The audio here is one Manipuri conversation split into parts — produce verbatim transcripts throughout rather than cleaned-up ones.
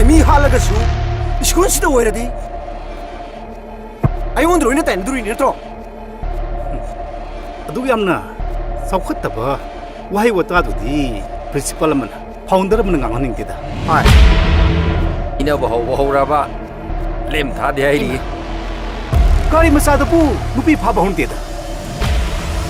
ꯃꯤ ꯍꯥꯠꯂꯒꯁꯨ ꯁ꯭ꯀꯨꯜꯁꯤꯗ ꯑꯣꯏꯔꯗꯤ ꯑꯩꯉꯣꯟꯗ ꯂꯣꯏꯅ ꯇꯥꯏꯅꯗꯣꯔꯤꯅꯤ ꯅꯠꯇ꯭ꯔꯣ? ꯑꯗꯨꯛ ꯌꯥꯝꯅ ꯆꯥꯎꯈꯠꯇꯕ ꯋꯥꯍꯩ ꯋꯥꯇꯥꯗꯨꯗꯤ ꯄ꯭ꯔꯤꯟꯁꯤꯄꯥꯜ ꯑꯃꯅ, ꯐꯥꯎꯟꯗꯔ ꯑꯃꯅ ꯉꯥꯡꯍꯟꯅꯤꯡꯗꯦꯗ꯫ ꯍꯣꯏ꯫ ꯏꯅꯕ ꯍꯧꯕ ꯍꯧꯔꯕ ꯂꯦꯝ ꯊꯥꯗꯦ ꯍꯥꯏꯔꯤ꯫ ꯒꯥꯔꯤ ꯃꯆꯥꯗꯕꯨ ꯅꯨꯄꯤ ꯐꯥꯕ ꯍꯧꯅꯗꯦꯗ꯫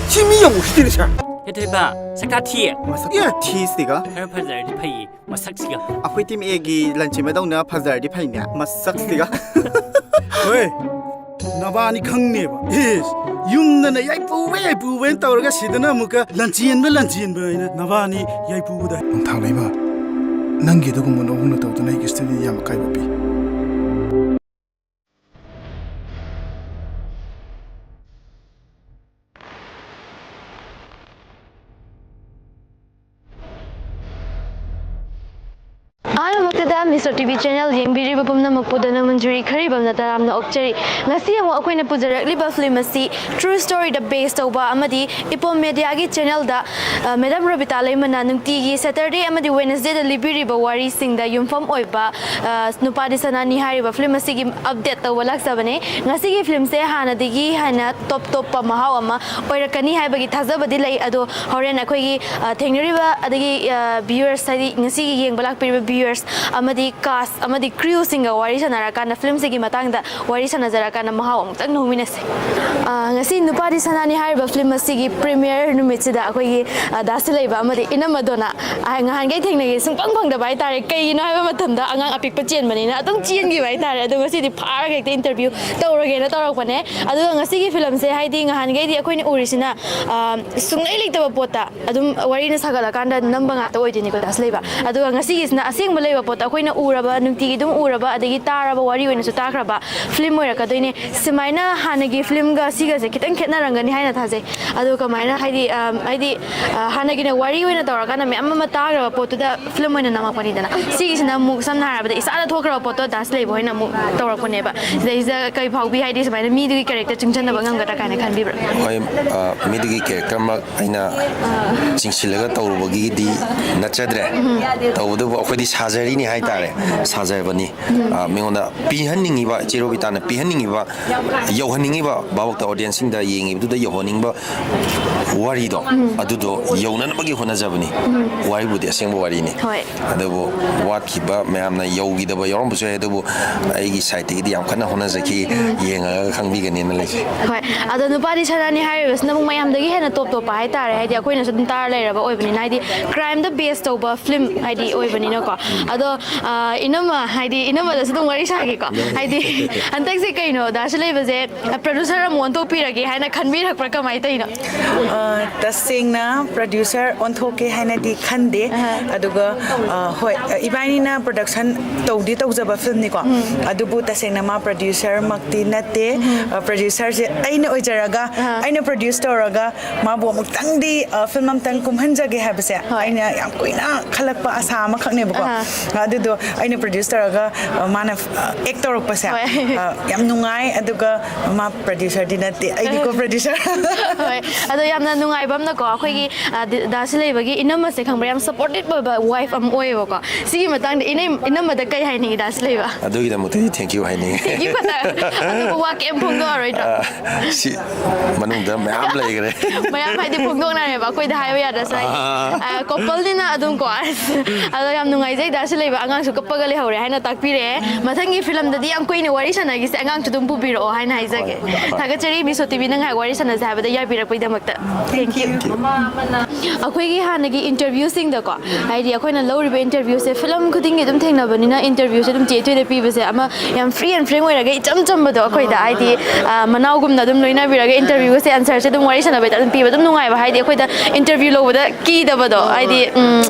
ꯁꯤ ꯃꯤ ꯌꯥꯝ ꯎꯁꯤꯠꯇꯦꯅꯦ ꯁꯥꯔ꯫ ꯀꯩꯗꯧꯕ? ꯁꯛꯇꯥ ꯊꯤ꯫ ꯃꯁꯛ ꯊꯤꯁꯤꯒ꯫ ꯈꯔ ꯐꯖꯔꯗꯤ ꯐꯩꯌꯦ꯫ ꯃꯁꯛꯁꯤꯒ꯫ ꯑꯩꯈꯣꯏ ꯇꯤꯝ ꯑꯦꯒꯤ ꯂꯟꯆꯦꯟꯕꯗꯧꯅ ꯐꯖꯔꯗꯤ ꯐꯩꯅꯦ꯫ ꯃꯁꯛꯁꯤꯒ꯫ ꯍꯣꯏ, ꯅꯕꯥꯅꯤ ꯈꯪꯅꯦꯕ꯫ ꯏꯁ, ꯌꯨꯝꯗꯅ ꯌꯥꯏꯄꯨꯕ ꯌꯥꯏꯄꯨꯕꯅ ꯇꯧꯔꯒ ꯁꯤꯗꯅ ꯑꯃꯨꯛꯀ ꯂꯟꯆꯦꯟꯕ ꯂꯟꯆꯦꯟꯕ ꯍꯥꯏꯅ ꯅꯕꯥꯅꯤ ꯌꯥꯏꯄꯨꯕꯗ꯫ ꯅꯣꯡꯊꯥꯡ ꯂꯩꯃ, ꯅꯪꯒꯤ ꯑꯗꯨꯒꯨꯝꯕ ꯅꯑꯣꯡ ꯅꯇꯧꯗꯨꯅ ꯑꯩꯒꯤ ꯁ꯭ꯇꯗꯤꯗ ꯌꯥꯝ ꯑꯀꯥꯏꯕ ꯄꯤ꯫ ꯑꯍꯥꯟꯕꯃꯛꯇꯗ ꯃꯤꯁꯣ ꯇꯤ ꯚꯤ ꯆꯦꯅꯦꯜ ꯌꯦꯡꯕꯤꯔꯤꯕ ꯄꯨꯝꯅꯃꯛꯄꯨ ꯙꯅꯃꯟꯖꯨꯔꯤ ꯈꯔꯤꯕꯝꯅ ꯇꯔꯥꯝꯅ ꯑꯣꯛꯆꯔꯤ꯫ ꯉꯁꯤ ꯑꯃꯨꯛ ꯑꯩꯈꯣꯏꯅ ꯄꯨꯖꯔꯛꯂꯤꯕ ꯐꯤꯂꯝ ꯑꯁꯤ ꯇ꯭ꯔꯨ ꯁ꯭ꯇꯣꯔꯤꯗ ꯕꯦꯁ ꯇꯧꯕ ꯑꯃꯗꯤ ꯏꯄꯣꯝ ꯃꯦꯗꯤꯌꯥꯒꯤ ꯆꯦꯅꯦꯜꯗ, ꯑ, ꯃꯦꯗꯥꯝ ꯔꯣꯕꯤꯇꯥ ꯂꯩꯃꯅ ꯅꯨꯡꯇꯤꯒꯤ ꯁꯦꯇꯔꯗꯦ ꯑꯃꯗꯤ ꯋꯦꯅꯁꯗꯦꯗ ꯂꯤꯕꯤꯔꯤꯕ ꯋꯥꯔꯤꯁꯤꯡꯗ ꯌꯨꯝꯐꯝ ꯑꯣꯏꯕ, ꯑ, ꯅꯨꯄꯥꯗꯤ ꯁꯅꯥꯅꯤ ꯍꯥꯏꯔꯤꯕ ꯐꯤꯂꯝ ꯑꯁꯤꯒꯤ ꯑꯞꯗꯦꯠ ꯇꯧꯕ ꯂꯥꯛꯆꯕꯅꯦ꯫ ꯉꯁꯤꯒꯤ ꯐꯤꯂꯝꯁꯦ ꯍꯥꯟꯅꯗꯒꯤ ꯍꯦꯟꯅ ꯇꯣꯞ ꯇꯣꯞꯄ ꯃꯍꯥꯎ ꯑꯃ ꯑꯣꯏꯔꯛꯀꯅꯤ ꯍꯥꯏꯕꯒꯤ ꯊꯥꯖꯕꯗꯤ ꯂꯩ꯫ ꯑꯗꯣ ꯍꯣꯔꯦꯟ ꯑꯩꯈꯣꯏꯒꯤ, ꯑ, ꯊꯦꯡꯅꯔꯤꯕ ꯑꯗꯒꯤ, ꯑ, ꯚ꯭ꯌꯨꯋꯔꯁ, ꯍꯥꯏꯗꯤ ꯉꯁꯤꯒꯤ ꯌꯦꯡꯕ ꯂꯥꯛꯄꯤꯔꯤꯕ ꯚ꯭ꯌꯨꯋꯔꯁ ꯑꯃꯗꯤ ꯀꯥꯁ ꯑꯃꯗꯤ ꯀ꯭ꯔꯤꯌꯨꯁꯤꯡꯒ ꯋꯥꯔꯤ ꯁꯥꯟꯅꯔꯀꯥꯟꯗ ꯐꯤꯂꯝꯁꯤꯒꯤ ꯃꯇꯥꯡꯗ ꯋꯥꯔꯤ ꯁꯥꯟꯅꯖꯔꯀꯥꯟꯗ ꯃꯍꯥꯎ ꯑꯃꯨꯛꯇꯪ ꯂꯧꯃꯤꯟꯅꯁꯦ꯫ ꯑ, ꯉꯁꯤ ꯅꯨꯄꯥꯗꯤ ꯁꯅꯥꯅꯤ ꯍꯥꯏꯔꯤꯕ ꯐꯤꯂꯝ ꯑꯁꯤꯒꯤ ꯄ꯭ꯔꯤꯃꯤꯌꯔ ꯅꯨꯃꯤꯠꯁꯤꯗ ꯑꯩꯈꯣꯏꯒꯤ, ꯑ, ꯗꯥꯁꯤ ꯂꯩꯕ ꯑꯃꯗꯤ ꯏꯅꯝꯃꯗꯣꯅ, ꯑ, ꯉꯍꯥꯟꯈꯩ ꯊꯦꯡꯅꯒꯦ ꯁꯨꯡꯐꯪ ꯐꯪꯗꯕ ꯍꯥꯏꯇꯥꯔꯦ꯫ ꯀꯩꯒꯤꯅꯣ ꯍꯥꯏꯕ ꯃꯇꯝꯗ ꯑꯉꯥꯡ ꯑꯄꯤꯛꯄ ꯆꯦꯟꯕꯅꯤꯅ ꯑꯗꯨꯝ ꯆꯦꯟꯈꯤꯕ ꯍꯥꯏꯇꯥꯔꯦ꯫ ꯑꯗꯣ ꯉꯁꯤꯗꯤ ꯐꯥꯔꯒ ꯍꯦꯛꯇ ꯏꯟꯇꯔꯚ꯭ꯌꯨ ꯇꯧꯔꯒꯦꯅ ꯇꯧꯔꯛꯄꯅꯦ꯫ ꯑꯗꯨꯒ ꯉꯁꯤꯒꯤ ꯐꯤꯂꯝꯁꯦ ꯍꯥꯏꯗꯤ ꯉꯍꯥꯟꯈꯩꯗꯤ ꯑꯩꯈꯣꯏꯅ ꯎꯔꯤꯁꯤꯅ, ꯑ, ꯁꯨꯡꯂꯩ ꯂꯩꯇꯕ ꯄꯣꯠꯇ ꯑꯗꯨꯝ ꯋꯥꯔꯤꯅ ꯁꯥꯒꯠꯂꯀꯥꯟꯗ ꯅꯝꯕ ꯉꯥꯛꯇ ꯑꯣꯏꯗꯣꯏꯅꯤꯀꯣ ꯗꯥꯁ ꯂꯩꯕ꯫ ꯑꯗꯨꯒ ꯉꯁꯤꯒꯤꯁꯤꯅ ꯑꯁꯦꯡꯕ ꯂꯩꯕ ꯄꯣꯠꯇ ꯑꯩꯈꯣꯏꯅ ꯎꯔꯕ, ꯅꯨꯡꯇꯤꯒꯤ ꯑꯗꯨꯝ ꯎꯔꯕ, ꯑꯗꯒꯤ ꯇꯥꯔꯕ, ꯋꯥꯔꯤ ꯑꯣꯏꯅꯁꯨ ꯇꯥꯈ꯭ꯔꯕ ꯐꯤꯂꯝ ꯑꯣꯏꯔꯛꯀꯗꯣꯏꯅꯦ꯫ ꯁꯨꯃꯥꯏꯅ ꯍꯥꯟꯅꯒꯤ ꯐꯤꯂꯝꯒ ꯁꯤꯒꯁꯦ ꯈꯤꯇꯪ ꯈꯦꯠꯅꯔꯝꯒꯅꯤ ꯍꯥꯏꯅ ꯊꯥꯖꯩ꯫ ꯑꯗꯣ ꯀꯃꯥꯏꯅ ꯍꯥꯏꯗꯤ, ꯑ, ꯍꯥꯏꯗꯤ, ꯑ, ꯍꯥꯟꯅꯒꯤꯅ ꯋꯥꯔꯤ ꯑꯣꯏꯅ ꯇꯧꯔꯀꯥꯟꯗ ꯃꯌꯥꯝ ꯑꯃ ꯇꯥꯈ꯭ꯔꯕ ꯄꯣꯠꯇꯨꯗ ꯐꯤꯂꯝ ꯑꯣꯏꯅ ꯅꯝꯃꯛꯄꯅꯤꯗꯅ꯫ ꯁꯤꯒꯤꯁꯤꯅ ꯑꯃꯨꯛ ꯁꯝꯅ ꯍꯥꯏꯔꯕꯗ ꯏꯁꯥꯗ ꯊꯣꯛꯈ꯭ꯔꯕ ꯄꯣꯠꯇꯣ ꯗꯥꯁ ꯂꯩꯕ ꯍꯣꯏꯅ ꯑꯃꯨꯛ ꯇꯧꯔꯛꯄꯅꯦꯕ꯫ ꯁꯤꯗꯩꯁꯤꯗ ꯀꯩ ꯐꯥꯎꯕꯤ ꯍꯥꯏꯗꯤ ꯁꯨꯃꯥꯏꯅ ꯃꯤꯗꯨꯒꯤ ꯀꯦꯔꯦꯛꯇꯔ ꯆꯨꯡꯁꯤꯟꯅꯕ ꯉꯝꯒꯗ꯭ꯔꯥ ꯀꯥꯏꯅ ꯈꯟꯕꯤꯕ꯭ꯔꯥ? ꯍꯣꯏ, ꯑ, ꯃꯤꯗꯨꯒꯤ ꯀꯦꯔꯦꯛꯇꯔꯃꯛ ꯑꯩꯅ ꯆꯤꯡꯁꯤꯜꯂꯒ ꯇꯧꯔꯨꯕꯒꯤꯗꯤ ꯅꯠꯆꯗ꯭ꯔꯦ꯫ ꯇꯧꯕꯗꯨꯕꯨ ꯑꯩꯈꯣꯏꯗꯤ ꯁꯥꯖꯔꯤꯅꯤ ꯍꯥꯏꯇꯥꯔꯦ꯫ ꯁꯥꯖꯕꯅꯤ꯫ ꯑ, ꯃꯤꯉꯣꯟꯗ ꯄꯤꯍꯟꯅꯤꯡꯉꯤꯕ, ꯆꯦ ꯔꯣꯕꯤꯇꯥꯅ ꯄꯤꯍꯟꯅꯤꯡꯉꯤꯕ, ꯌꯧꯍꯟꯅꯤꯡꯉꯤꯕ, ꯚꯥꯕꯣꯛꯇ audience ꯁꯤꯡꯗ ꯌꯦꯡꯉꯤꯕꯗꯨꯗ ꯌꯧꯍꯟꯅꯤꯡꯕ ꯋꯥꯔꯤꯗꯣ, ꯑꯗꯨꯗꯣ ꯌꯧꯅꯅꯕꯒꯤ ꯍꯣꯠꯅꯖꯕꯅꯤ꯫ ꯋꯥꯔꯤꯕꯨꯗꯤ ꯑꯁꯦꯡꯕ ꯋꯥꯔꯤꯅꯤ꯫ ꯍꯣꯏ꯫ ꯑꯗꯨꯕꯨ ꯋꯥꯠꯈꯤꯕ ꯃꯌꯥꯝꯅ ꯌꯧꯈꯤꯗꯕ ꯌꯥꯎꯔꯝꯕꯁꯨ ꯌꯥꯏ, ꯑꯗꯨꯕꯨ ꯑꯩꯒꯤ side ꯇꯒꯤꯗꯤ ꯌꯥꯝ ꯀꯟꯅ ꯍꯣꯠꯅꯖꯈꯤ꯫ ꯌꯦꯡꯉꯒ ꯈꯪꯕꯤꯒꯅꯤꯅ ꯂꯩꯖꯩ꯫ ꯍꯣꯏ꯫ ꯑꯗꯣ ꯅꯨꯄꯥꯗꯤ ꯁꯅꯥꯅꯤ ꯍꯥꯏꯔꯤꯕꯁꯤꯅ ꯑꯃꯨꯛ ꯃꯌꯥꯝꯗꯒꯤ ꯍꯦꯟꯅ top ꯇꯣꯞꯄ ꯍꯥꯏꯇꯥꯔꯦ, ꯍꯥꯏꯗꯤ ꯑꯩꯈꯣꯏꯅꯁꯨ ꯑꯗꯨꯝ ꯇꯥꯔ ꯂꯩꯔꯕ ꯑꯣꯏꯕꯅꯤꯅ, ꯍꯥꯏꯗꯤ crime ꯗ base ꯇꯧꯕ film ꯍꯥꯏꯗꯤ ꯑꯣꯏꯕꯅꯤꯅꯀꯣ꯫ ꯑꯗꯣ ꯑ, ꯏꯅꯝꯃ, ꯍꯥꯏꯗꯤ ꯏꯅꯝꯃꯗꯁꯨ ꯑꯗꯨꯝ ꯋꯥꯔꯤ ꯁꯥꯒꯦꯀꯣ꯫ ꯍꯥꯏꯗꯤ ꯍꯟꯗꯛꯁꯦ ꯀꯩꯅꯣ, ꯗꯥ ꯁꯤꯂꯩꯕꯁꯦ producer ꯑꯃꯨꯛ ꯑꯣꯟꯊꯣꯛꯄꯤꯔꯒꯦ ꯍꯥꯏꯅ ꯈꯟꯕꯤꯔꯛꯄ꯭ꯔꯥ, ꯀꯃꯥꯏꯅ ꯇꯧꯔꯤꯅꯣ? ꯑ, ꯇꯁꯦꯡꯅ producer ꯑꯣꯟꯊꯣꯛꯀꯦ ꯍꯥꯏꯅꯗꯤ ꯈꯟꯗꯦ꯫ ꯑꯗꯨꯒ ꯑ, ꯍꯣꯏ, ꯏꯕꯥꯅꯤꯅ production ꯇꯧꯗꯤ ꯇꯧꯖꯕ film ꯅꯤꯀꯣ꯫ ꯑꯗꯨꯕꯨ ꯇꯁꯦꯡꯅ ꯃꯥ producer ꯃꯛꯇꯤ ꯅꯠꯇꯦ꯫ ꯑ, producer ꯁꯦ ꯑꯩꯅ ꯑꯣꯏꯖꯔꯒ, ꯑꯩꯅ produce ꯇꯧꯔꯒ ꯃꯥꯕꯨ ꯑꯃꯨꯛꯇꯪꯗꯤ, ꯑ, film ꯑꯃꯇꯪ ꯀꯨꯝꯍꯟꯖꯒꯦ ꯍꯥꯏꯕꯁꯦ ꯑꯩꯅ ꯌꯥꯝ ꯀꯨꯏꯅ ꯈꯜꯂꯛꯄ ꯑꯁꯥ ꯑꯃꯈꯛꯅꯦꯕꯀꯣ꯫ ꯑꯗꯨꯗꯣ ꯑꯩꯅ produce ꯇꯧꯔꯒ, ꯑ, ꯃꯥꯅ, ꯑ, act ꯇꯧꯔꯛꯄꯁꯦ, ꯍꯣꯏ꯫ ꯑ, ꯌꯥꯝ ꯅꯨꯡꯉꯥꯏ꯫ ꯑꯗꯨꯒ ꯃꯥ producer ꯗꯤ ꯅꯠꯇꯦ, ꯑꯩꯗꯤ co-producer꯫ ꯍꯣꯏ꯫ ꯑꯗꯣ ꯌꯥꯝꯅ ꯅꯨꯡꯉꯥꯏꯕ ꯑꯃꯅꯀꯣ, ꯑꯩꯈꯣꯏꯒꯤ, ꯑ, ꯗꯤ-, ꯗꯥ ꯁꯤꯂꯩꯕꯒꯤ ꯏꯅꯝꯃꯁꯦ ꯈꯪꯕ꯭ꯔꯥ, ꯌꯥꯝ supportive ꯑꯣꯏꯕ wife ꯑꯃ ꯑꯣꯏꯌꯦꯕꯀꯣ꯫ ꯁꯤꯒꯤ ꯃꯇꯥꯡꯗ ꯏꯅꯝ-, ꯏꯅꯝꯃꯗ ꯀꯩ ꯍꯥꯏꯅꯤꯡꯉꯤ, ꯗꯥ ꯁꯤꯂꯩꯕ? ꯑꯗꯨꯒꯤꯗꯃꯛꯇꯗꯤ thank you ꯍꯥꯏꯅꯤꯡꯉꯤ꯫ Thank you ꯈꯛꯇ꯫ ꯑꯇꯣꯞꯄ ꯋꯥ ꯀꯩꯝ ꯐꯣꯡꯗꯣꯛꯑꯔꯣꯏꯗ꯭ꯔꯣ? ꯁꯤ ꯃꯅꯨꯡꯗ ꯃꯌꯥꯝ ꯂꯩꯈ꯭ꯔꯦ꯫ ꯃꯌꯥꯝ ꯍꯥꯏꯗꯤ ꯐꯣꯡꯗꯣꯛꯅꯔꯦꯕ, ꯑꯩꯈꯣꯏꯗ ꯍꯥꯏꯕ ꯌꯥꯗ꯭ꯔꯁꯨ ꯍꯥꯏꯗꯤ꯫ ꯑ, couple ꯅꯤꯅ ꯑꯗꯨꯝ ꯀꯣ꯫ ꯑꯗꯣ ꯌꯥꯝ ꯅꯨꯡꯉꯥꯏꯖꯩ, ꯗꯥ ꯁꯤꯂꯩꯕ ꯑꯉꯥꯡꯁꯨ ꯀꯞꯄꯒ ꯂꯩꯍꯧꯔꯦ ꯍꯥꯏꯅ ꯇꯥꯛꯄꯤꯔꯛꯑꯦ꯫ ꯃꯊꯪꯒꯤ film ꯗꯗꯤ ꯌꯥꯝ ꯀꯨꯏꯅ ꯋꯥꯔꯤ ꯁꯥꯟꯅꯈꯤꯁꯦ, ꯑꯉꯥꯡꯁꯨ ꯑꯗꯨꯝ ꯄꯨꯕꯤꯔꯛꯑꯣ ꯍꯥꯏꯅ ꯍꯥꯏꯖꯒꯦ꯫ ꯊꯥꯒꯠꯆꯔꯤ, Miss ꯁꯣꯇꯤꯕꯤ, ꯅꯪ ꯉꯥꯏꯍꯥꯛ ꯋꯥꯔꯤ ꯁꯥꯟꯅꯁꯦ ꯍꯥꯏꯕꯗ ꯌꯥꯕꯤꯔꯛꯄꯒꯤꯗꯃꯛꯇ꯫ Thank you꯫ ꯑꯩꯈꯣꯏꯒꯤ ꯍꯥꯟꯅꯒꯤ interview ꯁꯤꯡꯗꯀꯣ, ꯍꯥꯏꯗꯤ ꯑꯩꯈꯣꯏꯅ ꯂꯧꯔꯤꯕ interview ꯁꯦ film ꯈꯨꯗꯤꯡꯒꯤ ꯑꯗꯨꯝ ꯊꯦꯡꯅꯕꯅꯤꯅ, interview ꯁꯦ ꯑꯗꯨꯝ ꯆꯦ ꯏꯊꯣꯏꯗ ꯄꯤꯕꯁꯦ ꯑꯃ ꯌꯥꯝ free and frank ꯑꯣꯏꯔꯒ ꯏꯆꯝ ꯆꯝꯕꯗꯣ ꯑꯩꯈꯣꯏꯗ, ꯍꯥꯏꯗꯤ, ꯑ, ꯃꯅꯥꯎꯒꯨꯝꯅ ꯑꯗꯨꯝ ꯂꯣꯏꯅꯕꯤꯔꯒ interview ꯁꯦ answer ꯁꯦ ꯑꯗꯨꯝ ꯋꯥꯔꯤ ꯁꯥꯟꯅꯕꯩ ꯑꯗꯨꯝ ꯄꯤꯕ ꯑꯗꯨꯝ ꯅꯨꯡꯉꯥꯏꯕ, ꯍꯥꯏꯗꯤ ꯑꯩꯈꯣꯏꯗ interview ꯂꯧꯕꯗ ꯀꯤꯗꯕꯗꯣ, ꯍꯥꯏꯗꯤ, ꯎꯝ,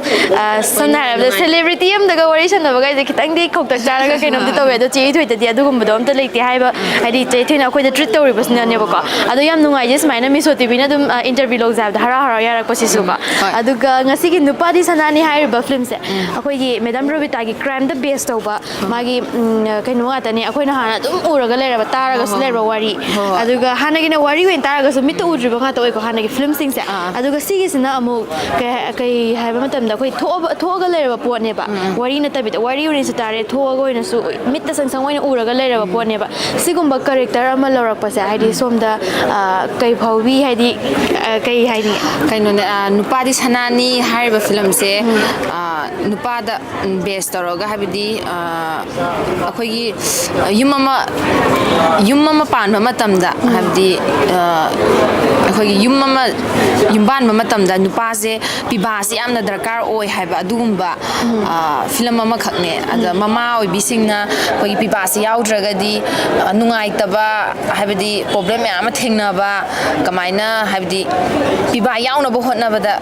ꯑ, ꯁꯝꯅ ꯍꯥꯏꯔꯕꯗ celebrity ꯑꯃꯗꯒ ꯋꯥꯔꯤ ꯁꯥꯟꯅꯕꯒ ꯍꯥꯏꯁꯦ ꯈꯤꯇꯪꯗꯤ ꯈꯧꯇꯛ ꯆꯥꯔꯒ ꯀꯩꯅꯣꯝꯗꯤ ꯇꯧꯋꯦ, ꯑꯗꯣ ꯆꯦ ꯏꯊꯣꯏꯗꯗꯤ ꯑꯗꯨꯒꯨꯝꯕꯗꯣ ꯑꯝꯇ ꯂꯩꯇꯦ ꯍꯥꯏꯕ, ꯍꯥꯏꯗꯤ ꯆꯦ ꯏꯊꯣꯏꯅ ꯑꯩꯈꯣꯏꯗ treat ꯇꯧꯔꯤꯕꯁꯤꯅꯅꯦꯕꯀꯣ꯫ ꯑꯗꯣ ꯌꯥꯝ ꯅꯨꯡꯉꯥꯏꯖꯩ ꯁꯨꯃꯥꯏꯅ Miss ꯁꯣꯇꯤꯕꯤꯅ ꯑꯗꯨꯝ, ꯑ, interview ꯂꯧꯖꯦ ꯍꯥꯏꯕꯗ ꯍꯔꯥꯎ ꯍꯔꯥꯎ ꯌꯥꯔꯛꯄꯁꯤꯁꯨꯀꯣ꯫ ꯑꯗꯨꯒ ꯉꯁꯤꯒꯤ ꯅꯨꯄꯥꯗꯤ ꯁꯅꯥꯅꯤ ꯍꯥꯏꯔꯤꯕ film ꯁꯦ ꯑꯩꯈꯣꯏꯒꯤ Madam ꯔꯣꯕꯤꯇꯥꯒꯤ crime ꯗ base ꯇꯧꯕ ꯃꯥꯒꯤ, ꯎꯝ, ꯀꯩꯅꯣ ꯉꯥꯛꯇꯅꯦ, ꯑꯩꯈꯣꯏꯅ ꯍꯥꯟꯅ ꯑꯗꯨꯝ ꯎꯔꯒ ꯂꯩꯔꯕ, ꯇꯥꯔꯒꯁꯨ ꯂꯩꯔꯕ ꯋꯥꯔꯤ꯫ ꯑꯗꯨꯒ ꯍꯥꯟꯅꯒꯤꯅ ꯋꯥꯔꯤ ꯑꯣꯏꯅ ꯇꯥꯔꯒꯁꯨ ꯃꯤꯠꯇ ꯎꯗ꯭ꯔꯤꯕ ꯉꯥꯛꯇ ꯑꯣꯏꯀꯣ ꯍꯥꯟꯅꯒꯤ film ꯁꯤꯡꯁꯦ꯫ ꯑꯗꯨꯒ ꯁꯤꯒꯤꯁꯤꯅ ꯑꯃꯨꯛ ꯀꯩ ꯍꯥꯏ-, ꯀꯩ ꯍꯥꯏꯕ ꯃꯇꯝꯗ ꯑꯩꯈꯣꯏ ꯊꯣꯛꯑꯕ-, ꯊꯣꯛꯑꯒ ꯂꯩꯔꯕ ꯄꯣꯠꯅꯦꯕ, ꯋꯥꯔꯤ ꯅꯠꯇꯕꯤꯗ꯫ ꯋꯥꯔꯤ ꯑꯣꯏꯅꯁꯨ ꯇꯥꯔꯦ, ꯊꯣꯛꯑꯒ ꯑꯣꯏꯅꯁꯨ ꯃꯤꯠꯇ ꯁꯪ ꯁꯪ ꯑꯣꯏꯅ ꯎꯔꯒ ꯂꯩꯔꯕ ꯄꯣꯠꯅꯦꯕ꯫ ꯁꯤꯒꯨꯝꯕ ꯀꯦꯔꯦꯛꯇꯔ ꯑꯃ ꯂꯧꯔꯛꯄꯁꯦ, ꯍꯥꯏꯗꯤ ꯁꯣꯝꯗ ꯑ, ꯀꯩ ꯐꯥꯎꯕꯤ, ꯍꯥꯏꯗꯤ ꯑ, ꯀꯩ ꯍꯥꯏꯅꯤ? ꯀꯩꯅꯣꯅꯦ, ꯑ, ꯅꯨꯄꯥꯗꯤ ꯁꯅꯥꯅꯤ ꯍꯥꯏꯔꯤꯕ ꯐꯤꯂꯝꯁꯦ, ꯑ, ꯅꯨꯄꯥꯗ ꯕꯦꯁ ꯇꯧꯔꯒ, ꯍꯥꯏꯕꯗꯤ, ꯑ, ꯑꯩꯈꯣꯏꯒꯤ ꯌꯨꯝ ꯑꯃ ꯌꯨꯝ ꯑꯃ ꯄꯥꯟꯕ ꯃꯇꯝꯗ, ꯍꯥꯏꯕꯗꯤ, ꯑ, ꯑꯩꯈꯣꯏꯒꯤ ꯌꯨꯝ ꯑꯃ ꯌꯨꯝꯕꯥꯟꯕ ꯃꯇꯝꯗ ꯅꯨꯄꯥꯁꯦ ꯄꯤꯕꯥꯁꯤ ꯌꯥꯝꯅ ꯗꯔꯀꯥꯔ ꯑꯣꯏ ꯍꯥꯏꯕ ꯑꯗꯨꯒꯨꯝꯕ, ꯑ, ꯐꯤꯂꯝ ꯑꯃꯈꯛꯅꯦ꯫ ꯑꯗ ꯃꯃꯥ ꯑꯣꯏꯕꯤꯁꯤꯡꯅ ꯑꯩꯈꯣꯏꯒꯤ ꯄꯤꯕꯥꯁꯤ ꯌꯥꯎꯗ꯭ꯔꯒꯗꯤ, ꯑ, ꯅꯨꯡꯉꯥꯏꯇꯕ, ꯍꯥꯏꯕꯗꯤ ꯄ꯭ꯔꯣꯕ꯭ꯂꯦꯝ ꯃꯌꯥꯝ ꯑꯃ ꯊꯦꯡꯅꯕ, ꯀꯃꯥꯏꯅ, ꯍꯥꯏꯕꯗꯤ ꯄꯤꯕꯥ ꯌꯥꯎꯅꯕ ꯍꯣꯠꯅꯕꯗ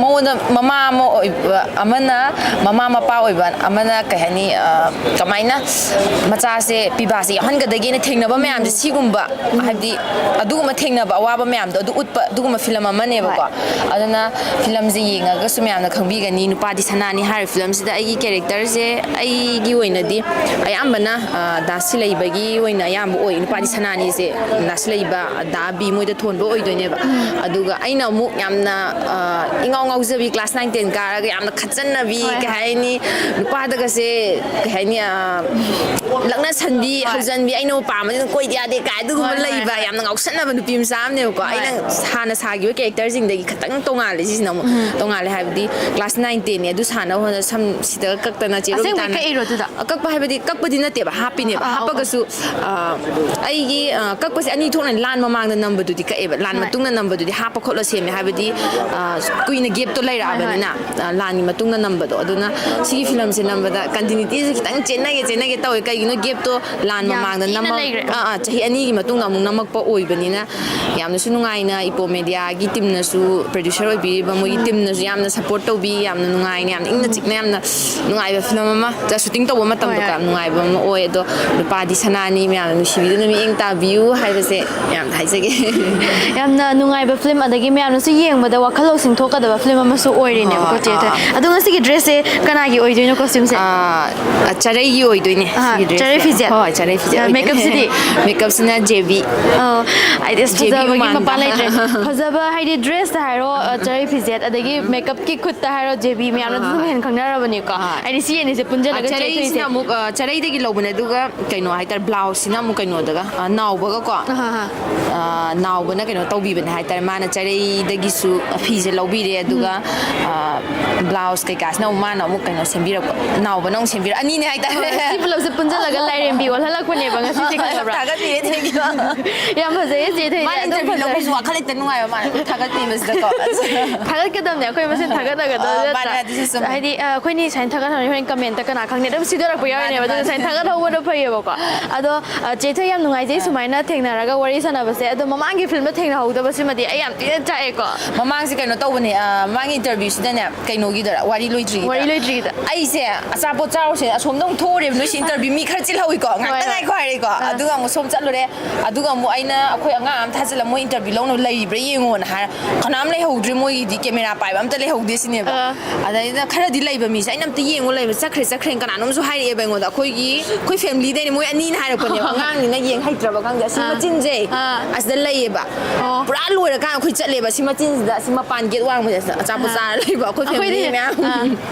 ꯃꯉꯣꯟꯗ ꯃꯃꯥ ꯑꯃ ꯑꯣꯏꯕ ꯑꯃꯅ, ꯃꯃꯥ ꯃꯄꯥ ꯑꯣꯏꯕ ꯑꯃꯅ, ꯀꯩ ꯍꯥꯏꯅꯤ, ꯑ, ꯀꯃꯥꯏꯅ ꯃꯆꯥꯁꯦ ꯄꯤꯕꯥꯁꯦ ꯌꯥꯎꯍꯟꯒꯗꯒꯦꯅ ꯊꯦꯡꯅꯕ ꯃꯌꯥꯝꯁꯦ, ꯁꯤꯒꯨꯝꯕ, ꯍꯥꯏꯕꯗꯤ ꯑꯗꯨꯒꯨꯝꯕ ꯊꯦꯡꯅꯕ ꯑꯋꯥꯕ ꯃꯌꯥꯝꯗꯣ ꯑꯗꯨ ꯎꯠꯄ ꯑꯗꯨꯒꯨꯝꯕ ꯐꯤꯂꯝ ꯑꯃꯅꯦꯕꯀꯣ꯫ ꯑꯗꯨꯅ ꯐꯤꯂꯝꯁꯦ ꯌꯦꯡꯉꯒꯁꯨ ꯃꯌꯥꯝꯅ ꯈꯪꯕꯤꯒꯅꯤ꯫ ꯅꯨꯄꯥꯗꯤ ꯁꯅꯥꯅꯤ ꯍꯥꯏꯔꯤꯕ ꯐꯤꯂꯝꯁꯤꯗ ꯑꯩꯒꯤ ꯀꯦꯔꯦꯛꯇꯔꯁꯦ, ꯑꯩꯒꯤ ꯑꯣꯏꯅꯗꯤ ꯑꯌꯥꯝꯕꯅ, ꯑ, ꯗꯥ ꯁꯤꯂꯩꯕꯒꯤ ꯑꯣꯏꯅ ꯑꯌꯥꯝꯕ ꯑꯣꯏ꯫ ꯅꯨꯄꯥꯗꯤ ꯁꯅꯥꯅꯤꯁꯦ ꯗꯥ ꯁꯤꯂꯩꯕ, ꯗꯥ ꯕꯤ ꯃꯣꯏꯗ ꯊꯣꯟꯕ ꯑꯣꯏꯗꯣꯏꯅꯦꯕ꯫ ꯑꯗꯨꯒ ꯑꯩꯅ ꯑꯃꯨꯛ ꯌꯥꯝꯅ, ꯑ, ꯏꯉꯥꯎ ꯉꯥꯎꯖꯕꯤ, ꯀ꯭ꯂꯥꯁ ꯅꯥꯏꯟ ꯇꯦꯟ ꯀꯥꯔꯒ ꯌꯥꯝꯅ ꯈꯠꯆꯟꯅꯕꯤ, ꯀꯩ ꯍꯥꯏꯅꯤ, ꯅꯨꯄꯥꯗꯒꯁꯦ, ꯀꯩ ꯍꯥꯏꯅꯤ, ꯑ, ꯂꯛꯅꯁꯟꯕꯤ, ꯍꯧꯖꯟꯕꯤ, ꯑꯩꯅ ꯄꯥꯝꯕꯗꯤ ꯑꯗꯨꯝ ꯀꯣꯏꯗ ꯌꯥꯗꯦ ꯀꯥꯏ ꯑꯗꯨꯒꯨꯝꯕ ꯂꯩꯕ ꯌꯥꯝꯅ ꯉꯥꯎꯁꯟꯅꯕ ꯅꯨꯄꯤ ꯃꯆꯥ ꯑꯃꯅꯦꯕꯀꯣ꯫ ꯑꯩꯅ ꯍꯥꯟꯅ ꯁꯥꯈꯤꯕ ꯀꯦꯔꯦꯛꯇꯔꯁꯤꯡꯗꯒꯤ ꯈꯤꯇꯪ ꯇꯣꯡꯉꯥꯜꯂꯦ꯫ ꯁꯤꯁꯤꯅ ꯑꯃꯨꯛ ꯇꯣꯡꯉꯥꯜꯂꯦ ꯍꯥꯏꯕꯗꯤ ꯀ꯭ꯂꯥꯁ ꯅꯥꯏꯟ ꯇꯦꯟꯅꯦ, ꯑꯗꯨ ꯁꯥꯟꯅꯕ ꯍꯣꯠꯅ ꯁꯝ ꯁꯤꯗ ꯀꯛꯇꯅ ꯆꯦꯔꯣ ꯑꯁꯦꯡꯕꯩ ꯇꯥꯅ ꯀꯛꯏꯔꯣ ꯑꯗꯨꯗ? ꯀꯛꯄ ꯍꯥꯏꯕꯗꯤ ꯀꯛꯄꯗꯤ ꯅꯠꯇꯦꯕ, ꯍꯥꯞꯄꯤꯅꯦꯕ꯫ ꯑꯥ, ꯑꯥ, ꯍꯥꯞꯄꯒꯁꯨ, ꯑ, ꯑꯩꯒꯤ, ꯑ, ꯀꯛꯄꯁꯦ ꯑꯅꯤ ꯊꯣꯛꯅ, ꯂꯥꯟ ꯃꯃꯥꯡꯗ ꯅꯝꯕꯗꯨꯗꯤ ꯀꯛꯑꯦꯕ, ꯂꯥꯟ ꯍꯣꯏ꯫ ꯃꯇꯨꯡꯗ ꯅꯝꯕꯗꯨꯗꯤ ꯍꯥꯞꯄ ꯈꯣꯠꯂ ꯁꯦꯝꯃꯦ꯫ ꯍꯥꯏꯕꯗꯤ, ꯑ, ꯀꯨꯏꯅ ꯒꯦꯞꯇꯣ ꯂꯩꯔꯛꯑꯕꯅꯤꯅ, ꯑ, ꯂꯥꯟꯒꯤ ꯃꯇꯨꯡꯗ ꯅꯝꯕꯗꯣ꯫ ꯑꯗꯨꯅ ꯁꯤꯒꯤ ꯐꯤꯂꯝꯁꯦ ꯅꯝꯕꯗ ꯀꯟꯇꯤꯅ꯭ꯌꯨꯇꯤꯁꯦ ꯈꯤꯇꯪ ꯆꯦꯟꯅꯒꯦ ꯆꯦꯟꯅꯒꯦ ꯇꯧꯋꯦ꯫ ꯀꯩꯒꯤꯅꯣ? ꯒꯦꯞꯇꯣ ꯂꯥꯟ ꯌꯥꯝ ꯃꯃꯥꯡꯗ ꯊꯤꯅ ꯅꯝꯃ-, ꯂꯩꯈ꯭ꯔꯦ꯫ ꯑꯥ, ꯑꯥ, ꯆꯍꯤ ꯑꯅꯤꯒꯤ ꯃꯇꯨꯡꯗ ꯑꯃꯨꯛ ꯅꯝꯃꯛꯄ ꯑꯣꯏꯕꯅꯤꯅ, ꯌꯥꯝꯅꯁꯨ ꯅꯨꯡꯉꯥꯏꯅ ꯏꯄꯣ ꯃꯦꯗꯤꯌꯥꯒꯤ ꯇꯤꯝꯅꯁꯨ, ꯄ꯭ꯔꯣꯗ꯭ꯌꯨꯁꯔ ꯑꯣꯏꯕꯤꯔꯤꯕ ꯃꯣꯏꯒꯤ ꯇꯤꯝꯅꯁꯨ ꯌꯥꯝꯅ ꯁꯄꯣꯔꯠ ꯇꯧꯕꯤ, ꯌꯥꯝꯅ ꯅꯨꯡꯉꯥꯏꯅ, ꯌꯥꯝꯅ ꯏꯪꯅ ꯆꯤꯛꯅ, ꯌꯥꯝꯅ ꯅꯨꯡꯉꯥꯏꯕ ꯐꯤꯂꯝ ꯑꯃ, ꯁꯨꯇꯤꯡ ꯇꯧꯕ ꯃꯇꯝꯗꯀꯣ ꯍꯣꯏ, ꯍꯣꯏ꯫ ꯌꯥꯝ ꯅꯨꯡꯉꯥꯏꯕ ꯑꯃ ꯑꯣꯏ꯫ ꯑꯗꯣ ꯅꯨꯄꯥꯗꯤ ꯁꯅꯥꯅꯤ, ꯃꯌꯥꯝꯅ ꯅꯨꯡꯁꯤꯕꯤꯗꯨꯅ ꯃꯤꯠꯌꯦꯡ ꯇꯥꯕꯤꯌꯨ ꯍꯥꯏꯕꯁꯦ ꯌꯥꯝ ꯍꯥꯏꯖꯒꯦ꯫ ꯌꯥꯝꯅ ꯅꯨꯡꯉꯥꯏꯕ ꯐꯤꯂꯝ, ꯑꯗꯒꯤ ꯃꯌꯥꯝꯅꯁꯨ ꯌꯦꯡꯕꯗ ꯋꯥꯈꯜ ꯂꯧꯁꯤꯡ ꯊꯣꯛꯀꯗꯕ ꯐꯤꯂꯝ ꯑꯃꯁꯨ ꯑꯣꯏꯔꯤꯅꯦꯕꯀꯣ, ꯍꯣꯏ, ꯆꯦ꯫ ꯑꯥ, ꯑꯥ꯫ ꯑꯗꯣ ꯉꯁꯤꯒꯤ ꯗ꯭ꯔꯦꯁꯁꯦ ꯀꯅꯥꯒꯤ ꯑꯣꯏꯗꯣꯏꯅꯣ, ꯀꯣꯁꯇ꯭ꯌꯨꯝꯁꯦ? ꯑꯥ, ꯆꯔꯩꯒꯤ ꯑꯣꯏꯗꯣꯏꯅꯦ, ꯑꯥ, ꯁꯤꯒꯤ ꯗ꯭ꯔꯦꯁꯁꯦ꯫ ꯆꯔꯩ ꯐꯤꯖꯦꯠ? ꯍꯣꯏ, ꯆꯔꯩ ꯐꯤꯖꯦꯠ ꯑꯣꯏꯗꯣꯏꯅꯦ꯫ ꯃꯦꯀꯞꯁꯤꯗꯤ? ꯃꯦꯀꯞꯁꯤꯅ ꯖꯦꯕꯤ꯫ ꯑꯣ, ꯑꯩꯗꯤ ꯑꯁ, ꯖꯦꯕꯤ ꯐꯖꯕꯒꯤ ꯎꯃꯥꯟꯗ꯫ ꯃꯄꯥ ꯂꯩꯇ꯭ꯔꯦ꯫ ꯐꯖꯕ ꯍꯥꯏꯗꯤ ꯗ꯭ꯔꯦꯁꯇ ꯍꯥꯏꯔꯣ, ꯑ, ꯆꯔꯩ ꯐꯤꯖꯦꯠ, ꯑꯗꯒꯤ ꯃꯦꯀꯞꯀꯤ ꯈꯨꯠꯇ ꯍꯥꯏꯔꯣ, ꯖꯦꯕꯤ ꯃꯌꯥꯝꯅꯁꯨ ꯑꯗꯨꯝ ꯍꯣꯏ꯫ ꯍꯦꯟꯅ ꯈꯪꯅꯔꯕꯅꯤꯀꯣ꯫ ꯍꯣꯏ꯫ ꯍꯥꯏꯗꯤ ꯁꯤ ꯑꯅꯤꯁꯦ ꯄꯨꯟꯁꯤꯜꯂꯒ ꯆꯦꯊꯣꯛꯏꯁꯦ꯫ ꯆꯔꯩꯁꯤꯅ ꯑꯃꯨꯛ ꯑ, ꯆꯔꯩꯗꯒꯤ ꯂꯧꯕꯅꯦ, ꯑꯗꯨꯒ ꯀꯩꯅꯣ ꯍꯥꯏꯇꯥꯔꯦ, ꯕ꯭ꯂꯥꯎꯁꯁꯤꯅ ꯑꯃꯨꯛ ꯀꯩꯅꯣꯗꯒ, ꯑ, ꯅꯥꯎꯕꯒꯀꯣ, ꯑꯍꯥ, ꯑꯍꯥ꯫ ꯑ, ꯅꯥꯎꯕꯅ ꯀꯩꯅꯣ ꯇꯧꯕꯤꯕꯅꯦ ꯍꯥꯏꯇꯥꯔꯦ꯫ ꯃꯥꯅ ꯆꯔꯩꯗꯒꯤꯁꯨ ꯐꯤꯁꯦ ꯂꯧꯕꯤꯔꯦ, ꯑꯗꯨꯒ ꯑ, ꯕ꯭ꯂꯥꯎꯁ ꯀꯩꯀꯥꯁꯤꯅ ꯑꯃꯨꯛ ꯃꯥꯅ ꯑꯃꯨꯛ ꯀꯩꯅꯣ ꯁꯦꯝꯕꯤꯔꯛꯄ, ꯅꯥꯎꯕꯅ ꯑꯃꯨꯛ ꯁꯦꯝꯕꯤꯔꯛꯄ, ꯑꯅꯤꯅꯦ ꯍꯥꯏꯇꯥꯔꯦ꯫ ꯁꯤ ꯄꯨꯂꯞꯁꯦ ꯄꯨꯟꯁꯤꯜꯂꯒ ꯂꯥꯏꯔꯦꯝꯕꯤ ꯑꯣꯜꯍꯜꯂꯛꯄꯅꯦꯕ ꯉꯁꯤꯁꯦ, ꯈꯪꯉꯕ꯭ꯔꯥ? ꯊꯥꯒꯠꯄꯤꯔꯦ, thank you꯫ ꯌꯥꯝ ꯐꯖꯩꯌꯦ ꯆꯦ ꯊꯣꯏ, ꯃꯥꯅ ꯑꯗꯨꯝ interview ꯐꯖꯔꯦ꯫ ꯂꯧꯕꯁꯨ ꯋꯥꯈꯜ ꯍꯦꯛꯇ ꯅꯨꯡꯉꯥꯏꯕ ꯃꯥꯅ ꯊꯥꯒꯠꯄꯤꯕꯁꯤꯗꯀꯣ꯫ ꯊꯥꯒꯠꯀꯗꯕꯅꯦ ꯑꯩꯈꯣꯏ ꯃꯁꯦꯟ ꯊꯥꯒꯠꯅꯒꯗꯕ ꯑ, ꯅꯠꯇ꯭ꯔꯥ? ꯃꯥꯅꯦ, ꯑꯗꯨꯁꯨ ꯆꯨꯝꯃꯦ꯫ ꯍꯥꯏꯗꯤ ꯑ, ꯑꯩꯈꯣꯏꯅꯤ ꯁꯨꯃꯥꯏꯅ ꯊꯥꯒꯠꯍꯧꯔꯅꯤ, ꯍꯣꯔꯦꯟ comment ꯀꯃꯦꯟꯇ ꯀꯅꯥ ꯈꯪꯅꯤ ꯑꯗꯨꯝ ꯁꯤꯗꯣꯔꯛꯄ ꯌꯥꯎꯔꯤꯅꯦꯕ꯫ ꯃꯥꯅꯦ, ꯑꯗꯨꯅ ꯃꯥꯅꯦ꯫ ꯁꯨꯃꯥꯏꯅ ꯊꯥꯒꯠꯍꯧꯕꯅ ꯐꯩꯌꯦꯕꯀꯣ꯫ ꯑꯗꯣ ꯑ, ꯆꯦ ꯊꯣꯏ ꯌꯥꯝ ꯅꯨꯡꯉꯥꯏꯖꯩ ꯁꯨꯃꯥꯏꯅ ꯊꯦꯡꯅꯔꯒ ꯋꯥꯔꯤ ꯁꯥꯟꯅꯕꯁꯦ꯫ ꯑꯗꯣ ꯃꯃꯥꯡꯒꯤ ꯐꯤꯂꯝꯗ ꯊꯦꯡꯅꯍꯧꯗꯕꯁꯤꯃꯗꯤ ꯑꯩ ꯌꯥꯝ ꯊꯤꯅ ꯆꯥꯛꯑꯦꯀꯣ꯫ ꯃꯃꯥꯡꯁꯦ ꯀꯩꯅꯣ ꯇꯧꯕꯅꯦ, ꯑ, ꯃꯃꯥꯡꯒꯤ interviewꯁꯤꯗꯅꯦ, ꯀꯩꯅꯣꯒꯤꯗ, ꯋꯥꯔꯤ ꯂꯣꯏꯗ꯭ꯔꯤꯉꯩꯗ꯫ ꯋꯥꯔꯤ ꯂꯣꯏꯗ꯭ꯔꯤꯉꯩꯗ꯫ ꯑꯩꯁꯦ ꯑꯆꯥꯄꯣꯠ ꯆꯥꯔꯨꯁꯦ ꯑꯁꯣꯝꯗ ꯑꯃꯨꯛ ꯊꯣꯛꯎꯔꯦꯕ, ꯅꯣꯏꯁꯤ interview ꯃꯤ ꯈꯔ ꯆꯤꯜꯍꯧꯏꯀꯣ, ꯉꯥꯛꯇ ꯍꯣꯏ꯫ ꯉꯥꯏꯈꯣ ꯍꯥꯏꯔꯦꯀꯣ꯫ ꯑꯥ꯫ ꯑꯗꯨꯒ ꯑꯃꯨꯛ ꯁꯣꯝ ꯆꯠꯂꯨꯔꯦ꯫ ꯑꯗꯨꯒ ꯑꯃꯨꯛ ꯑꯩꯅ ꯑꯩꯈꯣꯏ ꯑꯉꯥꯡ ꯑꯃ ꯊꯥꯖꯤꯜꯂ ꯃꯣꯏ interview ꯂꯧꯅꯕ ꯂꯩꯕ꯭ꯔꯥ ꯌꯦꯡꯉꯣꯅ ꯍꯥꯏꯔ, ꯀꯅꯥꯝ ꯂꯩꯍꯧꯗ꯭ꯔꯦ, ꯃꯣꯏꯒꯤꯗꯤ camera ꯄꯥꯏꯕ ꯑꯝꯇ ꯂꯩꯍꯧꯗꯦ ꯁꯤꯅꯦꯕ꯫ ꯑꯥ꯫ ꯑꯗꯩꯗ ꯈꯔꯗꯤ ꯂꯩꯕ ꯃꯤꯁꯦ ꯑꯩꯅ ꯑꯝꯇ ꯌꯦꯡꯉꯨ ꯂꯩꯕ, ꯆꯠꯈ꯭ꯔꯦ ꯆꯠꯈ꯭ꯔꯦꯅ ꯀꯅꯥꯅꯣꯝꯁꯨ ꯍꯥꯏꯔꯛꯑꯦꯕ ꯑꯩꯉꯣꯟꯗ꯫ ꯑꯩꯈꯣꯏꯒꯤ, ꯑꯩꯈꯣꯏ familyꯗꯩꯅꯦ, ꯃꯣꯏ ꯑꯅꯤꯅ ꯍꯥꯏꯔꯛꯄꯅꯦꯕ꯫ ꯑꯉꯥꯡꯅꯤꯅ ꯌꯦꯡ ꯍꯩꯇ꯭ꯔꯕ ꯈꯪꯗꯦ, ꯑꯁꯤ ꯑꯥ꯫ ꯃꯆꯤꯟꯁꯦ ꯑꯥ꯫ ꯑꯁꯤꯗ ꯂꯩꯌꯦꯕ꯫ ꯑꯣ꯫ ꯄꯨꯔꯥ ꯂꯣꯏꯔꯀꯥꯟꯗ ꯑꯩꯈꯣꯏ ꯆꯠꯂꯦꯕ꯫ ꯁꯤ ꯃꯆꯤꯟꯁꯤꯗ, ꯑꯁꯤ ꯃꯄꯥꯟ gate ꯋꯥꯡꯃꯁꯦ, ꯑꯁꯤꯗ ꯑꯆꯥꯄꯣꯠ ꯑꯥ꯫ ꯆꯥꯔ ꯂꯩꯕ ꯑꯩꯈꯣꯏ family ꯑꯩꯈꯣꯏꯗꯤ, ꯃꯌꯥꯝ꯫ ꯑꯥ,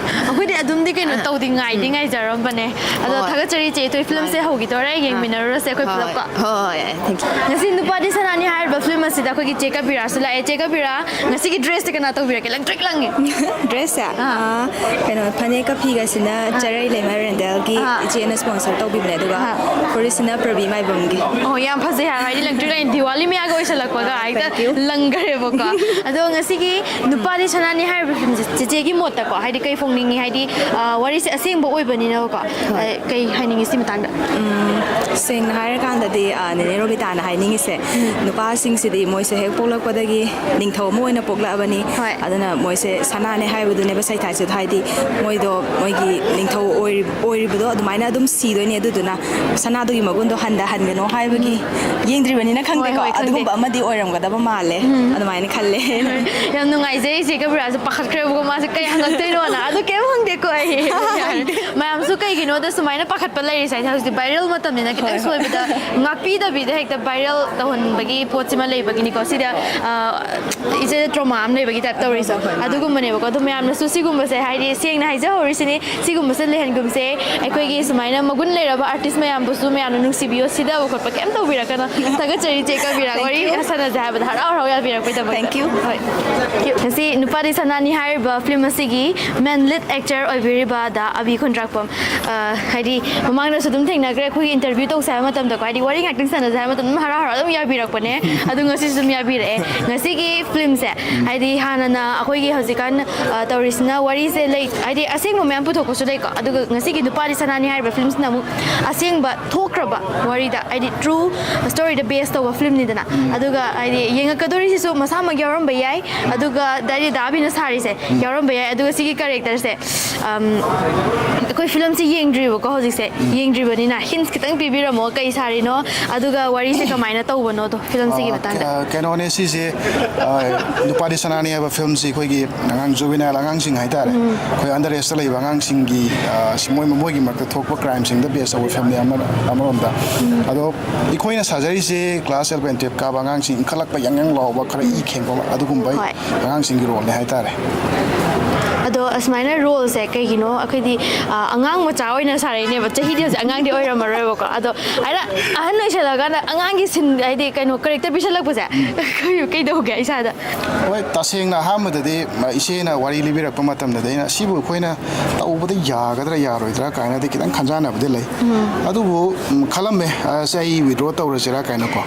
ꯑꯩꯈꯣꯏꯗꯤ ꯑꯗꯨꯝꯗꯤ ꯀꯩꯅꯣ ꯇꯧꯗꯤ ꯉꯥꯏꯗꯤ ꯉꯥꯏꯖꯔꯝꯕꯅꯦ꯫ ꯑꯗꯣ ꯍꯣꯏ꯫ ꯊꯥꯒꯠꯆꯔꯤ ꯆꯦ ꯊꯣꯏ, ꯐꯤꯂꯝꯁꯦ ꯍꯣꯏ꯫ ꯍꯧꯈꯤꯗꯣꯔꯦ, ꯌꯦꯡꯃꯤꯟꯅꯔꯨꯔꯁꯦ ꯑꯩꯈꯣꯏ ꯍꯣꯏ꯫ ꯄꯨꯂꯞꯀꯣ꯫ Thank you꯫ ꯉꯁꯤ ꯅꯨꯄꯥꯗꯤ ꯁꯅꯥꯅꯤ ꯍꯥꯏꯔꯤꯕ ꯐꯤꯂꯝ ꯑꯁꯤꯗ ꯑꯩꯈꯣꯏꯒꯤ ꯆꯦ ꯀꯕꯤꯔꯥꯁꯨ ꯂꯥꯛꯑꯦ꯫ ꯆꯦ ꯀꯕꯤꯔꯥ, ꯉꯁꯤꯒꯤ dressꯁꯦ ꯀꯅꯥ ꯇꯧꯕꯤꯔꯛꯀꯦ? ꯂꯪꯇ꯭ꯔꯤꯛ ꯂꯪꯉꯦ꯫ Dressꯁꯦ? ꯑꯥ꯫ ꯑꯥ, ꯀꯩꯅꯣ, ꯐꯅꯦꯛꯀ ꯐꯤꯒꯁꯤꯅ ꯆꯔꯩ ꯂꯩꯃ ꯔꯦꯟꯗꯦꯜꯒꯤ ꯑꯥ꯫ ꯏꯆꯦꯅ sponsor ꯇꯧꯕꯤꯕꯅꯦ, ꯑꯗꯨꯒ ꯑꯥ꯫ ꯐꯨꯔꯤꯠꯁꯤꯅ ꯄ꯭ꯔꯕꯤ ꯃꯥꯏꯕꯝꯒꯤ꯫ ꯑꯣ, ꯌꯥꯝ ꯐꯖꯩ ꯍꯥꯏꯕ, ꯍꯥꯏꯗꯤ ꯂꯪꯇ꯭ꯔꯤꯛ ꯂꯪꯉꯦ꯫ ꯗꯤꯋꯥꯂꯤ ꯃꯌꯥꯒ ꯑꯣꯏꯁꯜꯂꯛꯄꯒ ꯍꯦꯛꯇ Thank you꯫ ꯂꯪꯈ꯭ꯔꯦꯕꯀꯣ꯫ ꯑꯗꯣ ꯉꯁꯤꯒꯤ ꯅꯨꯄꯥꯗꯤ ꯁꯅꯥꯅꯤ ꯍꯥꯏꯔꯤꯕ ꯐꯤꯂꯝꯁꯦ ꯆꯦꯆꯦꯒꯤ ꯃꯣꯠꯇꯀꯣ, ꯍꯥꯏꯗꯤ ꯀꯩ ꯐꯣꯡꯅꯤꯡꯉꯤ? ꯍꯥꯏꯗꯤ, ꯑꯥ, ꯋꯥꯔꯤꯁꯦ ꯑꯁꯦꯡꯕ ꯑꯣꯏꯕꯅꯤꯅꯀꯣ꯫ ꯑ, ꯀꯩ ꯍꯥꯏꯅꯤꯡꯉꯤ ꯁꯤ ꯃꯇꯥꯡꯗ? ꯁꯦꯡꯅ ꯍꯥꯏꯔꯀꯥꯟꯗꯗꯤ, ꯑ, ꯅꯦꯅꯦ ꯔꯣꯕꯤꯇꯥꯅ ꯍꯥꯏꯅꯤꯡꯉꯤꯁꯦ, ꯅꯨꯄꯥꯁꯤꯡꯁꯤꯗꯤ ꯃꯣꯏꯁꯦ ꯍꯦꯛ ꯄꯣꯛꯂꯛꯄꯗꯒꯤ ꯅꯤꯡꯊꯧ ꯑꯃ ꯑꯣꯏꯅ ꯄꯣꯛꯂꯛꯑꯕꯅꯤ꯫ ꯍꯣꯏ꯫ ꯑꯗꯨꯅ ꯃꯣꯏꯁꯦ ꯁꯅꯥꯅꯦ ꯍꯥꯏꯕꯗꯨꯅꯦꯕ ꯁꯩꯊꯥꯏꯁꯤꯗ, ꯍꯥꯏꯗꯤ ꯃꯣꯏꯗꯣ ꯃꯣꯏꯒꯤ ꯅꯤꯡꯊꯧ ꯑꯣꯏꯔꯤ-, ꯑꯣꯏꯔꯤꯕꯗꯣ ꯑꯗꯨꯃꯥꯏꯅ ꯑꯗꯨꯝ ꯁꯤꯗꯣꯏꯅꯦ꯫ ꯑꯗꯨꯗꯨꯅ ꯁꯅꯥꯗꯨꯒꯤ ꯃꯒꯨꯟꯗꯣ ꯍꯟꯊꯍꯟꯒꯅꯣ ꯍꯥꯏꯕꯒꯤ, ꯌꯦꯡꯗ꯭ꯔꯤꯕꯅꯤꯅ ꯈꯪꯗꯦꯀꯣ, ꯍꯣꯏ, ꯈꯪꯗꯦ꯫ ꯑꯗꯨꯒꯨꯝꯕ ꯑꯃꯗꯤ ꯑꯣꯏꯔꯝꯒꯗꯕ ꯃꯥꯜꯂꯦ, ꯑꯗꯨꯃꯥꯏꯅ ꯈꯜꯂꯦ꯫ ꯌꯥꯝ ꯅꯨꯡꯉꯥꯏꯖꯩ꯫ ꯏꯆꯦ ꯀꯕꯤꯔꯥꯁꯨ ꯄꯥꯈꯠꯈ꯭ꯔꯦꯕꯀꯣ, ꯃꯥꯁꯦ ꯀꯩ ꯍꯪꯉꯛꯇꯣꯏꯅꯣꯅ꯫ ꯑꯗꯨ ꯀꯩꯝ ꯍꯪꯗꯦꯀꯣ ꯑꯩ꯫ ꯃꯌꯥꯝꯁꯨ ꯀꯩꯒꯤꯅꯣꯗ ꯁꯨꯃꯥꯏꯅ ꯄꯥꯈꯠꯄ ꯂꯩꯔꯤꯁꯦ ꯍꯥꯏꯗꯤ ꯍꯧꯖꯤꯛꯇꯤ viral ꯃꯇꯝꯅꯤꯅ ꯈꯤꯇꯪ ꯍꯣꯏ, ꯍꯣꯏ꯫ ꯁꯣꯏꯕꯗ ꯉꯥꯛꯄꯤꯗꯕꯤꯗ ꯍꯦꯛꯇ viral ꯇꯧꯍꯟꯕꯒꯤ ꯄꯣꯠꯁꯤꯃ ꯂꯩꯕꯒꯤꯅꯤꯀꯣ꯫ ꯁꯤꯗ, ꯑ, ꯏꯆꯦ trauma ꯑꯃ ꯂꯩꯕꯒꯤ type ꯇꯧꯔꯤꯁꯦ꯫ ꯍꯣꯏ, ꯍꯣꯏ, ꯃꯥꯅꯦ꯫ ꯑꯗꯨꯒꯨꯝꯕꯅꯦꯕꯀꯣ꯫ ꯑꯗꯨ ꯃꯌꯥꯝꯅꯁꯨ ꯁꯤꯒꯨꯝꯕꯁꯦ ꯍꯥꯏꯗꯤ ꯁꯦꯡꯅ ꯍꯥꯏꯖꯍꯧꯔꯤꯁꯤꯅꯤ꯫ ꯁꯤꯒꯨꯝꯕꯁꯦ ꯂꯩꯍꯟꯒꯨꯝꯁꯦ꯫ ꯑꯩꯈꯣꯏꯒꯤ ꯁꯨꯃꯥꯏꯅ ꯃꯒꯨꯟ ꯂꯩꯔꯕ ꯑꯥꯔꯇꯤꯁ ꯃꯌꯥꯝꯕꯨꯁꯨ ꯃꯌꯥꯝꯅ ꯅꯨꯡꯁꯤꯕꯤꯌꯣ, ꯁꯤꯗꯕ ꯈꯣꯠꯄ ꯀꯩꯝ ꯇꯧꯕꯤꯔꯛꯀꯅꯣ꯫ ꯊꯥꯒꯠꯆꯔꯤ ꯆꯦ ꯀꯕꯤꯔꯥ, ꯋꯥꯔꯤ ꯁꯥꯟꯅꯖꯦ ꯍꯥꯏꯕꯗ ꯍꯔꯥꯎ ꯍꯔꯥꯎ ꯌꯥꯕꯤꯔꯛꯄꯩꯗꯃꯛꯇ꯫ Thank you. ꯍꯣꯏ꯫ ꯉꯁꯤ ꯅꯨꯄꯥꯗꯤ ꯁꯅꯥꯅꯤ ꯍꯥꯏꯔꯤꯕ ꯐꯤꯂꯝ ꯑꯁꯤꯒꯤ ꯃꯦꯟ ꯂꯤꯗ ꯑꯦꯛꯇꯔ ꯑꯣꯏꯕꯤꯔꯤꯕ ꯗꯥ ꯑꯕꯤ ꯈꯨꯟꯗ꯭ꯔꯥꯛꯄꯝ, ꯑ, ꯍꯥꯏꯗꯤ ꯃꯃꯥꯡꯗꯁꯨ ꯑꯗꯨꯝ ꯊꯦꯡꯅꯈ꯭ꯔꯦ, ꯑꯩꯈꯣꯏꯒꯤ ꯏꯟꯇꯔꯚ꯭ꯌꯨ ꯇꯧꯁꯦ ꯍꯥꯏꯕ ꯃꯇꯝꯗꯀꯣ, ꯍꯥꯏꯗꯤ ꯋꯥꯔꯤ ꯉꯥꯛꯇꯪ ꯁꯥꯟꯅꯁꯦ ꯍꯥꯏꯕ ꯃꯇꯝꯗ ꯑꯗꯨꯝ ꯍꯔꯥꯎ ꯍꯔꯥꯎ ꯑꯗꯨꯝ ꯌꯥꯕꯤꯔꯛꯄꯅꯦ꯫ ꯑꯗꯨ ꯉꯁꯤꯁꯨ ꯑꯗꯨꯝ ꯌꯥꯕꯤꯔꯛꯑꯦ꯫ ꯉꯁꯤꯒꯤ ꯐꯤꯂꯝꯁꯦ, ꯍꯥꯏꯗꯤ ꯍꯥꯟꯅꯅ ꯑꯩꯈꯣꯏꯒꯤ ꯍꯧꯖꯤꯛꯀꯥꯟ, ꯑ, ꯇꯧꯔꯤꯁꯤꯅ ꯋꯥꯔꯤꯁꯦ ꯂꯩ, ꯍꯥꯏꯗꯤ ꯑꯁꯦꯡꯕ ꯃꯌꯥꯝ ꯄꯨꯊꯣꯛꯄꯁꯨ ꯂꯩꯀꯣ, ꯑꯗꯨꯒ ꯉꯁꯤꯒꯤ ꯅꯨꯄꯥꯗꯤ ꯁꯅꯥꯅꯤ ꯍꯥꯏꯔꯤꯕ ꯐꯤꯂꯝꯁꯤꯅ ꯑꯃꯨꯛ ꯑꯁꯦꯡꯕ ꯊꯣꯛꯈ꯭ꯔꯕ ꯋꯥꯔꯤꯗ, ꯍꯥꯏꯗꯤ ꯇ꯭ꯔꯨ ꯁ꯭ꯇꯣꯔꯤꯗ ꯕꯦꯁ ꯇꯧꯕ ꯐꯤꯂꯝꯅꯤꯗꯅ꯫ ꯑꯗꯨꯒ ꯍꯥꯏꯗꯤ ꯌꯦꯡꯉꯛꯀꯗꯣꯔꯤꯁꯤꯁꯨ ꯃꯁꯥꯃꯛ ꯌꯥꯎꯔꯝꯕ ꯌꯥꯏ, ꯑꯗꯨꯒ ꯍꯥꯏꯗꯤ ꯗꯥ ꯑꯕꯤꯅ ꯁꯥꯔꯤꯁꯦ ꯌꯥꯎꯔꯝꯕ ꯌꯥꯏ꯫ ꯑꯗꯨꯒ ꯁꯤꯒꯤ ꯀꯦꯔꯦꯛꯇꯔꯁꯦ, ꯑꯝ, ꯑꯩꯈꯣꯏ ꯐꯤꯂꯝꯁꯤ ꯌꯦꯡꯗ꯭ꯔꯤꯕꯀꯣ ꯍꯧꯖꯤꯛꯁꯦ꯫ ꯌꯦꯡꯗ꯭ꯔꯤꯕꯅꯤꯅ ꯍꯤꯟꯁ ꯈꯤꯇꯪ ꯄꯤꯕꯤꯔꯝꯃꯣ, ꯀꯩ ꯁꯥꯔꯤꯅꯣ, ꯑꯗꯨꯒ ꯋꯥꯔꯤꯁꯦ ꯀꯃꯥꯏꯅ ꯇꯧꯕꯅꯣꯗꯣ ꯐꯤꯂꯝꯁꯤꯒꯤ ꯑ, ꯃꯇꯥꯡꯗ꯫ ꯀ-, ꯀꯩꯅꯣꯅꯦ ꯁꯤꯁꯦ, ꯑ, ꯅꯨꯄꯥꯗꯤ ꯁꯅꯥꯅꯤ ꯍꯥꯏꯕ ꯐꯤꯂꯝꯁꯤ ꯑꯩꯈꯣꯏꯒꯤ ꯑꯉꯥꯡ ꯖꯨꯕꯤꯅꯥꯏꯜ ꯑꯉꯥꯡꯁꯤꯡ ꯍꯥꯏꯇꯥꯔꯦ, ꯑꯩꯈꯣꯏ ꯑꯟꯗꯔ ꯑꯦꯖꯇ ꯂꯩꯕ ꯑꯉꯥꯡꯁꯤꯡꯒꯤ, ꯑ, ꯁꯤ ꯃꯣꯏ, ꯃꯣꯏꯒꯤ ꯃꯔꯛꯇ ꯊꯣꯛꯄ ꯀ꯭ꯔꯥꯏꯝꯁꯤꯡꯗ ꯕꯦꯁ ꯇꯧꯕ ꯐꯤꯂꯝꯅꯤ ꯑꯃ-, ꯑꯃꯔꯣꯝꯗ꯫ ꯑꯗꯣ ꯑꯩꯈꯣꯏꯅ ꯁꯥꯖꯔꯤꯁꯦ ꯀ꯭ꯂꯥꯁ ꯑꯦꯂꯚꯦꯟ ꯇꯨꯌꯦꯜꯞ ꯀꯥꯕ ꯑꯉꯥꯡꯁꯤꯡ ꯏꯟꯈꯠꯂꯛꯄ ꯌꯥꯡ ꯌꯥꯡ ꯂꯥꯎꯕ, ꯈꯔ ꯏ ꯈꯦꯡꯕ ꯑꯗꯨꯒꯨꯝꯕ ꯍꯣꯏ꯫ ꯑꯉꯥꯡꯁꯤꯡꯒꯤ ꯔꯣꯜꯅꯦ ꯍꯥꯏꯇꯥꯔꯦ꯫ ꯑꯗꯣ ꯑꯁꯨꯃꯥꯏꯅ ꯔꯣꯜꯁꯦ ꯀꯩꯒꯤꯅꯣ ꯑꯩꯈꯣꯏꯗꯤ, ꯑ, ꯑꯉꯥꯡ ꯃꯆꯥ ꯑꯣꯏꯅ ꯁꯥꯔꯛꯏꯅꯦꯕ, ꯆꯍꯤꯗꯤ ꯍꯧꯖꯤꯛ ꯑꯉꯥꯡꯗꯤ ꯑꯣꯏꯔꯝꯃꯔꯣꯏꯕꯀꯣ, ꯑꯗꯣ ꯍꯥꯏꯅ ꯑꯍꯟ ꯑꯣꯏꯁꯜꯂꯀꯥꯟꯗ ꯑꯉꯥꯡꯒꯤ ꯁꯤꯟ, ꯍꯥꯏꯗꯤ ꯀꯩꯅꯣ ꯀꯦꯔꯦꯛꯇꯔ ꯄꯤꯁꯜꯂꯛꯄꯁꯦ ꯀꯩ-, ꯀꯩꯗꯧꯒꯦ ꯏꯁꯥꯗ? ꯍꯣꯏ, ꯇꯁꯦꯡꯅ ꯑꯍꯥꯟꯕꯗꯗꯤ, ꯃ-, ꯏꯆꯦꯅ ꯋꯥꯔꯤ ꯂꯤꯕꯤꯔꯛꯄ ꯃꯇꯝꯗꯗꯤ ꯑꯩꯅ ꯁꯤꯕꯨ ꯑꯩꯈꯣꯏꯅ ꯇꯧꯕꯗ ꯌꯥꯒꯗ꯭ꯔꯥ ꯌꯥꯔꯣꯏꯗ꯭ꯔꯥ ꯀꯥꯏꯅꯗꯤ ꯈꯤꯇꯪ ꯈꯟꯖꯥꯟꯅꯕꯗꯤ ꯂꯩ꯫ ꯑꯗꯨꯕꯨ, ꯎꯝ, ꯈꯜꯂꯝꯃꯦ, ꯑ, ꯁꯦ ꯑꯩ ꯋꯤꯗ꯭ꯔꯣ ꯇꯧꯔꯁꯤꯔꯥ ꯀꯥꯏꯅꯀꯣ꯫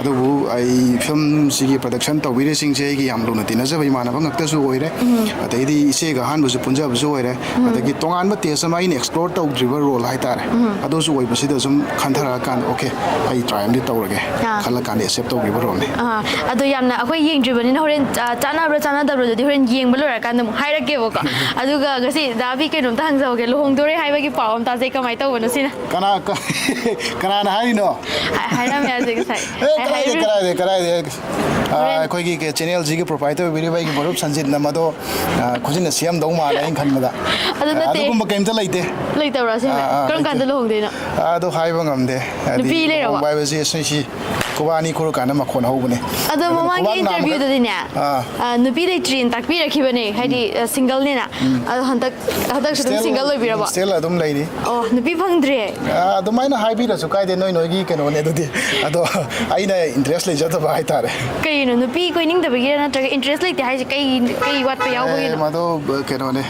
ꯑꯗꯨꯕꯨ ꯑꯩ ꯐꯤꯂꯝꯁꯤꯒꯤ ꯄ꯭ꯔꯗꯛꯁꯟ ꯇꯧꯕꯤꯔꯤꯁꯤꯡꯁꯦ ꯑꯩꯒꯤ ꯌꯥꯝ ꯂꯨꯅ ꯇꯤꯟꯅꯖꯕ ꯏꯃꯥꯟꯅꯕ ꯉꯥꯛꯇꯁꯨ ꯑꯣꯏꯔꯦ꯫ ꯎꯝ꯫ ꯑꯗꯩꯗꯤ ꯏꯆꯦꯒ ꯑꯍꯥꯟꯕꯁꯨ ꯄꯨꯟꯖꯕꯁꯨ ꯑꯣꯏꯔꯦ꯫ ꯎꯝ꯫ ꯑꯗꯒꯤ ꯇꯣꯉꯥꯟꯕ ꯇꯦꯁ ꯑꯃ ꯑꯩꯅ ꯑꯦꯛꯁꯄ꯭ꯂꯣꯔ ꯇꯧꯗ꯭ꯔꯤꯕ ꯔꯣꯜ ꯍꯥꯏꯇꯥꯔꯦ꯫ ꯎꯝ꯫ ꯑꯗꯨꯁꯨ ꯑꯣꯏꯕꯁꯤꯗ ꯁꯨꯝ ꯈꯟꯊꯔꯛꯑꯀꯥꯟꯗ, "ꯑꯣꯀꯦ, ꯑꯩ ꯇ꯭ꯔꯥꯏ ꯑꯃꯗꯤ ꯇꯧꯔꯒꯦ" ꯑꯥ꯫ ꯈꯜꯂꯀꯥꯟꯗ ꯑꯦꯛꯁꯦꯞ ꯇꯧꯈꯤꯕ ꯔꯣꯜꯅꯤ꯫ ꯑꯥ, ꯑꯗꯣ ꯌꯥꯝꯅ ꯑꯩꯈꯣꯏ ꯌꯦꯡꯗ꯭ꯔꯤꯕꯅꯤꯅ ꯍꯣꯔꯦꯟ, ꯑ, ꯆꯥꯟꯅꯕ꯭ꯔꯥ ꯆꯥꯟꯅꯗꯕ꯭ꯔꯥꯗꯨꯗꯤ ꯍꯣꯔꯦꯟ ꯌꯦꯡꯕ ꯂꯣꯏꯔꯀꯥꯟꯗ ꯑꯃꯨꯛ ꯍꯥꯏꯔꯛꯀꯦꯕꯀꯣ꯫ ꯑꯗꯨꯒ ꯉꯁꯤ ꯗꯥ ꯑꯕꯤ ꯀꯩꯅꯣꯝꯇ ꯍꯪꯖꯍꯧꯒꯦ, ꯂꯨꯍꯣꯡꯗꯣꯔꯦ ꯍꯥꯏꯕꯒꯤ ꯄꯥꯎ ꯑꯃ ꯇꯥꯖꯩ, ꯀꯃꯥꯏꯅ ꯇꯧꯕꯅꯣ ꯁꯤꯅ? ꯀꯅꯥ, ꯀ-, ꯀꯅꯥꯅ ꯍꯥꯏꯔꯤꯅꯣ? ꯍꯥꯏ-, ꯍꯥꯏꯔꯝꯃꯦ ꯍꯧꯖꯤꯛ ꯉꯁꯥꯏ꯫ ꯑꯦ, ꯍꯥꯏ-, ꯀꯗꯥꯏꯗꯩ, ꯍꯥꯏꯔꯨ-, ꯀꯗꯥꯏꯗꯩ, ꯀꯗꯥꯏꯗꯩ? ꯑ, ꯍꯣꯔꯦꯟ꯫ ꯑꯩꯈꯣꯏꯒꯤ ꯀ-, ꯆꯦꯅꯦꯜꯁꯤꯒꯤ ꯄ꯭ꯔꯣꯄꯥꯏꯇꯔ ꯑꯣꯏꯕꯤꯔꯤꯕ ꯑꯩꯒꯤ ꯃꯔꯨꯞ ꯁꯟꯖꯤꯠꯅ ꯃꯗꯣ, ꯑ, ꯈꯨꯖꯤꯟꯅ ꯁꯦꯝꯗꯧ ꯃꯥꯜꯂꯦ ꯑꯩꯅ ꯈꯟꯕꯗ꯫ ꯑꯗꯨ ꯑ, ꯅꯠꯇꯦ꯫ ꯑꯗꯨꯒꯨꯝꯕ ꯀꯩꯝꯇ ꯂꯩꯇꯦ꯫ ꯂꯩꯇꯕ꯭ꯔꯥ ꯑꯁꯦꯡꯕ? ꯑꯥ, ꯑꯥ, ꯀꯔꯝ ꯂꯩꯇꯦ꯫ ꯀꯥꯟꯗ ꯂꯨꯍꯣꯡꯗꯣꯏꯅꯣ? ꯑ, ꯑꯗꯨ ꯍꯥꯏꯕ ꯉꯝꯗꯦ꯫ ꯍꯥꯏꯗꯤ ꯅꯨꯄꯤ ꯂꯩꯔꯕꯣ? ꯂꯨꯍꯣꯡꯕ ꯍꯥꯏꯕꯁꯤ ꯁꯤ, ꯁꯤ ꯈꯨꯕꯥꯛ ꯑꯅꯤ ꯈꯨꯔꯀꯥꯟꯗ ꯃꯈꯣꯟ ꯍꯧꯕꯅꯦ꯫ ꯑꯗꯣ ꯑꯗꯨꯅ ꯃꯃꯥꯡꯒꯤ ꯈꯨꯕꯥꯛ ꯅꯥꯝꯃ ꯈꯛ-, interviewꯗꯗꯤꯅꯦ, ꯑꯥ꯫ ꯑ, ꯅꯨꯄꯤ ꯂꯩꯇ꯭ꯔꯤꯅ ꯇꯥꯛꯄꯤꯔꯛꯈꯤꯕꯅꯦ, ꯍꯥꯏꯗꯤ, ꯑ, singleꯅꯦꯅ꯫ ꯎꯝ꯫ ꯑꯗꯣ ꯍꯟꯗꯛ, ꯍꯟꯗꯛꯁꯨ ꯑꯗꯨꯝ hostel, single ꯑꯣꯏꯕꯤꯔꯕꯣ? Hostel ꯑꯗꯨꯝ ꯂꯩꯔꯤ꯫ ꯑꯣ, ꯅꯨꯄꯤ ꯐꯪꯗ꯭ꯔꯤ? ꯑ, ꯑꯗꯨꯃꯥꯏꯅ ꯍꯥꯏꯕꯤꯔꯁꯨ ꯀꯥꯏꯗꯦ, ꯅꯣꯏ ꯅꯣꯏꯒꯤ ꯀꯩꯅꯣꯅꯦ ꯑꯗꯨꯗꯤ꯫ ꯑꯗꯣ ꯑꯩꯅ interest ꯂꯩꯖꯗꯕ ꯍꯥꯏꯇꯥꯔꯦ꯫ ꯀꯩꯒꯤꯅꯣ? ꯅꯨꯄꯤ ꯀꯣꯏꯅꯤꯡꯗꯕꯒꯤꯔ ꯅꯠꯇ꯭ꯔꯒ interest ꯂꯩꯇꯦ ꯍꯥꯏꯁꯦ ꯀꯩ, ꯀꯩ ꯋꯥꯠꯄ ꯑꯦ, ꯌꯥꯎꯕꯒꯤꯅꯣ? ꯃꯗꯣ, ꯀꯩꯅꯣꯅꯦ꯫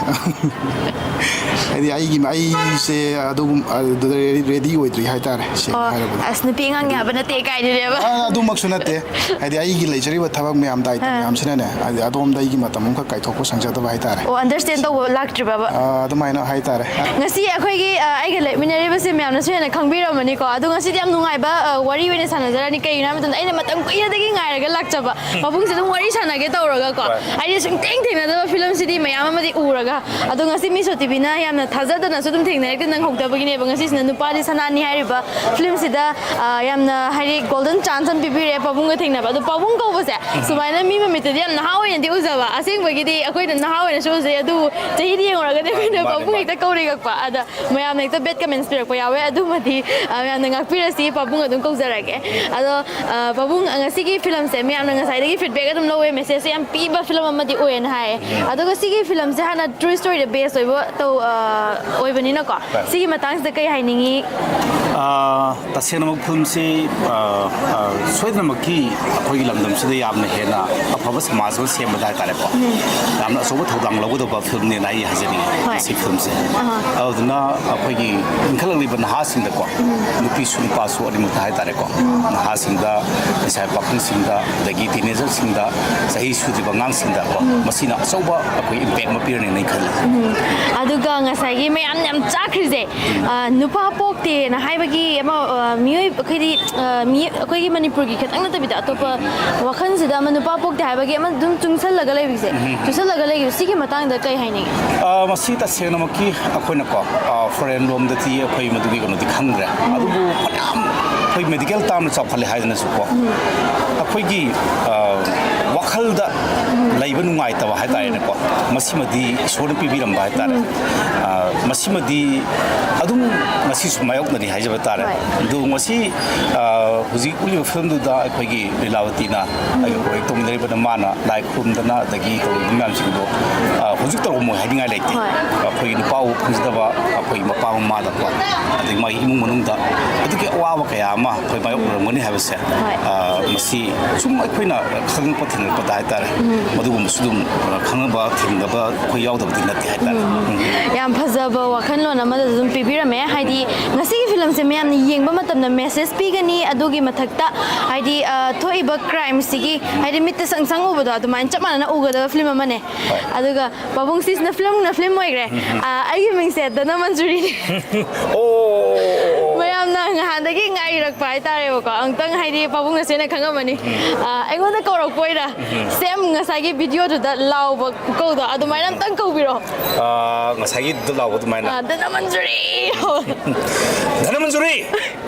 ꯍꯥꯏꯗꯤ ꯑꯩꯒꯤ, ꯑꯩꯁꯦ ꯑꯗꯨꯒꯨꯝ-, ꯑꯗꯨꯗ ready ꯑꯣꯏꯗ꯭ꯔꯤ ꯍꯥꯏꯇꯥꯔꯦ, ꯁꯦꯡꯅ ꯑꯣ, ꯍꯥꯏꯔꯕꯗ꯫ ꯑꯁ, ꯅꯨꯄꯤ ꯑꯉꯥꯡ ꯌꯥꯕ ꯅꯠꯇꯦ ꯀꯥꯏꯗꯨꯅꯦꯕ꯫ ꯑ, ꯑꯗꯨꯃꯛꯁꯨ ꯅꯠꯇꯦ꯫ ꯍꯥꯏꯗꯤ ꯑꯩꯒꯤ ꯂꯩꯖꯔꯤꯕ ꯊꯕꯛ ꯃꯌꯥꯝ, ꯗꯥꯏꯇ ꯑꯥ꯫ ꯃꯌꯥꯝꯁꯤꯅꯅꯦ, ꯍꯥꯏꯗꯤ ꯑꯗꯣꯝꯗ ꯑꯩꯒꯤ ꯃꯇꯝ ꯑꯃꯈꯛ ꯀꯥꯏꯊꯣꯛꯄ ꯁꯪꯖꯗꯕ ꯍꯥꯏꯇꯥꯔꯦ꯫ ꯑꯣ, understand ꯇꯧꯕ ꯂꯥꯛꯇ꯭ꯔꯤꯕꯕ? ꯑ, ꯑꯗꯨꯃꯥꯏꯅ ꯍꯥꯏꯇꯥꯔꯦ꯫ ꯉꯁꯤ ꯑꯩꯈꯣꯏꯒꯤ, ꯑ, ꯑꯩꯒ ꯂꯦꯞꯃꯤꯟꯅꯔꯤꯕꯁꯦ ꯃꯌꯥꯝꯅꯁꯨ ꯍꯦꯟꯅ ꯈꯪꯕꯤꯔꯝꯃꯅꯤꯀꯣ꯫ ꯑꯗꯣ ꯉꯁꯤꯗꯤ ꯌꯥꯝ ꯅꯨꯡꯉꯥꯏꯕ, ꯑ, ꯋꯥꯔꯤ ꯑꯣꯏꯅ ꯁꯥꯟꯅꯖꯔꯅꯤ꯫ ꯀꯩꯒꯤꯅꯣ ꯍꯥꯏꯕ ꯃꯇꯝꯗ ꯑꯩꯅ ꯃꯇꯝ ꯀꯨꯏꯅꯗꯒꯤ ꯉꯥꯏꯔꯒ ꯂꯥꯛꯆꯕ ꯄꯥꯕꯨꯡꯁꯦ ꯑꯗꯨꯝ ꯋꯥꯔꯤ ꯁꯥꯟꯅꯒꯦ ꯇꯧꯔꯒꯀꯣ꯫ ꯍꯣꯏ꯫ ꯑꯩꯗꯤ ꯁꯨꯡꯊꯦꯡ ꯊꯦꯡꯅꯗꯕ ꯐꯤꯂꯝꯁꯤꯗꯤ ꯃꯌꯥꯝ ꯑꯃꯗꯤ ꯎꯔꯒ, ꯑꯗꯣ ꯉꯁꯤ ꯃꯤꯁꯣ ꯇꯤꯚꯤꯅ ꯌꯥꯝꯅ ꯊꯥꯖꯗꯅꯁꯨ ꯑꯗꯨꯝ ꯊꯦꯡꯅꯔꯛꯇꯦ ꯅꯪꯍꯧꯗꯕꯒꯤꯅꯦꯕ꯫ ꯉꯁꯤꯁꯤꯅ ꯅꯨꯄꯥꯗꯤ ꯁꯅꯥꯅꯤ ꯍꯥꯏꯔꯤꯕ ꯐꯤꯂꯝꯁꯤꯗ, ꯑ, ꯌꯥꯝꯅ ꯍꯥꯏꯗꯤ golden chance ꯑꯃ ꯄꯤꯕꯤꯔꯛꯑꯦ ꯄꯥꯕꯨꯡꯒ ꯊꯦꯡꯅꯕ꯫ ꯑꯗꯣ ꯄꯥꯕꯨꯡ ꯀꯧꯕꯁꯦ ꯁꯨꯃꯥꯏꯅ ꯃꯤ ꯃꯃꯤꯠꯇꯗꯤ ꯌꯥꯝ ꯅꯍꯥ ꯑꯣꯏꯅꯗꯤ ꯎꯖꯕ, ꯑꯁꯦꯡꯕꯒꯤꯗꯤ ꯑꯩꯈꯣꯏꯅ ꯅꯍꯥ ꯑꯣꯏꯅꯁꯨ ꯎꯖꯩ, ꯑꯗꯨꯕꯨ ꯆꯍꯤꯗꯤ ꯌꯦꯡꯉꯨꯔꯒꯗꯤ ꯃꯥꯅꯤ, ꯑꯩꯈꯣꯏꯅ ꯃꯥꯅꯤ, ꯄꯥꯕꯨꯡ ꯃꯥꯅꯤ꯫ ꯍꯦꯛꯇ ꯀꯧꯔꯤꯒꯛꯄ꯫ ꯑꯗ ꯃꯌꯥꯝꯅ ꯍꯦꯛꯇ bad comments ꯄꯤꯔꯛꯄ ꯌꯥꯎꯋꯦ, ꯑꯗꯨꯃꯗꯤ, ꯑ, ꯃꯌꯥꯝꯅ ꯉꯥꯛꯄꯤꯔꯁꯤ, ꯄꯥꯕꯨꯡ ꯑꯗꯨꯝ ꯀꯧꯖꯔꯒꯦ꯫ ꯑꯗꯣ, ꯑ, ꯄꯥꯕꯨꯡ, ꯉꯁꯤꯒꯤ ꯐꯤꯂꯝꯁꯦ ꯃꯌꯥꯝꯅ ꯉꯁꯥꯏꯗꯒꯤ feedback ꯑꯗꯨꯝ ꯂꯧꯋꯦ, message ꯁꯦ ꯌꯥꯝ ꯄꯤꯕ ꯐꯤꯂꯝ ꯑꯃꯗꯤ ꯑꯣꯏꯌꯦꯅ ꯍꯥꯏꯌꯦ꯫ ꯑꯗꯨꯒ ꯁꯤꯒꯤ ꯐꯤꯂꯝꯁꯦ ꯍꯥꯟꯅ true story ꯗ base ꯑꯣꯏꯕ ꯇꯧ-, ꯑ, ꯑꯣꯏꯕꯅꯤꯅꯀꯣ, ꯍꯣꯏ꯫ ꯁꯤꯒꯤ ꯃꯇꯥꯡꯁꯤꯗ ꯀꯩ ꯍꯥꯏꯅꯤꯡꯉꯤ? ꯑ, ꯇꯁꯦꯡꯅꯃꯛ ꯐꯤꯂꯝꯁꯤ, ꯑ, ꯑ, ꯁꯣꯏꯗꯅꯃꯛꯀꯤ ꯑꯩꯈꯣꯏꯒꯤ ꯂꯝꯗꯝꯁꯤꯗ ꯌꯥꯝꯅ ꯍꯦꯟꯅ ꯑꯐꯕ ꯁꯃꯥꯖ ꯑꯃ ꯁꯦꯝꯕꯗ ꯍꯥꯏꯇꯥꯔꯦꯀꯣ, ꯌꯥꯝꯅ ꯑꯆꯧꯕ ꯊꯧꯗꯥꯡ ꯂꯧꯒꯗꯕ ꯐꯤꯂꯝꯅꯦꯅ ꯑꯩ ꯍꯥꯏꯖꯅꯤꯡꯉꯤ꯫ ꯍꯣꯏ꯫ ꯁꯤ ꯐꯤꯂꯝꯁꯦ꯫ ꯑꯍꯥ꯫ ꯑꯗꯨꯗꯨꯅ ꯑꯩꯈꯣꯏꯒꯤ ꯏꯟꯈꯠꯂꯛꯂꯤꯕ ꯅꯍꯥꯁꯤꯡꯗꯀꯣ, ꯅꯨꯄꯤꯁꯨ ꯅꯨꯄꯥꯁꯨ ꯑꯅꯤꯃꯛꯇ ꯍꯥꯏꯇꯥꯔꯦꯀꯣ, ꯅꯍꯥꯁꯤꯡꯗ, ꯂꯩꯁꯥꯕꯤ ꯄꯥꯈꯪꯁꯤꯡꯗ, ꯑꯗꯒꯤ teenager ꯁꯤꯡꯗ, ꯆꯍꯤ ꯁꯨꯗ꯭ꯔꯤꯕ ꯑꯉꯥꯡꯁꯤꯡꯗꯀꯣ, ꯃꯁꯤꯅ ꯑꯆꯧꯕ ꯑꯩꯈꯣꯏ impact ꯑꯃ ꯄꯤꯔꯅꯤꯅ ꯑꯩ ꯈꯜꯂꯤ꯫ ꯑꯗꯨꯒ ꯉꯁꯥꯏꯒꯤ ꯃꯌꯥꯝꯅ ꯌꯥꯝ ꯆꯥꯛꯈ꯭ꯔꯤꯁꯦ, ꯑ, ꯅꯨꯄꯥ ꯄꯣꯛꯇꯦꯅ ꯍꯥꯏꯕꯒꯤ ꯑꯃ, ꯑ, ꯃꯤꯑꯣꯏ-, ꯑꯩꯈꯣꯏꯗꯤ, ꯑ, ꯃꯤ-, ꯑꯩꯈꯣꯏꯒꯤ ꯃꯅꯤꯄꯨꯔꯒꯤ ꯈꯛꯇꯪ ꯅꯠꯇꯕꯤꯗ ꯑꯇꯣꯞꯄ ꯋꯥꯈꯜꯁꯤꯗ ꯑꯃ ꯅꯨꯄꯥ ꯄꯣꯛꯇꯦ ꯍꯥꯏꯕꯒꯤ ꯑꯃ ꯑꯗꯨꯝ ꯆꯨꯡꯁꯜꯂꯒ ꯂꯩꯕꯁꯦ, ꯆꯨꯡꯁꯜꯂꯒ ꯂꯩꯕ ꯁꯤꯒꯤ ꯃꯇꯥꯡꯗ ꯀꯩ ꯍꯥꯏꯅꯤꯡꯉꯤ? ꯑ, ꯃꯁꯤ ꯇꯁꯦꯡꯅꯃꯛꯀꯤ ꯑꯩꯈꯣꯏꯅꯀꯣ, ꯑ, foreign ꯂꯣꯝꯗꯗꯤ ꯑꯩꯈꯣꯏ ꯃꯗꯨꯒꯤ ꯀꯩꯅꯣꯗꯤ ꯈꯪꯗ꯭ꯔꯦ꯫ ꯑꯗꯨꯕꯨ ꯐꯅꯌꯥꯝ ꯑꯩꯈꯣꯏ medical term ꯗ ꯆꯥꯎꯈꯠꯂꯦ ꯍꯥꯏꯗꯅꯁꯨꯀꯣ, ꯑꯩꯈꯣꯏꯒꯤ, ꯑ, ꯋꯥꯈꯜꯗ ꯂꯩꯕ ꯅꯨꯡꯉꯥꯏꯇꯕ ꯍꯥꯏꯇꯥꯔꯦꯅꯦꯀꯣ, ꯃꯁꯤꯃꯗꯤ ꯏꯁꯣꯔꯅ ꯄꯤꯕꯤꯔꯝꯕ ꯍꯥꯏꯇꯥꯔꯦ꯫ ꯑ, ꯃꯁꯤꯃꯗꯤ ꯑꯗꯨꯝ ꯉꯁꯤꯁꯨ ꯃꯥꯌꯣꯛꯅꯔꯤ ꯍꯥꯏꯖꯕ ꯇꯥꯔꯦ꯫ ꯍꯣꯏ꯫ ꯑꯗꯨ ꯉꯁꯤ, ꯑ, ꯍꯧꯖꯤꯛ ꯎꯠꯂꯤꯕ ꯐꯤꯂꯝꯗꯨꯗ ꯑꯩꯈꯣꯏꯒꯤ ꯂꯤꯂꯥꯕꯇꯤꯅ, ꯑꯩꯈꯣꯏ ꯇꯧꯃꯤꯟꯅꯔꯤꯕꯅ ꯃꯥꯅ ꯂꯥꯏ ꯈꯨꯔꯨꯝꯗꯅ ꯑꯗꯒꯤ ꯇꯧꯔꯤꯕ ꯃꯌꯥꯝꯁꯤꯡꯗꯣ, ꯑ, ꯍꯧꯖꯤꯛ ꯇꯧꯔꯝꯃꯣꯏ ꯍꯥꯏꯅꯤꯡꯉꯥꯏ ꯂꯩꯇꯦ꯫ ꯍꯣꯏ꯫ ꯑꯩꯈꯣꯏꯒꯤ ꯅꯨꯄꯥ ꯎꯕ ꯐꯪꯖꯗꯕ ꯑꯩꯈꯣꯏꯒꯤ ꯃꯄꯥ ꯃꯃꯥꯗꯀꯣ, ꯑꯗꯒꯤ ꯃꯥꯒꯤ ꯏꯃꯨꯡ ꯃꯅꯨꯡꯗ ꯑꯗꯨꯒꯤ ꯑꯋꯥꯕ ꯀꯌꯥ ꯑꯃ ꯑꯩꯈꯣꯏ ꯃꯥꯌꯣꯛꯅꯔꯝꯒꯅꯤ ꯍꯥꯏꯕꯁꯦ, ꯍꯣꯏ꯫ ꯑ, ꯃꯁꯤ ꯁꯨꯝ ꯑꯩꯈꯣꯏꯅ ꯈꯪꯉꯛꯄ ꯊꯦꯡꯅꯔꯛꯄꯗ ꯍꯥꯏꯇꯥꯔꯦ, ꯃꯗꯨꯒꯨꯝꯕꯁꯨ ꯑꯗꯨꯝ, ꯑ, ꯈꯪꯅꯕ ꯊꯦꯡꯅꯕ ꯑꯩꯈꯣꯏ ꯌꯥꯎꯗꯕꯗꯤ ꯅꯠꯇꯦ ꯍꯥꯏꯇꯥꯔꯦ꯫ ꯎꯝ꯫ ꯌꯥꯝ ꯐꯖꯕ ꯋꯥꯈꯜꯂꯣꯟ ꯑꯃꯗꯁꯨ ꯑꯗꯨꯝ ꯄꯤꯕꯤꯔꯝꯃꯦ꯫ ꯍꯥꯏꯗꯤ ꯉꯁꯤꯒꯤ ꯐꯤꯂꯝꯁꯦ ꯃꯌꯥꯝꯅ ꯌꯦꯡꯕ ꯃꯇꯝꯗ ꯃꯦꯁꯦꯖ ꯄꯤꯒꯅꯤ, ꯑꯗꯨꯒꯤ ꯃꯊꯛꯇ ꯍꯥꯏꯗꯤ, ꯑ, ꯊꯣꯛꯏꯕ ꯀ꯭ꯔꯥꯏꯝꯁꯤꯒꯤ ꯍꯥꯏꯗꯤ ꯃꯤꯠꯇ ꯁꯪ ꯁꯪ ꯎꯕꯗꯣ ꯑꯗꯨꯃꯥꯏꯅ ꯆꯞ ꯃꯥꯟꯅꯅ ꯎꯒꯗꯕ ꯐꯤꯂꯝ ꯑꯃꯅꯦ꯫ ꯍꯣꯏ꯫ ꯑꯗꯨꯒ ꯄꯥꯕꯨꯡ ꯁꯤꯁꯅ ꯐꯤꯂꯝꯅ ꯐꯤꯂꯝ ꯑꯣꯏꯈ꯭ꯔꯦ꯫ ꯑ, ꯑꯩꯒꯤ ꯃꯤꯡꯁꯦ ꯙꯅꯃꯟꯖꯨꯔꯤꯅꯤ꯫ ꯑꯣ, ꯑꯣ, ꯑꯣ, ꯑꯣ꯫ ꯃꯌꯥꯝꯅ ꯉꯍꯥꯟꯗꯒꯤ ꯉꯥꯏꯔꯛꯄ ꯍꯥꯏꯇꯥꯔꯦꯕꯀꯣ꯫ ꯑꯃꯨꯛꯇꯪ ꯍꯥꯏꯗꯤ ꯄꯥꯕꯨꯡ ꯅꯁꯦꯅ ꯈꯪꯉꯝꯃꯅꯤ꯫ ꯑ, ꯑꯩꯉꯣꯟꯗ ꯀꯧꯔꯛꯄ ꯑꯣꯏꯅ ꯁꯦꯝ ꯉꯁꯥꯏꯒꯤ ꯚꯤꯗꯤꯑꯣꯗꯨꯗ ꯂꯥꯎꯕ ꯈꯨꯀꯧꯗꯣ ꯑꯗꯨꯃꯥꯏꯅ ꯑꯝꯇꯪ ꯀꯧꯕꯤꯔꯣ꯫ ꯑ, ꯉꯁꯥꯏꯒꯤꯗꯨ ꯂꯥꯎꯕ ꯑꯗꯨꯃꯥꯏꯅ꯫ ꯑ, ꯙꯅꯃꯟꯖꯨꯔꯤ! ꯙꯅꯃꯟꯖꯨꯔꯤ!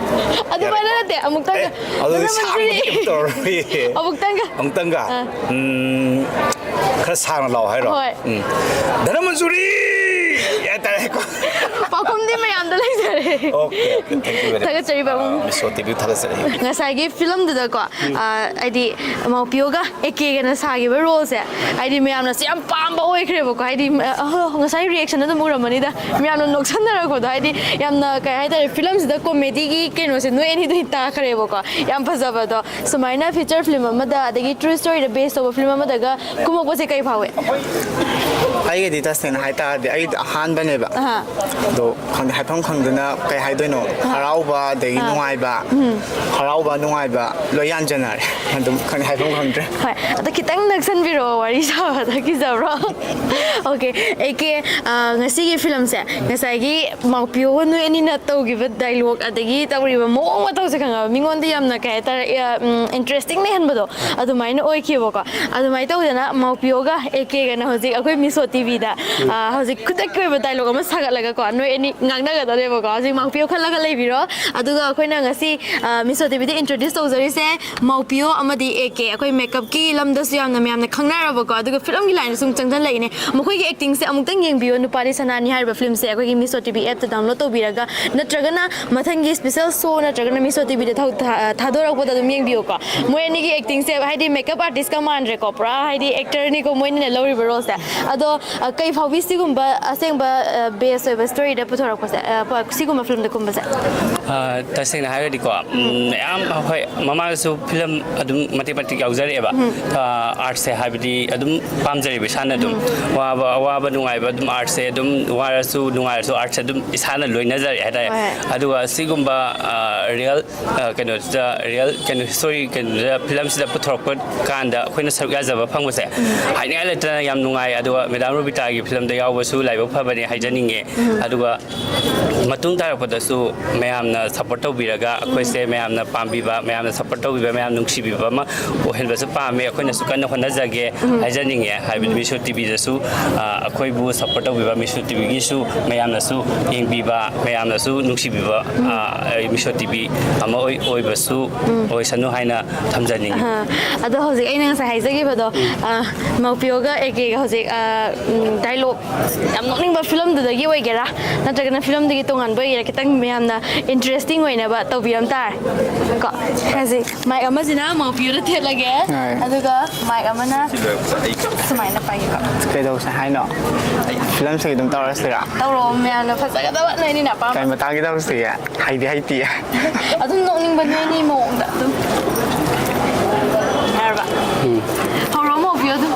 ꯑꯗꯨꯃꯥꯏꯅ ꯌꯥꯔꯦꯀꯣ? ꯅꯠꯇꯦ, ꯑꯃꯨꯛꯇꯪꯒ꯫ ꯑꯦ, ꯑꯗꯨꯗꯤ ꯙꯅꯃꯟꯖꯨꯔꯤ! ꯁꯥꯡꯕꯗꯤ ꯀꯩꯝ ꯇꯧꯔꯔꯣꯏꯌꯦ꯫ ꯑꯃꯨꯛꯇꯪꯒ꯫ ꯑꯃꯨꯛꯇꯪꯒ? ꯑ꯫ ꯎꯝ, ꯈꯔ ꯁꯥꯡꯅ ꯂꯥꯎ ꯍꯥꯏꯔꯣ? ꯍꯣꯏ꯫ ꯎꯝ꯫ ꯙꯅꯃꯟꯖꯨꯔꯤ! ꯍꯥꯏꯇꯥꯔꯦꯀꯣ꯫ ꯄꯥꯎꯈꯨꯝꯗꯤ ꯃꯌꯥꯝꯗ ꯂꯩꯖꯔꯦ꯫ Okay, okay, thank you very much꯫ ꯊꯥꯒꯠꯆꯔꯤ, ꯄꯥꯕꯨꯡ꯫ ꯑ, ꯃꯤꯁꯣ ꯇꯤ ꯚꯤ ꯊꯥꯒꯠꯆꯔꯤ꯫ ꯉꯁꯥꯏꯒꯤ ꯐꯤꯂꯝꯗꯨꯗꯀꯣ, ꯑ, ꯍꯥꯏꯗꯤ ꯃꯥꯎꯄꯤꯌꯣꯒ ꯑꯦ ꯀꯦꯒꯅ ꯁꯥꯈꯤꯕ ꯔꯣꯜꯁꯦ, ꯍꯥꯏꯗꯤ ꯃꯌꯥꯝꯅꯁꯨ ꯌꯥꯝ ꯄꯥꯝꯕ ꯑꯣꯏꯈ꯭ꯔꯦꯕꯀꯣ꯫ ꯍꯥꯏꯗꯤ, ꯑ, ꯑꯍ, ꯉꯁꯥꯏ ꯔꯤꯌꯦꯛꯁꯟ ꯑꯗꯨꯝ ꯎꯔꯝꯃꯅꯤꯗ, ꯃꯌꯥꯝꯅ ꯅꯣꯛꯁꯟꯅꯔꯛꯄꯗꯣ꯫ ꯍꯥꯏꯗꯤ ꯌꯥꯝꯅ, ꯀꯩ ꯍꯥꯏꯇꯥꯔꯦ, ꯐꯤꯂꯝꯁꯤꯗ ꯀꯣꯃꯦꯗꯤꯒꯤ ꯀꯩꯅꯣꯁꯦ ꯅꯣꯏ ꯑꯅꯤꯗꯒꯤ ꯇꯥꯈ꯭ꯔꯦꯕꯀꯣ꯫ ꯌꯥꯝ ꯐꯖꯕꯗꯣ꯫ ꯁꯨꯃꯥꯏꯅ ꯐꯤꯆꯔ ꯐꯤꯂꯝ ꯑꯃꯗ, ꯑꯗꯒꯤ ꯇ꯭ꯔꯨ ꯁ꯭ꯇꯣꯔꯤꯗ ꯕꯦꯁ ꯇꯧꯕ ꯐꯤꯂꯝ ꯑꯃꯗꯒ ꯀꯨꯝꯃꯛꯄꯁꯦ ꯀꯩ ꯐꯥꯎꯏ? ꯑꯩꯒꯤꯗꯤ ꯇꯁꯦꯡꯅ ꯍꯥꯏꯇꯥꯔꯗꯤ ꯑꯩꯗꯤ ꯑꯍꯥꯟꯕꯅꯦꯕ꯫ ꯑꯍꯥ꯫ ꯑꯗꯣ ꯈꯪꯗꯦ, ꯍꯥꯏꯐꯝ ꯈꯪꯗꯅ ꯀꯩ ꯍꯥꯏꯗꯣꯏꯅꯣ, ꯑꯥ꯫ ꯍꯔꯥꯎꯕ, ꯑꯗꯒꯤ ꯑꯥ꯫ ꯅꯨꯡꯉꯥꯏꯕ, ꯎꯝ꯫ ꯍꯔꯥꯎꯕ, ꯅꯨꯡꯉꯥꯏꯕ ꯂꯣꯏ ꯌꯥꯟꯖꯟꯅꯔꯦ꯫ ꯑꯗꯨꯝ ꯈꯪꯗꯦ, ꯍꯥꯏꯐꯝ ꯈꯪꯗ꯭ꯔꯦ꯫ ꯍꯣꯏ, ꯑꯗꯣ ꯈꯤꯇꯪ ꯅꯛꯁꯟꯕꯤꯔꯛꯑꯣ, ꯋꯥꯔꯤ ꯁꯥꯕꯗ ꯀꯤꯖꯕ꯭ꯔꯣ? Okay, ꯑꯦ ꯀꯦ, ꯑ, ꯉꯁꯤꯒꯤ ꯐꯤꯂꯝꯁꯦ, ꯉꯁꯥꯏꯒꯤ ꯃꯥꯎꯄꯤꯌꯣꯒ ꯅꯣꯏ ꯑꯅꯤꯅ ꯇꯧꯈꯤꯕ ꯗꯥꯏꯂꯣꯛ, ꯑꯗꯒꯤ ꯇꯧꯔꯤꯕ ꯃꯑꯣꯡ ꯃꯇꯧꯁꯦ ꯈꯪꯉꯕ, ꯃꯤꯉꯣꯟꯗ ꯌꯥꯝꯅ, ꯀꯩ ꯍꯥꯏꯇꯥꯔꯦ, ꯑ, ꯎꯝ, ꯏꯟꯇꯔꯦꯁꯇꯤꯡ ꯂꯩꯍꯟꯕꯗꯣ, ꯑꯗꯨꯃꯥꯏꯅ ꯑꯣꯏꯈꯤꯕꯀꯣ꯫ ꯑꯗꯨꯃꯥꯏꯅ ꯇꯧꯗꯅ ꯃꯥꯎꯄꯤꯌꯣꯒ ꯑꯦ ꯀꯦꯒꯅ ꯍꯧꯖꯤꯛ ꯑꯩꯈꯣꯏ ꯃꯤꯁꯣ ꯇꯤ ꯚꯤꯗ, ꯑ, ꯍꯧꯖꯤꯛ ꯈꯨꯗꯛꯀꯤ ꯑꯣꯏꯕ ꯗꯥꯏꯂꯣꯛ ꯑꯃ ꯁꯥꯒꯠꯂꯒꯀꯣ, ꯅꯣꯏ ꯑꯅꯤ ꯉꯥꯡꯅꯒꯗꯧꯔꯦꯕꯀꯣ꯫ ꯍꯧꯖꯤꯛ ꯃꯥꯎꯄꯤꯌꯣ ꯈꯜꯂꯒ ꯂꯩꯕꯤꯔꯣ꯫ ꯑꯗꯨꯒ ꯑꯩꯈꯣꯏꯅ ꯉꯁꯤ, ꯑ, ꯃꯤꯁꯣ ꯇꯤꯚꯤꯗ introduce ꯇꯧꯖꯔꯤꯁꯦ ꯃꯥꯎꯄꯤꯌꯣ ꯑꯃꯗꯤ ꯑꯦ ꯀꯦ꯫ ꯑꯩꯈꯣꯏ ꯃꯦꯀꯞꯀꯤ ꯂꯝꯗꯁꯨ ꯌꯥꯝꯅ ꯃꯌꯥꯝꯅ ꯈꯪꯅꯔꯕꯀꯣ, ꯑꯗꯨꯒ ꯐꯤꯂꯝꯒꯤ ꯂꯥꯏꯟꯗ ꯁꯨꯝ ꯆꯪꯁꯤꯜꯂꯛꯏꯅꯦ꯫ ꯃꯈꯣꯏꯒꯤ ꯑꯦꯛꯇꯤꯡꯁꯦ ꯑꯃꯨꯛꯇꯪ ꯌꯦꯡꯕꯤꯌꯣ꯫ ꯅꯨꯄꯥꯗꯤ ꯁꯅꯥꯅꯤ ꯍꯥꯏꯔꯤꯕ ꯐꯤꯂꯝꯁꯦ ꯑꯩꯈꯣꯏꯒꯤ ꯃꯤꯁꯣ ꯇꯤꯚꯤ ꯑꯦꯞꯇ ꯗꯥꯎꯟꯂꯣꯗ ꯇꯧꯕꯤꯔꯒ, ꯅꯠꯇ꯭ꯔꯒꯅ ꯃꯊꯪꯒꯤ ꯁ꯭ꯄꯦꯁꯦꯜ ꯁꯣ ꯅꯠꯇ꯭ꯔꯒꯅ ꯃꯤꯁꯣ ꯇꯤꯚꯤꯗ ꯊꯧ-, ꯊꯥ-, ꯊꯥꯗꯣꯔꯛꯄꯗ ꯑꯗꯨꯝ ꯌꯦꯡꯕꯤꯌꯣꯀꯣ꯫ ꯃꯣꯏ ꯑꯅꯤꯒꯤ ꯑꯦꯛꯇꯤꯡꯁꯦ ꯍꯥꯏꯗꯤ ꯃꯦꯀꯞ ꯑꯥꯔꯇꯤꯁꯀ ꯃꯥꯟꯗ꯭ꯔꯦꯀꯣ, ꯄꯨꯔꯥ ꯍꯥꯏꯗꯤ ꯑꯦꯛꯇꯔꯅꯤꯀꯣ ꯃꯣꯏꯅꯤꯅ ꯂꯧꯔꯤꯕ ꯔꯣꯜꯁꯦ꯫ ꯑꯗꯣ, ꯑ, ꯀꯩ ꯐꯥꯎꯕꯤ ꯁꯤꯒꯨꯝꯕ ꯑꯁꯦꯡꯕ, ꯑ, ꯕꯦꯁ ꯑꯣꯏꯕ ꯁ꯭ꯇꯣꯔꯤꯗ ꯄꯨꯊꯣꯔꯛꯄꯁꯦ, ꯑ, ꯄ-, ꯁꯤꯒꯨꯝꯕ ꯐꯤꯂꯝꯗ ꯀꯨꯝꯕꯁꯦ? ꯑ, ꯇꯁꯦꯡꯅ ꯍꯥꯏꯔꯒꯗꯤꯀꯣ, ꯎꯝ, ꯃꯌꯥꯝ ꯍꯣꯏ, ꯃꯃꯥꯡꯗꯁꯨ ꯐꯤꯂꯝ ꯑꯗꯨꯝ ꯃꯇꯦꯛ ꯃꯇꯦꯛ ꯌꯥꯎꯖꯔꯛꯑꯦꯕ꯫ ꯑ, ꯑꯥꯔꯠꯁꯦ ꯍꯥꯏꯕꯗꯤ ꯑꯗꯨꯝ ꯄꯥꯝꯖꯔꯦꯕ ꯏꯁꯥꯅ ꯑꯗꯨꯝ꯫ ꯋꯥꯕ, ꯑꯋꯥꯕ ꯅꯨꯡꯉꯥꯏꯕ ꯑꯗꯨꯝ ꯑꯥꯔꯠꯁꯦ ꯑꯗꯨꯝ, ꯋꯥꯔꯁꯨ ꯅꯨꯡꯉꯥꯏꯔꯁꯨ ꯑꯥꯔꯠꯁꯦ ꯑꯗꯨꯝ ꯏꯁꯥꯅ ꯂꯣꯏꯅꯖꯔꯛꯑꯦ ꯍꯥꯏꯇꯥꯔꯦ꯫ ꯍꯣꯏ꯫ ꯑꯗꯨꯒ ꯁꯤꯒꯨꯝꯕ, ꯑ, ꯔꯤꯌꯦꯜ ꯑ, ꯀꯩꯅꯣꯁꯤꯗ, ꯔꯤꯌꯦꯜ ꯀꯩꯅꯣ, ꯁ꯭ꯇꯣꯔꯤ ꯀꯩꯅꯣꯗ, ꯐꯤꯂꯝꯁꯤꯗ ꯄꯨꯊꯣꯔꯛꯄ ꯀꯥꯟꯗ ꯑꯩꯈꯣꯏꯅ ꯁꯔꯨꯛ ꯌꯥꯖꯕ ꯐꯪꯕꯁꯦ ꯍꯥꯏꯅꯤꯡꯉꯥꯏ ꯂꯩꯇꯅ ꯌꯥꯝ ꯅꯨꯡꯉꯥꯏ꯫ ꯑꯗꯨꯒ ꯃꯦꯗꯥꯝ ꯔꯣꯕꯤꯇꯥꯒꯤ ꯐꯤꯂꯝꯗ ꯌꯥꯎꯕꯁꯨ ꯂꯥꯏꯕꯛ ꯐꯕꯅꯦ ꯍꯥꯏꯖꯅꯤꯡꯉꯦ꯫ ꯑꯗꯨꯒ ꯃꯇꯨꯡ ꯇꯥꯔꯛꯄꯗꯁꯨ ꯃꯌꯥꯝꯅ ꯁꯞꯄꯣꯔꯠ ꯇꯧꯕꯤꯔꯒ, ꯑꯩꯈꯣꯏꯁꯦ ꯃꯌꯥꯝꯅ ꯄꯥꯝꯕꯤꯕ, ꯃꯌꯥꯝꯅ ꯁꯞꯄꯣꯔꯠ ꯇꯧꯕꯤꯕ, ꯃꯌꯥꯝ ꯅꯨꯡꯁꯤꯕꯤꯕ ꯑꯃ ꯑꯣꯏꯍꯟꯕꯁꯨ ꯄꯥꯝꯃꯦ꯫ ꯑꯩꯈꯣꯏꯅꯁꯨ ꯀꯟꯅ ꯍꯣꯠꯅꯖꯒꯦ ꯍꯥꯏꯖꯅꯤꯡꯉꯦ꯫ ꯍꯥꯏꯕꯗꯤ ꯃꯤꯁꯣ ꯇꯤꯚꯤꯗꯁꯨ, ꯑ, ꯑꯩꯈꯣꯏꯕꯨ ꯁꯞꯄꯣꯔꯠ ꯇꯧꯕꯤꯕ ꯃꯤꯁꯣ ꯇꯤꯚꯤꯒꯤꯁꯨ ꯃꯌꯥꯝꯅꯁꯨ ꯌꯦꯡꯕꯤꯕ, ꯃꯌꯥꯝꯅꯁꯨ ꯅꯨꯡꯁꯤꯕꯤꯕ, ꯑ, ꯑꯩ ꯃꯤꯁꯣ ꯇꯤꯚꯤ ꯑꯃ ꯑꯣꯏ-, ꯑꯣꯏꯕꯁꯨ ꯑꯣꯏꯁꯅꯨ ꯍꯥꯏꯅ ꯊꯝꯖꯅꯤꯡꯉꯤ꯫ ꯑ, ꯑꯗꯣ ꯍꯧꯖꯤꯛ ꯑꯩꯅ ꯉꯁꯥꯏ ꯍꯥꯏꯖꯈꯤꯕꯗꯣ, ꯑ, ꯃꯧꯄꯤꯌꯣꯒ ꯑꯦ ꯀꯦꯒ ꯍꯧꯖꯤꯛ, ꯑ, ꯎꯝ, ꯗꯥꯏꯂꯣꯛ ꯌꯥꯝ ꯅꯣꯛꯅꯤꯡꯕ ꯐꯤꯂꯝꯗꯨꯗꯒꯤ ꯑꯣꯏꯒꯦꯔꯥ, ꯅꯠꯇ꯭ꯔꯒꯅ ꯐꯤꯂꯝꯗꯨꯒꯤ ꯇꯣꯉꯥꯟꯕ ꯑꯣꯏꯒꯦꯔꯥ, ꯈꯤꯇꯪ ꯃꯌꯥꯝꯅ ꯏꯟꯇꯔꯦꯁꯇꯤꯡ ꯑꯣꯏꯅꯕ ꯇꯧꯕꯤꯔꯝ ꯇꯥꯔꯦ ꯀꯣ꯫ ꯍꯧꯖꯤꯛ ꯃꯥꯏꯛ ꯑꯃꯁꯤꯅ ꯃꯧꯄꯤꯌꯣꯗ ꯊꯦꯠꯂꯒꯦ, ꯍꯣꯏ꯫ ꯑꯗꯨꯒ ꯃꯥꯏꯛ ꯑꯃꯅ ꯁꯨꯃꯥꯏꯅ ꯄꯥꯏꯒꯦꯀꯣ꯫ ꯀꯩꯗꯧꯁꯦ ꯍꯥꯏꯅꯣ? ꯐꯤꯂꯝꯁꯦ ꯑꯗꯨꯝ ꯇꯧꯔꯁꯤꯔꯥ? ꯇꯧꯔꯛꯑꯣ, ꯃꯌꯥꯝꯅ ꯐꯖꯒꯗꯕ ꯅꯣꯏꯅꯤꯅ ꯑꯄꯥꯝꯕ꯫ ꯀꯩ ꯃꯇꯥꯡꯒꯤ ꯇꯧꯁꯤꯒꯦ? ꯍꯩꯗꯤ ꯍꯩꯇꯤꯌꯦ꯫ ꯑꯗꯨꯝ ꯅꯣꯛꯅꯤꯡꯕ ꯅꯣꯏꯅꯤ ꯃꯑꯣꯡꯗ ꯑꯗꯨꯝ꯫ ꯌꯥꯔꯕ? ꯎꯝ꯫ ꯍꯧꯔꯣ, ꯃꯧꯄꯤꯌꯣ ꯑꯗꯨꯝ꯫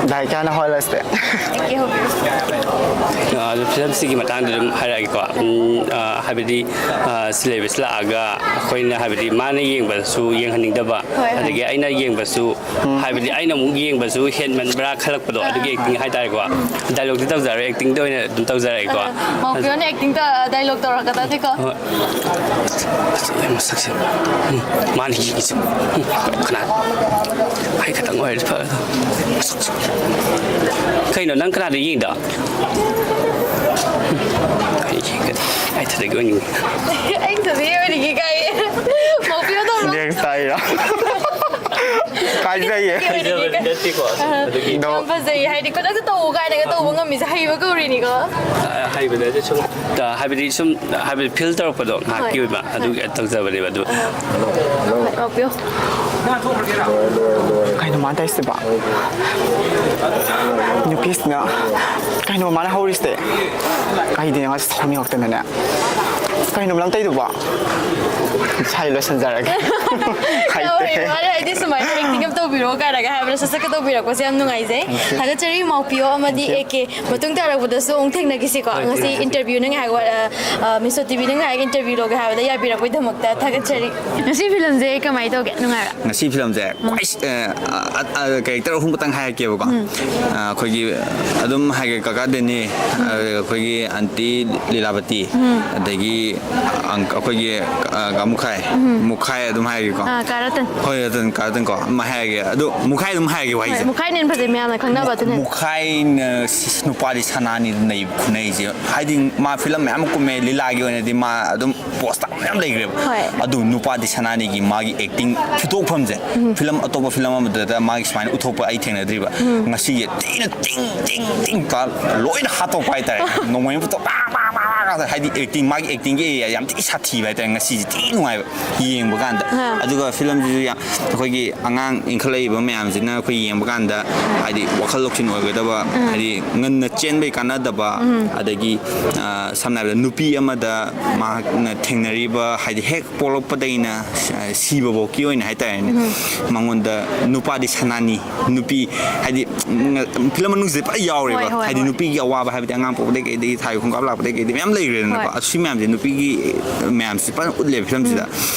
ꯗꯥꯏ ꯀꯌꯥꯅ ꯍꯣꯜꯂꯁꯦ? ꯑꯩꯒꯤ ꯍꯧꯕꯤꯔꯣ꯫ ꯑ, ꯑꯗꯨ ꯐꯤꯂꯝꯁꯤꯒꯤ ꯃꯇꯥꯡꯗ ꯑꯗꯨꯝ ꯍꯥꯏꯔꯛꯑꯒꯦꯀꯣ꯫ ꯎꯝ, ꯑ, ꯍꯥꯏꯕꯗꯤ, ꯑ, ꯁꯤ ꯂꯩꯕꯁꯤ ꯂꯥꯛꯑꯒ ꯑꯩꯈꯣꯏꯅ ꯍꯥꯏꯕꯗꯤ ꯃꯥꯅ ꯌꯦꯡꯕꯗꯁꯨ ꯌꯦꯡꯍꯟꯅꯤꯡꯗꯕ, ꯍꯣꯏ, ꯍꯣꯏ꯫ ꯑꯗꯒꯤ ꯑꯩꯅ ꯌꯦꯡꯕꯁꯨ ꯍꯥꯏꯕꯗꯤ ꯑꯩꯅ ꯑꯃꯨꯛ ꯌꯦꯡꯕꯁꯨ ꯍꯦꯟꯃꯟꯕ꯭ꯔꯥ ꯈꯜꯂꯛꯄꯗꯣ, ꯑꯗꯨꯒꯤ ꯑꯦꯛꯇꯤꯡ ꯍꯥꯏꯇꯥꯔꯦꯀꯣ꯫ ꯗꯥꯏꯂꯣꯛꯇꯤ ꯇꯧꯖꯔꯣꯏ, ꯑꯦꯛꯇꯤꯡꯗ ꯑꯣꯏꯅ ꯑꯗꯨꯝ ꯇꯧꯖꯔꯛꯑꯒꯦꯀꯣ꯫ ꯑ, ꯃꯧꯄꯤꯌꯣꯅ ꯑꯦꯛꯇꯤꯡ ꯇꯧ-, ꯗꯥꯏꯂꯣꯛ ꯇꯧꯔꯛꯀꯗꯕꯅꯤꯀꯣ꯫ ꯍꯣꯏ꯫ ꯑꯁ, ꯑꯩ ꯃꯁꯛꯁꯦ꯫ ꯎꯝ, ꯃꯥꯅ ꯌꯦꯡꯉꯤꯁꯦ꯫ ꯎꯝ, ꯀꯅꯥ? ꯑꯩ ꯈꯛꯇꯪ ꯑꯣꯏꯔꯗꯤ ꯐꯒꯗꯕ꯫ ꯃꯁꯛꯁꯦ꯫ ꯀꯩꯅꯣ, ꯅꯪ ꯀꯅꯥꯗ ꯌꯦꯡꯉꯤꯗꯣ? ꯁꯤꯗꯒꯤ ꯑꯣꯏꯅꯤꯡꯉꯤ꯫ ꯑꯩ ꯁꯤꯗꯒꯤ ꯑꯣꯏꯅꯤꯡꯉꯤ ꯀꯥꯏ꯫ ꯃꯧꯄꯤꯌꯣꯗꯧꯅ ꯅꯦꯛꯁ ꯇꯥꯏꯔꯣ? ꯀꯥꯏꯖꯩꯌꯦ꯫ ꯍꯩꯖꯕꯗꯤ ꯅꯠꯇꯦꯀꯣ꯫ ꯑꯗꯨꯒꯤ ꯗꯣ ꯌꯥꯝ ꯐꯖꯩ꯫ ꯍꯥꯏꯗꯤ ꯈꯨꯗꯛꯇ ꯇꯧ ꯀꯥꯏꯅꯒ ꯇꯧꯕ ꯉꯝꯃꯤꯁꯦ ꯍꯩꯕ ꯀꯧꯔꯤꯅꯤꯀꯣ꯫ ꯍꯩꯕꯗꯗꯤ ꯁꯨꯝ ꯍꯥꯏꯕꯗꯤ ꯁꯨꯝ ꯍꯥꯏꯕꯗꯤ ꯐꯤꯜ ꯇꯧꯔꯛꯄꯗꯣ ꯉꯥꯏꯍꯥꯛꯀꯤ ꯑꯣꯏꯕ ꯑꯗꯨꯒꯤ ꯇꯧꯖꯕꯅꯦꯕ ꯑꯗꯨ꯫ ꯃꯧꯄꯤꯌꯣ꯫ ꯀꯩꯅꯣ ꯃꯥꯅ ꯇꯧꯔꯤꯁꯤꯕꯣ? ꯅꯨꯄꯤꯁꯤꯅ ꯀꯩꯅꯣ ꯃꯥꯅ ꯍꯧꯔꯤꯁꯦ? ꯑꯩꯗꯤ ꯉꯁꯤ ꯁꯥꯎꯅꯤꯡꯉꯛꯇꯅꯅꯦ꯫ ꯀꯩꯅꯣ ꯅꯪ ꯇꯧꯔꯤꯗꯨꯕꯣ? ꯏꯁꯥ ꯂꯣꯏꯁꯤꯟꯖꯔꯒꯦ꯫ ꯌꯥꯝ ꯍꯩꯕ ꯃꯥꯅꯦ꯫ ꯑꯩꯗꯤ ꯁꯨꯃꯥꯏꯅ ꯑꯦꯛꯇꯤꯡ ꯑꯃ ꯇꯧꯕꯤꯔꯣ ꯀꯥꯏꯅꯒ ꯍꯥꯏꯕꯗ ꯁꯠ ꯁꯠꯀ ꯇꯧꯕꯤꯔꯛꯄꯁꯦ ꯌꯥꯝ ꯅꯨꯡꯉꯥꯏꯖꯩ꯫ ꯊꯥꯒꯠꯆꯔꯤ ꯃꯧꯄꯤꯌꯣ ꯑꯃꯗꯤ ꯑꯦ ꯀꯦ꯫ ꯃꯇꯨꯡ ꯇꯥꯔꯛꯄꯗꯁꯨ ꯑꯃꯨꯛ ꯊꯦꯡꯅꯈꯤꯁꯤꯀꯣ꯫ ꯉꯁꯤ ꯏꯟꯇꯔꯚꯤꯌꯨ ꯅꯪ ꯍꯥꯏ ꯃꯤꯁꯣ ꯇꯤꯚꯤ ꯅꯪ ꯍꯥꯏ ꯏꯟꯇꯔꯚꯤꯌꯨ ꯂꯧꯒꯦ ꯍꯥꯏꯕꯗ ꯌꯥꯕꯤꯔꯛꯄꯒꯤꯗꯃꯛꯇ ꯊꯥꯒꯠꯆꯔꯤ꯫ ꯉꯁꯤ ꯐꯤꯂꯝꯁꯦ ꯀꯃꯥꯏꯅ ꯇꯧꯒꯦ? ꯅꯨꯡꯉꯥꯏꯕ꯭ꯔꯥ? ꯉꯁꯤ ꯐꯤꯂꯝꯁꯦ ꯀꯦꯔꯦꯛꯇꯔ ꯑꯍꯨꯝ ꯈꯛꯇꯪ ꯍꯥꯏꯔꯛꯀꯦꯕꯀꯣ꯫ ꯑꯩꯈꯣꯏꯒꯤ ꯑꯗꯨꯝ ꯍꯥꯏꯒꯦ ꯀꯀꯥ ꯗꯦꯅꯤ, ꯑꯩꯈꯣꯏꯒꯤ ꯑꯟꯇꯤ ꯂꯤꯂꯥꯕꯇꯤ, ꯑꯗꯒꯤ ꯑꯪ- ꯑꯩꯈꯣꯏꯒꯤ ꯀꯥ ꯃꯨꯈꯥꯏ, ꯃꯨꯈꯥꯏ ꯑꯗꯨꯝ ꯍꯥꯏꯔꯒꯦꯀꯣ꯫ ꯑꯥ, ꯀꯥ ꯔꯇꯟ꯫ ꯍꯣꯏ, ꯔꯇꯟ, ꯀꯥ ꯔꯇꯟ ꯀꯣ ꯑꯗꯨꯝ ꯍꯥꯏꯔꯒꯦ꯫ ꯑꯗꯣ ꯃꯨꯈꯥꯏ ꯑꯗꯨꯝ ꯍꯥꯏꯔꯒꯦ ꯋꯥꯍꯩꯁꯦ꯫ ꯃꯨꯈꯥꯏꯅ ꯍꯦꯟꯅ ꯐꯖꯩ ꯃꯌꯥꯝꯅ ꯈꯪꯅꯕ ꯑꯗꯨꯅ꯫ ꯃꯨꯈꯥꯏꯅ ꯅꯨꯄꯥꯗꯤ ꯁꯅꯥꯅꯤ ꯅꯩ ꯈꯨꯅꯩꯁꯦ꯫ ꯍꯥꯏꯗꯤ ꯃꯥ ꯐꯤꯂꯝ ꯃꯌꯥꯝ ꯑꯃ ꯀꯨꯝꯃꯦ, ꯂꯤꯂꯥꯒꯤ ꯑꯣꯏꯅꯗꯤ ꯃꯥ ꯑꯗꯨꯝ ꯄꯣꯁ ꯇꯥꯕ ꯃꯌꯥꯝ ꯂꯩꯈ꯭ꯔꯦꯕ꯫ ꯍꯣꯏ꯫ ꯑꯗꯨ ꯅꯨꯄꯥꯗꯤ ꯁꯅꯥꯅꯤꯒꯤ ꯃꯥꯒꯤ ꯑꯦꯛꯇꯤꯡ ꯐꯨꯊꯣꯛꯐꯝꯁꯦ ꯐꯤꯂꯝ ꯑꯇꯣꯞꯄ ꯐꯤꯂꯝ ꯑꯃꯗꯨꯗ ꯃꯥꯒꯤ ꯁꯨꯃꯥꯏꯅ ꯎꯠꯊꯣꯛꯄ ꯑꯩ ꯊꯦꯡꯅꯗ꯭ꯔꯤꯕ꯫ ꯉꯁꯤꯁꯦ ꯊꯤꯅ ꯇꯤꯡ ꯇꯤꯡ ꯇꯤꯡ ꯀꯥ ꯂꯣꯏꯅ ꯍꯥꯠꯇꯣꯛꯄ ꯍꯥꯏꯇꯥꯔꯦ꯫ ꯅꯣꯡꯃꯩ ꯄꯨꯊꯣꯛ ꯄꯥ ꯄꯥ ꯄꯥ ꯄꯥ ꯄꯥ ꯍꯥꯏꯗꯤ ꯑꯦꯛꯇꯤꯡ ꯃꯥꯒꯤ ꯑꯦꯛꯇꯤꯡꯒꯤ ꯑꯦꯔꯤꯌꯥ ꯌꯥꯝ ꯊꯤ ꯁꯥꯊꯤꯕ ꯍꯥꯏꯇꯥꯔꯦ꯫ ꯉꯁꯤꯁꯦ ꯊꯤ ꯅꯨꯡꯉꯥꯏꯕ ꯌꯦꯡꯕ ꯀꯥꯟꯗ꯫ ꯑꯗꯨꯒ ꯐꯤꯂꯝꯁꯤꯁꯨ ꯌꯥꯝ ꯑꯩꯈꯣꯏꯒꯤ ꯑꯉꯥꯡ ꯏꯟꯈꯠꯂꯛꯏꯕ ꯃꯌꯥꯝꯁꯤꯅ ꯑꯩꯈꯣꯏ ꯌꯦꯡꯕ ꯀꯥꯟꯗ ꯍꯥꯏꯗꯤ ꯋꯥꯈꯜ ꯂꯧꯁꯤꯡ ꯑꯣꯏꯒꯗꯕ, ꯍꯥꯏꯗꯤ ꯉꯟꯅ ꯆꯦꯟꯕꯩ ꯀꯥꯟꯅꯗꯕ, ꯑꯗꯒꯤ ꯁꯝꯅ ꯍꯥꯏꯔꯕꯗ ꯅꯨꯄꯤ ꯑꯃꯗ ꯃꯍꯥꯛꯅ ꯊꯦꯡꯅꯔꯤꯕ ꯍꯥꯏꯗꯤ ꯍꯦꯛ ꯄꯣꯛꯂꯛꯄꯗꯒꯤꯅ ꯁꯤꯕꯐꯧꯀꯤ ꯑꯣꯏꯅ ꯍꯥꯏꯇꯥꯔꯦꯅꯦ꯫ ꯃꯉꯣꯟꯗ ꯅꯨꯄꯥꯗꯤ ꯁꯅꯥꯅꯤ, ꯅꯨꯄꯤ ꯍꯥꯏꯗꯤ ꯐꯤꯂꯝ ꯃꯅꯨꯡꯁꯤꯗ ꯄꯨꯔꯥ ꯌꯥꯎꯔꯦꯕ꯫ ꯍꯣꯏ, ꯍꯣꯏ, ꯍꯥꯏꯗꯤ ꯍꯣꯏ꯫ ꯅꯨꯄꯤꯒꯤ ꯑꯋꯥꯕ ꯍꯥꯏꯕꯗꯤ ꯑꯉꯥꯡ ꯄꯣꯛꯄꯗꯒꯤ ꯀꯩꯗꯒꯤ ꯊꯥꯒꯤ ꯈꯣꯡꯀꯥꯞ ꯂꯥꯛꯄꯗꯒꯤ ꯀꯩꯗꯒꯤ ꯃꯌꯥꯝ ꯂꯩꯈ꯭ꯔꯦꯗꯅꯀꯣ꯫ ꯍꯣꯏ꯫ ꯑꯁꯤ ꯃꯌꯥꯝꯁꯦ ꯅꯨꯄꯤꯒꯤ ꯃꯌꯥꯝꯁꯦ ꯐꯖꯅ ꯎꯠꯂꯦꯕ ꯐꯤꯂꯝꯁꯤꯗ꯫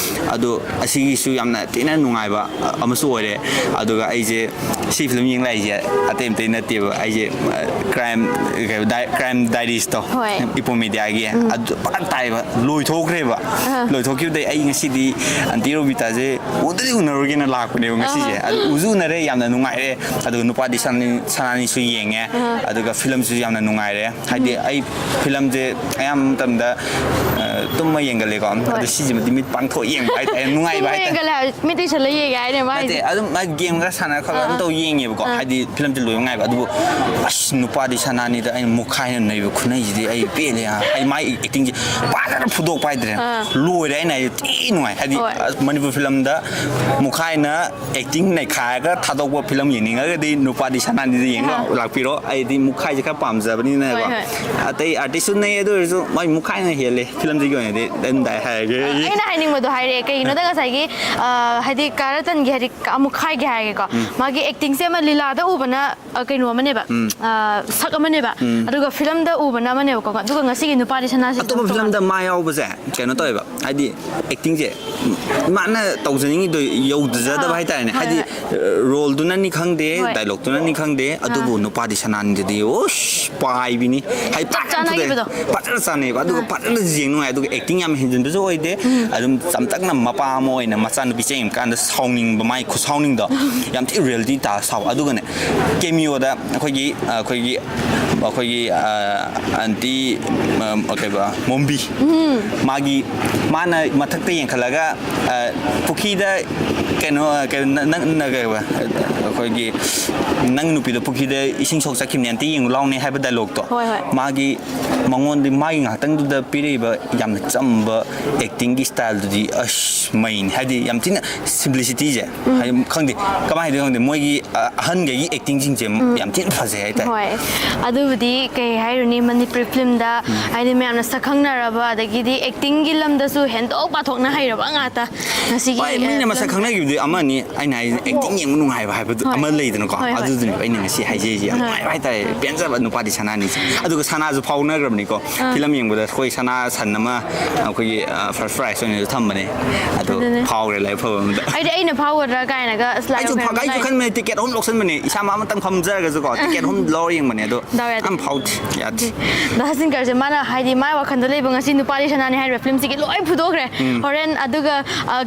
ꯑꯗꯣ ꯑꯁꯤꯒꯤꯁꯨ ꯌꯥꯝꯅ ꯊꯤꯅ ꯅꯨꯡꯉꯥꯏꯕ ꯑꯃꯁꯨ ꯑꯣꯏꯔꯦ꯫ ꯑꯗꯨꯒ ꯑꯩꯁꯦ ꯁꯤ ꯐꯤꯂꯝ ꯌꯦꯡ ꯂꯥꯛꯏꯁꯦ ꯑꯇꯩ ꯑꯝꯇꯩ ꯅꯠꯇꯦꯕ꯫ ꯑꯩꯁꯦ ꯀ꯭ꯔꯥꯏꯝ ꯀ꯭ꯔꯥꯏꯝ ꯗꯥꯏꯔꯤꯁꯇꯣ ꯍꯣꯏ꯫ ꯏꯄꯣ ꯃꯦꯗꯤꯌꯥꯒꯤ ꯑꯗꯨ ꯐꯖꯅ ꯇꯥꯏꯕ ꯂꯣꯏꯊꯣꯛꯈ꯭ꯔꯦꯕ꯫ ꯂꯣꯏꯊꯣꯛꯈꯤꯕꯗꯩ ꯑꯩ ꯉꯁꯤꯗꯤ ꯑꯟꯇꯤ ꯔꯣꯕꯤꯇꯥꯁꯦ ꯎꯗꯗꯤ ꯎꯅꯔꯨꯒꯦꯅ ꯂꯥꯛꯄꯅꯦꯕ ꯉꯁꯤꯁꯦ꯫ ꯑꯗꯨ ꯎꯁꯨ ꯎꯅꯔꯦ, ꯌꯥꯝꯅ ꯅꯨꯡꯉꯥꯏꯔꯦ꯫ ꯑꯗꯨꯒ ꯅꯨꯄꯥꯗꯤ ꯁꯅꯥꯅꯤ- ꯁꯅꯥꯅꯤꯁꯨ ꯌꯦꯡꯉꯦ꯫ ꯑꯗꯨꯒ ꯐꯤꯂꯝꯁꯨ ꯌꯥꯝꯅ ꯅꯨꯡꯉꯥꯏꯔꯦ꯫ ꯍꯥꯏꯗꯤ ꯑꯩ ꯐꯤꯂꯝꯁꯦ ꯑꯌꯥꯝꯕ ꯃꯇꯝꯗ ꯇꯨꯝꯃ ꯌꯦꯡꯒꯜꯂꯦꯀꯣ꯫ ꯑꯗꯣ ꯁꯤꯁꯤꯃꯗꯤ ꯃꯤꯠ ꯄꯥꯡꯊꯣꯛꯑ ꯌꯦꯡꯕ ꯍꯥꯏꯇꯥꯔꯦ, ꯅꯨꯡꯉꯥꯏꯕ ꯍꯥꯏꯇꯥꯔꯦ꯫ ꯌꯦꯡꯒꯜꯂꯦ ꯍꯥꯏ, ꯃꯤꯠ ꯇꯨꯏꯁꯜꯂ ꯌꯦꯡꯉꯦ ꯍꯥꯏꯅꯦ ꯃꯥ ꯅꯠꯇꯦ, ꯍꯥꯏꯁꯦ꯫ ꯑꯗꯨꯝ ꯃꯥ ꯒꯦꯝ ꯈꯔ ꯁꯥꯟꯅ ꯈꯣꯠꯂ ꯑꯗꯨꯝ ꯇꯧ ꯌꯦꯡꯉꯦꯕꯀꯣ, ꯍꯥꯏꯗꯤ ꯐꯤꯂꯝꯁꯦ ꯂꯣꯏꯕ ꯉꯥꯏꯕ꯫ ꯑꯗꯨꯕꯨ ꯑꯁ, ꯅꯨꯄꯥꯗꯤ ꯁꯅꯥꯅꯤꯗ, ꯑꯩꯅ ꯃꯨꯈꯥꯏꯅ ꯅꯩꯕ ꯈꯨꯅꯩꯁꯤꯗꯤ ꯑꯩ ꯄꯦꯜꯂꯦ꯫ ꯑꯩ ꯃꯥꯏ ꯑꯦꯛꯇꯤꯡꯁꯦ ꯐꯖꯅ ꯐꯨꯗꯣꯛꯄ ꯍꯥꯏꯇꯥꯔꯦ꯫ ꯂꯣꯏꯔꯦ, ꯑꯩꯅ ꯍꯥꯏꯗꯤ ꯊꯤ ꯅꯨꯡꯉꯥꯏ꯫ ꯍꯥꯏꯗꯤ ꯍꯣꯏ꯫ ꯑꯁ, ꯃꯅꯤꯄꯨꯔ ꯐꯤꯂꯝꯗ ꯃꯨꯈꯥꯏꯅ ꯑꯦꯛꯇꯤꯡ ꯅꯩꯈꯥꯏꯔꯒ ꯊꯥꯗꯣꯛꯄ ꯐꯤꯂꯝ ꯌꯦꯡꯅꯤꯡꯉꯒꯗꯤ ꯅꯨꯄꯥꯗꯤ ꯁꯅꯥꯅꯤꯗ ꯌꯦꯡꯕ ꯂꯥꯛꯄꯤꯔꯣ꯫ ꯑꯩꯗꯤ ꯃꯨꯈꯥꯏꯁꯦ ꯈꯔ ꯄꯥꯝꯖꯕꯅꯤꯅꯀꯣ꯫ ꯍꯣꯏ, ꯍꯣꯏ꯫ ꯑꯇꯩ ꯑꯥꯔꯇꯤꯁꯁꯨ ꯅꯩ, ꯑꯗꯨ ꯑꯣꯏꯔꯁꯨ ꯃꯥꯏ ꯃꯨꯈꯥꯏꯅ ꯍꯦꯜꯂꯦ ꯐꯤꯂꯝꯁꯤꯒꯤ ꯑꯣꯏꯅꯗꯤ꯫ ꯑꯗꯨꯝꯗꯥꯏ ꯍꯥꯏꯔꯒꯦ ꯑꯩ꯫ ꯑꯩꯅ ꯍꯥꯏꯅꯤꯡꯕꯗꯣ ꯍꯥꯏꯔꯛꯑꯦ꯫ ꯀꯩꯒꯤꯅꯣꯗ ꯉꯁꯥꯏꯒꯤ, ꯑ, ꯍꯥꯏꯗꯤ ꯀꯥ ꯔꯇꯟꯒꯤ, ꯍꯥꯏꯗꯤ ꯀꯥ ꯃꯨꯈꯥꯏꯒꯤ ꯍꯥꯏꯔꯒꯦꯀꯣ꯫ ꯃꯥꯒꯤ ꯑꯦꯛꯇꯤꯡꯁꯦ ꯑꯃ ꯂꯤꯂꯥꯗ ꯎꯕꯅ, ꯑ, ꯀꯩꯅꯣ ꯑꯃꯅꯦꯕ, ꯑ, ꯁꯛ ꯑꯃꯅꯦꯕ꯫ ꯑꯗꯨꯒ ꯐꯤꯂꯝꯗ ꯎꯕꯅ ꯑꯃꯅꯦꯕꯀꯣ꯫ ꯑꯗꯨꯒ ꯉꯁꯤꯒꯤ ꯅꯨꯄꯥꯗꯤ ꯁꯅꯥꯁꯤ ꯑꯇꯣꯞꯄ ꯐꯤꯂꯝꯗ ꯃꯥ ꯌꯥꯎꯕꯁꯦ ꯀꯩꯅꯣ ꯇꯧꯋꯦꯕ, ꯍꯥꯏꯗꯤ ꯑꯦꯛꯇꯤꯡꯁꯦ ꯃꯥꯅ ꯇꯧꯖꯅꯤꯡꯉꯤꯗꯣ ꯌꯧꯗꯖꯗꯕ ꯑꯥ, ꯍꯥꯏꯇꯥꯔꯦꯅꯦ꯫ ꯍꯣꯏ, ꯍꯥꯏꯗꯤ ꯍꯣꯏ꯫ ꯔꯣꯜꯗꯨꯅꯅꯤ ꯈꯪꯗꯦ, ꯍꯣꯏ꯫ ꯗꯥꯏꯂꯣꯛꯇꯨꯅꯅꯤ ꯈꯪꯗꯦ, ꯑꯗꯨꯕꯨ ꯅꯨꯄꯥꯗꯤ ꯁꯅꯥꯅꯤꯗꯗꯤ ꯎꯁ ꯄꯥꯏꯕꯤꯅꯤ꯫ ꯍꯥꯏꯗꯤ ꯐꯖꯅ ꯐꯨꯗꯣꯛꯑꯦ꯫ ꯆꯥꯟꯅꯈꯤꯕꯗꯣ꯫ ꯐꯖꯅ ꯆꯥꯟꯅꯩꯕ꯫ ꯑꯗꯨꯒ ꯐꯖꯅ ꯌꯦꯡ ꯅꯨꯡꯉꯥꯏ꯫ ꯑꯗꯨꯒ ꯑꯦꯛꯇꯤꯡ ꯌꯥꯝ ꯍꯦꯟꯖꯤꯟꯕꯁꯨ ꯑꯣꯏꯗꯦ꯫ ꯑꯗꯨꯝ ꯆꯝꯇꯛꯅ ꯃꯄꯥ ꯑꯃ ꯑꯣꯏꯅ ꯃꯆꯥꯅꯨꯄꯤ ꯆꯦꯟꯕ ꯀꯥꯟꯗ ꯁꯥꯎꯅꯤꯡꯕ, ꯃꯥꯏ ꯈꯨꯁꯥꯎꯅꯤꯡꯗꯣ ꯌꯥꯝ ꯊꯤ ꯔꯤꯌꯦꯂꯤꯇꯤ ꯇꯥ ꯁꯥꯎ꯫ ꯑꯗꯨꯒꯅꯦ ꯀꯦꯃꯤꯌꯣꯗ ꯑꯩꯈꯣꯏꯒꯤ, ꯑꯩꯈꯣꯏꯒꯤ, ꯑꯩꯈꯣꯏꯒꯤ, ꯑ, ꯑꯟꯇꯤ, ꯑ, ꯀꯩꯕ, ꯃꯣꯝꯕꯤ꯫ ꯃꯥꯒꯤ, ꯃꯥꯅ ꯃꯊꯛꯇ ꯌꯦꯡꯈꯠꯂꯒ, ꯑ, ꯄꯨꯈ꯭ꯔꯤꯗ ꯀꯩꯅꯣ, ꯀꯩꯅꯣ, ꯅ-, ꯅꯪ, ꯅ-, ꯀꯩꯕ, ꯑꯩꯈꯣꯏꯒꯤ, "ꯅꯪ ꯅꯨꯄꯤꯗꯣ ꯄꯨꯈ꯭ꯔꯤꯗ ꯏꯁꯤꯡ ꯁꯣꯛ ꯆꯠꯈꯤꯕꯅꯦ, ꯑꯝꯇ ꯌꯦꯡꯉꯨ ꯂꯥꯎꯅꯦ" ꯍꯥꯏꯕ ꯗꯥꯏꯂꯣꯛꯇꯣ꯫ ꯍꯣꯏ, ꯍꯣꯏ꯫ ꯃꯥꯒꯤ ꯃꯉꯣꯟꯗ, ꯃꯥꯒꯤ ꯉꯥꯏꯍꯥꯛꯇꯪꯗꯨꯗ ꯄꯤꯔꯛꯏꯕ ꯌꯥꯝꯅ ꯆꯝꯕ ꯑꯦꯛꯇꯤꯡꯒꯤ ꯁ꯭ꯇꯥꯏꯜꯗꯨꯗꯤ ꯑꯁ ꯃꯩꯅꯤ꯫ ꯍꯥꯏꯗꯤ ꯌꯥꯝ ꯊꯤꯅ ꯁꯤꯝꯄ꯭ꯂꯤꯁꯤꯇꯤꯁꯦ꯫ ꯍꯥꯏꯗꯤ ꯈꯪꯗꯦ, ꯀꯃꯥꯏꯅ ꯍꯥꯏꯗꯣꯏꯅꯣ ꯈꯪꯗꯦ, ꯃꯣꯏꯒꯤ, ꯑ, ꯑꯍꯟꯈꯩꯒꯤ ꯑꯦꯛꯇꯤꯡꯁꯤꯡꯁꯦ ꯌꯥꯝ ꯊꯤꯅ ꯐꯖꯩ ꯍꯥꯏꯇꯥꯔꯦ꯫ ꯍꯣꯏ꯫ ꯑꯗꯨꯕꯨꯗꯤ ꯀꯩ ꯍꯥꯏꯔꯨꯅꯤ, ꯃꯅꯤꯄꯨꯔꯤ ꯐꯤꯂꯝꯗ ꯍꯥꯏꯗꯤ ꯃꯌꯥꯝꯅ ꯁꯛ ꯈꯪꯅꯔꯕ, ꯑꯗꯒꯤꯗꯤ ꯑꯦꯛꯇꯤꯡꯒꯤ ꯂꯝꯗꯁꯨ ꯍꯦꯟꯗꯣꯛ ꯄꯥꯊꯣꯛꯅ ꯍꯩꯔꯕ ꯉꯥꯛꯇ꯫ ꯉꯁꯤꯒꯤ, ꯍꯣꯏ, ꯃꯤꯅ ꯑ, ꯃꯁꯛ ꯐꯤꯂꯝ ꯈꯪꯅꯈꯤꯕꯗꯤ ꯑꯃꯅꯤ, ꯑꯩꯅ ꯍꯥꯏꯁꯦ ꯑꯦꯛꯇꯤꯡ ꯌꯦꯡꯕ ꯅꯨꯡꯉꯥꯏꯕ ꯍꯥꯏꯕꯗꯨ ꯍꯣꯏ꯫ ꯑꯃ ꯂꯩꯗꯅꯀꯣ, ꯍꯣꯏ, ꯍꯣꯏ꯫ ꯑꯗꯨꯗꯨꯅꯦꯕ ꯑꯩꯅ ꯉꯁꯤ ꯍꯥꯏꯖꯩꯁꯦ꯫ ꯌꯥꯝ ꯍꯣꯏ꯫ ꯅꯨꯡꯉꯥꯏꯕ ꯍꯥꯏꯇꯥꯔꯦ, ꯄꯦꯟꯖꯕ ꯅꯨꯄꯥꯗꯤ ꯁꯅꯥꯅꯤꯁꯦ꯫ ꯑꯗꯨꯒ ꯁꯅꯥꯁꯨ ꯐꯥꯎꯅꯈ꯭ꯔꯕꯅꯤꯀꯣ꯫ ꯐꯤꯂꯝ ꯌꯦꯡꯕꯗ ꯑꯩꯈꯣꯏ ꯁꯅꯥ ꯁꯟ ꯑꯃ ꯑꯩꯈꯣꯏꯒꯤ, ꯑ, ꯐꯥꯔꯁ ꯄ꯭ꯔꯥꯏꯖ ꯑꯣꯏꯅꯁꯨ ꯊꯝꯕꯅꯦ꯫ ꯑꯗꯨ ꯑꯗꯨꯅꯦ꯫ ꯐꯥꯎꯈ꯭ꯔꯦ ꯂꯥꯏꯕꯛ ꯐꯕ ꯑꯃꯗ꯫ ꯑꯩꯗꯤ ꯑꯩꯅ ꯐꯥꯎꯒꯗ꯭ꯔꯥ ꯀꯥꯏꯅꯒ ꯑꯁ ꯂꯥꯏ ꯑꯩꯁꯨ ꯐ-, ꯈꯣꯏꯔꯝꯕ ꯑꯩꯁꯨ ꯂꯥꯏ- ꯈꯟꯕꯅꯦ, ꯇꯤꯀꯦꯠ ꯑꯍꯨꯝ ꯂꯧꯁꯟꯕꯅꯦ, ꯏꯁꯥꯃꯛ ꯑꯃꯇꯪ ꯐꯝꯖꯔꯒꯁꯨꯀꯣ, ꯇꯤꯀꯦꯠ ꯑꯍꯨꯝ ꯂꯧꯔ ꯌꯦꯡꯕꯅꯦ꯫ ꯑꯗꯣ ꯗꯥꯎ ꯌꯥꯗꯦ꯫ ꯌꯥꯝ ꯐꯥꯎꯗꯦ, ꯌꯥꯗꯦ꯫ ꯗꯥ ꯁꯆꯤꯟ ꯀꯔꯁꯦ ꯃꯥꯅ ꯍꯥꯏꯗꯤ ꯃꯥꯏ ꯋꯥꯈꯜꯗ ꯂꯩꯕ ꯉꯁꯤ ꯅꯨꯄꯥꯗꯤ ꯁꯅꯥꯅꯤ ꯍꯥꯏꯔꯤꯕ ꯐꯤꯂꯝꯁꯤꯒꯤ ꯂꯣꯏ ꯐꯨꯗꯣꯛꯈ꯭ꯔꯦ꯫ ꯍꯣꯔꯦꯟ ꯑꯗꯨꯒ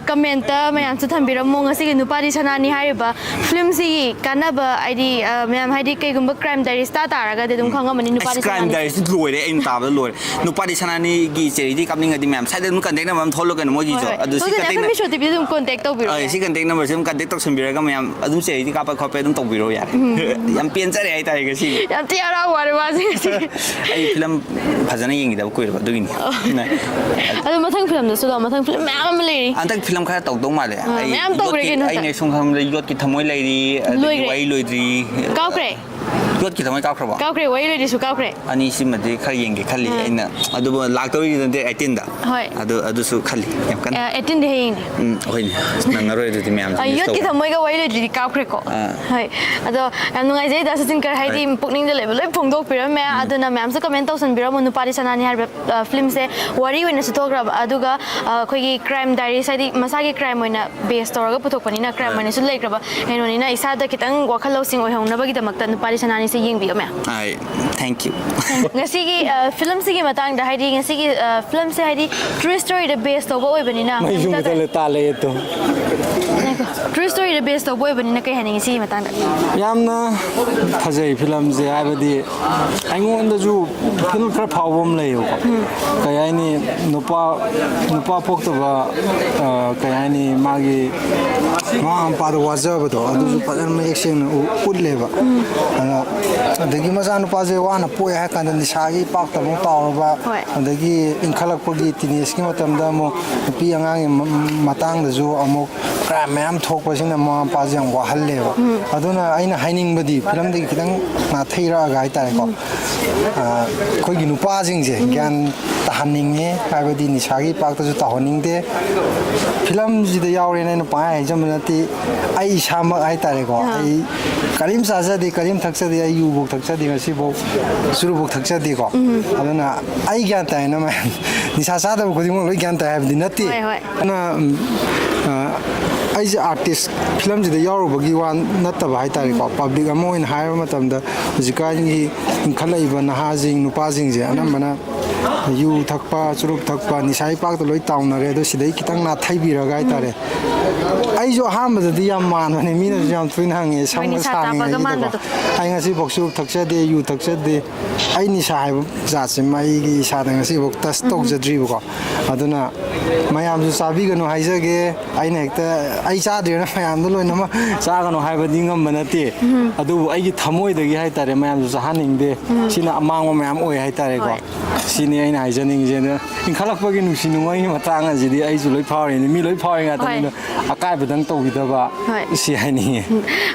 ꯀꯃꯦꯟꯇ ꯃꯌꯥꯝꯁꯨ ꯊꯝꯕꯤꯔꯝꯃꯣ, ꯉꯁꯤꯒꯤ ꯅꯨꯄꯥꯗꯤ ꯁꯅꯥꯅꯤ ꯍꯥꯏꯔꯤꯕ ꯐꯤꯂꯝꯁꯤꯒꯤ ꯀꯥꯟꯅꯕ ꯍꯥꯏꯗꯤ ꯑ, ꯃꯌꯥꯝ ꯍꯥꯏꯗꯤ ꯀꯩꯒꯨꯝꯕ ꯀ꯭ꯔꯥꯏꯝ ꯗꯥꯏꯔꯤꯁ ꯇꯥ ꯇꯥꯔꯒꯗꯤ ꯑꯗꯨꯝ ꯈꯪꯉꯝꯃꯅꯤ ꯅꯨꯄꯥꯗꯤ ꯀ꯭ꯔꯥꯏꯝ ꯁꯅꯥꯅꯤ꯫ ꯗꯥꯏꯔꯤꯁ ꯂꯣꯏꯔꯦ, ꯑꯩꯅ ꯇꯥꯕꯗ ꯂꯣꯏꯔꯦ꯫ ꯅꯨꯄꯥꯗꯤ ꯁꯅꯥꯅꯤꯒꯤ ꯆꯦꯔꯤꯇꯤ ꯀꯥꯞꯅꯤꯡꯉꯗꯤ ꯃꯌꯥꯝ ꯁ꯭ꯋꯥꯏꯗ ꯑꯗꯨꯝ ꯀꯟꯇꯦꯛ ꯅꯝꯕꯔ ꯑꯃ ꯊꯣꯛꯂꯒ ꯃꯣꯏꯒꯤꯁꯨ ꯍꯣꯏ, ꯑꯗꯨ ꯁꯤ ꯍꯣꯏ꯫ ꯀꯟꯇꯦꯛ ꯑꯩꯈꯣꯏ ꯃꯤꯁꯣ ꯇꯤꯚꯤꯗ ꯑꯗꯨꯝ ꯀꯣꯟꯇꯦꯛ ꯇꯧꯕꯤꯔꯣ꯫ ꯑ, ꯁꯤ ꯀꯟꯇꯦꯛ ꯅꯝꯕꯔꯁꯦ ꯑꯗꯨꯝ ꯀꯟꯇꯦꯛ ꯇꯧꯁꯟꯕꯤꯔꯒ ꯃꯌꯥꯝ ꯑꯗꯨꯝ ꯆꯦꯔꯤꯇꯤ ꯀꯥꯞꯄ ꯈꯣꯠꯄ ꯑꯗꯨꯝ ꯇꯧꯕꯤꯔꯣ ꯌꯥꯔꯦ꯫ ꯌꯥꯝ ꯄꯦꯟꯖꯔꯦ ꯍꯥꯏꯇꯥꯔꯦ ꯉꯁꯤꯒꯤ꯫ ꯌꯥꯝ ꯊꯤ ꯍꯔꯥꯎ ꯋꯥꯔꯦ ꯋꯥꯁꯦ ꯉꯁꯤꯒꯤ꯫ ꯑꯩ ꯐꯤꯂꯝ ꯐꯖꯅ ꯌꯦꯡꯈꯤꯗꯕ ꯀꯨꯏꯔꯕ ꯑꯗꯨꯒꯤꯅꯤ꯫ ꯑꯗꯣ ꯃꯊꯪ ꯐꯤꯂꯝꯗꯁꯨ ꯂꯥꯛꯑꯣ, ꯃꯊꯪ ꯐꯤꯂꯝ ꯃꯌꯥꯝ ꯑꯃ ꯂꯩꯔꯤ꯫ ꯍꯟꯗꯛ ꯐꯤꯂꯝ ꯈꯔ ꯇꯧꯗꯧ ꯃꯥꯜꯂꯦ꯫ ꯑꯥ, ꯑꯩ ꯃꯌꯥꯝ ꯇꯧꯈ꯭ꯔꯦ ꯌꯣꯠꯀꯤ- ꯀꯩꯅꯣ ꯍꯟꯗꯛ꯫ ꯑꯩꯅ ꯁꯨꯝ ꯈꯪꯕꯗ ꯌꯣꯠꯀꯤ ꯊꯃꯣꯏ ꯂꯩꯔꯤ, ꯑꯗꯒꯤ ꯂꯣꯏꯈ꯭ꯔꯦ꯫ ꯋꯥꯔꯤ ꯂꯣꯏꯗ꯭ꯔꯤ꯫ ꯀꯥꯎꯈ꯭ꯔꯦ꯫ ꯌꯣꯠꯀꯤ ꯊꯃꯣꯏ ꯀꯥꯎꯈ꯭ꯔꯕꯣ? ꯀꯥꯎꯈ꯭ꯔꯦ, ꯋꯥꯔꯤ ꯂꯣꯏꯗ꯭ꯔꯤꯁꯨ ꯀꯥꯎꯈ꯭ꯔꯦ꯫ ꯑꯅꯤꯁꯤꯃꯗꯤ ꯈꯔ ꯌꯦꯡꯒꯦ ꯈꯜꯂꯤ ꯑꯥ꯫ ꯑꯩꯅ꯫ ꯑꯗꯨꯕꯨ ꯂꯥꯛꯇꯧꯔꯤꯗꯤ ꯅꯠꯇꯦ ꯑꯩꯠꯇꯤꯟꯗ꯫ ꯍꯣꯏ꯫ ꯑꯗꯨ ꯑꯗꯨꯁꯨ ꯈꯜꯂꯤ ꯌꯥꯝ ꯀꯟꯅ꯫ ꯑ, ꯑꯩꯠꯇꯤꯟꯗꯤ ꯍꯌꯦꯡꯅꯤ꯫ ꯎꯝ, ꯍꯣꯏꯅꯦ꯫ ꯑꯁ, ꯅꯪꯉꯔꯣꯏ ꯑꯗꯨꯗꯤ ꯃꯌꯥꯝꯁꯦ ꯑ, miss ꯌꯣꯠꯀꯤ ꯇꯧꯕ꯫ ꯊꯃꯣꯏꯒ ꯋꯥꯔꯤ ꯂꯣꯏꯗ꯭ꯔꯤꯗꯤ ꯀꯥꯎꯈ꯭ꯔꯦꯀꯣ꯫ ꯑꯥ꯫ ꯍꯣꯏ꯫ ꯑꯗꯣ ꯌꯥꯝ ꯅꯨꯡꯉꯥꯏꯖꯩ ꯗꯥ ꯁꯆꯤꯟ ꯀꯔ, ꯍꯥꯏꯗꯤ ꯍꯣꯏ꯫ ꯄꯨꯛꯅꯤꯡꯗ ꯂꯩꯕ ꯂꯣꯏ ꯐꯣꯡꯗꯣꯛꯄꯤꯔꯝꯃꯦ꯫ ꯑꯗꯨꯅ ꯃꯌꯥꯝꯁꯨ ꯀꯃꯦꯟ ꯇꯧꯁꯟꯕꯤꯔꯝꯃꯣ, ꯅꯨꯄꯥꯗꯤ ꯁꯅꯥꯅꯤ ꯍꯥꯏꯔꯤꯕ ꯑ, ꯐꯤꯂꯝꯁꯦ ꯋꯥꯔꯤ ꯑꯣꯏꯅꯁꯨ ꯊꯣꯛꯈ꯭ꯔꯕ, ꯑꯗꯨꯒ ꯑ, ꯑꯩꯈꯣꯏꯒꯤ ꯀ꯭ꯔꯥꯏꯝ ꯗꯥꯏꯔꯤꯁ, ꯍꯥꯏꯗꯤ ꯃꯁꯥꯒꯤ ꯀ꯭ꯔꯥꯏꯝ ꯑꯣꯏꯅ ꯕꯦꯁ ꯇꯧꯔꯒ ꯄꯨꯊꯣꯛꯄꯅꯤꯅ ꯀ꯭ꯔꯥꯏꯝ ꯑꯥ꯫ ꯑꯣꯏꯅꯁꯨ ꯂꯩꯈ꯭ꯔꯕ ꯀꯩꯅꯣꯅꯤꯅ ꯏꯁꯥꯗ ꯈꯤꯇꯪ ꯋꯥꯈꯜ ꯂꯧꯁꯤꯡ ꯑꯣꯏꯍꯧꯅꯕꯒꯤꯗꯃꯛꯇ ꯅꯨꯄꯥꯗꯤ ꯁꯅꯥꯅꯤꯁꯦ ꯌꯦꯡꯕꯤꯌꯣ ꯃꯌꯥꯝ꯫ ꯑꯥꯏ, thank you꯫ ꯉꯁꯤꯒꯤ ꯑ, ꯐꯤꯂꯝꯁꯤꯒꯤ ꯃꯇꯥꯡꯗ, ꯍꯥꯏꯗꯤ ꯉꯁꯤꯒꯤ ꯑ, ꯐꯤꯂꯝꯁꯦ ꯍꯥꯏꯗꯤ ꯇ꯭ꯔꯨ ꯁ꯭ꯇꯣꯔꯤꯗ ꯕꯦꯁ ꯇꯧꯕ ꯑꯣꯏꯕꯅꯤꯅ ꯃꯩꯁꯨ ꯃꯨꯊꯠꯂꯦ, ꯇꯥꯜꯂꯛꯑꯦ ꯇꯣ꯫ ꯇ꯭ꯔꯨ ꯁ꯭ꯇꯣꯔꯤꯗ ꯕꯦꯁ ꯇꯧꯕ ꯑꯣꯏꯕꯅꯤꯅ ꯀꯩ ꯍꯥꯏꯅꯤꯡꯉꯤ ꯁꯤꯒꯤ ꯃꯇꯥꯡꯗ? ꯌꯥꯝꯅ ꯐꯖꯩ ꯐꯤꯂꯝꯁꯦ, ꯍꯥꯏꯕꯗꯤ ꯑꯩꯉꯣꯟꯗꯁꯨ ꯐꯤꯜ ꯈꯔ ꯐꯥꯎꯕ ꯑꯃ ꯂꯩꯌꯦꯕꯀꯣ꯫ ꯀꯩ ꯍꯥꯏꯅꯤ, ꯅꯨꯄꯥ ꯅꯨꯄꯥ ꯄꯣꯛꯇꯕ, ꯑ, ꯀꯩ ꯍꯥꯏꯅꯤ, ꯃꯥꯒꯤ ꯃꯃꯥ ꯃꯄꯥꯗ ꯋꯥꯖꯕꯗꯣ ꯑꯗꯨꯁꯨ ꯐꯖꯅ ꯃꯌꯦꯛ ꯁꯦꯡꯅ ꯎ- ꯎꯠꯂꯦꯕ꯫ ꯑꯗ ꯑꯗꯒꯤ ꯃꯆꯥꯅꯨꯄꯥꯁꯦ ꯋꯥꯅ ꯄꯣꯛꯑꯦ ꯍꯥꯏ ꯀꯥꯟꯗ ꯅꯤꯁꯥꯒꯤ ꯏꯄꯥꯛꯇ ꯑꯃꯨꯛ ꯇꯥꯎꯔꯕ, ꯍꯣꯏ꯫ ꯑꯗꯒꯤ ꯏꯟꯈꯠꯂꯛꯄꯒꯤ ꯇꯤꯅꯦꯖꯀꯤ ꯃꯇꯝꯗ ꯑꯃꯨꯛ ꯅꯨꯄꯤ ꯑꯉꯥꯡꯒꯤ ꯃ- ꯃꯇꯥꯡꯗꯁꯨ ꯑꯃꯨꯛ ꯀ꯭ꯔꯥꯏꯝ ꯃꯌꯥꯝ ꯊꯣꯛꯄꯁꯤꯅ ꯃꯃꯥ ꯃꯄꯥꯁꯦ ꯌꯥꯝ ꯋꯥꯍꯜꯂꯦꯕ꯫ ꯑꯗꯨꯅ ꯑꯩꯅ ꯍꯥꯏꯅꯤꯡꯕꯗꯤ ꯐꯤꯂꯝꯗꯒꯤ ꯈꯤꯇꯪ ꯅꯥꯊꯩꯔꯛꯑꯒ ꯍꯥꯏꯇꯥꯔꯦꯀꯣ, ꯑ, ꯑꯩꯈꯣꯏꯒꯤ ꯅꯨꯄꯥꯁꯤꯡꯁꯦ ꯒ꯭ꯌꯥꯟ ꯇꯥꯍꯟꯅꯤꯡꯉꯦ, ꯍꯥꯏꯕꯗꯤ ꯅꯤꯁꯥꯒꯤ ꯏꯄꯥꯛꯇꯁꯨ ꯇꯥꯍꯟꯅꯤꯡꯗꯦ꯫ ꯐꯤꯂꯝꯁꯤꯗ ꯌꯥꯎꯔꯦꯅ ꯑꯩꯅ ꯄꯪꯍꯥꯏ ꯍꯥꯏꯖꯟꯕ ꯅꯠꯇꯦ, ꯑꯩ ꯏꯁꯥꯃꯛ ꯍꯥꯏꯇꯥꯔꯦꯀꯣ꯫ ꯑꯩ ꯀꯔꯤꯝ ꯆꯥꯖꯗꯦ, ꯀꯔꯤꯝ ꯊꯛꯆꯗꯦ, ꯑꯩ ꯌꯨꯐꯧ ꯊꯛꯆꯗꯦ, ꯉꯁꯤꯐꯧ ꯆꯨꯔꯨꯐꯧ ꯊꯛꯆꯗꯦꯀꯣ꯫ ꯑꯗꯨꯅ ꯑꯩ ꯒ꯭ꯌꯥꯟ ꯇꯥꯏꯅ ꯃꯌꯥꯝ, ꯅꯤꯁꯥ ꯆꯥꯗꯕ ꯈꯨꯗꯤꯡꯃꯛ ꯂꯣꯏ ꯒ꯭ꯌꯥꯟ ꯇꯥꯏ ꯍꯥꯏꯕꯗꯤ ꯅꯠꯇꯦ꯫ ꯍꯣꯏ, ꯍꯣꯏ꯫ ꯑꯗꯨꯅ, ꯎꯝ, ꯑ, ꯑꯩꯁꯦ ꯑꯥꯔꯇꯤꯁ ꯐꯤꯂꯝꯁꯤꯗ ꯌꯥꯎꯔꯨꯕꯒꯤ ꯋꯥ ꯅꯠꯇꯕ ꯍꯥꯏꯇꯥꯔꯦꯀꯣ꯫ ꯄꯕ꯭ꯂꯤꯛ ꯑꯃ ꯑꯣꯏꯅ ꯍꯥꯏꯔꯕ ꯃꯇꯝꯗ, ꯍꯧꯖꯤꯛꯀꯥꯟꯒꯤ ꯏꯟꯈꯠꯂꯛꯏꯕ ꯅꯍꯥꯁꯤꯡ, ꯅꯨꯄꯥꯁꯤꯡꯁꯦ ꯑꯅꯝꯕꯅ ꯌꯨ ꯊꯛꯄ, ꯆꯨꯔꯨꯞ ꯊꯛꯄ, ꯅꯤꯁꯥ ꯏꯄꯥꯛꯇ ꯂꯣꯏ ꯇꯥꯎꯅꯔꯦ꯫ ꯑꯗꯣ ꯁꯤꯗꯩ ꯈꯤꯇꯪ ꯅꯥꯊꯩꯕꯤꯔꯒ ꯍꯥꯏꯇꯥꯔꯦ꯫ ꯑꯩꯁꯨ ꯑꯍꯥꯟꯕꯗꯗꯤ ꯌꯥꯝ ꯃꯥꯟꯕꯅꯦ, ꯃꯤꯅꯁꯨ ꯌꯥꯝ ꯇꯣꯏꯅ ꯍꯪꯉꯦ, ꯍꯣꯏ, ꯁꯝꯒ ꯅꯤꯁꯥ ꯆꯥꯕꯒ ꯁꯥꯡꯉꯤꯉꯩꯁꯤꯗꯀꯣ꯫ ꯃꯥꯟꯕꯗꯣ꯫ ꯑꯩ ꯉꯁꯤꯐꯥꯎ ꯆꯨꯔꯨꯞ ꯊꯛꯆꯗꯦ, ꯌꯨ ꯊꯛꯆꯗꯦ꯫ ꯑꯩ ꯅꯤꯁꯥ ꯍꯥꯏꯕ ꯖꯥꯠꯁꯤꯃ ꯑꯩꯒꯤ ꯏꯁꯥꯗ ꯉꯁꯤꯐꯥꯎ ꯇꯁ ꯇꯧꯖꯗ꯭ꯔꯤꯕꯀꯣ꯫ ꯑꯗꯨꯅ ꯃꯌꯥꯝꯁꯨ ꯆꯥꯕꯤꯒꯅꯨ ꯍꯥꯏꯖꯒꯦ꯫ ꯑꯩꯅ ꯍꯦꯛꯇ ꯑꯩ ꯆꯥꯗ꯭ꯔꯦꯅ ꯃꯌꯥꯝꯗ ꯂꯣꯏꯅꯃꯛ ꯆꯥꯒꯅꯨ ꯍꯥꯏꯕꯗꯤ ꯉꯝꯕ ꯅꯠꯇꯦ꯫ ꯑꯗꯨꯕꯨ ꯑꯩꯒꯤ ꯊꯃꯣꯏꯗꯒꯤ ꯍꯥꯏꯇꯥꯔꯦ, ꯃꯌꯥꯝꯁꯨ ꯆꯥꯍꯟꯅꯤꯡꯗꯦ꯫ ꯁꯤꯅ ꯑꯃꯥꯡꯕ ꯃꯌꯥꯝ ꯑꯣꯏ ꯍꯥꯏꯇꯥꯔꯦꯀꯣ꯫ ꯍꯣꯏ꯫ ꯁꯤꯅꯤ ꯑꯩꯅ ꯍꯥꯏꯖꯅꯤꯡꯉꯤꯁꯦ꯫ ꯑꯗꯨꯅ ꯏꯟꯈꯠꯂꯛꯄꯒꯤ ꯅꯨꯡꯁꯤ ꯅꯨꯡꯉꯣꯟꯒꯤ ꯃꯇꯥꯡ ꯑꯁꯤꯗꯤ ꯑꯩꯁꯨ ꯂꯣꯏ ꯐꯥꯎꯔꯤꯅꯤ, ꯃꯤ ꯂꯣꯏ ꯐꯥꯎꯔꯤ ꯉꯥꯛꯇꯅꯤ꯫ ꯍꯣꯏ꯫ ꯑꯗꯣ ꯑꯀꯥꯏꯕꯗꯪ ꯇꯧꯕꯤꯗꯕ, ꯍꯣꯏ, ꯁꯤ ꯍꯥꯏꯅꯤꯡꯉꯤ꯫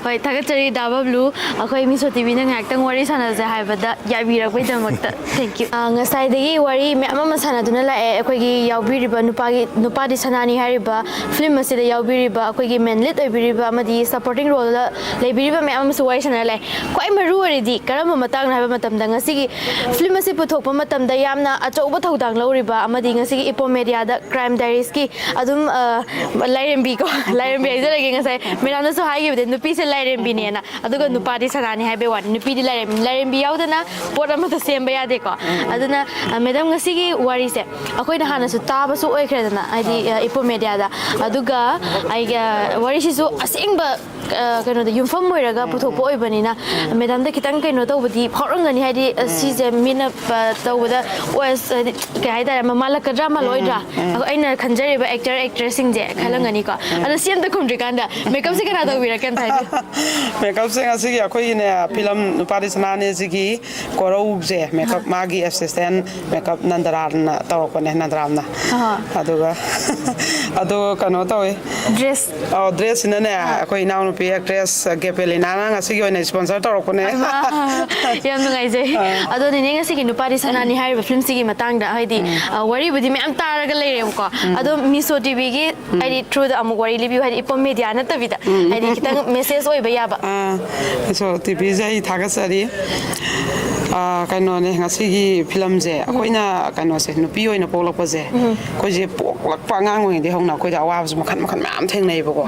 ꯍꯣꯏ, ꯊꯥꯒꯠꯆꯔꯤ ꯗꯥ ꯕꯕ꯭ꯂꯨ꯫ ꯑꯩꯈꯣꯏ ꯃꯤꯁꯣ ꯇꯤ ꯚꯤꯅ ꯉꯥꯏꯍꯥꯛꯇꯪ ꯋꯥꯔꯤ ꯁꯥꯟꯅꯁꯦ ꯍꯥꯏꯕꯗ ꯌꯥꯕꯤꯔꯛꯄꯩꯗꯃꯛꯇ thank you꯫ ꯑ, ꯉꯁꯥꯏꯗꯒꯤ ꯋꯥꯔꯤ ꯃꯌꯥꯝ ꯑꯃ ꯁꯥꯟꯅꯗꯨꯅ ꯂꯥꯛꯑꯦ꯫ ꯑꯩꯈꯣꯏꯒꯤ ꯌꯥꯎꯕꯤꯔꯤꯕ ꯅꯨꯄꯥꯒꯤ, ꯅꯨꯄꯥꯗꯤ ꯁꯅꯥꯅꯤ ꯍꯥꯏꯔꯤꯕ ꯐꯤꯂꯝ ꯑꯁꯤꯗ ꯌꯥꯎꯕꯤꯔꯤꯕ ꯑꯩꯈꯣꯏꯒꯤ ꯃꯦꯟ ꯂꯤꯗ ꯑꯣꯏꯕꯤꯔꯤꯕ ꯑꯃꯗꯤ ꯁꯄꯣꯔꯇꯤꯡ ꯔꯣꯜꯗ ꯂꯩꯕꯤꯔꯤꯕ ꯃꯌꯥꯝ ꯑꯃꯁꯨ ꯋꯥꯔꯤ ꯁꯥꯟꯅꯔ ꯂꯥꯛꯑꯦ꯫ ꯈ꯭ꯋꯥꯏ ꯃꯔꯨ ꯑꯣꯏꯔꯤꯗꯤ ꯀꯔꯝꯕ ꯃꯇꯥꯡꯅꯣ ꯍꯥꯏꯕ ꯃꯇꯝꯗ, ꯉꯁꯤꯒꯤ ꯐꯤꯂꯝ ꯑꯁꯤ ꯄꯨꯊꯣꯛꯄ ꯃꯇꯝꯗ ꯌꯥꯝꯅ ꯑꯆꯧꯕ ꯊꯧꯗꯥꯡ ꯂꯧꯔꯤꯕ ꯑꯃꯗꯤ ꯉꯁꯤꯒꯤ ꯏꯄꯣꯝ ꯃꯦꯗꯤꯌꯥꯗ ꯀ꯭ꯔꯥꯏꯝ ꯗꯥꯏꯔꯤꯁꯀꯤ ꯑꯗꯨꯝ, ꯑ, ꯂꯥꯏꯔꯦꯝꯕꯤꯀꯣ, ꯂꯥꯏꯔꯦꯝꯕꯤ ꯍꯥꯏꯖꯔꯒꯦ, ꯉꯁꯥꯏ ꯃꯦꯗꯥꯝꯅꯁꯨ ꯍꯥꯏꯈꯤꯕꯗꯤ ꯅꯨꯄꯤꯁꯦ ꯂꯥꯏꯔꯦꯝꯕꯤꯅꯦꯅ, ꯑꯗꯨꯒ ꯅꯨꯄꯥꯗꯤ ꯁꯅꯥꯅꯤ ꯍꯥꯏꯕꯩ ꯋꯥꯅꯤ꯫ ꯅꯨꯄꯤꯗꯤ ꯂꯥꯏꯔꯦꯝꯕꯤ, ꯂꯥꯏꯔꯦꯝꯕꯤ ꯌꯥꯎꯗꯅ ꯄꯣꯠ ꯑꯃꯠꯇ ꯁꯦꯝꯕ ꯌꯥꯗꯦꯀꯣ꯫ ꯑꯗꯨꯅ, ꯑ, ꯃꯦꯗꯥꯝ, ꯉꯁꯤꯒꯤ ꯋꯥꯔꯤꯁꯦ ꯑꯩꯈꯣꯏꯅ ꯍꯥꯟꯅꯁꯨ ꯇꯥꯕꯁꯨ ꯑꯣꯏꯈ꯭ꯔꯦꯗꯅ, ꯍꯥꯏꯗꯤ, ꯑ, ꯏꯄꯣꯝ ꯃꯦꯗꯤꯌꯥꯗ꯫ ꯑꯗꯨꯒ ꯑꯩꯒ ꯋꯥꯔꯤꯁꯤꯁꯨ ꯑꯁꯦꯡꯕ, ꯑ, ꯀꯩꯅꯣꯗ ꯌꯨꯝꯐꯝ ꯑꯣꯏꯔꯒ ꯄꯨꯊꯣꯛꯄ ꯑꯣꯏꯕꯅꯤꯅ, ꯃꯦꯗꯥꯝꯗ ꯈꯤꯇꯪ ꯀꯩꯅꯣ ꯇꯧꯕꯗꯤ ꯐꯥꯎꯔꯝꯒꯅꯤ, ꯍꯥꯏꯗꯤ, ꯑ, ꯁꯤꯁꯦ ꯃꯤꯅ, ꯑ, ꯇꯧꯕꯗ, ꯑꯣ, ꯑꯁ, ꯍꯥꯏꯗꯤ, ꯀꯩ ꯍꯥꯏꯇꯥꯔꯦ, ꯃꯃꯥꯜꯂꯛꯀꯗ꯭ꯔꯥ ꯃꯥꯜꯂꯣꯏꯗ꯭ꯔꯥ? ꯑꯩꯈꯣꯏ, ꯑꯩꯅ ꯈꯟꯖꯔꯤꯕ ꯑꯦꯛꯇꯔ ꯑꯦꯛꯇ꯭ꯔꯦꯁꯁꯤꯡꯁꯦ ꯈꯜꯂꯝꯒꯅꯤꯀꯣ꯫ ꯑꯗꯣ ꯁꯤ ꯑꯝꯇ ꯈꯨꯝꯗ꯭ꯔꯤꯀꯥꯟꯗ ꯃꯦꯀꯞꯁꯦ ꯀꯅꯥ ꯇꯧꯕꯤꯔꯛꯀꯦ ꯑꯝꯇ ꯍꯥꯏꯕꯤꯌꯨ꯫ ꯃꯦꯀꯞꯁꯦ ꯉꯁꯤꯒꯤ ꯑꯩꯈꯣꯏꯒꯤꯅꯦ, ꯐꯤꯂꯝ ꯅꯨꯄꯥꯗꯤ ꯁꯅꯥꯅꯦꯁꯤꯒꯤ ꯀꯣꯔꯧꯁꯦ ꯃꯦꯀꯞ, ꯃꯥꯒꯤ ꯑꯦꯁꯤꯁꯇꯦꯟ ꯃꯦꯀꯞ ꯅꯟꯗꯔꯥꯝꯅ ꯇꯧꯔꯛꯄꯅꯦ, ꯅꯟꯗꯔꯥꯝꯅ꯫ ꯑꯍꯥ꯫ ꯑꯗꯨꯒ ꯑꯗꯣ ꯀꯩꯅꯣ ꯇꯧꯋꯦ꯫ ꯗ꯭ꯔꯦꯁ꯫ ꯑꯧ, ꯗ꯭ꯔꯦꯁꯁꯤꯅꯅꯦ, ꯑꯥ꯫ ꯑꯩꯈꯣꯏ ꯏꯅꯥꯎꯅꯨꯄꯤ ꯑꯦꯛꯇ꯭ꯔꯦꯁ ꯒꯦꯄꯦꯂꯤꯅꯥꯅ ꯉꯁꯤꯒꯤ ꯑꯣꯏꯅ ꯏꯁꯄꯣꯟꯁꯔ ꯇꯧꯔꯛꯄꯅꯦ꯫ ꯑꯍꯥ, ꯌꯥꯝ ꯅꯨꯡꯉꯥꯏꯖꯩ꯫ ꯑꯥ꯫ ꯑꯗꯣ ꯅꯦꯅꯦ, ꯉꯁꯤꯒꯤ ꯅꯨꯄꯥꯗꯤ ꯁꯅꯥꯅꯤ ꯍꯥꯏꯔꯤꯕ ꯐꯤꯂꯝꯁꯤꯒꯤ ꯃꯇꯥꯡꯗ, ꯍꯥꯏꯗꯤ, ꯑꯥ, ꯋꯥꯔꯤꯕꯨꯗꯤ ꯃꯌꯥꯝ ꯇꯥꯔꯒ ꯂꯩꯔꯦꯕꯀꯣ꯫ ꯑꯗꯣ ꯃꯤꯁꯣ ꯇꯤ ꯚꯤꯒꯤ ꯍꯥꯏꯗꯤ ꯊ꯭ꯔꯨꯗ ꯑꯃꯨꯛ ꯋꯥꯔꯤ ꯂꯤꯕꯤꯌꯨ, ꯍꯥꯏꯗꯤ ꯏꯄꯣꯝ ꯃꯦꯗꯤꯌꯥ ꯅꯠꯇꯕꯤꯗ, ꯍꯥꯏꯗꯤ ꯈꯤꯇꯪ ꯃꯦꯁꯦꯖ ꯑꯣꯏꯕ ꯌꯥꯕ꯫ ꯑꯥ, ꯃꯤꯁꯣ ꯇꯤ ꯚꯤꯁꯦ ꯑꯩ ꯊꯥꯒꯠꯆꯔꯤ꯫ ꯑꯥ, ꯀꯩꯅꯣꯅꯦ, ꯉꯁꯤꯒꯤ ꯐꯤꯂꯝꯁꯦ ꯑꯩꯈꯣꯏꯅ, ꯀꯩꯅꯣꯁꯦ, ꯅꯨꯄꯤ ꯑꯣꯏꯅ ꯄꯣꯛꯂꯛꯄꯁꯦ, ꯑꯩꯈꯣꯏꯁꯦ ꯄꯣꯛꯂꯛꯄ ꯑꯉꯥꯡ ꯑꯣꯏꯔꯤꯉꯩꯗꯒꯤ ꯍꯧꯅ ꯑꯩꯈꯣꯏꯗ ꯑꯋꯥꯕꯁꯨ ꯃꯈꯜ ꯃꯈꯜ ꯃꯌꯥꯝ ꯊꯦꯡꯅꯩꯌꯦꯕꯀꯣ꯫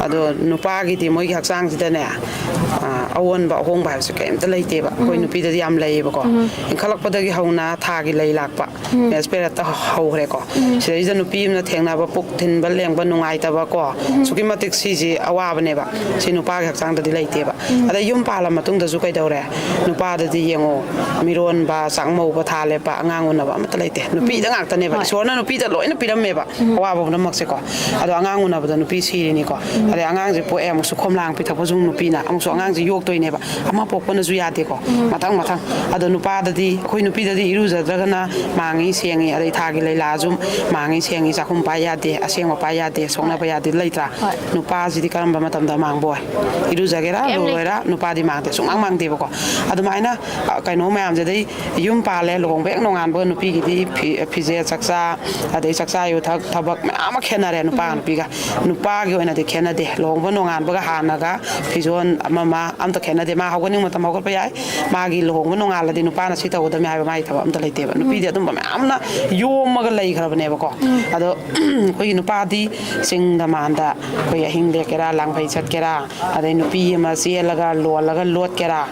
ꯑꯗꯣ ꯅꯨꯄꯥꯒꯤꯗꯤ ꯃꯣꯏꯒꯤ ꯍꯛꯆꯥꯡꯁꯤꯗꯅꯦ, ꯑꯥ, ꯑꯑꯣꯟꯕ ꯑꯍꯣꯡꯕ ꯍꯥꯏꯕꯁꯦ ꯀꯩꯝꯇ ꯂꯩꯇꯦꯕ꯫ ꯑꯩꯈꯣꯏ ꯅꯨꯄꯤꯗꯗꯤ ꯌꯥꯝ ꯂꯩꯌꯦꯕꯀꯣ꯫ ꯏꯟꯈꯠꯂꯛꯄꯗꯒꯤ ꯍꯧꯅ ꯊꯥꯒꯤ ꯂꯩ ꯂꯥꯛꯄ, ꯃꯦꯟꯁ ꯄꯦꯔꯠꯇ ꯍꯧꯈ꯭ꯔꯦꯀꯣ꯫ ꯁꯤꯗꯩꯁꯤꯗ ꯅꯨꯄꯤ ꯑꯃꯅ ꯊꯦꯡꯅꯕ ꯄꯨꯛ ꯊꯤꯟꯕ ꯂꯦꯡꯕ ꯅꯨꯡꯉꯥꯏꯇꯕ ꯀꯣ, ꯑꯁꯨꯛꯀꯤ ꯃꯇꯤꯛ ꯁꯤꯁꯦ ꯑꯋꯥꯕꯅꯦꯕ꯫ ꯁꯤ ꯅꯨꯄꯥꯒꯤ ꯍꯛꯆꯥꯡꯗꯗꯤ ꯂꯩꯇꯦꯕ꯫ ꯑꯗꯩ ꯌꯨꯝ ꯄꯥꯜꯂ ꯃꯇꯨꯡꯗꯁꯨ ꯀꯩꯗꯧꯔꯦ? ꯅꯨꯄꯥꯗꯗꯤ ꯌꯦꯡꯉꯣ, ꯃꯤꯔꯣꯟꯕ, ꯆꯥꯛꯃꯧꯕ, ꯊꯥ ꯂꯦꯞꯄ, ꯑꯉꯥꯡ ꯎꯅꯕ ꯑꯃꯠꯇ ꯂꯩꯇꯦ꯫ ꯅꯨꯄꯤꯗ ꯉꯥꯛꯇꯅꯦꯕ꯫ ꯍꯣꯏ꯫ ꯏꯁꯣꯔꯅ ꯅꯨꯄꯤꯗ ꯂꯣꯏꯅ ꯄꯤꯔꯝꯃꯦꯕ, ꯑꯋꯥꯕ ꯄꯨꯝꯅꯃꯛꯁꯦꯀꯣ꯫ ꯑꯗꯣ ꯑꯉꯥꯡ ꯎꯅꯕꯗ ꯅꯨꯄꯤ ꯁꯤꯔꯤꯅꯤꯀꯣ꯫ ꯑꯗꯩ ꯑꯉꯥꯡꯁꯦ ꯄꯣꯛꯑꯦ, ꯑꯃꯨꯛꯁꯨ ꯈꯣꯝꯂꯥꯡ ꯄꯤꯊꯛꯄꯁꯨ ꯅꯨꯄꯤꯅ, ꯑꯃꯨꯛꯁꯨ ꯑꯉꯥꯡꯁꯦ ꯌꯣꯛꯇꯣꯏꯅꯦꯕ꯫ ꯑꯃ ꯄꯣꯛꯄꯅꯁꯨ ꯌꯥꯗꯦꯀꯣ꯫ ꯃꯊꯪ ꯃꯊꯪ꯫ ꯑꯗꯣ ꯅꯨꯄꯥꯗꯗꯤ, ꯑꯩꯈꯣꯏ ꯅꯨꯄꯤꯗꯗꯤ ꯏꯔꯨꯖꯗ꯭ꯔꯒꯅ ꯃꯥꯡꯉꯤ ꯁꯦꯡꯉꯤ, ꯑꯗꯩ ꯊꯥꯒꯤ ꯂꯩꯂꯥꯁꯨ ꯃꯥꯡꯉꯤ ꯁꯦꯡꯉꯤ, ꯆꯥꯛꯈꯨꯝ ꯄꯥꯏ ꯌꯥꯗꯦ, ꯑꯁꯦꯡꯕ ꯄꯥꯏ ꯌꯥꯗꯦ, ꯁꯣꯛꯅꯕ ꯌꯥꯗꯦ, ꯂꯩꯇ꯭ꯔꯥ? ꯍꯣꯏ꯫ ꯅꯨꯄꯥꯁꯤꯗꯤ ꯀꯔꯝꯕ ꯃꯇꯝꯗ ꯃꯥꯡꯕ ꯑꯣꯏ? ꯏꯔꯨꯖꯒꯦꯔꯥ, ꯀꯩꯝ ꯂꯩ꯫ ꯂꯨꯒꯦꯔꯥ, ꯅꯨꯄꯥꯗꯤ ꯃꯥꯡꯗꯦ, ꯁꯨꯡꯃꯥꯡ ꯃꯥꯡꯗꯦꯕꯀꯣ꯫ ꯑꯗꯨꯃꯥꯏꯅ, ꯑ, ꯀꯩꯅꯣ ꯃꯌꯥꯝꯁꯦ, ꯑꯗꯩ ꯌꯨꯝ ꯄꯥꯜꯂꯦ, ꯂꯨꯍꯣꯡꯕ ꯍꯦꯛ ꯅꯣꯡꯉꯥꯟꯕꯒ ꯅꯨꯄꯤꯒꯤꯗꯤ ꯐꯤ-, ꯐꯤꯖꯦꯠ ꯆꯛꯆꯥ, ꯑꯗꯩ ꯆꯥꯛꯆꯥ ꯌꯨꯊꯛ, ꯊꯕꯛ ꯃꯌꯥꯝ ꯑꯃ ꯈꯦꯠꯅꯔꯦ ꯅꯨꯄꯥꯒ ꯅꯨꯄꯤꯒ꯫ ꯅꯨꯄꯥꯒꯤ ꯑꯣꯏꯅꯗꯤ ꯈꯦꯠꯅꯗꯦ꯫ ꯂꯨꯍꯣꯡꯕ ꯅꯣꯡꯉꯥꯟꯕꯒ ꯍꯥꯟꯅꯒ ꯐꯤꯖꯣꯜ ꯑꯃ ꯑꯃ ꯑꯝꯇ ꯈꯦꯠꯅꯗꯦ꯫ ꯃꯥ ꯍꯧꯒꯠꯅꯤꯡꯕ ꯃꯇꯝ ꯍꯧꯒꯠꯄ ꯌꯥꯏ꯫ ꯃꯥꯒꯤ ꯂꯨꯍꯣꯡꯕ ꯅꯣꯡꯉꯥꯜꯂꯗꯤ ꯅꯨꯄꯥꯅ ꯁꯤ ꯇꯧꯒꯗꯕꯅꯤ ꯍꯥꯏꯕ ꯃꯥꯒꯤ ꯊꯕꯛ ꯑꯝꯇ ꯂꯩꯇꯦꯕ꯫ ꯅꯨꯄꯤꯗꯤ ꯑꯗꯨꯝꯕ ꯃꯌꯥꯝꯅ ꯌꯣꯝꯃꯒ ꯂꯩꯈ꯭ꯔꯕꯅꯦꯕꯀꯣ꯫ ꯑꯗꯣ ꯑꯩꯈꯣꯏꯒꯤ ꯅꯨꯄꯥꯗꯤ ꯆꯤꯡꯗ ꯃꯥꯟꯗ ꯑꯩꯈꯣꯏ ꯑꯍꯤꯡ ꯂꯦꯛꯀꯦꯔꯥ, ꯂꯥꯡꯐꯩ ꯆꯠꯀꯦꯔꯥ, ꯑꯗꯩ ꯅꯨꯄꯤ ꯑꯃ ꯆꯦꯜꯂꯒ ꯂꯣꯜꯂꯒ ꯂꯣꯠꯀꯦꯔꯥ,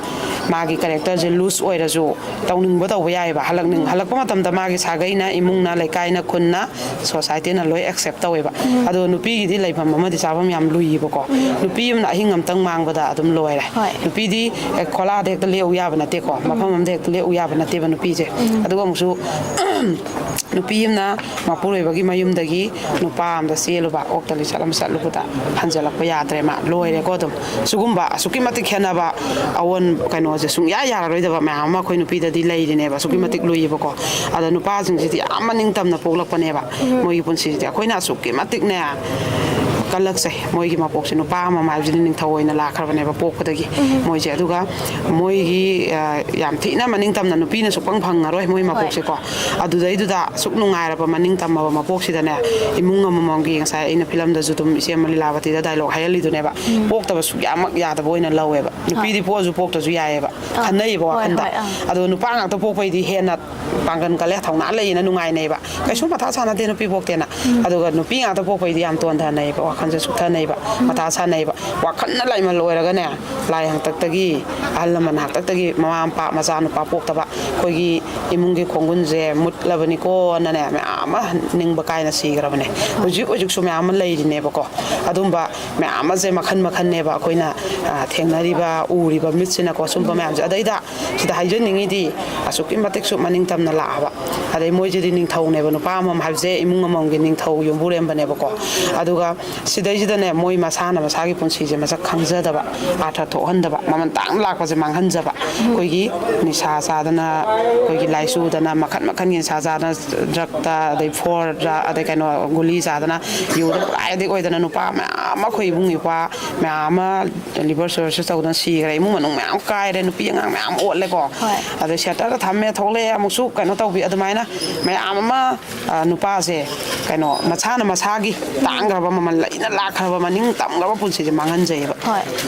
ꯃꯥꯒꯤ ꯀꯦꯔꯦꯛꯇꯔꯁꯦ ꯂꯨꯖ ꯑꯣꯏꯔꯁꯨ ꯇꯧꯅꯤꯡꯕ ꯇꯧꯕ ꯌꯥꯏꯑꯕ꯫ ꯍꯜꯂꯛꯅꯤꯡ-, ꯍꯜꯂꯛꯄ ꯃꯇꯝꯗ ꯃꯥꯒꯤ ꯁꯥꯒꯩꯅ, ꯏꯃꯨꯡꯅ, ꯂꯩꯀꯥꯏꯅ, ꯈꯨꯟꯅ, ꯁꯣꯁꯥꯏꯇꯤꯅ ꯂꯣꯏ ꯑꯦꯛꯁꯦꯞ ꯇꯧꯋꯦꯕ꯫ ꯑꯗꯣ ꯅꯨꯄꯤꯒꯤꯗꯤ ꯂꯩꯐꯝ ꯑꯃꯗꯤ ꯆꯥꯐꯝ ꯌꯥꯝ ꯂꯨꯏꯌꯦꯕꯀꯣ꯫ ꯅꯨꯄꯤ ꯑꯃꯅ ꯑꯍꯤꯡ ꯑꯃꯇꯪ ꯃꯥꯡꯕꯗ ꯑꯗꯨꯝ ꯂꯣꯏꯔꯦ꯫ ꯍꯣꯏ꯫ ꯅꯨꯄꯤꯗꯤ, ꯑꯦ, ꯈꯣꯂꯥꯗ ꯍꯦꯛꯇ ꯂꯦꯛꯎ ꯌꯥꯕ ꯅꯠꯇꯦꯀꯣ, ꯃꯐꯝ ꯑꯃꯗ ꯍꯦꯛꯇ ꯂꯦꯛꯎ ꯌꯥꯕ ꯅꯠꯇꯦꯕ ꯅꯨꯄꯤꯁꯦ꯫ ꯑꯗꯨꯒ ꯑꯃꯨꯛꯁꯨ ꯅꯨꯄꯤ ꯑꯃꯅ ꯃꯄꯨꯔꯣꯏꯕꯒꯤ ꯃꯌꯨꯝꯗꯒꯤ ꯅꯨꯄꯥ ꯑꯃꯗ ꯆꯦꯜꯂꯨꯕ, ꯑꯣꯛꯇ ꯂꯤꯆꯠ ꯑꯃ ꯆꯠꯂꯨꯕꯗ ꯍꯟꯖꯜꯂꯛꯄ ꯌꯥꯗ꯭ꯔꯦ, ꯃꯥ ꯂꯣꯏꯔꯦꯀꯣ ꯑꯗꯨꯝ꯫ ꯁꯤꯒꯨꯝꯕ ꯑꯁꯨꯛꯀꯤ ꯃꯇꯤꯛ ꯈꯦꯠꯅꯕ ꯑꯑꯣꯟ-, ꯀꯩꯅꯣꯁꯦ ꯁꯨꯡꯌꯥ ꯌꯥꯔꯔꯣꯏꯗꯕ ꯃꯌꯥꯝ ꯑꯃ ꯑꯩꯈꯣꯏ ꯅꯨꯄꯤꯗꯗꯤ ꯂꯩꯔꯤꯅꯦꯕ, ꯑꯁꯨꯛꯀꯤ ꯃꯇꯤꯛ ꯂꯨꯏꯌꯦꯕꯀꯣ꯫ ꯑꯗ ꯅꯨꯄꯥꯁꯤꯡꯁꯤꯗꯤ ꯌꯥꯝ ꯃꯅꯤꯡ ꯇꯝꯅ ꯄꯣꯛꯂꯛꯄꯅꯦꯕ꯫ ꯃꯣꯏꯒꯤ ꯄꯨꯟꯁꯤꯁꯤꯗꯤ ꯑꯩꯈꯣꯏꯅ ꯑꯁꯨꯛꯀꯤ ꯃꯇꯤꯛꯅꯦ, ꯀꯜꯂꯛꯆꯩ꯫ ꯃꯣꯏꯒꯤ ꯃꯄꯣꯛꯁꯦ ꯅꯨꯄꯥ ꯑꯃꯃꯝ ꯍꯥꯏꯕꯁꯤꯗꯤ ꯅꯤꯡꯊꯧ ꯑꯣꯏꯅ ꯂꯥꯛꯈ꯭ꯔꯕꯅꯦꯕ ꯄꯣꯛꯄꯗꯒꯤ ꯃꯣꯏꯁꯦ꯫ ꯑꯗꯨꯒ ꯃꯣꯏꯒꯤ, ꯑ, ꯌꯥꯝ ꯊꯤꯅ ꯃꯅꯤꯡ ꯇꯝꯅ ꯅꯨꯄꯤꯅ ꯁꯨꯛꯐꯪ ꯐꯪꯉꯔꯣꯏ ꯃꯣꯏ ꯃꯄꯣꯛꯁꯦꯀꯣ꯫ ꯑꯗꯨꯗꯩꯗꯨꯗ ꯑꯁꯨꯛ ꯅꯨꯡꯉꯥꯏꯔꯕ ꯃꯅꯤꯡ ꯇꯝꯃꯕ ꯃꯄꯣꯛꯁꯤꯗꯅꯦ, ꯏꯃꯨꯡ ꯑꯃꯃꯝꯒꯤ, ꯉꯁꯥꯏ ꯑꯩꯅ ꯐꯤꯂꯝꯗꯁꯨ ꯑꯗꯨꯝ ꯏꯆꯦ ꯑꯃ ꯂꯤꯂꯥꯕꯇꯤꯗ ꯗꯥꯏꯂꯣꯛ ꯍꯥꯏꯍꯜꯂꯤꯗꯨꯅꯦꯕ, ꯄꯣꯛꯇꯕ ꯁꯨꯛꯌꯥꯃꯛ ꯌꯥꯗꯕ ꯑꯣꯏꯅ ꯂꯧꯋꯦꯕ꯫ ꯅꯨꯄꯤꯗꯤ ꯄꯣꯛꯑꯁꯨ ꯄꯣꯛꯇ꯭ꯔꯁꯨ ꯌꯥꯏꯑꯕ, ꯈꯟꯅꯩꯌꯦꯕ ꯋꯥꯈꯟꯗ꯫ ꯑꯗꯣ ꯅꯨꯄꯥ ꯉꯥꯛꯇ ꯄꯣꯛꯄꯩꯗꯤ ꯍꯦꯟꯅ ꯄꯥꯡꯒꯜ ꯀꯜꯂꯦ, ꯊꯧꯅꯥ ꯂꯩꯌꯦꯅ ꯅꯨꯡꯉꯥꯏꯅꯩꯕ꯫ ꯀꯩꯁꯨ ꯃꯊꯥ ꯁꯥꯟꯅꯗꯦ ꯅꯨꯄꯤ ꯄꯣꯛꯇꯦꯅ꯫ ꯑꯗꯨꯒ ꯅꯨꯄꯤ ꯉꯥꯛꯇ ꯄꯣꯛꯄꯩꯗꯤ ꯌꯥꯝ ꯇꯣꯟꯊꯅꯩꯕ, ꯋꯥꯈꯜꯁꯦ ꯁꯨꯛꯊꯅꯩꯕ, ꯃꯊꯥ ꯁꯥꯟꯅꯩꯕ꯫ ꯋꯥꯈꯜꯅ ꯂꯥꯏꯃꯜ ꯑꯣꯏꯔꯒꯅꯦ, ꯂꯥꯏ ꯍꯥꯛꯇꯛꯇꯒꯤ, ꯑꯍꯜ ꯂꯃꯟ ꯍꯥꯛꯇꯛꯇꯒꯤ ꯃꯃꯥ ꯃꯄꯥ ꯃꯆꯥ ꯅꯨꯄꯥ ꯄꯣꯛꯇꯕ, ꯑꯩꯈꯣꯏꯒꯤ ꯏꯃꯨꯡꯒꯤ ꯈꯣꯡꯒꯨꯟꯁꯦ ꯃꯨꯠꯂꯕꯅꯤꯀꯣꯅꯅꯦ ꯃꯌꯥꯝ ꯑꯃ ꯅꯤꯡꯕ ꯀꯥꯏꯅ ꯁꯤꯈ꯭ꯔꯕꯅꯦ꯫ ꯍꯧꯖꯤꯛ ꯍꯧꯖꯤꯛꯁꯨ ꯃꯌꯥꯝ ꯑꯃ ꯂꯩꯔꯤꯅꯦꯕꯀꯣ꯫ ꯑꯗꯨꯝꯕ ꯃꯌꯥꯝ ꯑꯃꯁꯦ ꯃꯈꯟ ꯃꯈꯟꯅꯦꯕ ꯑꯩꯈꯣꯏꯅ, ꯑ, ꯊꯦꯡꯅꯔꯤꯕ, ꯎꯔꯤꯕ ꯃꯤꯠꯁꯤꯅꯀꯣ, ꯁꯨꯝꯕ ꯃꯌꯥꯝꯁꯦ꯫ ꯑꯗꯩꯗ ꯁꯤꯗ ꯍꯥꯏꯖꯅꯤꯡꯉꯤꯗꯤ, ꯑꯁꯨꯛꯀꯤ ꯃꯇꯤꯛꯁꯨ ꯃꯅꯤꯡ ꯇꯝꯅ ꯂꯥꯛꯑꯕ꯫ ꯑꯗꯩ ꯃꯣꯏꯁꯤꯗꯤ ꯅꯤꯡꯊꯧꯅꯦꯕ, ꯅꯨꯄꯥ ꯑꯃꯃꯝ ꯍꯥꯏꯕꯁꯦ ꯏꯃꯨꯡ ꯑꯃꯃꯝꯒꯤ ꯅꯤꯡꯊꯧ ꯌꯨꯝꯕꯨꯔꯦꯝꯕꯅꯦꯕꯀꯣ꯫ ꯑꯗꯨꯒ ꯁꯤꯗꯩꯁꯤꯗꯅꯦ, ꯃꯣꯏ ꯃꯁꯥꯅ ꯃꯁꯥꯒꯤ ꯄꯨꯟꯁꯤꯁꯦ ꯃꯁꯛ ꯈꯪꯖꯗꯕ, ꯑꯥꯔꯊ ꯊꯣꯛꯍꯟꯗꯕ, ꯃꯃꯜ ꯇꯥꯡꯅ ꯂꯥꯛꯄꯁꯦ ꯃꯥꯡꯍꯟꯖꯕ꯫ ꯑꯩꯈꯣꯏꯒꯤ ꯅꯤꯁꯥ ꯆꯥꯗꯅ, ꯑꯩꯈꯣꯏꯒꯤ ꯂꯥꯏꯆꯨꯗꯅ, ꯃꯈꯟ ꯃꯈꯟꯒꯤ ꯅꯤꯁꯥ ꯆꯥꯗꯅ, ꯗ꯭ꯔꯛꯇ, ꯑꯗꯩ ꯐꯣꯔꯗ, ꯑꯗꯩ ꯀꯩꯅꯣ, ꯒꯨꯂꯤ ꯆꯥꯗꯅ, ꯌꯨꯗ ꯄꯨꯔꯥ ꯑꯦꯗꯤꯛ ꯑꯣꯏꯗꯅ, ꯅꯨꯄꯥ ꯃꯌꯥꯝ ꯑꯃ, ꯑꯩꯈꯣꯏ ꯏꯕꯨꯡ ꯏꯄ꯭ꯋꯥ ꯃꯌꯥꯝ ꯑꯃ ꯂꯤꯚꯔ ꯁꯤꯔꯣꯁꯤꯁ ꯇꯧꯗꯅ ꯁꯤꯈ꯭ꯔꯦ꯫ ꯏꯃꯨꯡ ꯃꯅꯨꯡ ꯃꯌꯥꯝ ꯀꯥꯏꯔꯦ, ꯅꯨꯄꯤ ꯑꯉꯥꯡ ꯃꯌꯥꯝ ꯑꯣꯠꯂꯦꯀꯣ꯫ ꯍꯣꯏ꯫ ꯑꯗꯩ ꯁꯦꯇꯔꯗ ꯊꯝꯃꯦ, ꯊꯣꯛꯂꯛꯑꯦ, ꯑꯃꯨꯛꯁꯨ ꯀꯩꯅꯣ ꯇꯧꯕꯤ, ꯑꯗꯨꯃꯥꯏꯅ ꯃꯌꯥꯝ ꯑꯃ, ꯑ, ꯅꯨꯄꯥꯁꯦ, ꯀꯩꯅꯣ, ꯃꯁꯥꯅ ꯃꯁꯥꯒꯤ ꯇꯥꯡꯈ꯭ꯔꯕ, ꯃꯃꯜ ꯂꯩꯅ ꯂꯥꯛꯈ꯭ꯔꯕ, ꯃꯅꯤꯡ ꯇꯝꯈ꯭ꯔꯕ ꯄꯨꯟꯁꯤꯁꯦ ꯃꯥꯡꯍꯟꯖꯩꯌꯦꯕ꯫ ꯍꯣꯏ꯫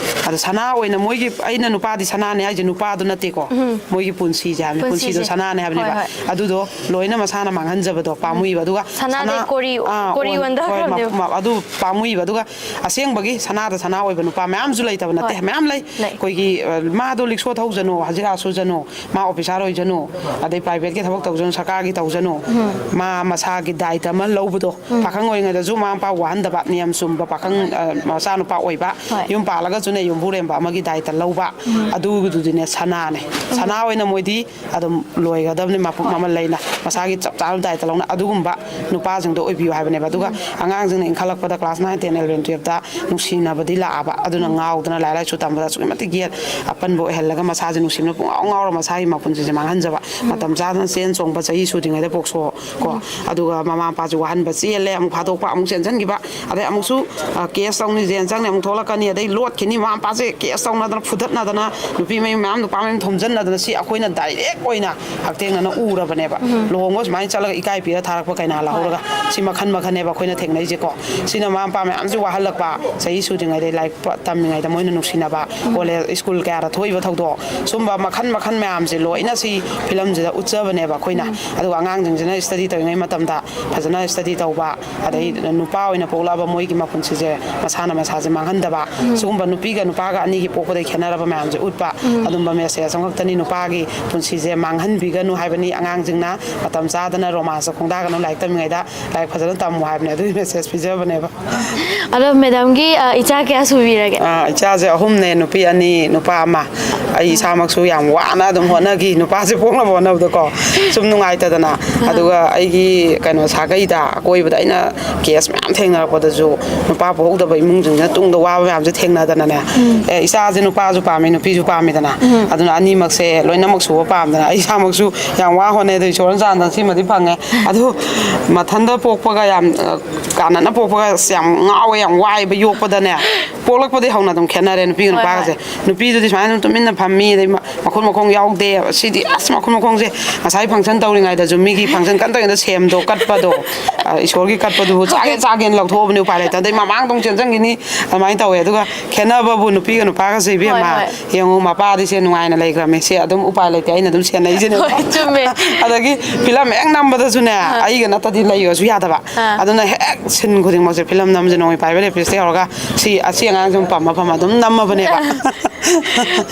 ꯑꯗꯣ ꯁꯅꯥ ꯑꯣꯏꯅ ꯃꯣꯏꯒꯤ, ꯑꯩꯅ ꯅꯨꯄꯥꯗꯤ ꯁꯅꯥꯅꯦ ꯍꯥꯏꯁꯦ ꯅꯨꯄꯥꯗꯨ ꯅꯠꯇꯦꯀꯣ꯫ ꯎꯝ꯫ ꯃꯣꯏꯒꯤ ꯄꯨꯟꯁꯤꯁꯦ ꯍꯥꯏꯕꯅꯤ, ꯄꯨꯟꯁꯤꯗꯣ ꯄꯨꯟꯁꯤꯁꯦ꯫ ꯁꯅꯥꯅꯦ ꯍꯥꯏꯕꯅꯦꯕ꯫ ꯍꯣꯏ, ꯍꯣꯏ꯫ ꯑꯗꯨꯗꯣ ꯂꯣꯏꯅ ꯃꯁꯥꯅ ꯃꯥꯡꯍꯟꯖꯕꯗꯣ ꯄꯥꯝꯃꯨꯏꯕ꯫ ꯑꯗꯨꯒ ꯁꯅꯥꯗꯩ ꯁꯅꯥ-, ꯀꯣꯔꯤ, ꯑꯥ, ꯀꯣꯔꯤ ꯑꯣꯟ-, ꯍꯣꯏ, ꯑꯣꯟꯊꯈ꯭ꯔꯕꯅꯦꯕ꯫ ꯃ-, ꯃ-, ꯑꯗꯨ ꯄꯥꯝꯃꯨꯏꯕ꯫ ꯑꯗꯨꯒ ꯑꯁꯦꯡꯕꯒꯤ ꯁꯅꯥꯗ ꯁꯅꯥ ꯑꯣꯏꯕ ꯅꯨꯄꯥ ꯃꯌꯥꯝꯁꯨ ꯂꯩꯇꯕ ꯅꯠꯇꯦ, ꯍꯣꯏ꯫ ꯃꯌꯥꯝ ꯂꯩ꯫ ꯂꯩ꯫ ꯑꯩꯈꯣꯏꯒꯤ, ꯑ, ꯃꯥꯗꯣ ꯔꯤꯛꯁꯣ ꯊꯧꯖꯅꯨ, ꯍꯖꯤꯔꯥ ꯁꯨꯖꯅꯨ, ꯃꯥ ꯑꯣꯐꯤꯁꯥꯔ ꯑꯣꯏꯖꯅꯨ, ꯑꯗꯩ ꯄ꯭ꯔꯥꯏꯚꯦꯠꯀꯤ ꯊꯕꯛ ꯇꯧꯖꯅꯨ, ꯁꯔꯀꯥꯔꯒꯤ ꯇꯧꯖꯅꯨ, ꯎꯝ꯫ ꯃꯥ ꯃꯁꯥꯒꯤ ꯗꯥꯏꯇ ꯑꯃ ꯂꯧꯕꯗꯣ, ꯎꯝ꯫ ꯄꯥꯈꯪ ꯑꯣꯏꯔꯤꯉꯩꯗꯁꯨ ꯃꯃꯥ ꯃꯄꯥ ꯋꯥꯍꯟꯗꯕ, ꯅꯤꯌꯝ ꯆꯨꯝꯕ ꯄꯥꯈꯪ, ꯑ, ꯃꯆꯥꯅꯨꯄꯥ ꯑꯣꯏꯕ, ꯍꯣꯏ꯫ ꯌꯨꯝ ꯄꯥꯜꯂꯒꯁꯨꯅꯦ ꯌꯨꯝꯕꯨꯔꯦꯝꯕ ꯑꯃꯒꯤ ꯗꯥꯏꯇ ꯂꯧꯕ, ꯎꯝ꯫ ꯑꯗꯨꯗꯨꯗꯤꯅꯦ ꯁꯅꯥꯅꯦ꯫ ꯎꯝ꯫ ꯁꯅꯥ ꯑꯣꯏꯅ ꯃꯣꯏꯗꯤ ꯑꯗꯨꯝ ꯂꯣꯏꯒꯗꯕꯅꯤ, ꯃꯄꯨꯡ ꯍꯣꯏ꯫ ꯃꯃꯜ ꯂꯩꯅ, ꯃꯁꯥꯒꯤ ꯆꯞ ꯆꯥꯕ ꯗꯥꯏꯇ ꯂꯧꯅ꯫ ꯑꯗꯨꯒꯨꯝꯕ ꯅꯨꯄꯥꯁꯤꯡꯗꯣ ꯑꯣꯏꯕꯤꯌꯨ ꯍꯥꯏꯕꯅꯦꯕ꯫ ꯑꯗꯨꯒ ꯎꯝ꯫ ꯑꯉꯥꯡꯁꯤꯡꯅ ꯏꯟꯈꯠꯂꯛꯄꯗ ꯀ꯭ꯂꯥꯁ ꯅꯥꯏꯟ, ꯇꯦꯟ, ꯑꯦꯂꯚꯦꯟ, ꯇꯨꯌꯦꯜꯞꯇ ꯅꯨꯡꯁꯤꯅꯕꯗꯤ ꯂꯥꯛꯑꯕ, ꯑꯗꯨꯅ ꯎꯝ꯫ ꯉꯥꯎꯗꯅ ꯂꯥꯏꯔꯤꯛ ꯂꯥꯏꯁꯨ ꯇꯝꯕꯗ ꯑꯁꯨꯛꯀꯤ ꯃꯇꯤꯛ ꯌꯦꯠ ꯑꯄꯟꯕ ꯑꯣꯏꯍꯜꯂꯒ ꯃꯁꯥꯁꯦ ꯅꯨꯡꯁꯤꯕꯅ ꯄꯨꯡꯉꯥꯎ ꯉꯥꯎꯔ ꯃꯁꯥꯒꯤ ꯃꯄꯨꯟꯁꯤꯁꯦ ꯃꯥꯡꯍꯟꯖꯕ꯫ ꯎꯝ꯫ ꯃꯇꯝ ꯆꯥꯗꯅ ꯆꯦꯟ ꯆꯣꯡꯕ, ꯆꯍꯤ ꯁꯨꯗ꯭ꯔꯤꯉꯩꯗ ꯄꯣꯛꯁꯣ ꯀꯣ꯫ ꯎꯝ꯫ ꯑꯗꯨꯒ ꯃꯃꯥ ꯃꯄꯥꯁꯨ ꯋꯥꯍꯟ ꯆꯦꯜꯂꯦ, ꯑꯃꯨꯛ ꯐꯥꯗꯣꯛꯄ, ꯑꯃꯨꯛ ꯆꯦꯟꯁꯤꯟꯈꯤꯕ, ꯑꯗꯩ ꯑꯃꯨꯛꯁꯨ ꯀꯦꯁ ꯇꯧꯅꯤ, ꯖꯦꯜ ꯆꯪꯅꯤ, ꯑꯃꯨꯛ ꯊꯣꯛꯂꯛꯀꯅꯤ, ꯑꯗꯩ ꯂꯣꯠꯈꯤꯅꯤ, ꯃꯃꯥ ꯃꯄꯥꯁꯦ ꯀꯦꯁ ꯇꯧꯅꯗꯅ, ꯐꯨꯗꯠꯅꯗꯅ, ꯅꯨꯄꯤ ꯃꯌꯨꯝ ꯃꯌꯥꯝ, ꯅꯨꯄꯥ ꯃꯌꯨꯝ ꯊꯣꯝꯖꯤꯟꯅꯗꯅ, ꯁꯤ ꯑꯩꯈꯣꯏꯅ ꯗꯥꯏꯔꯦꯛ ꯑꯣꯏꯅ ꯍꯛꯊꯦꯡꯅꯅ ꯎꯔꯕꯅꯦꯕ꯫ ꯂꯨꯍꯣꯡꯕ ꯁꯨꯃꯥꯏꯅ ꯆꯠꯂꯒ ꯏꯀꯥꯏ ꯄꯤꯔ ꯊꯥꯔꯛꯄ ꯀꯩꯅꯥ ꯂꯧꯍꯧꯔꯒ, ꯁꯤ ꯃꯈꯜ ꯃꯈꯜꯅꯦꯕ ꯑꯩꯈꯣꯏꯅ ꯊꯦꯡꯅꯩꯁꯦꯀꯣ꯫ ꯁꯤꯅ ꯃꯃꯥ ꯃꯄꯥ ꯃꯌꯥꯝꯁꯨ ꯋꯥꯍꯜꯂꯛꯄ, ꯆꯍꯤ ꯁꯨꯗ꯭ꯔꯤꯉꯩꯗ ꯂꯥꯏꯔꯤꯛ ꯄ-, ꯇꯝꯃꯤꯉꯩꯗ ꯃꯣꯏꯅ ꯅꯨꯡꯁꯤꯅꯕ, ꯀꯣꯂꯦꯖ, ꯁ꯭ꯀꯨꯜ ꯀꯌꯥꯗ ꯊꯣꯛꯏꯕ ꯊꯧꯗꯣꯛ, ꯁꯨꯝꯕ ꯃꯈꯜ ꯃꯈꯜ ꯃꯌꯥꯝꯁꯦ ꯂꯣꯏꯅ ꯁꯤ ꯐꯤꯂꯝꯁꯤꯗ ꯎꯠꯆꯕꯅꯦꯕ ꯑꯩꯈꯣꯏꯅ꯫ ꯑꯗꯨꯒ ꯑꯉꯥꯡꯁꯤꯡꯁꯤꯅ ꯁ꯭ꯇꯗꯤ ꯇꯧꯔꯤꯉꯩ ꯃꯇꯝꯗ ꯐꯖꯅ ꯁ꯭ꯇꯗꯤ ꯇꯧꯕ, ꯑꯗꯩ ꯅꯨꯄꯥ ꯑꯣꯏꯅ ꯄꯣꯛꯂꯛꯑꯕ ꯃꯣꯏꯒꯤ ꯃꯄꯨꯟꯁꯤꯁꯦ, ꯃꯁꯥꯅ ꯃꯁꯥꯁꯦ ꯃꯥꯡꯍꯟꯗꯕ, ꯁꯤꯒꯨꯝꯕ ꯅꯨꯄꯤꯒ ꯅꯨꯄꯥꯒ ꯑꯅꯤꯒꯤ ꯄꯣꯛꯄꯗꯒꯤ ꯈꯦꯠꯅꯔꯕ ꯃꯌꯥꯝꯁꯦ ꯎꯠꯄ, ꯑꯗꯨꯝꯕ ꯃꯦꯁꯦꯖ ꯑꯃꯈꯛꯇꯅꯤ ꯅꯨꯄꯥꯒꯤ ꯄꯨꯟꯁꯤꯁꯦ ꯃꯥꯡꯍꯟꯕꯤꯒꯅꯨ ꯍꯥꯏꯕꯅꯤ꯫ ꯑꯉꯥꯡꯁꯤꯡꯅ ꯃꯇꯝ ꯆꯥꯗꯅ ꯔꯣꯃꯥꯟꯁꯇ ꯈꯣꯡꯗꯥꯒꯅꯨ, ꯂꯥꯏꯔꯤꯛ ꯇꯝꯃꯤꯉꯩꯗ ꯂꯥꯏꯔꯤꯛ ꯐꯖꯅ ꯇꯝꯃꯨ ꯍꯥꯏꯕꯅꯦ, ꯑꯗꯨꯒꯤ ꯃꯦꯁꯦꯖ ꯄꯤꯖꯕꯅꯦꯕ꯫ ꯑꯗꯣ ꯃꯦꯗꯥꯝꯒꯤ, ꯑ, ꯏꯆꯥ ꯀꯌꯥ ꯁꯨꯕꯤꯔꯒꯦ? ꯑꯥ, ꯏꯆꯥꯁꯦ ꯑꯍꯨꯝꯅꯦ, ꯅꯨꯄꯤ ꯑꯅꯤ, ꯅꯨꯄꯥ ꯑꯃ꯫ ꯑꯩ ꯏꯁꯥꯃꯛꯁꯨ ꯌꯥꯝ ꯋꯥꯅ ꯑꯗꯨꯝ ꯍꯣꯠꯅꯈꯤ ꯅꯨꯄꯥꯁꯦ ꯄꯣꯛꯅꯕ ꯍꯣꯠꯅꯕꯗꯀꯣ, ꯁꯨꯝ ꯅꯨꯡꯉꯥꯏꯇꯗꯅ꯫ ꯑꯗꯨꯒ ꯑꯩꯒꯤ ꯀꯩꯅꯣ ꯁꯥꯒꯩꯗ, ꯑꯀꯣꯏꯕꯗ ꯑꯩꯅ ꯀꯦꯁ ꯃꯌꯥꯝ ꯊꯦꯡꯅꯔꯛꯄꯗꯁꯨ, ꯅꯨꯄꯥ ꯄꯣꯛꯍꯧꯗꯕ ꯏꯃꯨꯡꯁꯤꯡꯁꯤꯅ ꯇꯨꯡꯗ ꯋꯥꯕ ꯃꯌꯥꯝꯁꯦ ꯊꯦꯡꯅꯗꯅꯅꯦ, ꯑꯦ, ꯏꯆꯥꯁꯦ ꯅꯨꯄꯥꯁꯨ ꯄꯥꯝꯃꯤ, ꯅꯨꯄꯤꯁꯨ ꯄꯥꯝꯃꯤꯗꯅ, ꯑꯗꯨꯅ ꯑꯅꯤꯃꯛꯁꯦ ꯂꯣꯏꯅꯃꯛ ꯁꯨꯕ ꯄꯥꯝꯗꯅ ꯑꯩ ꯏꯁꯥꯃꯛꯁꯨ ꯌꯥꯝ ꯋꯥ ꯍꯣꯠꯅꯩ꯫ ꯑꯗꯣ ꯏꯁꯣꯔꯅ ꯆꯥꯟꯗꯅ ꯁꯤꯃꯗꯤ ꯐꯪꯉꯦ꯫ ꯑꯗꯨ ꯃꯊꯟꯇ ꯄꯣꯛꯄꯒ ꯌꯥꯝ, ꯑ, ꯀꯥꯟꯅꯅ ꯄꯣꯛꯄꯒ ꯑꯁ ꯌꯥꯝ ꯉꯥꯎꯋꯦ, ꯌꯥꯝ ꯋꯥꯏꯕ ꯌꯣꯛꯄꯗꯅꯦ꯫ ꯄꯣꯛꯂꯛꯄꯗꯒꯤ ꯍꯧꯅ ꯑꯗꯨꯝ ꯈꯦꯠꯅꯔꯦ ꯅꯨꯄꯤꯒ ꯍꯣꯏ, ꯅꯨꯄꯥꯒꯁꯦ꯫ ꯍꯣꯏ꯫ ꯅꯨꯄꯤꯗꯨꯗꯤ ꯁꯨꯃꯥꯏꯅ ꯑꯗꯨꯝ ꯇꯨꯃꯤꯟꯅ ꯐꯝꯃꯤ, ꯑꯗꯩ ꯃ-, ꯃꯈꯨꯠ ꯃꯈꯣꯡ ꯌꯥꯎꯗꯦ꯫ ꯁꯤꯗꯤ ꯑꯁ, ꯃꯈꯨꯠ ꯃꯈꯣꯡꯁꯦ ꯉꯁꯥꯏ ꯐꯪꯁꯟ ꯇꯧꯔꯤꯉꯩꯗꯁꯨ ꯃꯤꯒꯤ ꯐꯪꯁꯟ ꯀꯟꯅ ꯇꯧꯔꯤꯉꯩꯗ ꯁꯦꯝꯗꯣ ꯀꯠꯄꯗꯣ, ꯑ, ꯏꯁꯣꯔꯒꯤ ꯀꯠꯄꯗꯨꯕꯨ ꯆꯥꯒꯦ ꯆꯥꯒꯦꯅ ꯂꯧꯊꯣꯛꯑꯕꯅꯤ, ꯎꯄꯥꯏ ꯂꯩꯇꯦ꯫ ꯑꯗꯩ ꯃꯃꯥꯡꯗ ꯑꯃꯨꯛ ꯆꯦꯟꯁꯤꯟꯈꯤꯅꯤ, ꯑꯗꯨꯃꯥꯏꯅ ꯇꯧꯋꯦ꯫ ꯑꯗꯨꯒ ꯈꯦꯠꯅꯕꯕꯨ ꯅꯨꯄꯤꯒ ꯅꯨꯄꯥꯒꯁꯦ, ꯏꯕꯦꯝꯃ, ꯍꯣꯏ, ꯍꯣꯏ꯫ ꯌꯦꯡꯉꯨ, ꯃꯄꯥꯗꯤ ꯁꯦ ꯅꯨꯡꯉꯥꯏꯅ ꯂꯩꯈ꯭ꯔꯕꯅꯤ, ꯁꯦ ꯑꯗꯨꯝ ꯎꯄꯥꯏ ꯂꯩꯇꯦ, ꯑꯩꯅ ꯑꯗꯨꯝ ꯁꯦꯟꯅꯩꯁꯤꯅꯦ꯫ ꯍꯣꯏ, ꯆꯨꯝꯃꯦ꯫ ꯑꯗꯒꯤ ꯐꯤꯂꯝ ꯍꯦꯛ ꯅꯝꯕꯗꯁꯨꯅꯦ, ꯑꯩꯒ ꯅꯠꯇꯗꯤ ꯂꯩꯕꯁꯨ ꯌꯥꯗꯕ꯫ ꯑꯥ꯫ ꯑꯗꯨꯅ ꯍꯦꯛ ꯁꯤꯟ ꯈꯨꯗꯤꯡꯃꯛꯁꯦ, ꯐꯤꯂꯝ ꯅꯝꯕꯁꯦ, ꯅꯣꯡꯃꯩ ꯄꯥꯏꯕ ꯂꯦꯞꯄꯤꯁꯇ ꯌꯧꯔꯒ ꯁꯤ, ꯑꯁꯤ ꯑꯉꯥꯡꯁꯦ ꯄꯝꯃ ꯄꯝꯃ ꯑꯗꯨꯝ ꯅꯝꯃꯕꯅꯦꯕ꯫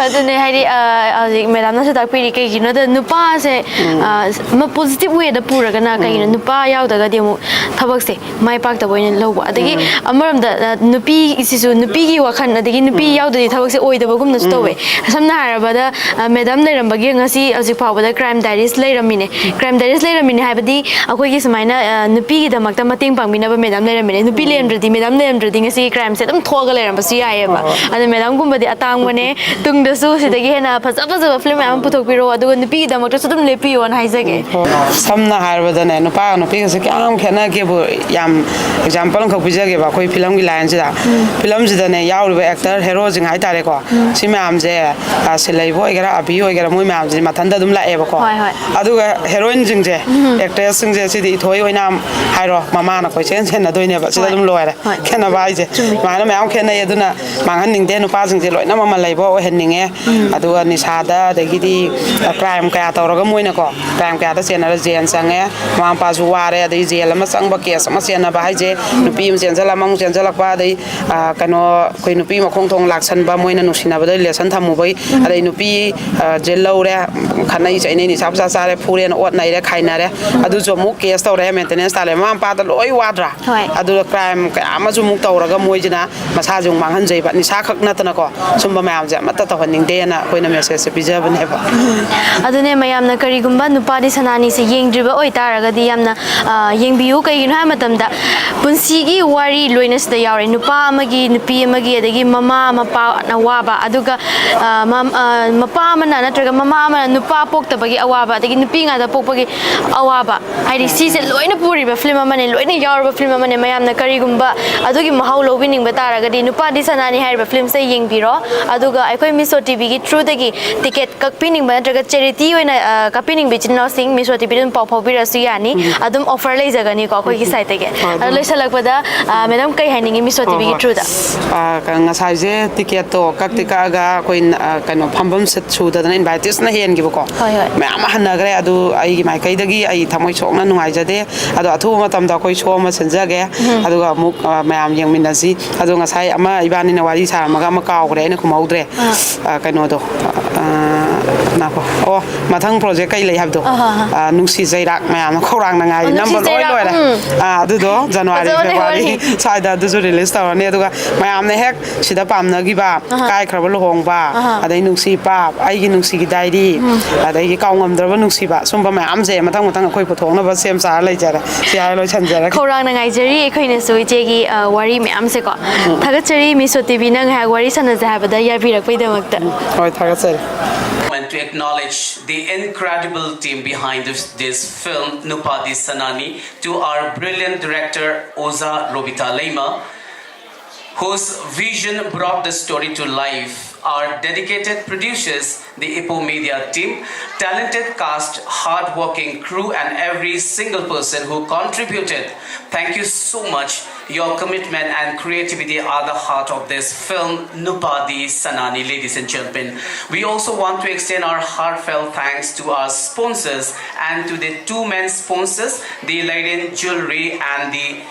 ꯑꯗꯨꯅꯦ, ꯍꯥꯏꯗꯤ, ꯑ, ꯍꯧꯖꯤꯛ ꯃꯦꯗꯥꯝꯅꯁꯨ ꯇꯥꯛꯄꯤꯔꯤ, ꯀꯩꯒꯤꯅꯣꯗ ꯅꯨꯄꯥꯁꯦ, ꯑ, ꯑꯃ ꯄꯣꯖꯤꯇꯤꯚ ꯋꯦꯗ ꯄꯨꯔꯒꯅ ꯀꯩꯒꯤꯅꯣ ꯅꯨꯄꯥ ꯌꯥꯎꯗ꯭ꯔꯒꯗꯤ ꯑꯃꯨꯛ ꯊꯕꯛꯁꯦ ꯃꯥꯏ ꯄꯥꯛꯇꯕ ꯑꯣꯏꯅ ꯂꯧꯕ? ꯑꯗꯒꯤ ꯑꯃꯔꯣꯝꯗ, ꯑ, ꯅꯨꯄꯤꯁꯤꯁꯨ, ꯅꯨꯄꯤꯒꯤ ꯋꯥꯈꯜ, ꯑꯗꯒꯤ ꯅꯨꯄꯤ ꯌꯥꯎꯗ꯭ꯔꯗꯤ ꯊꯕꯛꯁꯦ ꯑꯣꯏꯗꯕꯒꯨꯝꯅꯁꯨ ꯇꯧꯋꯦ꯫ ꯁꯝꯅ ꯍꯥꯏꯔꯕꯗ, ꯑ, ꯃꯦꯗꯥꯝ ꯂꯩꯔꯝꯕꯒꯤ ꯉꯁꯤ ꯍꯧꯖꯤꯛ ꯐꯥꯎꯕꯗ ꯀ꯭ꯔꯥꯏꯝ ꯗꯥꯏꯔꯤꯁ ꯂꯩꯔꯝꯃꯤꯅꯦ꯫ ꯀ꯭ꯔꯥꯏꯝ ꯗꯥꯏꯔꯤꯁ ꯂꯩꯔꯝꯃꯤꯅꯦ ꯍꯥꯏꯕꯗꯤ, ꯑꯩꯈꯣꯏꯒꯤ ꯁꯨꯃꯥꯏꯅ, ꯑ, ꯅꯨꯄꯤꯒꯤꯗꯃꯛꯇ ꯃꯇꯦꯡ ꯄꯥꯡꯕꯤꯅꯕ ꯃꯦꯗꯥꯝ ꯂꯩꯔꯝꯃꯤꯅꯦ꯫ ꯅꯨꯄꯤ ꯂꯩꯔꯝꯗ꯭ꯔꯗꯤ, ꯃꯦꯗꯥꯝ ꯂꯩꯔꯝꯗ꯭ꯔꯗꯤ ꯉꯁꯤ ꯀ꯭ꯔꯥꯏꯝꯁꯦ ꯑꯗꯨꯝ ꯊꯣꯛꯑꯒ ꯂꯩꯔꯝꯕꯁꯨ ꯌꯥꯏꯑꯕ꯫ ꯑꯗꯣ ꯃꯦꯗꯥꯝꯒꯨꯝꯕꯗꯤ ꯑꯇꯥꯡꯕꯅꯦ꯫ ꯇꯨꯡꯗꯁꯨ ꯁꯤꯗꯒꯤ ꯍꯦꯟꯅ ꯐꯖ ꯐꯖꯕ ꯐꯤꯂꯝ ꯃꯌꯥꯝ ꯑꯃ ꯄꯨꯊꯣꯛꯄꯤꯔꯛꯑꯣ, ꯑꯗꯨꯒ ꯅꯨꯄꯤꯒꯤꯗꯃꯛꯇꯁꯨ ꯑꯗꯨꯝ ꯂꯦꯞꯄꯤꯌꯣꯅ ꯍꯥꯏꯖꯒꯦ꯫ ꯁꯝꯅ ꯍꯥꯏꯔꯕꯗꯅꯦ, ꯅꯨꯄꯥꯒ ꯅꯨꯄꯤꯒꯁꯦ ꯀꯌꯥꯝ ꯈꯦꯠꯅꯒꯦ? ꯌꯥꯝ ꯑꯦꯛꯖꯥꯝꯄꯜ ꯑꯃꯈꯛ ꯄꯤꯖꯒꯦꯕ, ꯑꯩꯈꯣꯏ ꯐꯤꯂꯝꯒꯤ ꯂꯥꯏꯟꯁꯤꯗ꯫ ꯐꯤꯂꯝꯁꯤꯗꯅꯦ ꯌꯥꯎꯔꯤꯕ ꯑꯦꯛꯇꯔ ꯍꯦꯔꯣꯁꯤꯡ ꯍꯥꯏꯇꯥꯔꯦꯀꯣ, ꯁꯤ ꯃꯌꯥꯝꯁꯦ, ꯑ, ꯁꯤꯂꯩꯕ ꯑꯣꯏꯒꯦꯔꯥ, ꯑꯕꯤ ꯑꯣꯏꯒꯦꯔꯥ, ꯃꯣꯏ ꯃꯌꯥꯝꯁꯤꯗꯤ ꯃꯊꯟꯇ ꯑꯗꯨꯝ ꯂꯥꯛꯑꯦꯕꯀꯣ꯫ ꯍꯣꯏ, ꯍꯣꯏ꯫ ꯑꯗꯨꯒ ꯍꯦꯔꯣꯏꯟꯁꯤꯡꯁꯦ, ꯑꯦꯛꯇ꯭ꯔꯦꯁꯁꯤꯡꯁꯦ, ꯁꯤꯗꯤ ꯏꯊꯣꯏ ꯑꯣꯏꯅꯥꯝ ꯍꯥꯏꯔꯣ, ꯃꯃꯥꯅ ꯀꯣꯏꯆꯦꯟ ꯆꯦꯟꯅꯗꯣꯏꯅꯦꯕ꯫ ꯁꯤꯗ ꯍꯣꯏ꯫ ꯑꯗꯨꯝ ꯂꯣꯏꯔꯦ꯫ ꯍꯣꯏ꯫ ꯈꯦꯠꯅꯕ ꯍꯥꯏꯁꯦ꯫ ꯆꯨꯝꯃꯤ꯫ ꯑꯗꯨꯃꯥꯏꯅ ꯃꯌꯥꯝ ꯈꯦꯠꯅꯩ꯫ ꯑꯗꯨꯅ ꯃꯥꯡꯍꯟꯅꯤꯡꯗꯦ, ꯅꯨꯄꯥꯁꯤꯡꯁꯦ ꯂꯣꯏꯅ ꯃꯃꯜ ꯂꯩꯕ ꯑꯣꯏꯍꯟꯅꯤꯡꯉꯦ꯫ ꯑꯗꯨꯒ ꯅꯤꯁꯥꯗ, ꯑꯗꯒꯤꯗꯤ, ꯑ, ꯀ꯭ꯔꯥꯏꯝ ꯀꯌꯥ ꯇꯧꯔꯒ ꯃꯣꯏꯅꯀꯣ, ꯀ꯭ꯔꯥꯏꯝ ꯀꯌꯥꯗ ꯆꯦꯟꯅꯔ ꯖꯦꯜ ꯆꯪꯉꯦ, ꯃꯃꯥ ꯃꯄꯥꯁꯨ ꯋꯥꯔꯦ, ꯑꯗꯩ ꯖꯦꯜ ꯑꯃ ꯆꯪꯕ, ꯀꯦꯁ ꯑꯃ ꯆꯦꯟꯅꯕ ꯍꯥꯏꯁꯦ, ꯅꯨꯄꯤ ꯑꯃ ꯆꯦꯟꯁꯤꯜꯂ, ꯑꯃꯃꯨꯛ ꯆꯦꯟꯁꯤꯜꯂꯛꯄ, ꯑꯗꯩ, ꯑ, ꯀꯩꯅꯣ, ꯑꯩꯈꯣꯏ ꯅꯨꯄꯤ ꯃꯈꯣꯡ ꯊꯣꯡ ꯂꯥꯛꯁꯟꯕ, ꯃꯣꯏꯅ ꯅꯨꯡꯁꯤꯅꯕꯗ ꯔꯤꯂꯦꯁꯟ ꯊꯝꯃꯨꯕꯩ, ꯑꯗꯩ ꯅꯨꯄꯤ, ꯑ, ꯖꯦꯜ ꯂꯧꯔꯦ, ꯈꯠꯅꯩ ꯆꯩꯅꯩ, ꯅꯤꯁꯥ ꯄꯨꯁꯥ ꯆꯥꯔꯦ, ꯐꯨꯔꯦꯅ ꯑꯣꯠ ꯅꯩꯔꯦ, ꯈꯥꯏꯅꯔꯦ, ꯑꯗꯨꯁꯨ ꯑꯃꯨꯛ ꯀꯦꯁ ꯇꯧꯔꯦ, ꯃꯦꯟꯇꯦꯅꯦꯟꯁ ꯇꯥꯜꯂꯦ, ꯃꯃꯥ ꯃꯄꯥꯗ ꯂꯣꯏ ꯋꯥꯗ꯭ꯔꯥ? ꯍꯣꯏ꯫ ꯑꯗꯨꯒ ꯀ꯭ꯔꯥꯏꯝ ꯀꯌꯥ ꯑꯃꯁꯨ ꯑꯃꯨꯛ ꯇꯧꯔꯒ ꯃꯣꯏꯁꯤꯅ ꯃꯁꯥꯁꯦ ꯑꯃꯨꯛ ꯃꯥꯡꯍꯟꯖꯩꯕ, ꯅꯤꯁꯥ ꯈꯛ ꯅꯠꯇꯅꯀꯣ, ꯁꯨꯝꯕ ꯃꯌꯥꯝꯁꯦ ꯑꯃꯠꯇ ꯇꯧꯍꯟꯅꯤꯡꯗꯦꯅ ꯑꯩꯈꯣꯏꯅ ꯃꯦꯁꯦꯖꯁꯦ ꯄꯤꯖꯕꯅꯦꯕ꯫ ꯑꯗꯨꯅꯦ, ꯃꯌꯥꯝꯅ ꯀꯔꯤꯒꯨꯝꯕ ꯅꯨꯄꯥꯗꯤ ꯁꯅꯥꯅꯤꯁꯦ ꯌꯦꯡꯗ꯭ꯔꯤꯕ ꯑꯣꯏꯇꯥꯔꯒꯗꯤ ꯌꯥꯝꯅ, ꯑ, ꯌꯦꯡꯕꯤꯌꯨ꯫ ꯀꯩꯒꯤꯅꯣ ꯍꯥꯏꯕ ꯃꯇꯝꯗ ꯄꯨꯟꯁꯤꯒꯤ ꯋꯥꯔꯤ ꯂꯣꯏꯅ ꯁꯤꯗ ꯌꯥꯎꯔꯦ꯫ ꯅꯨꯄꯥ ꯑꯃꯒꯤ, ꯅꯨꯄꯤ ꯑꯃꯒꯤ, ꯑꯗꯒꯤ ꯃꯃꯥ ꯃꯄꯥꯅ ꯋꯥꯕ, ꯑꯗꯨꯒ, ꯑ, ꯃꯝ-, ꯑ, ꯃꯄꯥ ꯑꯃꯅ ꯅꯠꯇ꯭ꯔꯒ ꯃꯃꯥ ꯑꯃꯅ ꯅꯨꯄꯥ ꯄꯣꯛꯇꯕꯒꯤ ꯑꯋꯥꯕ, ꯑꯗꯒꯤ ꯅꯨꯄꯤ ꯉꯥꯛꯇ ꯄꯣꯛꯄꯒꯤ ꯑꯋꯥꯕ, ꯍꯥꯏꯗꯤ ꯁꯤꯁꯦ ꯂꯣꯏꯅ ꯄꯨꯔꯤꯕ ꯐꯤꯂꯝ ꯑꯃꯅꯦ, ꯂꯣꯏꯅ ꯌꯥꯎꯔꯕ ꯐꯤꯂꯝ ꯑꯃꯅꯦ꯫ ꯃꯌꯥꯝꯅ ꯀꯔꯤꯒꯨꯝꯕ ꯑꯗꯨꯒꯤ ꯃꯍꯥꯎ ꯂꯧꯕꯤꯅꯤꯡꯕ ꯇꯥꯔꯒꯗꯤ ꯅꯨꯄꯥꯗꯤ ꯁꯅꯥꯅꯤ ꯍꯥꯏꯔꯤꯕ ꯐꯤꯂꯝꯁꯦ ꯌꯦꯡꯕꯤꯔꯣ꯫ ꯑꯗꯨꯒ ꯑꯩꯈꯣꯏ ꯃꯤꯁꯣ ꯇꯤꯚꯤꯒꯤ ꯊ꯭ꯔꯨꯗꯒꯤ ꯇꯤꯀꯦꯠ ꯀꯛꯄꯤꯅꯤꯡꯕ ꯅꯠꯇ꯭ꯔꯒ ꯆꯦꯔꯤꯇꯤ ꯑꯣꯏꯅ, ꯑ, ꯀꯥꯞꯄꯤꯅꯤꯡꯕ ꯏꯆꯤꯟ ꯏꯅꯥꯎꯁꯤꯡ ꯃꯤꯁꯣ ꯇꯤꯚꯤꯗ ꯑꯗꯨꯝ ꯄꯥꯎ ꯐꯥꯎꯕꯤꯔꯛꯑꯁꯨ ꯌꯥꯅꯤ꯫ ꯑꯗꯨꯝ ꯑꯣꯐꯔ ꯂꯩꯖꯒꯅꯤꯀꯣ ꯑꯩꯈꯣꯏꯒꯤ ꯁꯥꯏꯠꯇꯒꯤ꯫ ꯍꯣꯏ, ꯑꯗꯣ ꯑꯗꯨꯝ ꯂꯣꯏꯁꯤꯜꯂꯛꯄꯗ, ꯑ, ꯃꯦꯗꯥꯝ, ꯀꯩ ꯍꯥꯏꯅꯤꯡꯉꯤ ꯃꯤꯁꯣ ꯍꯣꯏ, ꯇꯤꯚꯤꯒꯤ ꯍꯣꯏ꯫ ꯊ꯭ꯔꯨꯗ? ꯑ, ꯀ-, ꯉꯁꯥꯏꯁꯦ ꯇꯤꯀꯦꯠꯇꯣ ꯀꯛꯇꯤ ꯀꯛꯑꯒ ꯑꯩꯈꯣꯏ, ꯑ, ꯀꯩꯅꯣ, ꯐꯝꯐꯝ ꯁꯤꯠ ꯁꯨꯗꯗꯅ ꯏꯟꯚꯥꯏꯇꯤꯁꯅ ꯍꯦꯟꯈꯤꯕꯀꯣ꯫ ꯍꯣꯏ, ꯍꯣꯏ꯫ ꯃꯌꯥꯝ ꯑꯃ ꯍꯟꯅꯈ꯭ꯔꯦ꯫ ꯑꯗꯨ ꯑꯩꯒꯤ ꯃꯥꯏꯀꯩꯗꯒꯤ ꯑꯩ ꯊꯃꯣꯏ ꯁꯣꯛꯅ ꯅꯨꯡꯉꯥꯏꯖꯗꯦ꯫ ꯑꯗꯣ ꯑꯊꯨꯕ ꯃꯇꯝꯗ ꯑꯩꯈꯣꯏ ꯁꯣ ꯑꯃ ꯁꯤꯟꯖꯒꯦ꯫ ꯑꯗꯨꯒ ꯑꯃꯨꯛ, ꯑ, ꯃꯌꯥꯝ ꯌꯦꯡꯃꯤꯟꯅꯁꯤ꯫ ꯑꯗꯣ ꯉꯁꯥꯏ ꯑꯃ ꯏꯕꯥꯅꯤꯅ ꯋꯥꯔꯤ ꯁꯥꯔꯝꯃꯒ ꯑꯃ ꯀꯥꯎꯈ꯭ꯔꯦ, ꯑꯩꯅ ꯈꯨꯝꯍꯧꯗ꯭ꯔꯦ꯫ ꯑ, ꯀꯩꯅꯣꯗꯣ, ꯑ, ꯉꯥꯏꯈꯣ꯫ ꯑꯣ, ꯃꯊꯪ ꯄ꯭ꯔꯣꯖꯦꯛ ꯀꯩ ꯂꯩ ꯍꯥꯏꯕꯗꯣ? ꯑꯍꯥ, ꯑꯍꯥ꯫ ꯑ, ꯅꯨꯡꯁꯤ ꯆꯩꯔꯥꯛ ꯃꯌꯥꯝꯅ ꯈꯧꯔꯥꯡꯅ ꯉꯥꯏꯔꯤ꯫ ꯑꯣ, ꯅꯨꯡꯁꯤ ꯅꯝꯕ ꯂꯣꯏ ꯆꯩꯔꯥꯛ, ꯂꯣꯏꯔꯦ꯫ ꯎꯝ꯫ ꯑ, ꯑꯗꯨꯗꯣ ꯖꯅꯋꯥꯔꯤ, ꯐꯖꯕꯅꯦ ꯐꯦꯕ꯭ꯔꯨꯋꯥꯔꯤ ꯋꯥꯔꯤ꯫ ꯁ꯭ꯋꯥꯏꯗ ꯑꯗꯨꯁꯨ ꯔꯤꯂꯤꯁ ꯇꯧꯔꯅꯤ꯫ ꯑꯗꯨꯒ ꯃꯌꯥꯝꯅ ꯍꯦꯛ ꯁꯤꯗ ꯄꯥꯝꯅꯈꯤꯕ ꯑꯍꯥ꯫ ꯀꯥꯏꯈ꯭ꯔꯕ ꯂꯨꯍꯣꯡꯕ, ꯑꯍꯥ꯫ ꯑꯗꯩ ꯅꯨꯡꯁꯤ ꯄꯥꯞ, ꯑꯩꯒꯤ ꯅꯨꯡꯁꯤꯒꯤ ꯗꯥꯏꯔꯤ, ꯑꯗꯒꯤ ꯀꯥꯎꯉꯝꯗ꯭ꯔꯕ ꯅꯨꯡꯁꯤꯕ, ꯁꯨꯝꯕ ꯃꯌꯥꯝꯁꯦ ꯃꯊꯪ ꯃꯊꯪ ꯑꯩꯈꯣꯏ ꯄꯨꯊꯣꯛꯅꯕ ꯁꯦꯝ ꯁꯥꯔ ꯂꯩꯖꯔꯦ꯫ ꯁꯤ ꯍꯥꯏꯔ ꯂꯣꯏꯁꯤꯟꯖꯔꯒꯦ꯫ ꯈꯧꯔꯥꯡꯅ ꯉꯥꯏꯖꯔꯤ ꯑꯩꯈꯣꯏꯅꯁꯨ ꯏꯆꯦꯒꯤ, ꯑ, ꯋꯥꯔꯤ ꯃꯌꯥꯝꯁꯦꯀꯣ꯫ ꯊꯥꯒꯠꯆꯔꯤ ꯃꯤꯁꯣ ꯇꯤꯚꯤꯅ ꯉꯥꯏꯍꯥꯛ ꯋꯥꯔꯤ ꯁꯥꯟꯅꯖꯦ ꯍꯥꯏꯕꯗ ꯌꯥꯕꯤꯔꯛꯄꯩꯗꯃꯛꯇ꯫ ꯍꯣꯏ, ꯊꯥꯒꯠꯆꯔꯤ꯫ And to acknowledge the incredible team behind this, this film, Nupadi Sanani, to our brilliant director, Oza Robita Leima, whose vision brought the story to life, our dedicated producers, the Ipo Media team, talented cast, hard-working crew, and every single person who contributed. Thank you so much. Your commitment and creativity are the heart of this film, Nupadi Sanani, ladies and gentlemen. We also want to extend our heartfelt thanks to our sponsors and to the two main sponsors, the Ladian Jewelry and the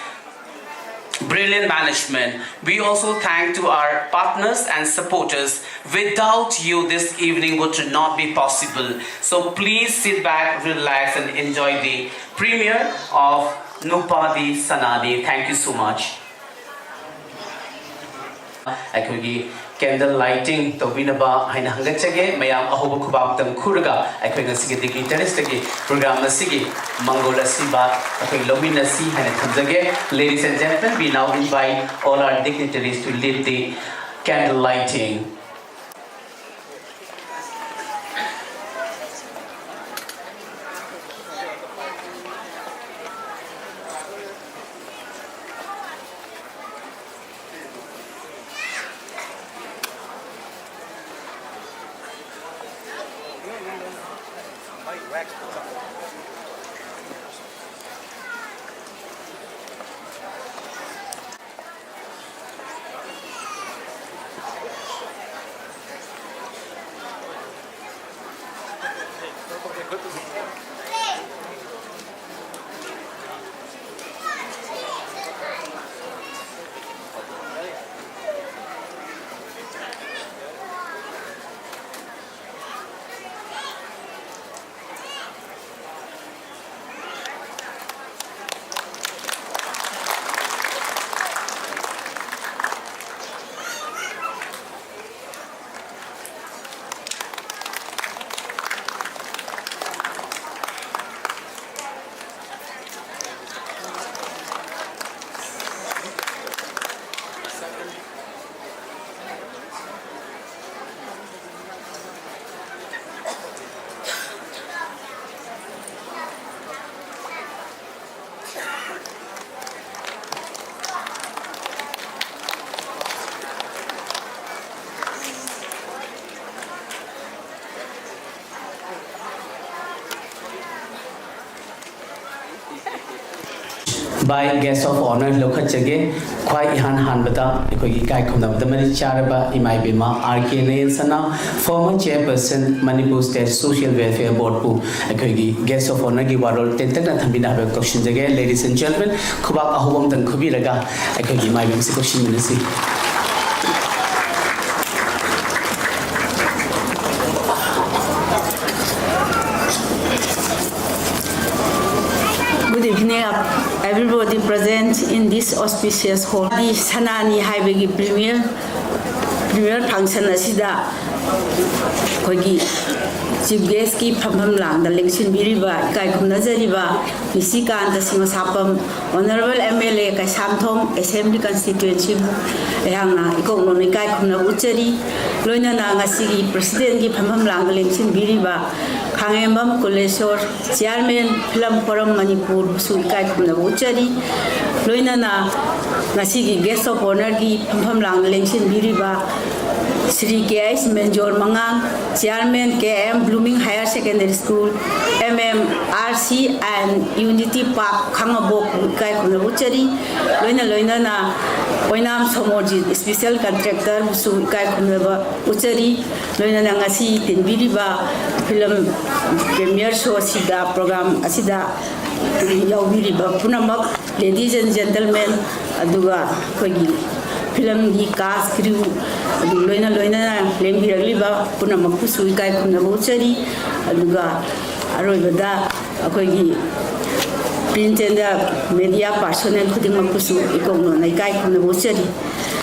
Brilliant Management. We also thank to our partners and supporters. Without you, this evening would not be possible. So please sit back, relax, and enjoy the premiere of Nupadi Sanani. Thank you so much. ꯑꯩꯈꯣꯏꯒꯤ candle lighting ꯇꯧꯕꯤꯅꯕ ꯍꯥꯏꯅ ꯍꯪꯒꯠꯆꯒꯦ꯫ ꯃꯌꯥꯝ ꯑꯍꯧꯕ ꯈꯨꯕꯥꯛꯇꯪ ꯈꯨꯔꯒ ꯑꯩꯈꯣꯏ ꯉꯁꯤꯒꯤ dignitaries ꯇꯒꯤ program ꯑꯁꯤꯒꯤ ꯃꯪꯒꯣꯜ ꯑꯁꯤꯕ ꯑꯩꯈꯣꯏ ꯂꯧꯃꯤꯟꯅꯁꯤ ꯍꯥꯏꯅ ꯊꯝꯖꯒꯦ꯫ Ladies and gentlemen, we now invite all our dignitaries to lead the candle lighting. ꯚꯥꯏ, guest of honour ꯂꯧꯈꯠꯆꯒꯦ꯫ ꯈ꯭ꯋꯥꯏ ꯏꯍꯥꯟ ꯍꯥꯟꯕꯗ ꯑꯩꯈꯣꯏꯒꯤ ꯏꯀꯥꯏ ꯈꯨꯝꯅꯕꯗ ꯃꯔꯤꯛ ꯆꯥꯔꯕ ꯏꯃꯥ ꯏꯕꯦꯝꯃ R K ꯅꯌꯟꯁꯅꯥ, former chairperson Manipur State Social Welfare Board ꯕꯨ ꯑꯩꯈꯣꯏꯒꯤ guest of honour ꯒꯤ ꯋꯥꯔꯣꯜ ꯇꯦꯟꯇꯛꯅ ꯊꯝꯕꯤꯅꯕ ꯀꯧꯁꯤꯟꯖꯒꯦ꯫ Ladies and gentlemen, ꯈꯨꯕꯥꯛ ꯑꯍꯧꯕ ꯑꯃꯇꯪ ꯈꯨꯕꯤꯔꯒ ꯑꯩꯈꯣꯏꯒꯤ ꯏꯃꯥ ꯏꯕꯦꯝꯃꯁꯤ ꯀꯧꯁꯤꯟꯃꯤꯟꯅꯁꯤ꯫ Good evening, everybody present in this auspicious hall. ꯗꯤ ꯁꯅꯥꯅꯤ ꯍꯥꯏꯕꯒꯤ premiere, premiere function ꯑꯁꯤꯗ ꯑꯩꯈꯣꯏꯒꯤ chief guest ꯀꯤ ꯐꯝꯐꯝ ꯂꯥꯡꯗ ꯂꯦꯡꯁꯤꯟꯕꯤꯔꯤꯕ, ꯏꯀꯥꯏ ꯈꯨꯝꯅꯖꯔꯤꯕ ꯅꯤꯁꯤꯀꯥꯟꯇ ꯁꯤꯡꯍꯁꯥꯄꯝ, Honourable M L A Keishamthong Assembly Constituency ꯕꯨ ꯑꯩꯍꯥꯛꯅ ꯏꯀꯣꯛ ꯅꯧꯅ ꯏꯀꯥꯏ ꯈꯨꯝꯅꯕ ꯎꯠꯆꯔꯤ꯫ ꯂꯣꯏꯅꯅ ꯉꯁꯤꯒꯤ president ꯀꯤ ꯐꯝꯐꯝ ꯂꯥꯡꯗ ꯂꯦꯡꯁꯤꯟꯕꯤꯔꯤꯕ ꯈꯥꯉꯦꯝꯕꯝ ꯀꯨꯂꯦꯁꯣꯔ, Chairman Film Forum Manipur ꯕꯨꯁꯨ ꯏꯀꯥꯏ ꯈꯨꯝꯅꯕ ꯎꯠꯆꯔꯤ꯫ ꯂꯣꯏꯅꯅ ꯉꯁꯤꯒꯤ guest of honour ꯒꯤ ꯐꯝꯐꯝ ꯂꯥꯡꯗ ꯂꯦꯡꯁꯤꯟꯕꯤꯔꯤꯕ Shri K H ꯃꯦꯟꯖꯣꯔ ꯃꯉꯥꯡ, Chairman K M Blooming Higher Secondary School, M M R C and Unity Park ꯈꯥꯉꯕꯣꯛ ꯏꯀꯥꯏ ꯈꯨꯝꯅꯕ ꯎꯠꯆꯔꯤ꯫ ꯂꯣꯏꯅ ꯂꯣꯏꯅꯅ ꯑꯣꯏꯅꯥꯝ ꯁꯣꯃꯣꯔꯖꯤꯠ special contractor ꯕꯨꯁꯨ ꯏꯀꯥꯏ ꯈꯨꯝꯅꯕ ꯎꯠꯆꯔꯤ꯫ ꯂꯣꯏꯅꯅ ꯉꯁꯤ ꯇꯤꯟꯕꯤꯔꯤꯕ film premiere show ꯑꯁꯤꯗ, program ꯑꯁꯤꯗ ꯌꯥꯎꯕꯤꯔꯤꯕ ꯄꯨꯝꯅꯃꯛ, ladies and gentlemen, ꯑꯗꯨꯒ ꯑꯩꯈꯣꯏꯒꯤ film ꯒꯤ cast, crew, ꯑꯗꯨ ꯂꯣꯏꯅ ꯂꯣꯏꯅꯅ ꯂꯦꯡꯕꯤꯔꯛꯂꯤꯕ ꯄꯨꯝꯅꯃꯛꯄꯨꯁꯨ ꯏꯀꯥꯏ ꯈꯨꯝꯅꯕ ꯎꯠꯆꯔꯤ꯫ ꯑꯗꯨꯒ ꯑꯔꯣꯏꯕꯗ ꯑꯩꯈꯣꯏꯒꯤ print and media personnel ꯈꯨꯗꯤꯡꯃꯛꯄꯨꯁꯨ ꯏꯀꯣꯛ ꯅꯧꯅ ꯏꯀꯥꯏ ꯈꯨꯝꯅꯕ ꯎꯠꯆꯔꯤ꯫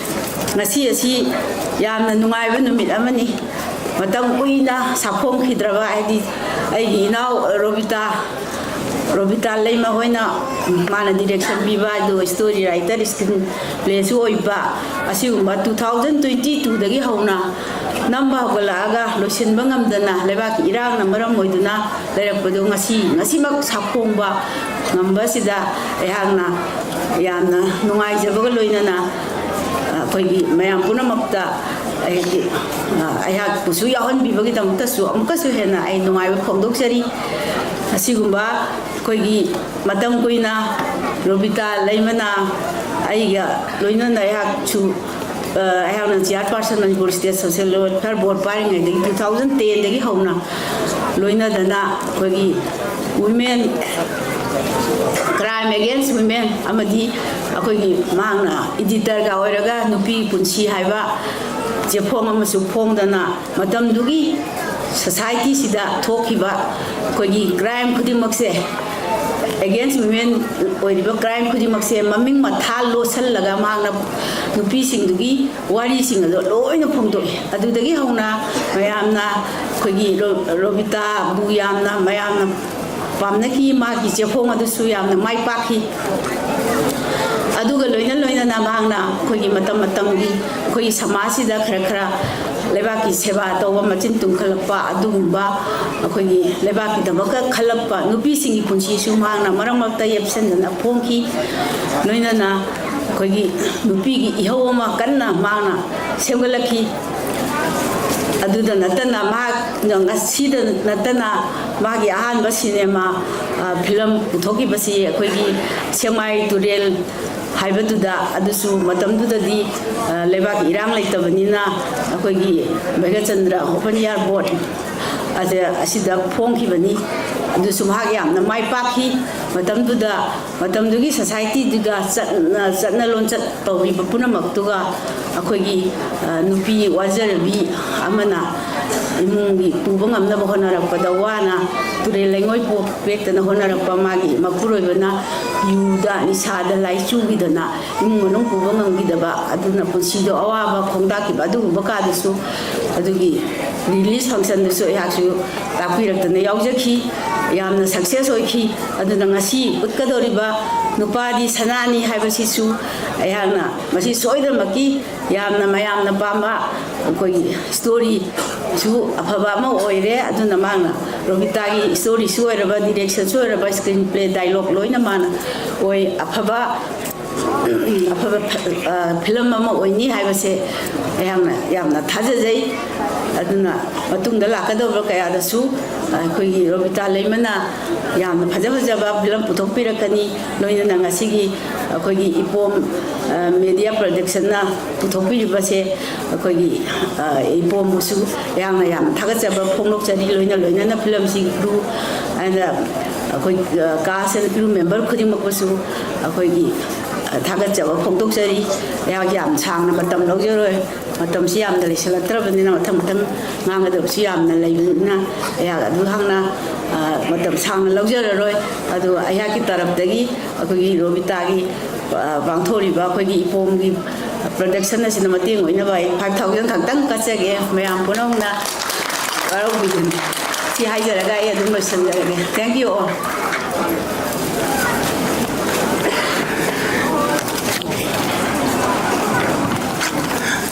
ꯉꯁꯤ ꯑꯁꯤ ꯌꯥꯝꯅ ꯅꯨꯡꯉꯥꯏꯕ ꯅꯨꯃꯤꯠ ꯑꯃꯅꯤ꯫ ꯃꯇꯝ ꯀꯨꯏꯅ ꯁꯥꯐꯣꯡꯈꯤꯗ꯭ꯔꯕ, ꯍꯥꯏꯗꯤ ꯑꯩꯒꯤ ꯏꯅꯥꯎ ꯔꯣꯕꯤꯇꯥ, ꯔꯣꯕꯤꯇꯥ ꯂꯩꯃ ꯍꯣꯏꯅ, ꯃꯥꯅ direction ꯄꯤꯕ, ꯑꯗꯨꯒ story writer, screen play ꯁꯨ ꯑꯣꯏꯕ, ꯑꯁꯤꯒꯨꯝꯕ two thousand twenty two ꯗꯒꯤ ꯍꯧꯅ ꯅꯝꯕ ꯍꯧꯒꯠꯂꯛꯑꯒ ꯂꯣꯏꯁꯤꯟꯕ ꯉꯝꯗꯅ ꯂꯩꯕꯥꯛꯀꯤ ꯏꯔꯥꯡꯅ ꯃꯔꯝ ꯑꯣꯏꯗꯨꯅ ꯂꯩꯔꯛꯄꯗꯨ ꯉꯁꯤ, ꯉꯁꯤꯃꯛ ꯁꯥꯐꯣꯡꯕ ꯉꯝꯕꯁꯤꯗ ꯑꯩꯍꯥꯛꯅ ꯌꯥꯝꯅ ꯅꯨꯡꯉꯥꯏꯖꯕꯒ ꯂꯣꯏꯅꯅ ꯑꯩꯈꯣꯏꯒꯤ ꯃꯌꯥꯝ ꯄꯨꯝꯅꯃꯛꯇ ꯑꯩꯒꯤ, ꯑꯩꯍꯥꯛꯄꯨꯁꯨ ꯌꯥꯎꯍꯟꯕꯤꯕꯒꯤꯗꯃꯛꯇꯁꯨ ꯑꯃꯨꯛꯀꯁꯨ ꯍꯦꯟꯅ ꯑꯩ ꯅꯨꯡꯉꯥꯏꯕ ꯐꯣꯡꯗꯣꯛꯆꯔꯤ꯫ ꯑꯁꯤꯒꯨꯝꯕ ꯑꯩꯈꯣꯏꯒꯤ ꯃꯇꯝ ꯀꯨꯏꯅ ꯔꯣꯕꯤꯇꯥ ꯂꯩꯃꯅ ꯑꯩꯒ ꯂꯣꯏꯅꯅ ꯑꯩꯍꯥꯛꯁꯨ, ꯑ, ꯑꯩꯍꯥꯛꯅ chairperson Manipur state social welfare board ꯄꯥꯏꯔꯤꯉꯩꯗꯒꯤ, ꯇꯨ ꯊꯥꯎꯖꯟ ꯇꯦꯟꯗꯒꯤ ꯍꯧꯅ ꯂꯣꯏꯅꯗꯅ ꯑꯩꯈꯣꯏꯒꯤ ꯋꯤꯃꯦꯟ, ꯀ꯭ꯔꯥꯏꯝ ꯑꯦꯒꯦꯟꯁ ꯋꯤꯃꯦꯟ ꯑꯃꯗꯤ ꯑꯩꯈꯣꯏꯒꯤ ꯃꯍꯥꯛꯅ ꯏꯗꯤꯇꯔꯒ ꯑꯣꯏꯔꯒ ꯅꯨꯄꯤ ꯄꯨꯟꯁꯤ ꯍꯥꯏꯕ ꯆꯦꯐꯣꯡ ꯑꯃꯁꯨ ꯐꯣꯡꯗꯅ ꯃꯇꯝꯗꯨꯒꯤ ꯁꯣꯁꯥꯏꯇꯤꯁꯤꯗ ꯊꯣꯛꯈꯤꯕ ꯑꯩꯈꯣꯏꯒꯤ ꯀ꯭ꯔꯥꯏꯝ ꯈꯨꯗꯤꯡꯃꯛꯁꯦ, ꯑꯦꯒꯦꯟꯁ ꯋꯤꯃꯦꯟ ꯑꯣꯏꯔꯤꯕ ꯀ꯭ꯔꯥꯏꯝ ꯈꯨꯗꯤꯡꯃꯛꯁꯦ ꯃꯃꯤꯡ ꯃꯊꯥ ꯂꯣꯠꯁꯤꯜꯂꯒ ꯃꯍꯥꯛꯅ ꯅꯨꯄꯤꯁꯤꯡꯗꯨꯒꯤ ꯋꯥꯔꯤꯁꯤꯡ ꯑꯗꯣ ꯂꯣꯏꯅ ꯐꯣꯡꯗꯣꯛꯏ꯫ ꯑꯗꯨꯗꯒꯤ ꯍꯧꯅ ꯃꯌꯥꯝꯅ ꯑꯩꯈꯣꯏꯒꯤ ꯔꯣ-, ꯔꯣꯕꯤꯇꯥꯕꯨ ꯌꯥꯝꯅ ꯃꯌꯥꯝꯅ ꯄꯥꯝꯅꯈꯤ꯫ ꯃꯥꯒꯤ ꯆꯦꯐꯣꯡ ꯑꯗꯨꯁꯨ ꯌꯥꯝꯅ ꯃꯥꯏ ꯄꯥꯛꯈꯤ꯫ ꯑꯗꯨꯒ ꯂꯣꯏꯅ ꯂꯣꯏꯅꯅ ꯃꯍꯥꯛꯅ ꯑꯩꯈꯣꯏꯒꯤ ꯃꯇꯝ ꯃꯇꯝꯒꯤ ꯑꯩꯈꯣꯏꯒꯤ ꯁꯃꯥꯖꯁꯤꯗ ꯈꯔ ꯈꯔ ꯂꯩꯕꯥꯛꯀꯤ ꯁꯦꯕꯥ ꯇꯧꯕ, ꯃꯆꯤꯟ ꯇꯨꯝꯈꯠꯂꯛꯄ, ꯑꯗꯨꯒꯨꯝꯕ ꯑꯩꯈꯣꯏꯒꯤ ꯂꯩꯕꯥꯛꯀꯤꯗꯃꯛꯇ ꯈꯜꯂꯛꯄ ꯅꯨꯄꯤꯁꯤꯡꯒꯤ ꯄꯨꯟꯁꯤꯁꯨ ꯃꯍꯥꯛꯅ ꯃꯔꯛ ꯃꯔꯛꯇ ꯌꯦꯞꯁꯤꯟꯗꯅ ꯐꯣꯡꯈꯤ꯫ ꯂꯣꯏꯅꯅ ꯑꯩꯈꯣꯏꯒꯤ ꯅꯨꯄꯤꯒꯤ ꯏꯍꯧ ꯑꯃ ꯀꯟꯅ ꯃꯍꯥꯛꯅ ꯁꯦꯝꯒꯠꯂꯛꯈꯤ꯫ ꯑꯗꯨꯗ ꯅꯠꯇꯅ ꯃꯍꯥꯛꯅ ꯉꯁꯤꯗ ꯅꯠꯇꯅ ꯃꯥꯒꯤ ꯑꯍꯥꯟꯕ ꯁꯤꯅꯦꯃꯥ, ꯑ, ꯐꯤꯂꯝ ꯄꯨꯊꯣꯛꯈꯤꯕꯁꯤ ꯑꯩꯈꯣꯏꯒꯤ ꯁꯦꯛꯃꯥꯏ ꯇꯨꯔꯦꯜ ꯍꯥꯏꯕꯗꯨꯗ, ꯑꯗꯨꯁꯨ ꯃꯇꯝꯗꯨꯗꯗꯤ, ꯑ, ꯂꯩꯕꯥꯛꯀꯤ ꯏꯔꯥꯡ ꯂꯩꯇꯕꯅꯤꯅ ꯑꯩꯈꯣꯏꯒꯤ ꯚꯩꯒꯆꯟꯗ꯭ꯔ ꯑꯣꯄꯟ ꯏꯌꯥꯔ ꯕꯣꯠ ꯑꯗ ꯑꯁꯤꯗ ꯐꯣꯡꯈꯤꯕꯅꯤ꯫ ꯑꯗꯨꯁꯨ ꯃꯍꯥꯛ ꯌꯥꯝꯅ ꯃꯥꯏ ꯄꯥꯛꯈꯤ꯫ ꯃꯇꯝꯗꯨꯗ, ꯃꯇꯝꯗꯨꯒꯤ ꯁꯣꯁꯥꯏꯇꯤꯗꯨꯗ ꯆꯠꯅ, ꯆꯠꯅ ꯂꯣꯟꯆꯠ ꯇꯧꯔꯤꯕ ꯄꯨꯝꯅꯃꯛꯇꯨꯒ ꯑꯩꯈꯣꯏꯒꯤ, ꯑ, ꯅꯨꯄꯤ ꯋꯥꯖꯔꯕꯤ ꯑꯃꯅ ꯏꯃꯨꯡꯒꯤ ꯄꯨꯕ ꯉꯝꯅꯕ ꯍꯣꯠꯅꯔꯛꯄꯗ ꯋꯥꯅ ꯇꯨꯔꯦꯜ ꯂꯩꯉꯣꯏ ꯄꯣ-, ꯄꯦꯛꯇꯅ ꯍꯣꯠꯅꯔꯛꯄ ꯃꯥꯒꯤ ꯃꯄꯨꯔꯣꯏꯕꯅ ꯌꯨꯗ, ꯅꯤꯁꯥꯗ ꯂꯥꯏꯆꯨꯈꯤꯗꯅ ꯏꯃꯨꯡ ꯃꯅꯨꯡ ꯄꯨꯕ ꯉꯝꯈꯤꯗꯕ, ꯑꯗꯨꯅ ꯄꯨꯟꯁꯤꯗꯣ ꯑꯋꯥꯕ ꯈꯣꯡꯗꯥꯈꯤꯕ ꯑꯗꯨꯒꯨꯝꯕ ꯀꯥꯗꯨꯁꯨ ꯑꯗꯨꯒꯤ ꯔꯤꯂꯤꯖ ꯐꯪꯁꯟꯗꯨꯁꯨ ꯑꯩꯍꯥꯛꯁꯨ ꯇꯥꯛꯄꯤꯔꯛꯇꯅ ꯌꯥꯎꯖꯈꯤ꯫ ꯌꯥꯝꯅ ꯁꯛꯁꯦꯁ ꯑꯣꯏꯈꯤ꯫ ꯑꯗꯨꯅ ꯉꯁꯤ ꯎꯠꯀꯗꯧꯔꯤꯕ ꯅꯨꯄꯥꯗꯤ ꯁꯅꯥꯅꯤ ꯍꯥꯏꯕꯁꯤꯁꯨ ꯑꯩꯍꯥꯛꯅ ꯃꯁꯤ ꯁꯣꯏꯗꯅꯃꯛꯀꯤ ꯌꯥꯝꯅ ꯃꯌꯥꯝꯅ ꯄꯥꯝꯕ ꯑꯩꯈꯣꯏꯒꯤ ꯁ꯭ꯇꯣꯔꯤꯁꯨ ꯑꯐꯕ ꯑꯃ ꯑꯣꯏꯔꯦ꯫ ꯑꯗꯨꯅ ꯃꯥꯅ ꯔꯣꯕꯤꯇꯥꯒꯤ ꯁ꯭ꯇꯣꯔꯤꯁꯨ ꯑꯣꯏꯔꯕ, ꯗꯤꯔꯦꯛꯁꯟꯁꯨ ꯑꯣꯏꯔꯕ, ꯁ꯭ꯀ꯭ꯔꯤꯟ ꯄ꯭ꯂꯦ, ꯗꯥꯏꯂꯣꯛ ꯂꯣꯏꯅ ꯃꯥꯅ ꯑꯣꯏ꯫ ꯑꯐꯕ ꯑꯐꯕ ꯐ- ꯑ, ꯐꯤꯂꯝ ꯑꯃ ꯑꯣꯏꯅꯤ ꯍꯥꯏꯕꯁꯦ ꯑꯩꯍꯥꯛꯅ ꯌꯥꯝꯅ ꯊꯥꯖꯖꯩ꯫ ꯑꯗꯨꯅ ꯃꯇꯨꯡꯗ ꯂꯥꯛꯀꯗꯧꯕ ꯀꯌꯥꯗꯁꯨ ꯑꯩꯈꯣꯏꯒꯤ ꯔꯣꯕꯤꯇꯥ ꯂꯩꯃꯅ ꯌꯥꯝꯅ ꯐꯖ ꯐꯖꯕ ꯐꯤꯂꯝ ꯄꯨꯊꯣꯛꯄꯤꯔꯛꯀꯅꯤ꯫ ꯂꯣꯏꯅꯅ ꯉꯁꯤꯒꯤ ꯑꯩꯈꯣꯏꯒꯤ ꯏꯄꯣꯝ, ꯑ, ꯃꯦꯗꯤꯌꯥ ꯄ꯭ꯔꯣꯗꯛꯁꯟꯅ ꯄꯨꯊꯣꯛꯄꯤꯔꯤꯕꯁꯦ ꯑꯩꯈꯣꯏꯒꯤ, ꯑ, ꯏꯄꯣꯝꯕꯨꯁꯨ ꯌꯥꯝꯅ ꯌꯥꯝꯅ ꯊꯥꯒꯠꯆꯕ ꯐꯣꯡꯗꯣꯛꯆꯔꯤ꯫ ꯂꯣꯏꯅ ꯂꯣꯏꯅꯅ ꯐꯤꯂꯝꯁꯤ ꯀ꯭ꯔꯨ ꯑꯗ ꯑꯩꯈꯣꯏ, ꯑ, ꯀꯥꯁ ꯑꯦꯟ ꯀ꯭ꯔꯨ ꯃꯦꯝꯕꯔ ꯈꯨꯗꯤꯡꯃꯛꯄꯨꯁꯨ ꯑꯩꯈꯣꯏꯒꯤ, ꯑ, ꯊꯥꯒꯠꯆꯕ ꯐꯣꯡꯗꯣꯛꯆꯔꯤ꯫ ꯑꯩꯍꯥꯛ ꯌꯥꯝ ꯁꯥꯡꯅ ꯃꯇꯝ ꯂꯧꯖꯔꯣꯏ꯫ ꯃꯇꯝꯁꯤ ꯌꯥꯝꯅ ꯂꯩꯁꯤꯜꯂꯛꯇ꯭ꯔꯕꯅꯤꯅ ꯃꯊꯪ ꯃꯊꯪ ꯉꯥꯡꯒꯗꯕꯁꯨ ꯌꯥꯝꯅ ꯂꯩꯕꯅꯤꯅ ꯑꯩꯍꯥꯛ ꯑꯗꯨ ꯍꯥꯟꯅ, ꯑ, ꯃꯇꯝ ꯁꯥꯡꯅ ꯂꯧꯖꯔꯔꯣꯏ꯫ ꯑꯗꯨꯒ ꯑꯩꯍꯥꯛꯀꯤ ꯇꯔꯞꯇꯒꯤ ꯑꯩꯈꯣꯏꯒꯤ ꯔꯣꯕꯤꯇꯥꯒꯤ, ꯑ, ꯄꯥꯡꯊꯣꯛꯂꯤꯕ ꯑꯩꯈꯣꯏꯒꯤ ꯏꯄꯣꯝꯒꯤ ꯄ꯭ꯔꯣꯗꯛꯁꯟ ꯑꯁꯤꯅ ꯃꯇꯦꯡ ꯑꯣꯏꯅꯕ ꯑꯩ ꯐꯥꯏꯚ ꯊꯥꯎꯖꯟ ꯈꯛꯇꯪ ꯀꯠꯆꯒꯦ꯫ ꯃꯌꯥꯝ ꯄꯨꯝꯅꯃꯛꯅ ꯋꯥꯔꯧꯕꯤꯒꯅꯨ꯫ ꯁꯤ ꯍꯥꯏꯖꯔꯒ ꯑꯩ ꯑꯗꯨꯝ ꯂꯣꯏꯁꯤꯟꯖꯔꯒꯦ꯫ Thank you all.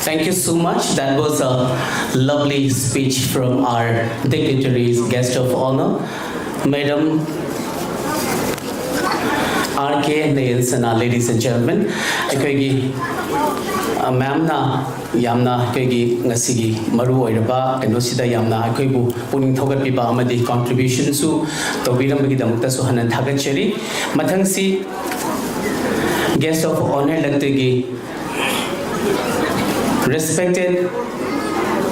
Thank you so much. That was a lovely speech from our dignitaries, guest of honor, Madam R K Nayansana, ladies and gentlemen. ꯑꯩꯈꯣꯏꯒꯤ, ꯑ, ꯃꯦꯝꯅ ꯌꯥꯝꯅ ꯑꯩꯈꯣꯏꯒꯤ ꯉꯁꯤꯒꯤ ꯃꯔꯨ ꯑꯣꯏꯔꯕ ꯀꯩꯅꯣꯁꯤꯗ ꯌꯥꯝꯅ ꯑꯩꯈꯣꯏꯕꯨ ꯄꯨꯛꯅꯤꯡ ꯊꯧꯒꯠꯄꯤꯕ ꯑꯃꯗꯤ ꯀꯣꯟꯇ꯭ꯔꯤꯕ꯭ꯌꯨꯁꯟꯁꯨ ꯇꯧꯕꯤꯔꯝꯕꯒꯤꯗꯃꯛꯇꯁꯨ ꯍꯟꯅ ꯊꯥꯒꯠꯆꯔꯤ꯫ ꯃꯊꯪꯁꯤ guest of honor ꯂꯛꯇꯒꯤ respected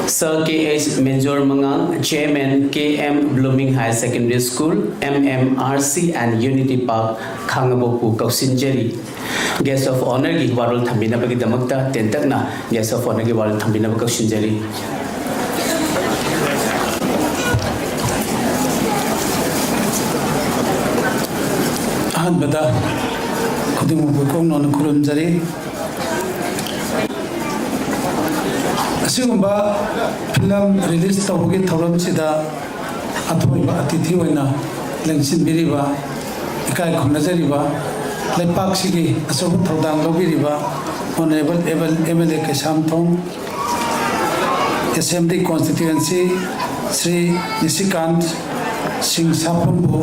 Sir K H Menjor Mangang, Chairman K M Blooming Higher Secondary School, M M R C and Unity Park, ꯈꯥꯉꯕꯣꯛꯄꯨ ꯀꯧꯁꯤꯟꯖꯔꯤ꯫ Guest of honorꯒꯤ ꯋꯥꯔꯣꯜ ꯊꯝꯕꯤꯅꯕꯒꯤꯗꯃꯛꯇ ꯇꯦꯟꯇꯛꯅ guest of honorꯒꯤ ꯋꯥꯔꯣꯜ ꯊꯝꯕꯤꯅꯕ ꯀꯧꯁꯤꯟꯖꯔꯤ꯫ ꯑꯍꯥꯟꯕꯗ ꯈꯨꯗꯤꯡꯃꯛꯄꯨ ꯏꯀꯣꯛ ꯅꯧꯅ ꯈꯨꯔꯨꯝꯖꯔꯤ꯫ ꯑꯁꯤꯒꯨꯝꯕ ꯐꯤꯂꯝ ꯔꯤꯂꯤꯁ ꯇꯧꯕꯒꯤ ꯊꯧꯔꯝꯁꯤꯗ ꯑꯊꯣꯏꯕ ꯑꯇꯤꯊꯤ ꯑꯣꯏꯅ ꯂꯦꯡꯁꯤꯟꯕꯤꯔꯤꯕ, ꯏꯀꯥꯏ ꯈꯨꯝꯅꯖꯔꯤꯕ, ꯂꯩꯄꯥꯛꯁꯤꯒꯤ ꯑꯆꯧꯕ ꯊꯧꯗꯥꯡ ꯂꯧꯕꯤꯔꯤꯕ Honourable M L A Keishamthong Assembly Constituency Shri ꯅꯤꯁꯤꯀꯥꯟ ꯁꯤꯡ ꯁꯥꯄꯨꯝꯕꯨ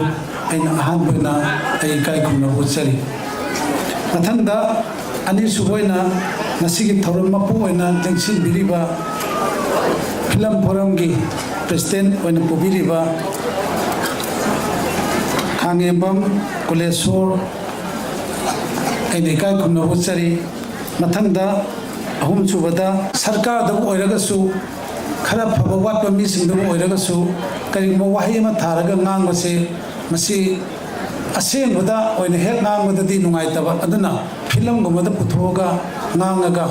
ꯑꯩꯅ ꯑꯍꯥꯟꯕ ꯑꯣꯏꯅ ꯑꯩ ꯏꯀꯥꯏ ꯈꯨꯝꯅꯕ ꯎꯠꯆꯔꯤ꯫ ꯃꯊꯪꯗ ꯑꯅꯤꯁꯨꯕ ꯑꯣꯏꯅ ꯉꯁꯤꯒꯤ ꯊꯧꯔꯝ ꯃꯄꯨ ꯑꯣꯏꯅ ꯂꯦꯡꯁꯤꯟꯕꯤꯔꯤꯕ ꯐꯤꯂꯝ ꯐꯣꯔꯝꯒꯤ ꯄ꯭ꯔꯦꯁꯤꯗꯦꯟꯠ ꯑꯣꯏꯅ ꯄꯨꯕꯤꯔꯤꯕ ꯈꯥꯉꯦꯝꯕꯝ ꯀꯨꯂꯦꯁꯣꯔ, ꯑꯩꯅ ꯏꯀꯥꯏ ꯈꯨꯝꯅꯕ ꯎꯠꯆꯔꯤ꯫ ꯃꯊꯪꯗ ꯑꯍꯨꯝꯁꯨꯕꯗ ꯁꯔꯀꯥꯔꯗꯕꯨ ꯑꯣꯏꯔꯒꯁꯨ, ꯈꯔ ꯐꯕ ꯋꯥꯠꯄ ꯃꯤꯁꯤꯡꯗꯕꯨ ꯑꯣꯏꯔꯒꯁꯨ, ꯀꯔꯤꯒꯨꯝꯕ ꯋꯥꯍꯩ ꯑꯃ ꯊꯥꯔꯒ ꯉꯥꯡꯕꯁꯦ, ꯃꯁꯤ ꯑꯁꯦꯡꯕꯗ ꯑꯣꯏꯅ ꯍꯦꯛ ꯉꯥꯡꯕꯗꯗꯤ ꯅꯨꯡꯉꯥꯏꯇꯕ, ꯑꯗꯨꯅ ꯐꯤꯂꯝꯒꯨꯝꯕꯗ ꯄꯨꯊꯣꯛꯑꯒ ꯉꯥꯡꯉꯒ,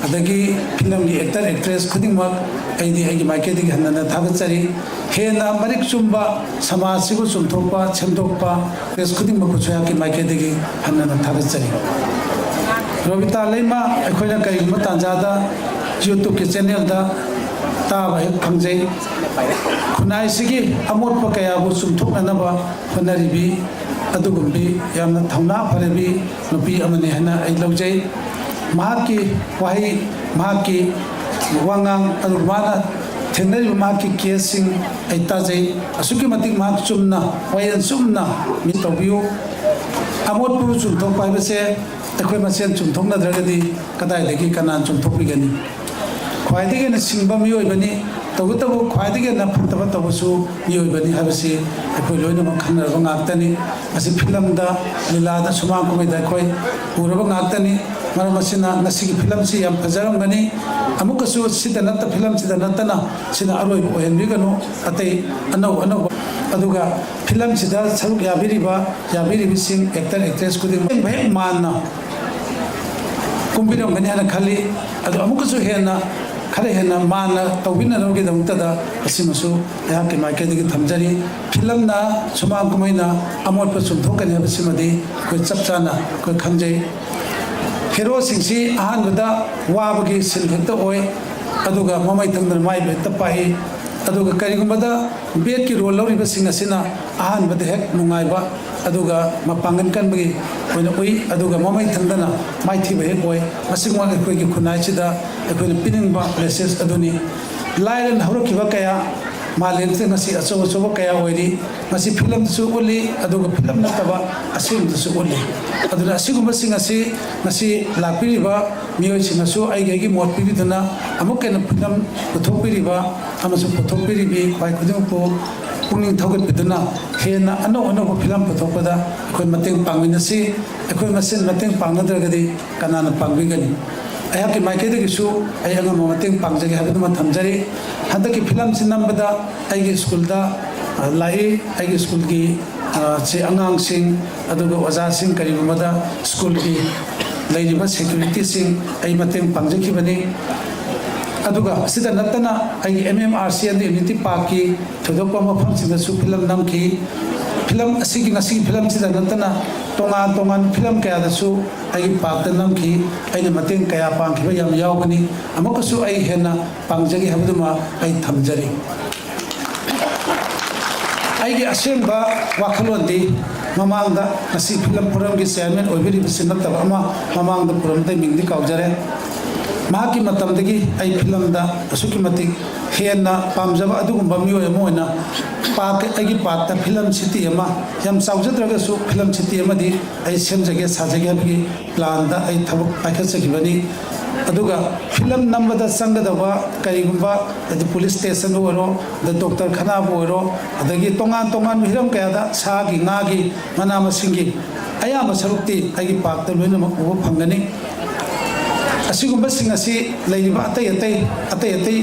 ꯑꯗꯒꯤ ꯐꯤꯂꯝꯒꯤ ꯑꯦꯛꯇꯔ ꯑꯦꯛꯇ꯭ꯔꯦꯁ ꯈꯨꯗꯤꯡꯃꯛ ꯑꯩꯗꯤ ꯑꯩꯒꯤ ꯃꯥꯏꯀꯩꯗꯒꯤ ꯍꯟꯅ ꯍꯟꯅ ꯊꯥꯒꯠꯆꯔꯤ꯫ ꯍꯦꯟꯅ ꯃꯔꯤꯛ ꯆꯨꯝꯕ, ꯁꯃꯥꯖꯁꯤꯕꯨ ꯆꯨꯝꯊꯣꯛꯄ, ꯁꯦꯝꯗꯣꯛꯄ, ꯄ꯭ꯔꯦꯁ ꯈꯨꯗꯤꯡꯃꯛꯄꯨꯁꯨ ꯑꯩꯍꯥꯛꯀꯤ ꯃꯥꯏꯀꯩꯗꯒꯤ ꯍꯟꯅ ꯍꯟꯅ ꯊꯥꯒꯠꯆꯔꯤ꯫ ꯔꯣꯕꯤꯇꯥ ꯂꯩꯃ ꯑꯩꯈꯣꯏꯅ ꯀꯔꯤꯒꯨꯝꯕ ꯇꯥꯟꯖꯥꯗ YouTube-ꯀꯤ ꯆꯦꯅꯦꯜꯗ ꯇꯥꯕ ꯍꯦꯛ ꯐꯪꯖꯩ꯫ ꯈꯨꯟꯅꯥꯏꯁꯤꯒꯤ ꯑꯃꯣꯠꯄ ꯀꯌꯥꯕꯨ ꯆꯨꯝꯊꯣꯛꯅꯅꯕ ꯍꯣꯠꯅꯔꯤꯕꯤ ꯑꯗꯨꯒꯨꯝꯕꯤ ꯌꯥꯝꯅ ꯊꯧꯅꯥ ꯐꯔꯕꯤ ꯅꯨꯄꯤ ꯑꯃꯅꯤ ꯍꯥꯏꯅ ꯑꯩ ꯂꯧꯖꯩ꯫ ꯃꯍꯥꯛꯀꯤ ꯋꯥꯍꯩ, ꯃꯍꯥꯛꯀꯤ ꯋꯥꯉꯥꯡ, ꯑꯗꯨꯒ ꯃꯥꯅ ꯊꯦꯡꯅꯔꯤꯕ ꯃꯍꯥꯛꯀꯤ ꯀꯦꯁꯁꯤꯡ ꯑꯩ ꯇꯥꯖꯩ꯫ ꯑꯁꯨꯛꯀꯤ ꯃꯇꯤꯛ ꯃꯍꯥꯛ ꯆꯨꯝꯅ, ꯋꯥꯌꯦꯜ ꯆꯨꯝꯅ ꯃꯤ ꯇꯧꯕꯤꯌꯨ꯫ ꯑꯃꯣꯠꯄꯕꯨ ꯆꯨꯝꯊꯣꯛꯄ ꯍꯥꯏꯕꯁꯦ ꯑꯩꯈꯣꯏ ꯃꯁꯦꯟ ꯆꯨꯝꯊꯣꯛꯅꯗ꯭ꯔꯒꯗꯤ ꯀꯗꯥꯏꯗꯒꯤ ꯀꯅꯥꯅ ꯆꯨꯝꯊꯣꯛꯄꯤꯒꯅꯤ? ꯈ꯭ꯋꯥꯏꯗꯒꯤ ꯍꯦꯟꯅ ꯁꯤꯡꯕ ꯃꯤꯑꯣꯏꯕꯅꯤ, ꯇꯧꯕꯇꯕꯨ ꯈ꯭ꯋꯥꯏꯗꯒꯤ ꯍꯦꯟꯅ ꯐꯠꯇꯕ ꯇꯧꯕꯁꯨ ꯃꯤꯑꯣꯏꯕꯅꯤ ꯍꯥꯏꯕꯁꯤ ꯑꯩꯈꯣꯏ ꯂꯣꯏꯅꯃꯛ ꯈꯪꯅꯔꯕ ꯉꯥꯛꯇꯅꯤ꯫ ꯃꯁꯤ ꯐꯤꯂꯝꯗ, ꯂꯤꯂꯥꯗ, ꯁꯨꯃꯥꯡ ꯀꯨꯝꯍꯩꯗ ꯑꯩꯈꯣꯏ ꯎꯔꯕ ꯉꯥꯛꯇꯅꯤ꯫ ꯃꯔꯝ ꯑꯁꯤꯅ ꯉꯁꯤꯒꯤ ꯐꯤꯂꯝꯁꯤ ꯌꯥꯝ ꯐꯖꯔꯝꯒꯅꯤ꯫ ꯑꯃꯨꯛꯀꯁꯨ ꯁꯤꯗ ꯅꯠꯇ, ꯐꯤꯂꯝꯁꯤꯗ ꯅꯠꯇꯅ ꯁꯤꯅ ꯑꯔꯣꯏꯕ ꯑꯣꯏꯍꯟꯕꯤꯒꯅꯨ꯫ ꯑꯇꯩ ꯑꯅꯧ ꯑꯅꯧꯕ, ꯑꯗꯨꯒ ꯐꯤꯂꯝꯁꯤꯗ ꯁꯔꯨꯛ ꯌꯥꯕꯤꯔꯤꯕ, ꯌꯥꯕꯤꯔꯤꯕꯁꯤꯡ, ꯑꯦꯛꯇꯔ ꯑꯦꯛꯇ꯭ꯔꯦꯁ ꯈꯨꯗꯤꯡꯃꯛ ꯍꯦꯛ ꯃꯥꯟꯅ ꯀꯨꯝꯕꯤꯔꯝꯒꯅꯤ ꯍꯥꯏꯅ ꯈꯜꯂꯤ꯫ ꯑꯗꯨ ꯑꯃꯨꯛꯀꯁꯨ ꯍꯦꯟꯅ, ꯈꯔ ꯍꯦꯟꯅ ꯃꯥꯟꯅ ꯇꯧꯕꯤꯅꯅꯕꯒꯤꯗꯃꯛꯇꯗ ꯑꯁꯤꯃꯁꯨ ꯑꯩꯍꯥꯛꯀꯤ ꯃꯥꯏꯀꯩꯗꯒꯤ ꯊꯝꯖꯔꯤ꯫ ꯐꯤꯂꯝꯅ, ꯁꯨꯃꯥꯡ ꯀꯨꯝꯍꯩꯅ ꯑꯃꯣꯠꯄ ꯆꯨꯝꯊꯣꯛꯀꯅꯤ ꯍꯥꯏꯕꯁꯤꯃꯗꯤ ꯑꯩꯈꯣꯏ ꯆꯞ ꯆꯥꯅ ꯑꯩꯈꯣꯏ ꯈꯪꯖꯩ꯫ ꯍꯦꯔꯣꯁꯤꯡꯁꯤ ꯑꯍꯥꯟꯕꯗ ꯋꯥꯕꯒꯤ ꯁꯤꯟ ꯍꯦꯛꯇ ꯑꯣꯏ, ꯑꯗꯨꯒ ꯃꯃꯩ ꯊꯪꯗꯅ ꯃꯥꯏꯕꯨ ꯍꯦꯛꯇ ꯄꯥꯛꯏ꯫ ꯑꯗꯨꯒ ꯀꯔꯤꯒꯨꯝꯕꯗ ꯕꯦꯗꯀꯤ ꯔꯣꯜ ꯂꯧꯔꯤꯕꯁꯤꯡ ꯑꯁꯤꯅ ꯑꯍꯥꯟꯕꯗ ꯍꯦꯛ ꯅꯨꯡꯉꯥꯏꯕ, ꯑꯗꯨꯒ ꯃꯄꯥꯡꯒꯜ ꯀꯟꯕꯒꯤ ꯑꯣꯏꯅ ꯎꯏ, ꯑꯗꯨꯒ ꯃꯃꯩ ꯊꯪꯗꯅ ꯃꯥꯏꯊꯤꯕ ꯍꯦꯛ ꯑꯣꯏ꯫ ꯃꯁꯤꯃꯛ ꯑꯩꯈꯣꯏꯒꯤ ꯈꯨꯟꯅꯥꯏꯁꯤꯗ ꯑꯩꯈꯣꯏꯅ ꯄꯤꯅꯤꯡꯕ ꯃꯦꯁꯦꯖ ꯑꯗꯨꯅꯤ꯫ ꯂꯥꯏꯔꯅ ꯍꯧꯔꯛꯈꯤꯕ ꯀꯌꯥ, ꯃꯥꯂꯦꯝꯁꯤꯗ ꯉꯁꯤ ꯑꯆꯧ ꯑꯆꯧꯕ ꯀꯌꯥ ꯑꯣꯏꯔꯤ꯫ ꯃꯁꯤ ꯐꯤꯂꯝꯗꯁꯨ ꯎꯠꯂꯤ, ꯑꯗꯨꯒ ꯐꯤꯂꯝ ꯅꯠꯇꯕ ꯑꯁꯦꯡꯕꯗꯁꯨ ꯎꯠꯂꯤ꯫ ꯑꯗꯨꯅ ꯑꯁꯤꯒꯨꯝꯕꯁꯤꯡ ꯑꯁꯤ ꯉꯁꯤ ꯂꯥꯛꯄꯤꯔꯤꯕ ꯃꯤꯑꯣꯏꯁꯤꯡꯅꯁꯨ ꯑꯩꯒꯤ ꯑꯩꯒꯤ ꯃꯣꯠ ꯄꯤꯕꯤꯗꯨꯅ ꯑꯃꯨꯛꯀ ꯍꯦꯟꯅ ꯐꯤꯂꯝ ꯄꯨꯊꯣꯛꯄꯤꯔꯤꯕ ꯑꯃꯁꯨꯡ ꯄꯨꯊꯣꯛꯄꯤꯔꯤꯕꯤ ꯈ꯭ꯋꯥꯏ ꯈꯨꯗꯤꯡꯃꯛꯄꯨ ꯄꯨꯛꯅꯤꯡ ꯊꯧꯒꯠꯄꯤꯗꯨꯅ ꯍꯦꯟꯅ ꯑꯅꯧ ꯑꯅꯧꯕ ꯐꯤꯂꯝ ꯄꯨꯊꯣꯛꯄꯗ ꯑꯩꯈꯣꯏ ꯃꯇꯦꯡ ꯄꯥꯡꯃꯤꯟꯅꯁꯤ꯫ ꯑꯩꯈꯣꯏ ꯃꯁꯦꯟ ꯃꯇꯦꯡ ꯄꯥꯡꯅꯗ꯭ꯔꯒꯗꯤ ꯀꯅꯥꯅ ꯄꯥꯡꯕꯤꯒꯅꯤ? ꯑꯩꯍꯥꯛꯀꯤ ꯃꯥꯏꯀꯩꯗꯒꯤꯁꯨ ꯑꯩ ꯑꯉꯝꯕ ꯃꯇꯦꯡ ꯄꯥꯡꯖꯒꯦ ꯍꯥꯏꯕꯗꯨꯃ ꯊꯝꯖꯔꯤ꯫ ꯍꯟꯗꯛꯀꯤ ꯐꯤꯂꯝꯁꯤ ꯅꯝꯕꯗ ꯑꯩꯒꯤ ꯁ꯭ꯀꯨꯜꯗ, ꯑ, ꯂꯥꯛꯏ꯫ ꯑꯩꯒꯤ ꯁ꯭ꯀꯨꯜꯒꯤ, ꯑ, ꯁꯤ ꯑꯉꯥꯡꯁꯤꯡ, ꯑꯗꯨꯒ ꯑꯣꯖꯥꯁꯤꯡ, ꯀꯔꯤꯒꯨꯝꯕꯗ ꯁ꯭ꯀꯨꯜꯒꯤ ꯂꯩꯔꯤꯕ ꯁꯦꯀ꯭ꯌꯨꯔꯤꯇꯤꯁꯤꯡ ꯑꯩ ꯃꯇꯦꯡ ꯄꯥꯡꯖꯈꯤꯕꯅꯤ꯫ ꯑꯗꯨꯒ ꯑꯁꯤꯗ ꯅꯠꯇꯅ ꯑꯩꯒꯤ M M R C and Unity Parkꯀꯤ ꯊꯣꯏꯗꯣꯛꯄ ꯃꯐꯝꯁꯤꯡꯗꯁꯨ ꯐꯤꯂꯝ ꯅꯝꯈꯤ꯫ ꯐꯤꯂꯝ ꯑꯁꯤꯒꯤ, ꯉꯁꯤꯒꯤ ꯐꯤꯂꯝꯁꯤꯗ ꯅꯠꯇꯅ ꯇꯣꯉꯥꯟ ꯇꯣꯉꯥꯟꯕ ꯐꯤꯂꯝ ꯀꯌꯥꯗꯁꯨ ꯑꯩꯒꯤ ꯄꯥꯔꯠꯇ ꯅꯝꯈꯤ꯫ ꯑꯩꯅ ꯃꯇꯦꯡ ꯀꯌꯥ ꯄꯥꯡꯈꯤꯕ ꯌꯥꯝ ꯌꯥꯎꯒꯅꯤ꯫ ꯑꯃꯨꯛꯀꯁꯨ ꯑꯩ ꯍꯦꯟꯅ ꯄꯥꯡꯖꯒꯦ ꯍꯥꯏꯕꯗꯨꯃ ꯑꯩ ꯊꯝꯖꯔꯤ꯫ ꯑꯩꯒꯤ ꯑꯁꯦꯡꯕ ꯋꯥꯈꯜꯂꯣꯟꯗꯤ ꯃꯃꯥꯡꯗ ꯉꯁꯤ ꯐꯤꯂꯝ ꯐꯣꯔꯝꯒꯤ ꯆꯤꯌꯔꯃꯦꯟ ꯑꯣꯏꯕꯤꯔꯤꯕꯁꯤ ꯅꯠꯇꯕ ꯑꯃ ꯃꯃꯥꯡꯗ ꯄꯨꯔꯝꯕꯗꯩ ꯃꯤꯡꯗꯤ ꯀꯥꯎꯖꯔꯦ꯫ ꯃꯍꯥꯛꯀꯤ ꯃꯇꯝꯗꯒꯤ ꯑꯩ ꯐꯤꯂꯝꯗ ꯑꯁꯨꯛꯀꯤ ꯃꯇꯤꯛ ꯍꯦꯟꯅ ꯄꯥꯝꯖꯕ ꯑꯗꯨꯒꯨꯝꯕ ꯃꯤꯑꯣꯏ ꯑꯃ ꯑꯣꯏꯅ ꯄꯥꯔꯛ, ꯑꯩꯒꯤ ꯄꯥꯔꯛꯇ ꯐꯤꯂꯝ ꯁꯤꯇꯤ ꯑꯃ, ꯌꯥꯝ ꯆꯥꯎꯖꯗ꯭ꯔꯒꯁꯨ ꯐꯤꯂꯝ ꯁꯤꯇꯤ ꯑꯃꯗꯤ ꯑꯩ ꯁꯦꯝꯖꯒꯦ ꯁꯥꯖꯒꯦ ꯍꯥꯏꯕꯒꯤ ꯄ꯭ꯂꯥꯟꯗ ꯑꯩ ꯊꯕꯛ ꯄꯥꯏꯈꯠꯆꯈꯤꯕꯅꯤ꯫ ꯑꯗꯨꯒ ꯐꯤꯂꯝ ꯅꯝꯕꯗ ꯆꯪꯒꯗꯕ ꯀꯔꯤꯒꯨꯝꯕ, ꯍꯥꯏꯗꯤ ꯄꯨꯂꯤꯁ ꯁ꯭ꯇꯦꯁꯟꯗ ꯑꯣꯏꯔꯣ, ꯑꯗ ꯗꯣꯛꯇꯔ ꯈꯅꯥꯕꯨ ꯑꯣꯏꯔꯣ, ꯑꯗꯒꯤ ꯇꯣꯉꯥꯟ ꯇꯣꯉꯥꯟꯕ ꯍꯤꯔꯝ ꯀꯌꯥꯗ ꯁꯥꯒꯤ, ꯉꯥꯒꯤ, ꯃꯅꯥ ꯃꯁꯤꯡꯒꯤ ꯑꯌꯥꯝꯕ ꯁꯔꯨꯛꯇꯤ ꯑꯩꯒꯤ ꯄꯥꯔꯛꯇ ꯂꯣꯏꯅꯃꯛ ꯎꯕ ꯐꯪꯒꯅꯤ꯫ ꯑꯁꯤꯒꯨꯝꯕꯁꯤꯡ ꯑꯁꯤ ꯂꯩꯔꯤꯕ ꯑꯇꯩ ꯑꯇꯩ, ꯑꯇꯩ ꯑꯇꯩ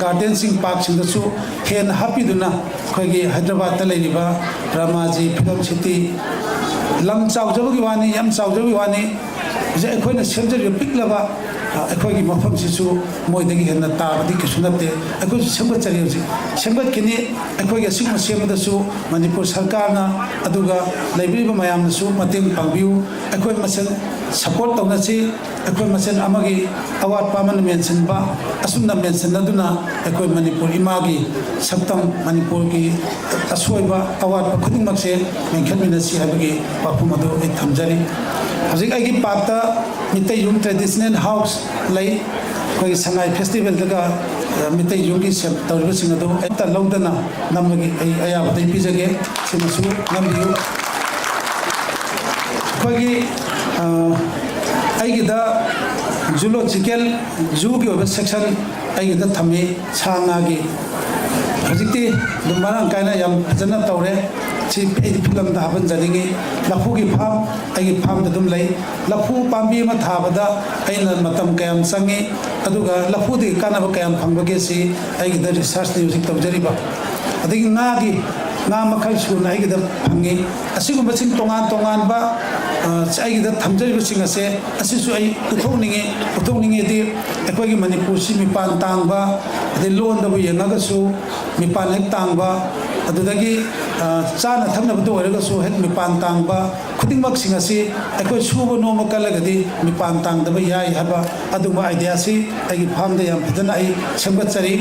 ꯒꯥꯔꯗꯦꯟꯁꯤꯡ, ꯄꯥꯔꯛꯁꯤꯡꯗꯁꯨ ꯍꯦꯟꯅ ꯍꯥꯞꯄꯤꯗꯨꯅ ꯑꯩꯈꯣꯏꯒꯤ ꯍꯥꯏꯗ꯭ꯔꯕꯥꯗꯇ ꯂꯩꯔꯤꯕ ꯔꯥꯃꯥꯖꯤ ꯐꯤꯂꯝ ꯁꯤꯇꯤ, ꯂꯝ ꯆꯥꯎꯖꯕꯒꯤ ꯋꯥꯅꯤ, ꯌꯥꯝ ꯆꯥꯎꯖꯕꯒꯤ ꯋꯥꯅꯤ꯫ ꯍꯧꯖꯤꯛ ꯑꯩꯈꯣꯏꯅ ꯁꯦꯝꯖꯔꯤꯕ ꯄꯤꯛꯂꯕ, ꯑ, ꯑꯩꯈꯣꯏꯒꯤ ꯃꯐꯝꯁꯤꯁꯨ ꯃꯣꯏꯗꯒꯤ ꯍꯦꯟꯅ ꯇꯥꯕꯗꯤ ꯀꯩꯁꯨ ꯅꯠꯇꯦ꯫ ꯑꯩꯈꯣꯏꯁꯨ ꯁꯦꯝꯒꯠꯆꯔꯤ ꯍꯧꯖꯤꯛ꯫ ꯁꯦꯝꯒꯠꯈꯤꯅꯤ꯫ ꯑꯩꯈꯣꯏꯒꯤ ꯑꯁꯤꯒꯨꯝꯕ ꯁꯦꯝꯕꯗꯁꯨ ꯃꯅꯤꯄꯨꯔ ꯁꯔꯀꯥꯔꯅ, ꯑꯗꯨꯒ ꯂꯩꯕꯤꯔꯤꯕ ꯃꯌꯥꯝꯅꯁꯨ ꯃꯇꯦꯡ ꯄꯥꯡꯕꯤꯌꯨ꯫ ꯑꯩꯈꯣꯏ ꯃꯁꯦꯟ ꯁꯄꯣꯔꯠ ꯇꯧꯅꯁꯤ꯫ ꯑꯩꯈꯣꯏ ꯃꯁꯦꯟ ꯑꯃꯒꯤ ꯑꯋꯥꯠꯄ ꯑꯃꯅ ꯃꯦꯟꯁꯤꯟꯕ, ꯑꯁꯨꯝꯅ ꯃꯦꯟꯁꯤꯟꯅꯗꯨꯅ ꯑꯩꯈꯣꯏ ꯃꯅꯤꯄꯨꯔ ꯏꯃꯥꯒꯤ ꯁꯛꯇꯝ, ꯃꯅꯤꯄꯨꯔꯒꯤ ꯑꯁꯣꯏꯕ ꯑꯋꯥꯠꯄ ꯈꯨꯗꯤꯡꯃꯛꯁꯦ ꯃꯦꯟꯈꯠꯃꯤꯟꯅꯁꯤ ꯍꯥꯏꯕꯒꯤ ꯋꯥꯐꯝ ꯑꯗꯨ ꯑꯩ ꯊꯝꯖꯔꯤ꯫ ꯍꯧꯖꯤꯛ ꯑꯩꯒꯤ ꯄꯥꯔꯛꯇ ꯃꯤꯇꯩ ꯌꯨꯝ, ꯇ꯭ꯔꯦꯗꯤꯁꯅꯦꯜ ꯍꯥꯎꯁ ꯂꯩ꯫ ꯑꯩꯈꯣꯏꯒꯤ ꯁꯉꯥꯏ ꯐꯦꯁꯇꯤꯚꯦꯜꯗꯒ, ꯑ, ꯃꯤꯇꯩ ꯌꯨꯝꯒꯤ ꯁꯦꯞ ꯇꯧꯔꯤꯕꯁꯤꯡ ꯑꯗꯨ ꯑꯝꯇ ꯂꯧꯗꯅ ꯅꯝꯕꯒꯤ ꯑꯩ ꯑꯌꯥꯕꯗ ꯑꯩ ꯄꯤꯖꯒꯦ꯫ ꯁꯤꯃꯁꯨ ꯅꯝꯕꯤꯌꯨ꯫ ꯑꯩꯈꯣꯏꯒꯤ, ꯑ, ꯑꯩꯒꯤꯗ ꯖꯨꯂꯣꯖꯤꯀꯦꯜ ꯖꯨꯒꯤ ꯑꯣꯏꯕ ꯁꯦꯛꯁꯟ ꯑꯩꯒꯤꯗ ꯊꯝꯃꯤ, ꯁꯥ ꯉꯥꯒꯤ꯫ ꯍꯧꯖꯤꯛꯇꯤ ꯑꯗꯨꯝ ꯃꯔꯥꯡ ꯀꯥꯏꯅ ꯌꯥꯝ ꯐꯖꯅ ꯇꯧꯔꯦ꯫ ꯁꯤ ꯑꯩꯗꯤ ꯐꯤꯂꯝꯗ ꯍꯥꯞꯍꯟꯖꯅꯤꯡꯉꯤ꯫ ꯂꯐꯨꯒꯤ ꯐꯥꯝ ꯑꯩꯒꯤ ꯐꯥꯝꯗ ꯑꯗꯨꯝ ꯂꯩ꯫ ꯂꯐꯨ ꯄꯥꯝꯕꯤ ꯑꯃ ꯊꯥꯕꯗ ꯑꯩꯅ ꯃꯇꯝ ꯀꯌꯥꯝ ꯆꯪꯉꯤ, ꯑꯗꯨꯒ ꯂꯐꯨꯗꯒꯤ ꯀꯥꯟꯅꯕ ꯀꯌꯥꯝ ꯐꯪꯕꯒꯦ, ꯁꯤ ꯑꯩꯒꯤꯗ ꯔꯤꯁꯔꯁꯅꯤ ꯍꯧꯖꯤꯛ ꯇꯧꯖꯔꯤꯕ꯫ ꯑꯗꯒꯤ ꯉꯥꯒꯤ, ꯉꯥ ꯃꯈꯜ ꯁꯨꯅ ꯑꯩꯒꯤꯗ ꯐꯪꯉꯤ꯫ ꯑꯁꯤꯒꯨꯝꯕꯁꯤꯡ ꯇꯣꯉꯥꯟ ꯇꯣꯉꯥꯟꯕ, ꯑ, ꯑꯩꯒꯤꯗ ꯊꯝꯖꯔꯤꯕꯁꯤꯡ ꯑꯁꯦ, ꯑꯁꯤꯁꯨ ꯑꯩ ꯎꯠꯊꯣꯛꯅꯤꯡꯉꯤ꯫ ꯎꯠꯊꯣꯛꯅꯤꯡꯉꯤꯗꯤ ꯑꯩꯈꯣꯏꯒꯤ ꯃꯅꯤꯄꯨꯔꯁꯤ ꯃꯤꯄꯥꯟ ꯇꯥꯡꯕ, ꯑꯗꯩ ꯂꯣꯟꯗꯕꯨ ꯌꯦꯡꯉꯒꯁꯨ ꯃꯤꯄꯥꯟ ꯍꯦꯛ ꯇꯥꯡꯕ, ꯑꯗꯨꯗꯒꯤ, ꯑ, ꯆꯥꯅ ꯊꯛꯅꯕꯗ ꯑꯣꯏꯔꯒꯁꯨ ꯍꯦꯛ ꯃꯤꯄꯥꯟ ꯇꯥꯡꯕ, ꯈꯨꯗꯤꯡꯃꯛꯁꯤꯡ ꯑꯁꯤ ꯑꯩꯈꯣꯏ ꯁꯨꯕ ꯅꯣꯝꯕ ꯀꯜꯂꯒꯗꯤ ꯃꯤꯄꯥꯟ ꯇꯥꯡꯗꯕ ꯌꯥꯏ ꯍꯥꯏꯕ ꯑꯗꯨꯒꯨꯝꯕ ꯑꯥꯏꯗꯤꯌꯥꯁꯤ ꯑꯩꯒꯤ ꯐꯥꯝꯗ ꯌꯥꯝ ꯐꯖꯅ ꯑꯩ ꯁꯦꯝꯒꯠꯆꯔꯤ꯫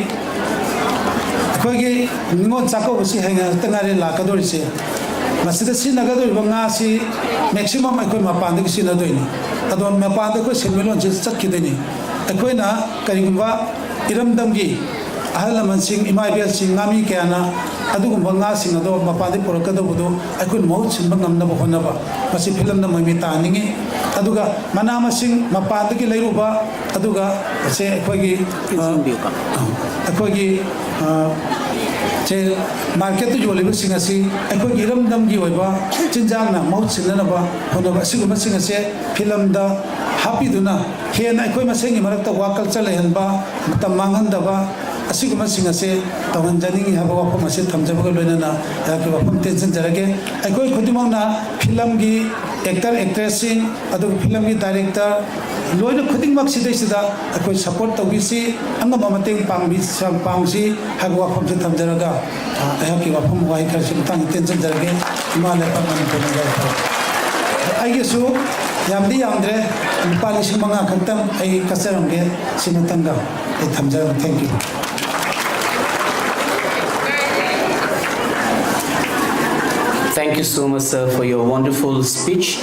ꯑꯩꯈꯣꯏꯒꯤ ꯅꯤꯉꯣꯜ ꯆꯥꯛꯀꯧꯕꯁꯤ ꯍꯌꯦꯡ ꯈꯛꯇ ꯉꯥꯏꯔꯦ ꯂꯥꯛꯀꯗꯧꯔꯤꯁꯦ꯫ ꯃꯁꯤꯗ ꯁꯤꯖꯤꯟꯅꯒꯗꯧꯔꯤꯕ ꯉꯥꯁꯤ ꯃꯦꯛꯁꯤꯃꯝ ꯑꯩꯈꯣꯏ ꯃꯄꯥꯟꯗꯒꯤ ꯁꯤꯖꯤꯟꯅꯗꯣꯏꯅꯤ꯫ ꯑꯗꯣ ꯃꯄꯥꯟꯗ ꯑꯩꯈꯣꯏ ꯁꯦꯟꯃꯤꯠꯂꯣꯟꯁꯤ ꯆꯠꯈꯤꯗꯣꯏꯅꯤ꯫ ꯑꯩꯈꯣꯏꯅ ꯀꯔꯤꯒꯨꯝꯕ ꯏꯔꯝꯗꯝꯒꯤ ꯑꯍꯜ ꯂꯃꯟꯁꯤꯡ, ꯏꯃꯥ ꯏꯕꯦꯜꯁꯤꯡ, ꯉꯥꯃꯤ ꯀꯌꯥꯅ ꯑꯗꯨꯒꯨꯝꯕ ꯉꯥꯁꯤꯡ ꯑꯗꯣ ꯃꯄꯥꯟꯗꯒꯤ ꯄꯨꯔꯛꯀꯗꯧꯕꯗꯨ ꯑꯩꯈꯣꯏꯅ ꯃꯍꯨꯠ ꯁꯤꯟꯕ ꯉꯝꯅꯕ ꯍꯣꯠꯅꯕ, ꯃꯁꯤ ꯐꯤꯂꯝꯗ ꯃꯃꯤ ꯇꯥꯍꯟꯅꯤꯡꯉꯤ꯫ ꯑꯗꯨꯒ ꯃꯅꯥ ꯃꯁꯤꯡ ꯃꯄꯥꯟꯗꯒꯤ ꯂꯩꯔꯨꯕ, ꯑꯗꯨꯒ ꯁꯦ ꯑꯩꯈꯣꯏꯒꯤ, ꯑ, ꯏꯟꯁꯤꯟꯕꯤꯌꯨ, ꯀꯣ꯫ ꯑꯩꯈꯣꯏꯒꯤ, ꯑ, ꯁꯦ ꯃꯥꯔꯀꯦꯠꯇ ꯌꯣꯜꯂꯤꯕꯁꯤꯡ ꯑꯁꯤ ꯑꯩꯈꯣꯏꯒꯤ ꯏꯔꯝꯗꯝꯒꯤ ꯑꯣꯏꯕ ꯆꯤꯟꯖꯥꯛꯅ ꯃꯍꯨꯠ ꯁꯤꯟꯅꯅꯕ ꯍꯣꯠꯅꯕ, ꯑꯁꯤꯒꯨꯝꯕꯁꯤꯡ ꯑꯁꯦ ꯐꯤꯂꯝꯗ ꯍꯥꯞꯄꯤꯗꯨꯅ ꯍꯦꯟꯅ ꯑꯩꯈꯣꯏ ꯃꯁꯦꯟꯒꯤ ꯃꯔꯛꯇ ꯋꯥ ꯀꯜꯆꯔ ꯂꯩꯍꯟꯕ, ꯃꯇꯝ ꯃꯥꯡꯍꯟꯗꯕ, ꯑꯁꯤꯒꯨꯝꯕꯁꯤꯡ ꯑꯁꯦ ꯇꯧꯍꯟꯖꯅꯤꯡꯉꯤ ꯍꯥꯏꯕ ꯋꯥꯐꯝ ꯑꯁꯤ ꯊꯝꯖꯕꯒ ꯂꯣꯏꯅꯅ ꯑꯩꯍꯥꯛꯀꯤ ꯋꯥꯐꯝ ꯇꯦꯟꯁꯤꯟꯖꯔꯒꯦ꯫ ꯑꯩꯈꯣꯏ ꯈꯨꯗꯤꯡꯃꯛꯅ ꯐꯤꯂꯝꯒꯤ ꯑꯦꯛꯇꯔ, ꯑꯦꯛꯇ꯭ꯔꯦꯁꯁꯤꯡ, ꯑꯗꯨꯒ ꯐꯤꯂꯝꯒꯤ ꯗꯥꯏꯔꯦꯛꯇꯔ, ꯂꯣꯏꯅ ꯈꯨꯗꯤꯡꯃꯛ ꯁꯤꯗꯩꯁꯤꯗ ꯑꯩꯈꯣꯏ ꯁꯄꯣꯔꯠ ꯇꯧꯕꯤꯁꯤ, ꯑꯉꯝꯕ ꯃꯇꯦꯡ ꯄꯥꯡꯕꯤ-, ꯄꯥꯡꯁꯤ ꯍꯥꯏꯕ ꯋꯥꯐꯝꯁꯤ ꯊꯝꯖꯔꯒ, ꯑ, ꯑꯩꯍꯥꯛꯀꯤ ꯋꯥꯐꯝ ꯋꯥꯍꯩ ꯈꯔꯁꯤ ꯃꯇꯥꯡꯗ ꯇꯦꯟꯁꯤꯟꯖꯔꯒꯦ꯫ ꯏꯃꯥ ꯂꯩꯄꯥꯛ ꯃꯅꯤꯄꯨꯔꯅ ꯌꯥꯏꯐꯔꯦ꯫ ꯑꯩꯒꯤꯁꯨ ꯌꯥꯝꯗꯤ ꯌꯥꯝꯗ꯭ꯔꯦ, ꯂꯨꯄꯥ ꯂꯤꯁꯤꯡ ꯃꯉꯥ ꯈꯛꯇꯪ ꯑꯩ ꯀꯠꯆꯔꯝꯒꯦ꯫ ꯁꯤꯃꯇꯪꯒ ꯑꯩ ꯊꯝꯖꯔꯝꯒꯦ꯫ Thank you. Thank you so much, sir, for your wonderful speech.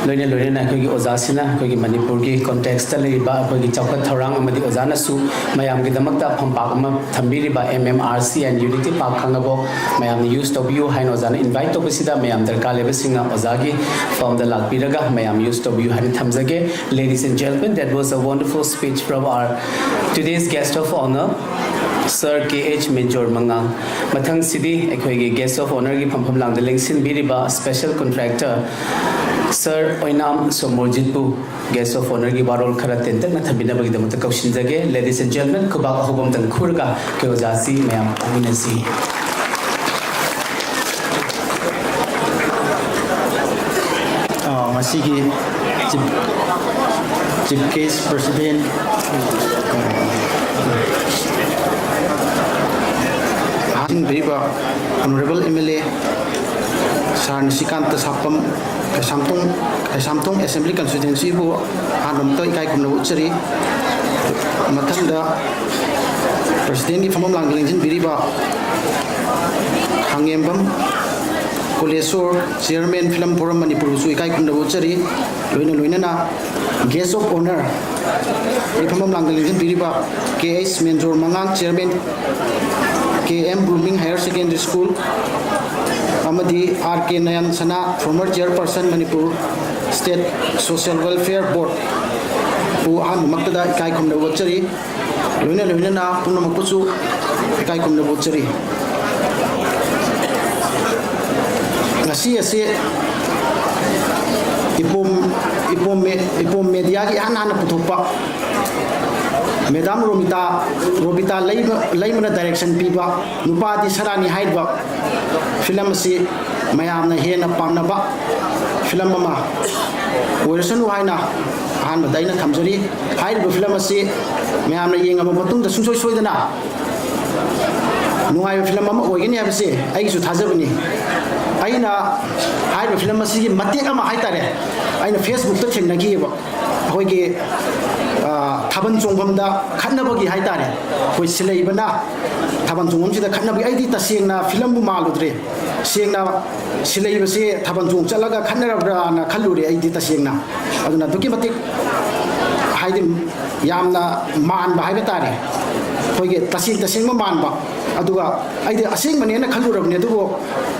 ꯂꯣꯏꯅ ꯂꯣꯏꯅꯅ ꯑꯩꯈꯣꯏꯒꯤ ꯑꯣꯖꯥꯁꯤꯅ ꯑꯩꯈꯣꯏꯒꯤ ꯃꯅꯤꯄꯨꯔꯒꯤ ꯀꯣꯟꯇꯦꯛꯁꯇ ꯂꯩꯔꯤꯕ ꯑꯩꯈꯣꯏꯒꯤ ꯆꯥꯎꯈꯠ ꯊꯧꯔꯥꯡ ꯑꯃꯗꯤ ꯑꯣꯖꯥꯅꯁꯨ ꯃꯌꯥꯝꯒꯤꯗꯃꯛꯇ ꯐꯝꯄꯥꯛ ꯑꯃ ꯊꯝꯕꯤꯔꯤꯕ M M R C and Unity Park ꯈꯥꯡꯉꯕꯣꯛ ꯃꯌꯥꯝꯅ ꯌꯨꯁ ꯇꯧꯕꯤꯌꯨ ꯍꯥꯏꯅ ꯑꯣꯖꯥꯅ ꯏꯟꯚꯥꯏꯠ ꯇꯧꯕꯁꯤꯗ ꯃꯌꯥꯝ ꯗꯔꯀꯥꯔ ꯂꯩꯕꯁꯤꯡꯅ ꯑꯣꯖꯥꯒꯤ ꯐꯝꯗ ꯂꯥꯛꯄꯤꯔꯒ ꯃꯌꯥꯝ ꯌꯨꯁ ꯇꯧꯕꯤꯌꯨ ꯍꯥꯏꯅ ꯊꯝꯖꯒꯦ꯫ Ladies and gentlemen, that was a wonderful speech from our today's guest of honor, Sir K H ꯃꯦꯟꯖꯣꯔ ꯃꯉꯥꯡ꯫ ꯃꯊꯪꯁꯤꯗꯤ ꯑꯩꯈꯣꯏꯒꯤ guest of honourꯒꯤ ꯐꯝꯐꯝ ꯂꯥꯡꯗ ꯂꯦꯡꯁꯤꯟꯕꯤꯔꯤꯕ special contractor Sir Oinam ꯁꯣꯃꯣꯔꯖꯤꯠꯄꯨ guest of honourꯒꯤ ꯋꯥꯔꯣꯜ ꯈꯔ ꯇꯦꯟꯇꯛꯅ ꯊꯝꯕꯤꯅꯕꯒꯤꯗꯃꯛꯇ ꯀꯧꯁꯤꯟꯖꯒꯦ꯫ Ladies and gentlemen, ꯈꯨꯕꯥꯛ ꯑꯍꯧꯕ ꯑꯃꯇꯪ ꯈꯨꯔꯒ ꯑꯩꯈꯣꯏ ꯑꯣꯖꯥꯁꯤ ꯃꯌꯥꯝ ꯄꯨꯟꯃꯤꯟꯅꯁꯤ꯫ ꯑ, ꯉꯁꯤꯒꯤ Chief, Chief Guest President, ꯑ, ꯍꯥꯡꯕꯤꯔꯤꯕ Honourable M L A Sir ꯅꯤꯁꯤꯀꯥꯟꯇ ꯁꯥꯄꯝ, Keishamthong, Keishamthong Assembly Constituencyꯕꯨ ꯑꯍꯥꯟꯕꯃꯛꯇ ꯏꯀꯥꯏ ꯈꯨꯝꯅꯕ ꯎꯠꯆꯔꯤ꯫ ꯃꯊꯪꯗ Presidentꯀꯤ ꯐꯝꯐꯝ ꯂꯥꯡꯗ ꯂꯦꯡꯁꯤꯟꯕꯤꯔꯤꯕ ꯍꯪꯉꯦꯝꯕꯝ ꯀꯣꯂꯦꯁꯣꯔ, Chairman Film Forum ꯃꯅꯤꯄꯨꯔꯕꯨꯁꯨ ꯏꯀꯥꯏ ꯈꯨꯝꯅꯕ ꯎꯠꯆꯔꯤ꯫ ꯂꯣꯏꯅ ꯂꯣꯏꯅꯅ guest of honour ꯒꯤ ꯐꯝꯐꯝ ꯂꯥꯡꯗ ꯂꯦꯡꯁꯤꯟꯕꯤꯔꯤꯕ K H ꯃꯦꯟꯖꯣꯔ ꯃꯉꯥꯡ, Chairman K M Blooming Higher Secondary School, ꯑꯃꯗꯤ R K ꯅꯌꯟ ꯁꯅꯥ, former chairperson Manipur State Social Welfare Board ꯕꯨ ꯑꯍꯥꯟꯕꯃꯛꯇꯗ ꯏꯀꯥꯏ ꯈꯨꯝꯅꯕ ꯎꯠꯆꯔꯤ꯫ ꯂꯣꯏꯅ ꯂꯣꯏꯅꯅ ꯄꯨꯝꯅꯃꯛꯄꯨꯁꯨ ꯏꯀꯥꯏ ꯈꯨꯝꯅꯕ ꯎꯠꯆꯔꯤ꯫ ꯉꯁꯤ ꯑꯁꯤ ꯏꯄꯣꯝ, ꯏꯄꯣꯝ ꯃꯦ-, ꯏꯄꯣꯝ mediaꯒꯤ ꯏꯍꯥꯟ ꯍꯥꯟꯅ ꯄꯨꯊꯣꯛꯄ Madam ꯔꯣꯃꯤꯇꯥ, ꯔꯣꯕꯤꯇꯥ ꯂꯩꯃ-, ꯂꯩꯃꯅ direction ꯄꯤꯕ ꯅꯨꯄꯥꯗꯤ ꯁꯅꯥꯅꯤ ꯍꯥꯏꯔꯤꯕ film ꯑꯁꯤ ꯃꯌꯥꯝꯅ ꯍꯦꯟꯅ ꯄꯥꯝꯅꯕ film ꯑꯃ ꯑꯣꯏꯔꯁꯅꯨ ꯍꯥꯏꯅ ꯑꯍꯥꯟꯕꯗ ꯑꯩꯅ ꯊꯝꯖꯔꯤ꯫ ꯍꯥꯏꯔꯤꯕ film ꯑꯁꯤ ꯃꯌꯥꯝꯅ ꯌꯦꯡꯉꯕ ꯃꯇꯨꯡꯗ ꯁꯨꯡꯁꯣꯏ ꯁꯣꯏꯗꯅ ꯅꯨꯡꯉꯥꯏꯕ film ꯑꯃ ꯑꯣꯏꯒꯅꯤ ꯍꯥꯏꯕꯁꯦ ꯑꯩꯒꯤꯁꯨ ꯊꯥꯖꯕꯅꯤ꯫ ꯑꯩꯅ ꯍꯥꯏꯔꯤꯕ film ꯑꯁꯤꯒꯤ ꯃꯇꯦꯛ ꯑꯃ ꯍꯥꯏꯇꯥꯔꯦ, ꯑꯩꯅ Facebookꯇ ꯊꯦꯡꯅꯈꯤꯑꯕ꯫ ꯑꯩꯈꯣꯏꯒꯤ, ꯑ, ꯊꯥꯕꯜ ꯆꯣꯡꯐꯝꯗ ꯈꯠꯅꯕꯒꯤ ꯍꯥꯏꯇꯥꯔꯦ, ꯑꯩꯈꯣꯏ ꯁꯤꯜꯂꯩꯕꯅ ꯊꯥꯕꯜ ꯆꯣꯡꯐꯝꯁꯤꯗ ꯈꯠꯅꯕꯒꯤ, ꯑꯩꯗꯤ ꯇꯁꯦꯡꯅ ꯐꯤꯂꯝꯕꯨ ꯃꯥꯜꯂꯨꯗ꯭ꯔꯦ꯫ ꯁꯦꯡꯅ ꯁꯤꯜꯂꯩꯕꯁꯦ ꯊꯥꯕꯜ ꯆꯣꯡ ꯆꯠꯂꯒ ꯈꯠꯅꯔꯕ꯭ꯔꯥꯅ ꯈꯜꯂꯨꯔꯦ ꯑꯩꯗꯤ ꯇꯁꯦꯡꯅ꯫ ꯑꯗꯨꯅ ꯑꯗꯨꯛꯀꯤ ꯃꯇꯤꯛ, ꯍꯥꯏꯗꯤ, ꯌꯥꯝꯅ ꯃꯥꯟꯕ ꯍꯥꯏꯕ ꯇꯥꯔꯦ, ꯑꯩꯈꯣꯏꯒꯤ ꯇꯁꯦꯡ ꯇꯁꯦꯡꯕ ꯃꯥꯟꯕ꯫ ꯑꯗꯨꯒ ꯑꯩꯗꯤ ꯑꯁꯦꯡꯕꯅꯦꯅ ꯈꯜꯂꯨꯔꯕꯅꯦ, ꯑꯗꯨꯕꯨ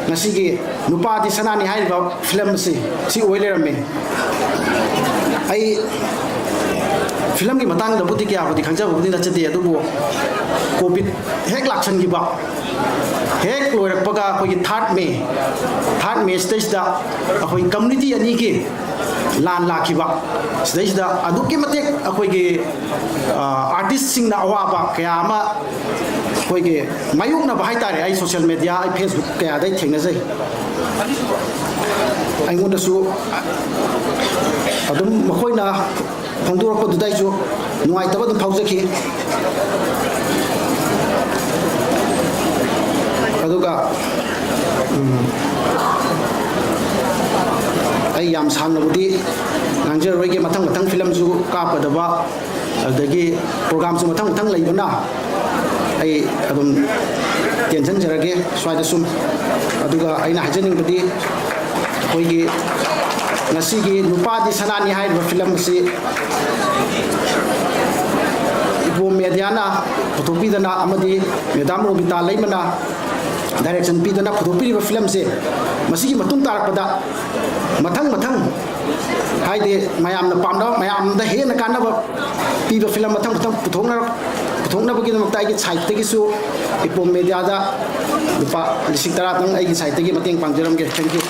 ꯉꯁꯤꯒꯤ ꯅꯨꯄꯥꯗꯤ ꯁꯅꯥꯅꯤ ꯍꯥꯏꯔꯤꯕ ꯐꯤꯂꯝ ꯑꯁꯤ ꯁꯤ ꯑꯣꯏ ꯂꯩꯔꯝꯃꯦ꯫ ꯑꯩ ꯐꯤꯂꯝꯒꯤ ꯃꯇꯥꯡꯗꯕꯨꯗꯤ ꯀꯌꯥꯕꯨꯗꯤ ꯈꯪꯖꯕꯕꯨꯗꯤ ꯅꯠꯆꯗꯦ, ꯑꯗꯨꯕꯨ ꯀꯣꯚꯤꯗ ꯍꯦꯛ ꯂꯥꯛꯁꯟꯈꯤꯕ, ꯍꯦꯛ ꯂꯣꯏꯔꯛꯄꯒ ꯑꯩꯈꯣꯏꯒꯤ ꯊꯥꯔꯠ ꯃꯦ, ꯊꯥꯔꯠ ꯃꯦ ꯁꯤꯗꯩꯁꯤꯗ ꯑꯩꯈꯣꯏ ꯀꯝꯃꯨꯅꯤꯇꯤ ꯑꯅꯤꯒꯤ ꯂꯥꯟ ꯂꯥꯛꯈꯤꯕ, ꯁꯤꯗꯩꯁꯤꯗ ꯑꯗꯨꯛꯀꯤ ꯃꯇꯤꯛ ꯑꯩꯈꯣꯏꯒꯤ, ꯑ, ꯑꯥꯔꯇꯤꯁꯁꯤꯡꯅ ꯑꯋꯥꯕ ꯀꯌꯥ ꯑꯃ ꯑꯩꯈꯣꯏꯒꯤ ꯃꯥꯌꯣꯛꯅꯕ ꯍꯥꯏꯇꯥꯔꯦ꯫ ꯑꯩ ꯁꯣꯁꯤꯌꯦꯜ ꯃꯦꯗꯤꯌꯥ, ꯑꯩ ꯐꯦꯁꯕꯨꯛ ꯀꯌꯥꯗ ꯑꯩ ꯊꯦꯡꯅꯖꯩ꯫ ꯑꯩꯉꯣꯟꯗꯁꯨ ꯑꯗꯨꯝ ꯃꯈꯣꯏꯅ ꯐꯣꯡꯗꯣꯔꯛꯄꯗꯨꯗ ꯑꯩꯁꯨ ꯅꯨꯡꯉꯥꯏꯇꯕ ꯑꯗꯨꯝ ꯐꯥꯎꯖꯈꯤ꯫ ꯑꯗꯨꯒ, ꯎꯝ, ꯑꯩ ꯌꯥꯝ ꯁꯥꯡꯅꯕꯨꯗꯤ ꯉꯥꯡꯖꯔꯔꯣꯏꯒꯦ꯫ ꯃꯊꯪ ꯃꯊꯪ ꯐꯤꯂꯝꯁꯨ ꯀꯥꯞꯀꯗꯕ, ꯑꯗꯨꯗꯒꯤ ꯄ꯭ꯔꯣꯒ꯭ꯔꯥꯝꯁꯨ ꯃꯊꯪ ꯃꯊꯪ ꯂꯩꯕꯅ, ꯑꯩ ꯑꯗꯨꯝ ꯇꯦꯟꯁꯤꯟꯖꯔꯒꯦ ꯁ꯭ꯋꯥꯏꯗ ꯁꯨꯝ꯫ ꯑꯗꯨꯒ ꯑꯩꯅ ꯍꯥꯏꯖꯅꯤꯡꯕꯗꯤ, ꯑꯩꯈꯣꯏꯒꯤ ꯉꯁꯤꯒꯤ ꯅꯨꯄꯥꯗꯤ ꯁꯅꯥꯅꯤ ꯍꯥꯏꯔꯤꯕ ꯐꯤꯂꯝ ꯑꯁꯤ ꯏꯄꯣꯝ ꯃꯦꯗꯤꯌꯥꯅ ꯄꯨꯊꯣꯛꯄꯤꯗꯅ ꯑꯃꯗꯤ ꯃꯦꯗꯥꯝ ꯔꯣꯕꯤꯇꯥ ꯂꯩꯃꯅ ꯗꯥꯏꯔꯦꯛꯁꯟ ꯄꯤꯗꯅ ꯄꯨꯊꯣꯛꯄꯤꯔꯤꯕ ꯐꯤꯂꯝꯁꯦ, ꯃꯁꯤꯒꯤ ꯃꯇꯨꯡ ꯇꯥꯔꯛꯄꯗ ꯃꯊꯪ ꯃꯊꯪ, ꯍꯥꯏꯗꯤ, ꯃꯌꯥꯝꯅ ꯄꯥꯝꯅꯕ, ꯃꯌꯥꯝꯗ ꯍꯦꯟꯅ ꯀꯥꯟꯅꯕ ꯄꯤꯕ ꯐꯤꯂꯝ ꯃꯊꯪ ꯃꯊꯪ ꯄꯨꯊꯣꯛꯅ-, ꯄꯨꯊꯣꯛꯅꯕꯒꯤꯗꯃꯛꯇ ꯑꯩꯒꯤ ꯁꯥꯏꯠꯇꯒꯤꯁꯨ, ꯏꯄꯣꯝ ꯃꯦꯗꯤꯌꯥꯗ ꯂꯨꯄꯥ ꯂꯤꯁꯤꯡ ꯇꯔꯥꯗꯪ ꯑꯩꯒꯤ ꯁꯥꯏꯠꯇꯒꯤ ꯃꯇꯦꯡ ꯄꯥꯡꯖꯔꯝꯒꯦ꯫ Thank you.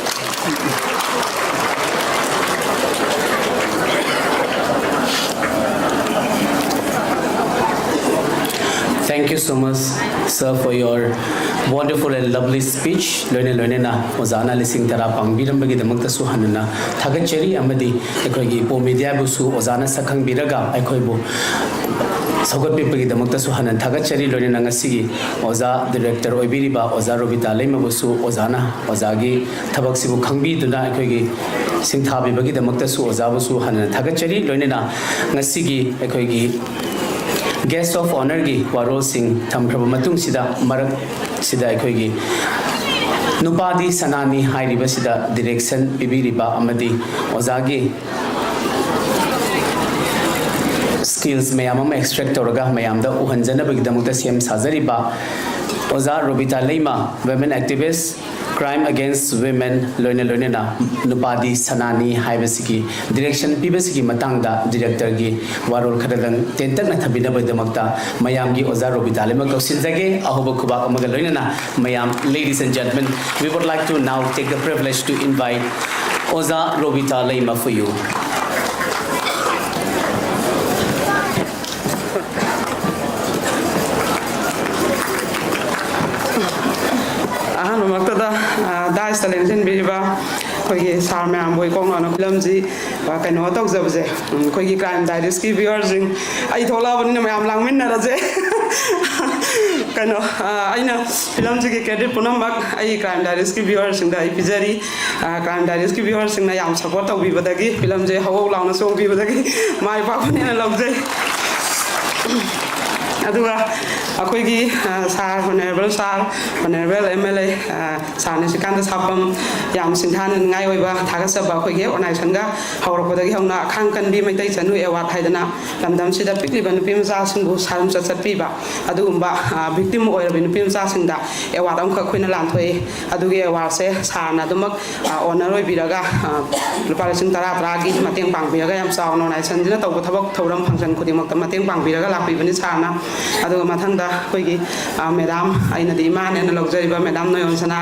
Thank you so much, sir, for your wonderful and lovely speech. ꯂꯣꯏꯅ ꯂꯣꯏꯅꯅ ꯑꯣꯖꯥꯅ ꯂꯤꯁꯤꯡ ꯇꯔꯥ ꯄꯥꯡꯕꯤꯔꯝꯕꯒꯤꯗꯃꯛꯇꯁꯨ ꯍꯟꯅ ꯊꯥꯒꯠꯆꯔꯤ, ꯑꯃꯗꯤ ꯑꯩꯈꯣꯏꯒꯤ ꯏꯄꯣꯝ ꯃꯦꯗꯤꯌꯥꯕꯨꯁꯨ ꯑꯣꯖꯥꯅ ꯁꯛꯈꯪꯕꯤꯔꯒ ꯑꯩꯈꯣꯏꯕꯨ ꯁꯧꯒꯠꯄꯤꯕꯒꯤꯗꯃꯛꯇꯁꯨ ꯍꯟꯅ ꯊꯥꯒꯠꯆꯔꯤ꯫ ꯂꯣꯏꯅꯅ ꯉꯁꯤꯒꯤ ꯑꯣꯖꯥ ꯗꯤꯔꯦꯛꯇꯔ ꯑꯣꯏꯕꯤꯔꯤꯕ ꯑꯣꯖꯥ ꯔꯣꯕꯤꯇꯥ ꯂꯩꯃꯕꯨꯁꯨ ꯑꯣꯖꯥꯅ ꯑꯣꯖꯥꯒꯤ ꯊꯕꯛꯁꯤꯕꯨ ꯈꯪꯕꯤꯗꯨꯅ ꯑꯩꯈꯣꯏꯒꯤ ꯁꯤꯡꯊꯥꯕꯤꯕꯒꯤꯗꯃꯛꯇꯁꯨ ꯑꯣꯖꯥꯕꯨꯁꯨ ꯍꯟꯅ ꯊꯥꯒꯠꯆꯔꯤ꯫ ꯂꯣꯏꯅꯅ ꯉꯁꯤꯒꯤ ꯑꯩꯈꯣꯏꯒꯤ guest of honourꯒꯤ ꯋꯥꯔꯣꯜꯁꯤꯡ ꯊꯝꯈ꯭ꯔꯕ ꯃꯇꯨꯡꯁꯤꯗ, ꯃꯔꯛꯁꯤꯗ ꯑꯩꯈꯣꯏꯒꯤ ꯅꯨꯄꯥꯗꯤ ꯁꯅꯥꯅꯤ ꯍꯥꯏꯔꯤꯕꯁꯤꯗ direction ꯄꯤꯕꯤꯔꯤꯕ ꯑꯃꯗꯤ ꯑꯣꯖꯥꯒꯤ skills ꯃꯌꯥꯝ ꯑꯃ extract ꯇꯧꯔꯒ ꯃꯌꯥꯝꯗ ꯎꯍꯟꯖꯅꯕꯒꯤꯗꯃꯛꯇ ꯁꯦꯝ ꯁꯥꯖꯔꯤꯕ ꯑꯣꯖꯥ ꯔꯣꯕꯤꯇꯥ ꯂꯩꯃ, women activist, crime against women, ꯂꯣꯏꯅ ꯂꯣꯏꯅꯅ ꯅꯨꯄꯥꯗꯤ ꯁꯅꯥꯅꯤ ꯍꯥꯏꯕꯁꯤꯒꯤ direction ꯄꯤꯕꯁꯤꯒꯤ ꯃꯇꯥꯡꯗ directorꯒꯤ ꯋꯥꯔꯣꯜ ꯈꯔꯗꯪ ꯇꯦꯟꯇꯛꯅ ꯊꯝꯕꯤꯅꯕꯒꯤꯗꯃꯛꯇ ꯃꯌꯥꯝꯒꯤ ꯑꯣꯖꯥ ꯔꯣꯕꯤꯇꯥ ꯂꯩꯃ ꯀꯧꯁꯤꯟꯖꯒꯦ꯫ ꯑꯍꯧꯕ ꯈꯨꯕꯥꯛ ꯑꯃꯒ ꯂꯣꯏꯅꯅ ꯃꯌꯥꯝ, ladies and gentlemen, we would like to now take the privilege to invite ꯑꯣꯖꯥ ꯔꯣꯕꯤꯇꯥ ꯂꯩꯃ for you. ꯑꯍꯥꯟꯕꯃꯛꯇꯗ, ꯑ, dais ꯇ ꯂꯦꯡꯁꯤꯟꯕꯤꯔꯤꯕ ꯑꯩꯈꯣꯏꯒꯤ sir ꯃꯌꯥꯝꯕꯨ ꯏꯀꯣꯛ ꯅꯥꯅ ꯐꯤꯂꯝꯁꯤ, ꯑ, ꯀꯩꯅꯣ ꯇꯧꯖꯕꯁꯦ, ꯎꯝ, ꯑꯩꯈꯣꯏꯒꯤ Crime Diaries ꯀꯤ viewer ꯁꯤꯡ, ꯑꯩ ꯊꯣꯛꯂꯛꯑꯕꯅꯤꯅ ꯃꯌꯥꯝ ꯂꯥꯡꯃꯤꯟꯅꯔꯁꯦ꯫ ꯀꯩꯅꯣ, ꯑ, ꯑꯩꯅ ꯐꯤꯂꯝꯁꯤꯒꯤ credit ꯄꯨꯝꯅꯃꯛ ꯑꯩ Crime Diaries ꯀꯤ viewer ꯁꯤꯡꯗ ꯑꯩ ꯄꯤꯖꯔꯤ꯫ ꯑ, Crime Diaries ꯀꯤ viewer ꯁꯤꯡꯅ ꯌꯥꯝ support ꯇꯧꯕꯤꯕꯗꯒꯤ, ꯐꯤꯂꯝꯁꯦ ꯍꯧ ꯍꯧ ꯂꯥꯎꯅ ꯆꯣꯡꯕꯤꯕꯗꯒꯤ ꯃꯥꯏ ꯄꯥꯛꯄꯅꯦꯅ ꯂꯧꯖꯩ꯫ ꯑꯗꯨꯒ ꯑꯩꯈꯣꯏꯒꯤ, ꯑ, sir, honourable sir, honourable M L A, ꯑ, sir ꯅꯤꯁꯤꯀꯥꯟꯇ ꯁꯥꯄꯝ, ꯌꯥꯝ ꯁꯤꯡꯊꯥꯅꯤꯡꯉꯥꯏ ꯑꯣꯏꯕ ꯊꯥꯒꯠꯆꯕ, ꯑꯩꯈꯣꯏꯒꯤ organization ꯒ ꯍꯧꯔꯛꯄꯗꯒꯤ ꯍꯧꯅ ꯑꯈꯥꯡ ꯀꯟꯕꯤ ꯃꯩꯇꯩ ꯆꯅꯨ award ꯍꯥꯏꯗꯅ ꯂꯝꯗꯝꯁꯤꯗ ꯄꯤꯛꯂꯤꯕ ꯅꯨꯄꯤ ꯃꯆꯥꯁꯤꯡꯕꯨ ꯁꯥꯔꯝ ꯆꯠꯆꯠꯄꯤꯕ ꯑꯗꯨꯒꯨꯝꯕ, ꯑ, victim ꯑꯣꯏꯔꯕꯤ ꯅꯨꯄꯤ ꯃꯆꯥꯁꯤꯡꯗ award ꯑꯃꯈꯛ ꯑꯩꯈꯣꯏꯅ ꯂꯥꯟꯊꯣꯛꯏ꯫ ꯑꯗꯨꯒꯤ award ꯁꯦ sir ꯅ ꯑꯗꯨꯃꯛ, ꯑ, honour ꯑꯣꯏꯕꯤꯔꯒ, ꯑ, ꯂꯨꯄꯥ ꯂꯤꯁꯤꯡ ꯇꯔꯥ ꯇꯔꯥꯒꯤ ꯃꯇꯦꯡ ꯄꯥꯡꯕꯤꯔꯒ ꯌꯥꯝ ꯆꯥꯎꯅ organization ꯁꯤꯅ ꯇꯧꯕ ꯊꯕꯛ ꯊꯧꯔꯝ function ꯈꯨꯗꯤꯡꯃꯛꯇ ꯃꯇꯦꯡ ꯄꯥꯡꯕꯤꯔꯒ ꯂꯥꯛꯄꯤꯕꯅꯤ sir ꯅ꯫ ꯑꯗꯨꯒ ꯃꯊꯪꯗ ꯑꯩꯈꯣꯏꯒꯤ, ꯑ, madam, ꯑꯩꯅꯗꯤ ꯏꯃꯥꯅꯦꯅ ꯂꯧꯖꯔꯤꯕ madam ꯅꯣꯌꯣꯟꯁꯅꯥ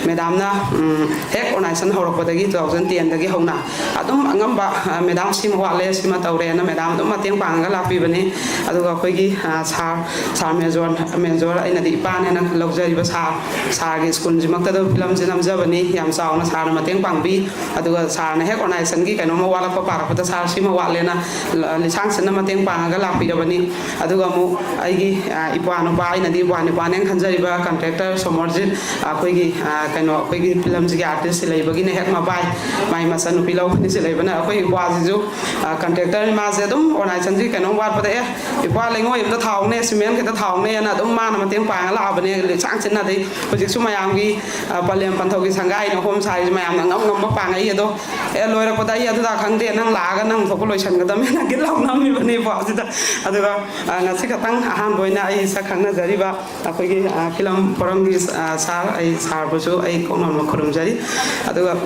madam ꯅ, ꯎꯝ, ꯍꯦꯛ organization ꯍꯧꯔꯛꯄꯗꯒꯤ two thousand ten ꯗꯒꯤ ꯍꯧꯅ ꯑꯗꯨꯝ ꯑꯉꯝꯕ, ꯑ, madam ꯁꯤꯃ ꯋꯥꯠꯂꯦ, ꯁꯤꯃ ꯇꯧꯔꯦꯅ madam ꯑꯗꯨꯝ ꯃꯇꯦꯡ ꯄꯥꯡꯉꯒ ꯂꯥꯛꯄꯤꯕꯅꯤ꯫ ꯑꯗꯨꯒ ꯑꯩꯈꯣꯏꯒꯤ, ꯑ, sir, sir major, major, ꯑꯩꯅꯗꯤ ꯏꯄꯥꯅꯦꯅ ꯂꯧꯖꯔꯤꯕ sir, sir ꯒꯤ school ꯁꯤꯃꯛꯇꯗ ꯐꯤꯂꯝꯁꯦ ꯅꯝꯖꯕꯅꯤ꯫ ꯌꯥꯝ ꯆꯥꯎꯅ sir ꯅ ꯃꯇꯦꯡ ꯄꯥꯡꯕꯤ꯫ ꯑꯗꯨꯒ sir ꯍꯦꯛ ꯑꯣꯔꯒꯅꯥꯏꯖꯦꯁꯟꯒꯤ ꯀꯩꯅꯣꯝꯃ ꯋꯥꯠꯂꯛꯄ ꯄꯥꯔꯛꯄꯗ "ꯁꯥꯔ, ꯁꯤꯃ ꯋꯥꯠꯂꯦꯅ" ꯂ-, ꯂꯤꯁꯥꯡ ꯁꯤꯟꯅ ꯃꯇꯦꯡ ꯄꯥꯡꯉꯒ ꯂꯥꯛꯄꯤꯔꯕꯅꯤ꯫ ꯑꯗꯨꯒ ꯑꯃꯨꯛ ꯑꯩꯒꯤ, ꯑ, ꯏꯄ꯭ꯋꯥ ꯅꯨꯄꯥ, ꯑꯩꯅꯗꯤ ꯏꯄ꯭ꯋꯥ ꯅꯨꯄꯥꯅꯦꯅ ꯈꯟꯖꯔꯤꯕ ꯀꯟꯇ꯭ꯔꯦꯛꯇꯔ ꯁꯣꯃꯣꯔꯖꯤꯠ, ꯑꯩꯈꯣꯏꯒꯤ, ꯑ, ꯀꯩꯅꯣ, ꯑꯩꯈꯣꯏꯒꯤ ꯐꯤꯂꯝꯁꯤꯒꯤ ꯑꯥꯔꯇꯤꯁ ꯁꯤꯂꯩꯕꯒꯤꯅ ꯍꯦꯛ ꯃꯕꯥꯏ, ꯃꯥꯏ ꯃꯆꯟꯅꯨꯄꯤ ꯂꯧꯒꯅꯤ ꯁꯤꯂꯩꯕꯅ꯫ ꯑꯩꯈꯣꯏ ꯏꯄ꯭ꯋꯥꯁꯤꯁꯨ, ꯑ, ꯀꯟꯇ꯭ꯔꯦꯛꯇꯔꯅꯤ꯫ ꯃꯥꯁꯦ ꯑꯗꯨꯝ ꯑꯣꯔꯒꯅꯥꯏꯖꯦꯁꯟꯒꯤ ꯀꯩꯅꯣꯝ ꯋꯥꯠꯄꯗ, "ꯑꯦ, ꯏꯄ꯭ꯋꯥ, ꯂꯩꯉꯣꯏ ꯑꯝꯇ ꯊꯥꯎꯅꯦ, ꯁꯤꯃꯦꯟ ꯈꯤꯇ ꯊꯥꯎꯅꯦꯅ" ꯑꯗꯨꯝ ꯃꯥꯅ ꯃꯇꯦꯡ ꯄꯥꯡꯉ ꯂꯥꯛꯑꯕꯅꯦ꯫ ꯂꯤꯁꯥꯡ ꯁꯤꯟꯅ ꯑꯗꯩ ꯍꯧꯖꯤꯛꯁꯨ ꯃꯌꯥꯝꯒꯤ, ꯑ, ꯄꯂꯦꯝ ꯄꯟꯊꯧꯒꯤ ꯁꯪꯒꯥꯏꯅ ꯍꯣꯝ ꯁꯥꯔꯤꯁꯦ ꯃꯌꯥꯝꯅ ꯉꯝ ꯉꯝꯕ ꯄꯥꯡꯉꯛꯏ꯫ ꯑꯗꯣ, "ꯑꯦ, ꯂꯣꯏꯔꯛꯄꯗ ꯑꯩ ꯑꯗꯨꯗ ꯈꯪꯗꯦ, ꯅꯪ ꯂꯥꯛꯑꯒ ꯅꯪ ꯊꯣꯛꯄ ꯂꯣꯏꯁꯟꯒꯗꯕꯅꯤꯅ" ꯒꯤꯠ ꯂꯥꯎꯅ ꯅꯝꯃꯤꯕꯅꯦ ꯏꯄ꯭ꯋꯥꯁꯤꯗ꯫ ꯑꯗꯨꯒ, ꯑ, ꯉꯁꯤ ꯈꯛꯇꯪ ꯑꯍꯥꯟꯕ ꯑꯣꯏꯅ ꯑꯩ ꯁꯛ ꯈꯪꯅꯖꯔꯤꯕ ꯑꯩꯈꯣꯏꯒꯤ, ꯑ, ꯐꯤꯂꯝ ꯐꯣꯔꯝꯒꯤ, ꯑ, ꯁꯥꯔ, ꯑꯩ ꯁꯥꯔꯕꯨꯁꯨ ꯑꯩ ꯀꯣꯛꯅ ꯈꯨꯔꯨꯝꯖꯔꯤ꯫ ꯑꯗꯨꯒ,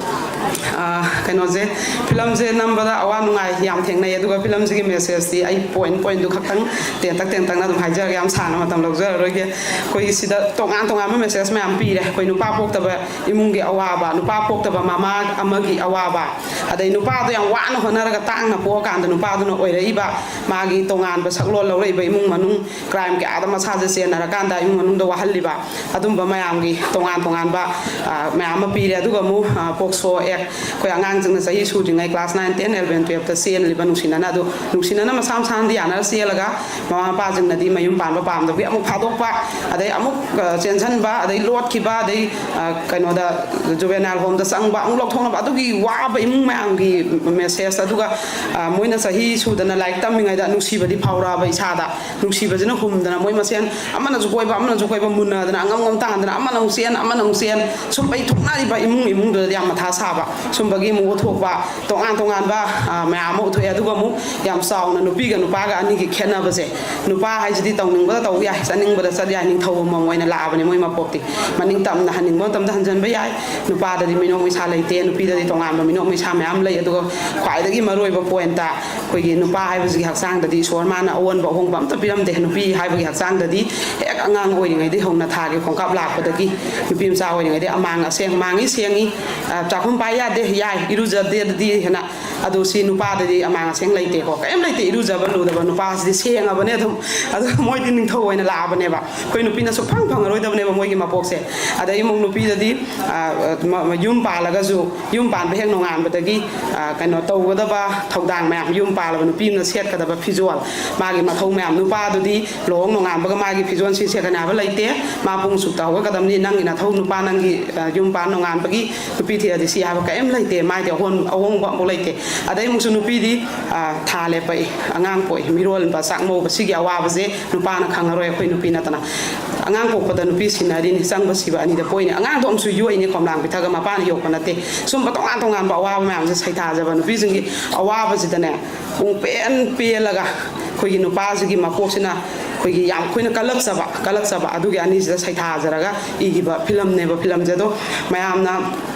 ꯑ, ꯀꯩꯅꯣꯁꯦ, ꯐꯤꯂꯝꯁꯦ ꯅꯝꯕꯗ ꯑꯋꯥ ꯅꯨꯡꯉꯥꯏ ꯌꯥꯝ ꯊꯦꯡꯅꯩ꯫ ꯑꯗꯨꯒ ꯐꯤꯂꯝꯁꯤꯒꯤ ꯃꯦꯁꯦꯖꯇꯤ ꯑꯩ ꯄꯣꯏꯟ ꯄꯣꯏꯟꯗꯨ ꯈꯛꯇꯪ ꯇꯦꯟꯇꯛ ꯇꯦꯟꯇꯛꯅ ꯑꯗꯨꯝ ꯍꯥꯏꯖꯔꯒꯦ, ꯌꯥꯝ ꯁꯥꯡꯅ ꯃꯇꯝ ꯂꯧꯖꯔꯔꯣꯏꯒꯦ꯫ ꯑꯩꯈꯣꯏꯒꯤ ꯁꯤꯗ ꯇꯣꯉꯥꯟ ꯇꯣꯉꯥꯟꯕ ꯃꯦꯁꯦꯖ ꯃꯌꯥꯝ ꯄꯤꯔꯦ꯫ ꯑꯩꯈꯣꯏ ꯅꯨꯄꯥ ꯄꯣꯛꯇꯕ ꯏꯃꯨꯡꯒꯤ ꯑꯋꯥꯕ, ꯅꯨꯄꯥ ꯄꯣꯛꯇꯕ ꯃꯃꯥ ꯑꯃꯒꯤ ꯑꯋꯥꯕ, ꯑꯗꯩ ꯅꯨꯄꯥꯗꯣ ꯌꯥꯝ ꯋꯥꯅ ꯍꯣꯠꯅꯔꯒ ꯇꯥꯡꯅ ꯄꯣꯛꯑꯀꯥꯟꯗ ꯅꯨꯄꯥꯗꯨꯅ ꯑꯣꯏꯔꯛꯏꯕ ꯃꯥꯒꯤ ꯇꯣꯉꯥꯟꯕ ꯁꯛꯂꯣꯟ ꯂꯧꯔꯛꯏꯕ ꯏꯃꯨꯡ ꯃꯅꯨꯡ, ꯀ꯭ꯔꯥꯏꯝ ꯀꯌꯥꯗ ꯃꯁꯥꯁꯦ ꯆꯦꯟꯅꯔꯀꯥꯟꯗ ꯏꯃꯨꯡ ꯃꯅꯨꯡꯗ ꯋꯥꯍꯜꯂꯤꯕ, ꯑꯗꯨꯝꯕ ꯃꯌꯥꯝꯒꯤ ꯇꯣꯉꯥꯟ ꯇꯣꯉꯥꯟꯕ, ꯑ, ꯃꯌꯥꯝ ꯑꯃ ꯄꯤꯔꯦ꯫ ꯑꯗꯨꯒ ꯑꯃꯨꯛ, ꯑ, ꯄꯣꯛꯁꯣ ꯑꯦꯛ, ꯑꯩꯈꯣꯏ ꯑꯉꯥꯡꯁꯤꯡꯅ ꯆꯍꯤ ꯁꯨꯗ꯭ꯔꯤꯉꯩ ꯀ꯭ꯂꯥꯁ ꯅꯥꯏꯟ, ꯇꯦꯟ, ꯑꯦꯂꯚꯦꯟ, ꯇꯨꯌꯦꯜꯞꯇ ꯆꯦꯜꯂꯤꯕ ꯅꯨꯡꯁꯤꯅꯅ, ꯑꯗꯨ ꯅꯨꯡꯁꯤꯅꯅ ꯃꯁꯥ ꯃꯁꯥꯅꯗꯤ ꯌꯥꯅꯔ ꯆꯦꯜꯂꯒ ꯃꯃꯥ ꯃꯄꯥꯁꯤꯡꯅꯗꯤ ꯃꯌꯨꯝ ꯄꯥꯟꯕ ꯄꯥꯝꯗꯕꯒꯤ ꯑꯃꯨꯛ ꯐꯥꯗꯣꯛꯄ, ꯑꯗꯩ ꯑꯃꯨꯛ, ꯑ, ꯆꯦꯟꯁꯤꯟꯕ, ꯑꯗꯩ ꯂꯣꯠꯈꯤꯕ, ꯑꯗꯩ, ꯑ, ꯀꯩꯅꯣꯗ, ꯖꯨꯕꯦꯅꯥꯏꯜ ꯍꯣꯝꯗ ꯆꯪꯕ, ꯑꯃꯨꯛ ꯂꯧꯊꯣꯛꯅꯕ, ꯑꯗꯨꯒꯤ ꯋꯥꯕ ꯏꯃꯨꯡ ꯃꯌꯥꯝꯒꯤ ꯃꯦꯁꯦꯖ꯫ ꯑꯗꯨꯒ, ꯑ, ꯃꯣꯏꯅ ꯆꯍꯤ ꯁꯨꯗꯅ ꯂꯥꯏꯔꯤꯛ ꯇꯝꯃꯤꯉꯩꯗ ꯅꯨꯡꯁꯤꯕꯗꯤ ꯐꯥꯎꯔꯛꯑꯕ ꯏꯁꯥꯗ, ꯅꯨꯡꯁꯤꯕꯁꯤꯅ ꯍꯨꯝꯗꯅ ꯃꯣꯏ ꯃꯁꯦꯟ ꯑꯃꯅꯁꯨ ꯀꯣꯏꯕ, ꯑꯃꯅꯁꯨ ꯀꯣꯏꯕ ꯃꯨꯟꯅꯗꯅ, ꯑꯉꯝ ꯉꯝ ꯇꯥꯍꯟꯗꯅ, ꯑꯃꯅ ꯑꯃꯨꯛ ꯆꯦꯟ, ꯑꯃꯅ ꯑꯃꯨꯛ ꯆꯦꯟ, ꯁꯨꯝ ꯄꯩꯊꯣꯛꯅꯔꯤꯕ ꯏꯃꯨꯡ ꯏꯃꯨꯡꯗꯨꯗꯗꯤ ꯌꯥꯝ ꯃꯊꯥ ꯁꯥꯕ꯫ ꯁꯨꯝꯕꯒꯤ ꯑꯃꯨꯛ ꯎꯠꯊꯣꯛꯄ ꯇꯣꯉꯥꯟ ꯇꯣꯉꯥꯟꯕ, ꯑ, ꯃꯌꯥꯝ ꯑꯃ ꯎꯠꯊꯣꯛꯑꯦ꯫ ꯑꯗꯨꯒ ꯑꯃꯨꯛ ꯌꯥꯝ ꯆꯥꯎꯅ ꯅꯨꯄꯤꯒ ꯅꯨꯄꯥꯒ ꯑꯅꯤꯒꯤ ꯈꯦꯠꯅꯕꯁꯦ, ꯅꯨꯄꯥ ꯍꯥꯏꯁꯤꯗꯤ ꯇꯧꯅꯤꯡꯕꯗ ꯇꯧ ꯌꯥꯏ, ꯆꯠꯅꯤꯡꯕꯗ ꯆꯠ ꯌꯥꯏ, ꯅꯤꯡꯊꯧ ꯑꯃꯃꯝ ꯑꯣꯏꯅ ꯂꯥꯛꯑꯕꯅꯦ ꯃꯣꯏ ꯃꯄꯣꯛꯇꯤ꯫ ꯃꯅꯤꯡ ꯇꯝꯅ ꯍꯟꯅꯤꯡꯕ ꯃꯇꯝꯗ ꯍꯟꯖꯟꯕ ꯌꯥꯏ꯫ ꯅꯨꯄꯥꯗꯗꯤ ꯃꯤꯅꯣꯛ ꯃꯩꯁꯥ ꯂꯩꯇꯦ, ꯅꯨꯄꯤꯗꯗꯤ ꯇꯣꯉꯥꯟꯕ ꯃꯤꯅꯣꯛ ꯃꯩꯁꯥ ꯃꯌꯥꯝ ꯂꯩ꯫ ꯑꯗꯨꯒ ꯈ꯭ꯋꯥꯏꯗꯒꯤ ꯃꯔꯨꯑꯣꯏꯕ ꯄꯣꯏꯟꯇ, ꯑꯩꯈꯣꯏꯒꯤ ꯅꯨꯄꯥ ꯍꯥꯏꯕꯁꯤꯒꯤ ꯍꯛꯆꯥꯡꯗꯗꯤ ꯏꯁꯣꯔ ꯃꯥꯅ ꯑꯑꯣꯟꯕ ꯑꯍꯣꯡꯕ ꯑꯝꯇ ꯄꯤꯔꯝꯗꯦ꯫ ꯅꯨꯄꯤ ꯍꯥꯏꯕꯒꯤ ꯍꯛꯆꯥꯡꯗꯗꯤ ꯍꯦꯛ ꯑꯉꯥꯡ ꯑꯣꯏꯔꯤꯉꯩꯗꯒꯤ ꯍꯧꯅ ꯊꯥꯒꯤ ꯈꯣꯡꯀꯥꯞ ꯂꯥꯛꯄꯗꯒꯤ ꯅꯨꯄꯤ ꯃꯆꯥ ꯑꯣꯏꯔꯤꯉꯩꯗꯒꯤ ꯑꯃꯥꯡ ꯑꯁꯦꯡ ꯃꯥꯡꯉꯤ ꯁꯦꯡꯉꯤ, ꯑ, ꯆꯥꯛꯈꯨꯝ ꯄꯥꯏ ꯌꯥꯗꯦ ꯌꯥꯏ, ꯏꯔꯨꯖꯗꯦꯗꯤ ꯍꯦꯟꯅ꯫ ꯑꯗꯨ ꯁꯤ ꯅꯨꯄꯥꯗꯗꯤ ꯑꯃꯥꯡ ꯑꯁꯦꯡ ꯂꯩꯇꯦꯀꯣ, ꯀꯔꯤꯝ ꯂꯩꯇꯦ꯫ ꯏꯔꯨꯖꯕ ꯂꯨꯗꯕ ꯅꯨꯄꯥꯁꯤꯗꯤ ꯁꯦꯡꯉꯕꯅꯦ ꯑꯗꯨꯝ꯫ ꯑꯗꯨ ꯃꯣꯏꯗꯤ ꯅꯤꯡꯊꯧ ꯑꯣꯏꯅ ꯂꯥꯛꯑꯕꯅꯦꯕ꯫ ꯑꯩꯈꯣꯏ ꯅꯨꯄꯤꯅ ꯁꯨꯛꯐꯪ ꯐꯪꯉꯔꯣꯏꯗꯕꯅꯦꯕ ꯃꯣꯏꯒꯤ ꯃꯄꯣꯛꯁꯦ꯫ ꯑꯗꯩ ꯑꯃꯨꯛ ꯅꯨꯄꯤꯗꯗꯤ, ꯑ, ꯃ-, ꯃ-, ꯌꯨꯝ ꯄꯥꯜꯂꯒꯁꯨ, ꯌꯨꯝ ꯄꯥꯟꯕ ꯍꯦꯛ ꯅꯣꯡꯉꯥꯟꯕꯗꯒꯤ, ꯑ, ꯀꯩꯅꯣ ꯇꯧꯒꯗꯕ ꯊꯧꯗꯥꯡ ꯃꯌꯥꯝ, ꯌꯨꯝ ꯄꯥꯜꯂꯕ ꯅꯨꯄꯤ ꯑꯃꯅ ꯁꯦꯠꯀꯗꯕ ꯐꯤꯖꯣꯜ, ꯃꯥꯒꯤ ꯃꯊꯧ ꯃꯌꯥꯝ, ꯅꯨꯄꯥꯗꯨꯗꯤ ꯂꯨꯍꯣꯡ ꯅꯣꯡꯉꯥꯟꯕꯒ ꯃꯥꯒꯤ ꯐꯤꯖꯣꯜ ꯁꯤ ꯁꯦꯠꯀꯅꯤ ꯍꯥꯏꯕ ꯂꯩꯇꯦ꯫ ꯃꯥ ꯄꯨꯡ ꯁꯨꯛꯇ ꯍꯧꯒꯠꯀꯗꯕꯅꯤ, ꯅꯪꯒꯤ ꯅꯊꯧ ꯅꯨꯄꯥ ꯅꯪꯒꯤ, ꯑ, ꯌꯨꯝ ꯄꯥꯟ ꯅꯣꯡꯉꯥꯟꯕꯒꯤ ꯅꯨꯄꯤ ꯊꯤꯔꯗꯤ ꯁꯤ ꯍꯥꯏꯕ ꯀꯔꯤꯝ ꯂꯩꯇꯦ꯫ ꯃꯥꯏꯗꯤ ꯑꯍꯣꯟ-, ꯑꯍꯣꯡꯕ ꯑꯃꯐꯥꯎ ꯂꯩꯇꯦ꯫ ꯑꯗꯩ ꯑꯃꯨꯛꯁꯨ ꯅꯨꯄꯤꯗꯤ, ꯑ, ꯊꯥ ꯂꯦꯞꯄꯛꯏ, ꯑꯉꯥꯡ ꯄꯣꯛꯏ, ꯃꯤꯔꯣꯜꯕ, ꯆꯥꯛ ꯃꯧꯕ, ꯁꯤꯒꯤ ꯑꯋꯥꯕꯁꯦ ꯅꯨꯄꯥꯅ ꯈꯪꯉꯔꯣꯏ, ꯑꯩꯈꯣꯏ ꯅꯨꯄꯤ ꯅꯠꯇꯅ꯫ ꯑꯉꯥꯡ ꯄꯣꯛꯄꯗ ꯅꯨꯄꯤ ꯁꯤꯟꯅꯔꯤꯅꯤ, ꯆꯪꯕ ꯁꯤꯕ ꯑꯅꯤꯗ ꯄꯣꯛꯏꯅꯤ꯫ ꯑꯉꯥꯡꯗꯣ ꯑꯃꯨꯛꯁꯨ ꯌꯣꯛꯏꯅꯤ, ꯈꯣꯝꯂꯥꯡ ꯄꯤꯊꯛꯒ ꯃꯄꯥꯅ ꯌꯣꯛꯄ ꯅꯠꯇꯦ꯫ ꯁꯨꯝꯕ ꯇꯣꯉꯥꯟ ꯇꯣꯉꯥꯟꯕ ꯑꯋꯥꯕ ꯃꯌꯥꯝꯁꯦ ꯁꯩꯊꯥꯖꯕ ꯅꯨꯄꯤꯁꯤꯡꯒꯤ ꯑꯋꯥꯕꯁꯤꯗꯅꯦ, ꯄꯨꯡ ꯄꯦꯟ ꯄꯦꯜꯂꯒ ꯑꯩꯈꯣꯏꯒꯤ ꯅꯨꯄꯥꯁꯤꯒꯤ ꯃꯄꯣꯛꯁꯤꯅ ꯑꯩꯈꯣꯏꯒꯤ ꯌꯥꯝ ꯑꯩꯈꯣꯏꯅ ꯀꯜꯂꯛꯆꯕ, ꯀꯜꯂꯛꯆꯕ ꯑꯗꯨꯒꯤ ꯑꯅꯤꯁꯤꯗ ꯁꯩꯊꯥꯖꯔꯒ ꯏꯈꯤꯕ ꯐꯤꯂꯝꯅꯦꯕ꯫ ꯐꯤꯂꯝꯁꯦ ꯑꯗꯣ ꯃꯌꯥꯝꯅ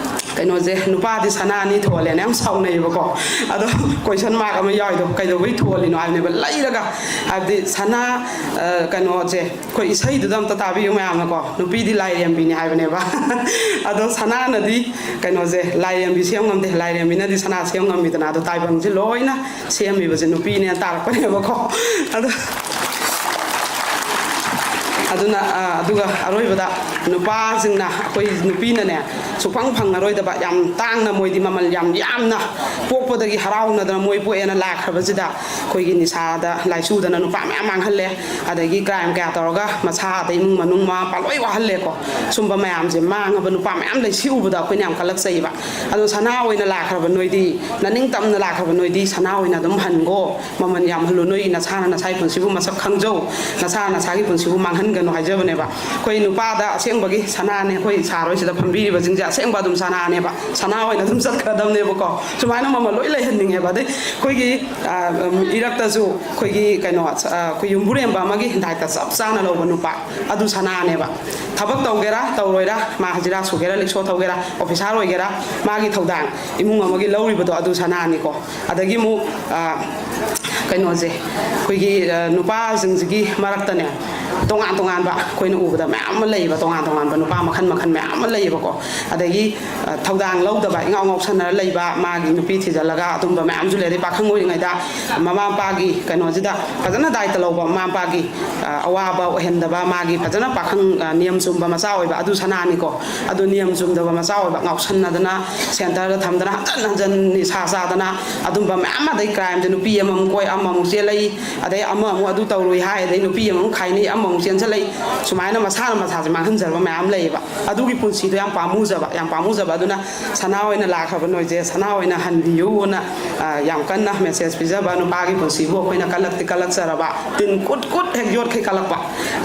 ꯀꯩꯅꯣꯁꯦ, ꯅꯨꯄꯥꯗꯤ ꯁꯅꯥ ꯑꯅꯤ ꯊꯣꯜꯂꯦꯅ ꯌꯥꯝ ꯁꯥꯎꯅꯩꯌꯦꯕꯀꯣ꯫ ꯑꯗꯣ ꯀꯣꯏꯁꯟ ꯃꯥꯔꯛ ꯑꯃ ꯌꯥꯎꯏꯗꯣ ꯀꯩꯗꯧꯕꯩ ꯊꯣꯜꯂꯤꯅꯣ ꯍꯥꯏꯕꯅꯦꯕ꯫ ꯂꯩꯔꯒ, ꯍꯥꯏꯕꯗꯤ ꯁꯅꯥ, ꯑ, ꯀꯩꯅꯣꯁꯦ, ꯑꯩꯈꯣꯏ ꯏꯁꯩꯗꯨꯗ ꯑꯝꯇ ꯇꯥꯕꯤꯌꯨ ꯃꯌꯥꯝꯅꯀꯣ, ꯅꯨꯄꯤꯗꯤ ꯂꯥꯏꯔꯦꯝꯕꯤꯅꯤ ꯍꯥꯏꯕꯅꯦꯕ꯫ ꯑꯗꯣ ꯁꯅꯥꯅꯗꯤ ꯀꯩꯅꯣꯁꯦ, ꯂꯥꯏꯔꯦꯝꯕꯤ ꯁꯦꯝ ꯉꯝꯗꯦ, ꯂꯥꯏꯔꯦꯝꯕꯤꯅꯗꯤ ꯁꯅꯥ ꯁꯦꯝ ꯉꯝꯃꯤꯗꯅ꯫ ꯑꯗꯣ ꯇꯥꯏꯕꯪꯁꯦ ꯂꯣꯏꯅ ꯁꯦꯝꯃꯤꯕꯁꯦ ꯅꯨꯄꯤꯅꯦꯅ ꯇꯥꯔꯛꯄꯅꯦꯕꯀꯣ꯫ ꯑꯗꯣ ꯑꯗꯨꯅ, ꯑ, ꯑꯗꯨꯒ ꯑꯔꯣꯏꯕꯗ ꯅꯨꯄꯥꯁꯤꯡꯅ, ꯑꯩꯈꯣꯏ ꯅꯨꯄꯤꯅꯅꯦ, ꯁꯨꯛꯐꯪ ꯐꯪꯉꯔꯣꯏꯗꯕ, ꯌꯥꯝ ꯇꯥꯡꯅ, ꯃꯣꯏꯗꯤ ꯃꯃꯜ ꯌꯥꯝ ꯌꯥꯝꯅ, ꯄꯣꯛꯄꯗꯒꯤ ꯍꯔꯥꯎꯅꯗꯅ ꯃꯣꯏ ꯄꯣꯛꯑꯦꯅ ꯂꯥꯛꯈ꯭ꯔꯕꯁꯤꯗ, ꯑꯩꯈꯣꯏꯒꯤ ꯅꯤꯁꯥꯗ ꯂꯥꯏꯆꯨꯗꯅ ꯅꯨꯄꯥ ꯃꯌꯥꯝ ꯃꯥꯡꯍꯜꯂꯦ꯫ ꯑꯗꯒꯤ ꯀ꯭ꯔꯥꯏꯝ ꯀꯌꯥ ꯇꯧꯔꯒ ꯃꯁꯥ ꯑꯗꯩ ꯏꯃꯨꯡ ꯃꯅꯨꯡ ꯃꯃꯥ ꯃꯄꯥ ꯂꯣꯏ ꯋꯥꯍꯜꯂꯦꯀꯣ꯫ ꯁꯨꯝꯕ ꯃꯌꯥꯝꯁꯦ ꯃꯥꯡꯉꯕ ꯅꯨꯄꯥ ꯃꯌꯥꯝ ꯂꯩ꯫ ꯁꯤ ꯎꯕꯗ ꯑꯩꯈꯣꯏꯅ ꯌꯥꯝ ꯀꯜꯂꯛꯆꯩꯕ꯫ ꯑꯗꯣ ꯁꯅꯥ ꯑꯣꯏꯅ ꯂꯥꯛꯈ꯭ꯔꯕ ꯅꯣꯏꯗꯤ, ꯅꯅꯤꯡꯇꯝꯅ ꯂꯥꯛꯈ꯭ꯔꯕ ꯅꯣꯏꯗꯤ ꯁꯅꯥ ꯑꯣꯏꯅ ꯑꯗꯨꯝ ꯍꯟꯒꯣ꯫ ꯃꯃꯜ ꯌꯥꯝꯍꯜꯂꯨ꯫ ꯅꯣꯏ ꯅꯁꯥꯅ ꯅꯁꯥꯒꯤ ꯄꯨꯟꯁꯤꯕꯨ ꯃꯁꯛ ꯈꯪꯖꯧ꯫ ꯅꯁꯥꯅ ꯅꯁꯥꯒꯤ ꯄꯨꯟꯁꯤꯕꯨ ꯃꯥꯡꯍꯟꯒꯅꯨ꯫ ꯍꯥꯏꯖꯕꯅꯦꯕ꯫ ꯑꯩꯈꯣꯏ ꯅꯨꯄꯥꯗ ꯑꯁꯦꯡꯕꯒꯤ ꯁꯅꯥꯅꯦ, ꯑꯩꯈꯣꯏ ꯁꯥꯔ ꯍꯣꯏꯁꯤꯗ ꯐꯝꯕꯤꯔꯤꯕꯁꯤꯡꯁꯦ ꯑꯁꯦꯡꯕ ꯑꯗꯨꯝ ꯁꯅꯥꯅꯦꯕ, ꯁꯅꯥ ꯑꯣꯏꯅ ꯑꯗꯨꯝ ꯆꯠꯈ꯭ꯔꯗꯕꯅꯦꯕꯀꯣ꯫ ꯁꯨꯃꯥꯏꯅ ꯃꯃꯜ ꯂꯣꯏ ꯂꯩꯍꯟꯅꯤꯡꯉꯦꯕ꯫ ꯑꯗꯩ ꯑꯩꯈꯣꯏꯒꯤ ꯏꯔꯛꯇꯁꯨ ꯑꯩꯈꯣꯏꯒꯤ ꯀꯩꯅꯣ ꯑꯩꯈꯣꯏ ꯌꯨꯝꯕꯨꯔꯦꯝꯕ ꯑꯃꯒꯤ ꯗꯥꯏꯇ ꯆꯞ ꯆꯥꯅ ꯂꯧꯕ ꯅꯨꯄꯥ, ꯑꯗꯨ ꯁꯅꯥꯅꯦꯕ꯫ ꯊꯕꯛ ꯇꯧꯒꯦꯔꯥ ꯇꯧꯔꯣꯏꯔꯥ, ꯃꯥ ꯍꯖꯤꯔꯥ ꯁꯨꯒꯦꯔꯥ ꯂꯤꯛꯁꯣ ꯊꯧꯒꯦꯔꯥ ꯑꯣꯐꯤꯁꯥꯔ ꯑꯣꯏꯒꯦꯔꯥ, ꯃꯥꯒꯤ ꯊꯧꯗꯥꯡ ꯏꯃꯨꯡ ꯑꯃꯒꯤ ꯂꯧꯔꯤꯕꯗꯣ ꯑꯗꯨ ꯁꯅꯥꯅꯤꯀꯣ꯫ ꯑꯗꯒꯤ ꯑꯃꯨꯛ ꯀꯩꯅꯣꯁꯦ, ꯑꯩꯈꯣꯏꯒꯤ ꯅꯨꯄꯥꯁꯤꯡꯁꯤꯒꯤ ꯃꯔꯛꯇꯅꯦ ꯇꯣꯉꯥꯟ ꯇꯣꯉꯥꯟꯕ ꯑꯩꯈꯣꯏꯅ ꯎꯕꯗ ꯃꯌꯥꯝ ꯑꯃ ꯂꯩꯌꯦꯕ, ꯇꯣꯉꯥꯟ ꯇꯣꯉꯥꯟꯕ ꯅꯨꯄꯥ ꯃꯈꯜ ꯃꯈꯜ ꯃꯌꯥꯝ ꯑꯃ ꯂꯩꯌꯦꯕꯀꯣ꯫ ꯑꯗꯒꯤ ꯊꯧꯗꯥꯡ ꯂꯧꯗꯕ, ꯏꯉꯥꯎ ꯉꯥꯎꯁꯟꯅꯔ ꯂꯩꯕ, ꯃꯥꯒꯤ ꯅꯨꯄꯤ ꯊꯤꯖꯤꯜꯂꯒ ꯑꯗꯨꯝꯕ ꯃꯌꯥꯝꯁꯨ ꯂꯩ꯫ ꯑꯗꯩ ꯄꯥꯈꯪ ꯑꯣꯏꯔꯤꯉꯩꯗ ꯃꯃꯥ ꯃꯄꯥꯒꯤ ꯀꯩꯅꯣꯁꯤꯗ ꯐꯖꯅ ꯗꯥꯏꯇ ꯂꯧꯕ, ꯃꯃꯥ ꯃꯄꯥꯒꯤ ꯑꯋꯥꯕ ꯑꯣꯏꯍꯟꯗꯕ, ꯃꯥꯒꯤ ꯐꯖꯅ ꯄꯥꯈꯪ ꯅꯤꯌꯝ ꯆꯨꯝꯕ ꯃꯆꯥ ꯑꯣꯏꯕ, ꯑꯗꯨ ꯁꯅꯥꯅꯤꯀꯣ꯫ ꯑꯗꯨ ꯅꯤꯌꯝ ꯆꯨꯝꯗꯕ ꯃꯆꯥ ꯑꯣꯏꯕ, ꯉꯥꯎꯁꯟꯅꯗꯅ ꯁꯦꯟꯇꯔꯗ ꯊꯝꯗꯅ ꯍꯟꯖꯟ ꯍꯟꯖꯟ ꯅꯤꯁꯥ ꯆꯥꯗꯅ ꯑꯗꯨꯝꯕ ꯃꯌꯥꯝ ꯑꯃ, ꯑꯗꯩ ꯀ꯭ꯔꯥꯏꯝꯁꯦ ꯅꯨꯄꯤ ꯑꯃꯃꯨꯛ ꯀꯣꯏ, ꯑꯃꯃꯨꯛ ꯆꯦꯜꯂꯛꯏ, ꯑꯗꯩ ꯑꯃꯃꯨꯛ ꯑꯗꯨ ꯇꯧꯔꯨꯏ ꯍꯥꯏ, ꯑꯗꯩ ꯅꯨꯄꯤ ꯑꯃꯃꯨꯛ ꯈꯥꯏꯅꯩ, ꯑꯃꯃꯨꯛ ꯆꯦꯟꯁꯤꯜꯂꯛꯏ꯫ ꯁꯨꯃꯥꯏꯅ ꯃꯁꯥꯅ ꯃꯁꯥꯁꯦ ꯃꯥꯡꯍꯟꯖꯕ ꯃꯌꯥꯝ ꯂꯩꯌꯦꯕ꯫ ꯑꯗꯨꯒꯤ ꯄꯨꯟꯁꯤꯗꯣ ꯌꯥꯝ ꯄꯥꯝꯃꯨꯖꯕ, ꯌꯥꯝ ꯄꯥꯝꯃꯨꯖꯕ꯫ ꯑꯗꯨꯅ ꯁꯅꯥ ꯑꯣꯏꯅ ꯂꯥꯛꯈ꯭ꯔꯕ ꯅꯣꯏꯁꯦ ꯁꯅꯥ ꯑꯣꯏꯅ ꯍꯟꯕꯤꯌꯨꯅ ꯌꯥꯝ ꯀꯟꯅ ꯃꯦꯁꯦꯖ ꯄꯤꯖꯕ꯫ ꯅꯨꯄꯥꯒꯤ ꯄꯨꯟꯁꯤꯕꯨ ꯑꯩꯈꯣꯏꯅ ꯀꯜꯂꯛꯇꯤ ꯀꯜꯂꯛꯆꯔꯕ, ꯇꯤꯟ ꯀꯨꯠ ꯀꯨꯠ ꯍꯦꯛ ꯌꯣꯠꯈꯩ ꯀꯜꯂꯛꯄ,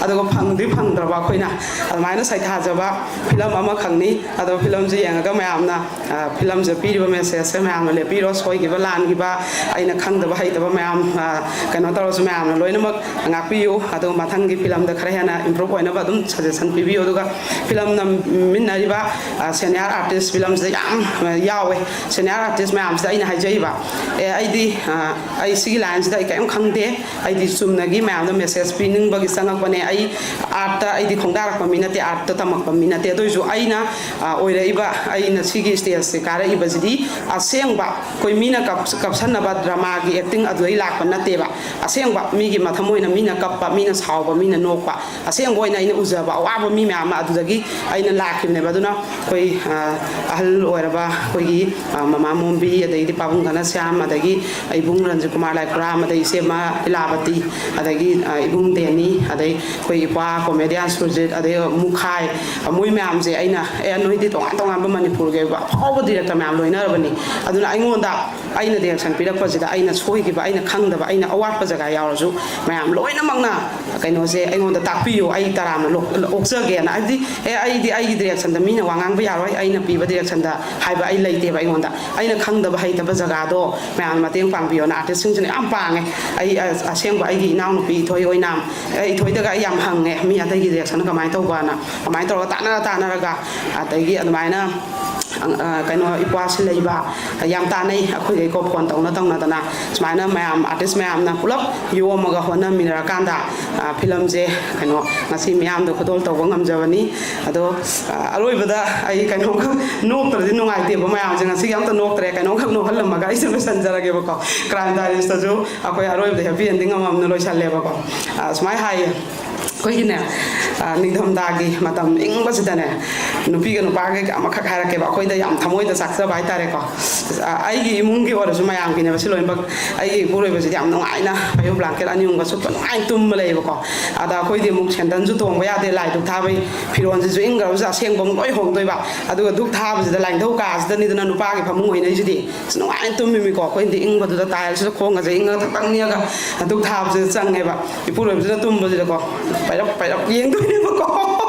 ꯑꯗꯨꯒ ꯐꯪꯗꯤ ꯐꯪꯗ꯭ꯔꯕ꯫ ꯑꯩꯈꯣꯏꯅ ꯑꯗꯨꯃꯥꯏꯅ ꯁꯩꯊꯥꯖꯕ ꯐꯤꯂꯝ ꯑꯃꯈꯛꯅꯤ꯫ ꯑꯗꯣ ꯐꯤꯂꯝꯁꯦ ꯌꯦꯡꯉꯒ ꯃꯌꯥꯝꯅ ꯐꯤꯂꯝꯁꯤꯗ ꯄꯤꯔꯤꯕ ꯃꯦꯁꯦꯖꯁꯦ ꯃꯌꯥꯝꯅ ꯂꯦꯞꯄꯤꯔꯣ꯫ ꯁꯣꯏꯈꯤꯕ ꯂꯥꯟꯈꯤꯕ, ꯑꯩꯅ ꯈꯪꯗꯕ ꯍꯩꯇꯕ ꯃꯌꯥꯝ ꯀꯩꯅꯣ ꯇꯧꯔꯁꯨ ꯃꯌꯥꯝꯅ ꯂꯣꯏꯅꯃꯛ ꯉꯥꯛꯄꯤꯌꯨ꯫ ꯑꯗꯨꯒ ꯃꯊꯪꯒꯤ ꯐꯤꯂꯝꯗ ꯈꯔ ꯍꯦꯟꯅ ꯏꯝꯄ꯭ꯔꯨꯞ ꯑꯣꯏꯅꯕ ꯑꯗꯨꯝ ꯁꯖꯦꯁꯟ ꯄꯤꯕꯤꯌꯨ꯫ ꯑꯗꯨꯒ ꯐꯤꯂꯝ ꯅꯝꯃꯤꯟꯅꯔꯤꯕ ꯁꯦꯅꯤꯌꯔ ꯑꯥꯔꯇꯤꯁ ꯐꯤꯂꯝꯁꯤꯗ ꯌꯥꯝ ꯌꯥꯎꯋꯦ꯫ ꯁꯦꯅꯤꯌꯔ ꯑꯥꯔꯇꯤꯁ ꯃꯌꯥꯝꯁꯤꯗ ꯑꯩꯅ ꯍꯥꯏꯖꯩꯕ, ꯑꯦ, ꯑꯩꯗꯤ ꯑꯩ ꯁꯤꯒꯤ ꯂꯥꯏꯟꯁꯤꯗ ꯑꯩ ꯀꯔꯤꯝ ꯈꯪꯗꯦ, ꯑꯩꯗꯤ ꯆꯨꯝꯅꯒꯤ ꯃꯌꯥꯝꯗ ꯃꯦꯁꯦꯖ ꯄꯤꯅꯤꯡꯕꯒꯤ ꯆꯪꯉꯛꯄꯅꯦ꯫ ꯑꯩ ꯑꯥꯔꯠꯇ ꯑꯩꯗꯤ ꯈꯣꯡꯗꯥꯔꯛꯄ ꯃꯤ ꯅꯠꯇꯦ, ꯑꯥꯔꯠꯇ ꯇꯝꯃꯛꯄ ꯃꯤ ꯅꯠꯇꯦ꯫ ꯑꯗꯨ ꯑꯣꯏꯔꯁꯨ ꯑꯩꯅ ꯑꯣꯏꯔꯛꯏꯕ, ꯑꯩꯅ ꯁꯤꯒꯤ ꯁ꯭ꯇꯦꯖꯁꯦ ꯀꯥꯔꯛꯏꯕꯁꯤꯗꯤ ꯑꯁꯦꯡꯕ ꯑꯩꯈꯣꯏ ꯃꯤꯅ ꯀꯞꯁꯟꯅꯕ ꯗ꯭ꯔꯃꯥꯒꯤ ꯑꯦꯛꯇꯤꯡ ꯑꯗꯨꯗꯩ ꯂꯥꯛꯄ ꯅꯠꯇꯦꯕ꯫ ꯑꯁꯦꯡꯕ ꯃꯤꯒꯤ ꯃꯊꯃꯣꯏꯅ ꯃꯤꯅ ꯀꯞꯄ, ꯃꯤꯅ ꯁꯥꯎꯕ, ꯃꯤꯅ ꯅꯣꯛꯄ, ꯑꯁꯦꯡꯕ ꯑꯣꯏꯅ ꯑꯩꯅ ꯎꯖꯕ ꯑꯋꯥꯕ ꯃꯤ ꯃꯌꯥꯝ ꯑꯃ ꯑꯗꯨꯗꯒꯤ ꯑꯩꯅ ꯂꯥꯛꯈꯤꯕꯅꯦꯕ꯫ ꯑꯗꯨꯅ ꯑꯩꯈꯣꯏ ꯑꯍꯜ ꯑꯣꯏꯔꯕ ꯑꯩꯈꯣꯏꯒꯤ ꯃꯃꯥ ꯃꯣꯝꯕꯤ, ꯑꯗꯩꯗꯤ ꯄꯥꯕꯨꯡ ꯘꯅꯁ꯭ꯌꯥꯝ, ꯑꯗꯒꯤ ꯏꯕꯨꯡ ꯔꯟꯖꯤꯠ ꯀꯨꯃꯥꯔ ꯂꯥꯏꯈꯨꯔꯥꯝ, ꯑꯗꯩ ꯏꯆꯦꯃ ꯏꯂꯥꯕꯇꯤ, ꯑꯗꯒꯤ ꯏꯕꯨꯡ ꯗꯦꯅꯤ, ꯑꯗꯩ ꯑꯩꯈꯣꯏ ꯏꯄ꯭ꯋꯥ ꯀꯣꯃꯦꯗꯤꯌꯥꯟ ꯁꯨꯔꯖꯤꯠ, ꯑꯗꯩ ꯃꯨꯈꯥꯏ, ꯃꯣꯏ ꯃꯌꯥꯝꯁꯦ ꯑꯩꯅ, "ꯑꯦ, ꯅꯣꯏꯗꯤ ꯇꯣꯉꯥꯟ ꯇꯣꯉꯥꯟꯕ ꯃꯅꯤꯄꯨꯔꯒꯤ ꯑꯣꯏꯕ ꯑꯐꯥꯎꯕ ꯗꯤꯔꯦꯛꯇꯔ ꯃꯌꯥꯝ ꯂꯣꯏꯅꯔꯕꯅꯤ, ꯑꯗꯨꯅ ꯑꯩꯉꯣꯟꯗ ꯑꯩꯅ ꯗꯤꯔꯦꯛꯁꯟ ꯄꯤꯔꯛꯄꯁꯤꯗ ꯑꯩꯅ ꯁꯣꯏꯈꯤꯕ, ꯑꯩꯅ ꯈꯪꯗꯕ, ꯑꯩꯅ ꯑꯋꯥꯠꯄ ꯖꯒꯥ ꯌꯥꯎꯔꯁꯨ ꯃꯌꯥꯝ ꯂꯣꯏꯅꯃꯛꯅ ꯀꯩꯅꯣꯁꯦ ꯑꯩꯉꯣꯟꯗ ꯇꯥꯛꯄꯤꯌꯨ, ꯑꯩ ꯇꯔꯥꯝꯅ ꯂꯣꯛ-, ꯑꯣꯛꯆꯒꯦꯅ꯫ ꯍꯥꯏꯕꯗꯤ ꯑꯦ, ꯑꯩꯗꯤ ꯑꯩꯒꯤ ꯗꯤꯔꯦꯛꯁꯟꯗ ꯃꯤꯅ ꯋꯥ ꯉꯥꯡꯕ ꯌꯥꯔꯣꯏ, ꯑꯩꯅ ꯄꯤꯕ ꯗꯤꯔꯦꯛꯁꯟꯗ ꯍꯥꯏꯕ ꯑꯩ ꯂꯩꯇꯦꯕ꯫ ꯑꯩꯉꯣꯟꯗ ꯑꯩꯅ ꯈꯪꯗꯕ ꯍꯩꯇꯕ ꯖꯒꯥꯗꯣ ꯃꯌꯥꯝꯅ ꯃꯇꯦꯡ ꯄꯥꯡꯕꯤꯌꯣꯅ ꯑꯥꯔꯇꯤꯁꯁꯤꯡꯁꯤꯅ ꯌꯥꯝ ꯄꯥꯡꯉꯦ꯫ ꯑꯩ ꯑꯁ-, ꯑꯁꯦꯡꯕ ꯑꯩꯒꯤ ꯏꯅꯥꯎꯅꯨꯄꯤ ꯏꯊꯣꯏ ꯑꯣꯏꯅꯥꯝ, ꯑꯦ, ꯏꯊꯣꯏꯗꯒ ꯑꯩ ꯌꯥꯝ ꯍꯪꯉꯦ, ꯃꯤ ꯑꯇꯩꯒꯤ ꯗꯤꯔꯦꯛꯁꯟꯅ ꯀꯃꯥꯏꯅ ꯇꯧꯕꯅ꯫ ꯀꯃꯥꯏꯅ ꯇꯧꯔꯒ ꯇꯥꯟꯅꯔ ꯇꯥꯟꯅꯔꯒ, ꯑꯗꯒꯤ ꯑꯗꯨꯃꯥꯏꯅ, ꯑ, ꯀꯩꯅꯣ, ꯏꯄ꯭ꯋꯥꯁꯤ ꯂꯩꯕ ꯌꯥꯝ ꯇꯥꯟꯅꯩ ꯑꯩꯈꯣꯏꯒꯩꯀꯣ, ꯐꯣꯟ ꯇꯧꯅ ꯇꯧꯅꯗꯅ ꯁꯨꯃꯥꯏꯅ ꯃꯌꯥꯝ, ꯑꯥꯔꯇꯤꯁ ꯃꯌꯥꯝꯅ ꯄꯨꯂꯞ ꯌꯣꯝꯃꯒ ꯍꯣꯠꯅꯃꯤꯟꯅꯔꯀꯥꯟꯗ, ꯑ, ꯐꯤꯂꯝꯁꯦ, ꯀꯩꯅꯣ, ꯉꯁꯤ ꯃꯤꯌꯥꯝꯗ ꯈꯨꯗꯣꯜ ꯇꯧꯕ ꯉꯝꯖꯕꯅꯤ꯫ ꯑꯗꯣ, ꯑ, ꯑꯔꯣꯏꯕꯗ ꯑꯩ ꯀꯩꯅꯣꯝꯈꯛ ꯅꯣꯛꯇ꯭ꯔꯗꯤ ꯅꯨꯡꯉꯥꯏꯇꯦꯕ, ꯃꯌꯥꯝꯁꯦ ꯉꯁꯤꯒꯤ ꯑꯝꯇ ꯅꯣꯛꯇ꯭ꯔꯦ, ꯀꯩꯅꯣꯝꯈꯛ ꯅꯣꯛꯍꯜꯂꯝꯃꯒ ꯑꯩꯁꯦ ꯂꯣꯏꯁꯤꯟꯖꯔꯒꯦꯕꯀꯣ꯫ ꯀ꯭ꯔꯥꯏꯝ ꯗꯥꯏꯔꯤꯁꯇꯁꯨ ꯑꯩꯈꯣꯏ ꯑꯔꯣꯏꯕꯗ ꯍꯦꯄꯤ ꯑꯦꯟꯗꯤꯡ ꯑꯃꯃꯝꯅ ꯂꯣꯏꯁꯜꯂꯦꯕꯀꯣ꯫ ꯑ, ꯁꯨꯃꯥꯏꯅ ꯍꯥꯏꯌꯦ꯫ ꯑꯩꯈꯣꯏꯒꯤꯅꯦ, ꯑ, ꯅꯤꯡꯊꯝꯊꯥꯒꯤ ꯃꯇꯝ ꯏꯪꯕꯁꯤꯗꯅꯦ, ꯅꯨꯄꯤꯒ ꯅꯨꯄꯥꯒ ꯑꯃꯈꯛ ꯍꯥꯏꯔꯛꯀꯦꯕ, ꯑꯩꯈꯣꯏꯗ ꯌꯥꯝ ꯊꯃꯣꯏꯗ ꯆꯥꯛꯆꯕ ꯍꯥꯏꯇꯥꯔꯦꯀꯣ꯫ ꯑ, ꯑꯩꯒꯤ ꯏꯃꯨꯡꯒꯤ ꯑꯣꯏꯔꯁꯨ ꯃꯌꯥꯝꯒꯤꯅꯦꯕ ꯁꯤ ꯂꯣꯏꯅꯃꯛ꯫ ꯑꯩꯒꯤ ꯏꯄꯨꯔꯣꯏꯕꯁꯤꯗꯤ ꯌꯥꯝ ꯅꯨꯡꯉꯥꯏꯅ ꯐꯩꯖꯨꯞ ꯕ꯭ꯂꯥꯡꯀꯦꯠ ꯑꯅꯤ ꯑꯍꯨꯝꯒ ꯁꯨꯞꯄ ꯅꯨꯡꯉꯥꯏꯅ ꯇꯨꯝꯕ ꯂꯩꯌꯦꯕꯀꯣ꯫ ꯑꯗ ꯑꯩꯈꯣꯏꯗꯤ ꯑꯃꯨꯛ ꯁꯦꯟꯗꯟꯁꯨ ꯇꯣꯡꯕ ꯌꯥꯗꯦ, ꯂꯥꯏ ꯙꯨꯛ ꯊꯥꯕꯩ ꯐꯤꯔꯣꯟꯁꯤꯁꯨ ꯏꯪꯈ꯭ꯔꯕꯁꯨ ꯑꯁꯦꯡꯕ ꯑꯃꯨꯛ ꯂꯣꯏ ꯍꯣꯡꯗꯣꯏꯕ꯫ ꯑꯗꯨꯒ ꯙꯨꯛ ꯊꯥꯕꯁꯤꯗ ꯂꯥꯏꯅꯤꯡꯊꯧ ꯀꯥꯁꯤꯗꯅꯤꯗꯅ ꯅꯨꯄꯥꯒꯤ ꯐꯃꯨꯡ ꯑꯣꯏꯅꯩꯁꯤꯗꯤ꯫ ꯑꯁ, ꯅꯨꯡꯉꯥꯏꯅ ꯇꯨꯝꯃꯤꯃꯤꯀꯣ꯫ ꯑꯩꯈꯣꯏꯅꯗꯤ ꯏꯪꯕꯗꯨꯗ ꯇꯥꯏꯜꯁꯤꯗ ꯈꯣꯡꯒꯁꯦ ꯏꯪꯉꯒ ꯊꯛ ꯊꯛ ꯅꯤꯛꯑꯒ ꯙꯨꯛ ꯊꯥꯕꯁꯤꯗ ꯆꯪꯉꯦꯕ꯫ ꯏꯄꯨꯔꯣꯏꯕꯁꯤꯅ ꯇꯨꯝꯕꯁꯤꯗꯀꯣ ꯄꯩꯔꯞ ꯄꯩꯔꯞ ꯌꯦꯡꯗꯣꯏꯅꯦꯕꯀꯣ꯫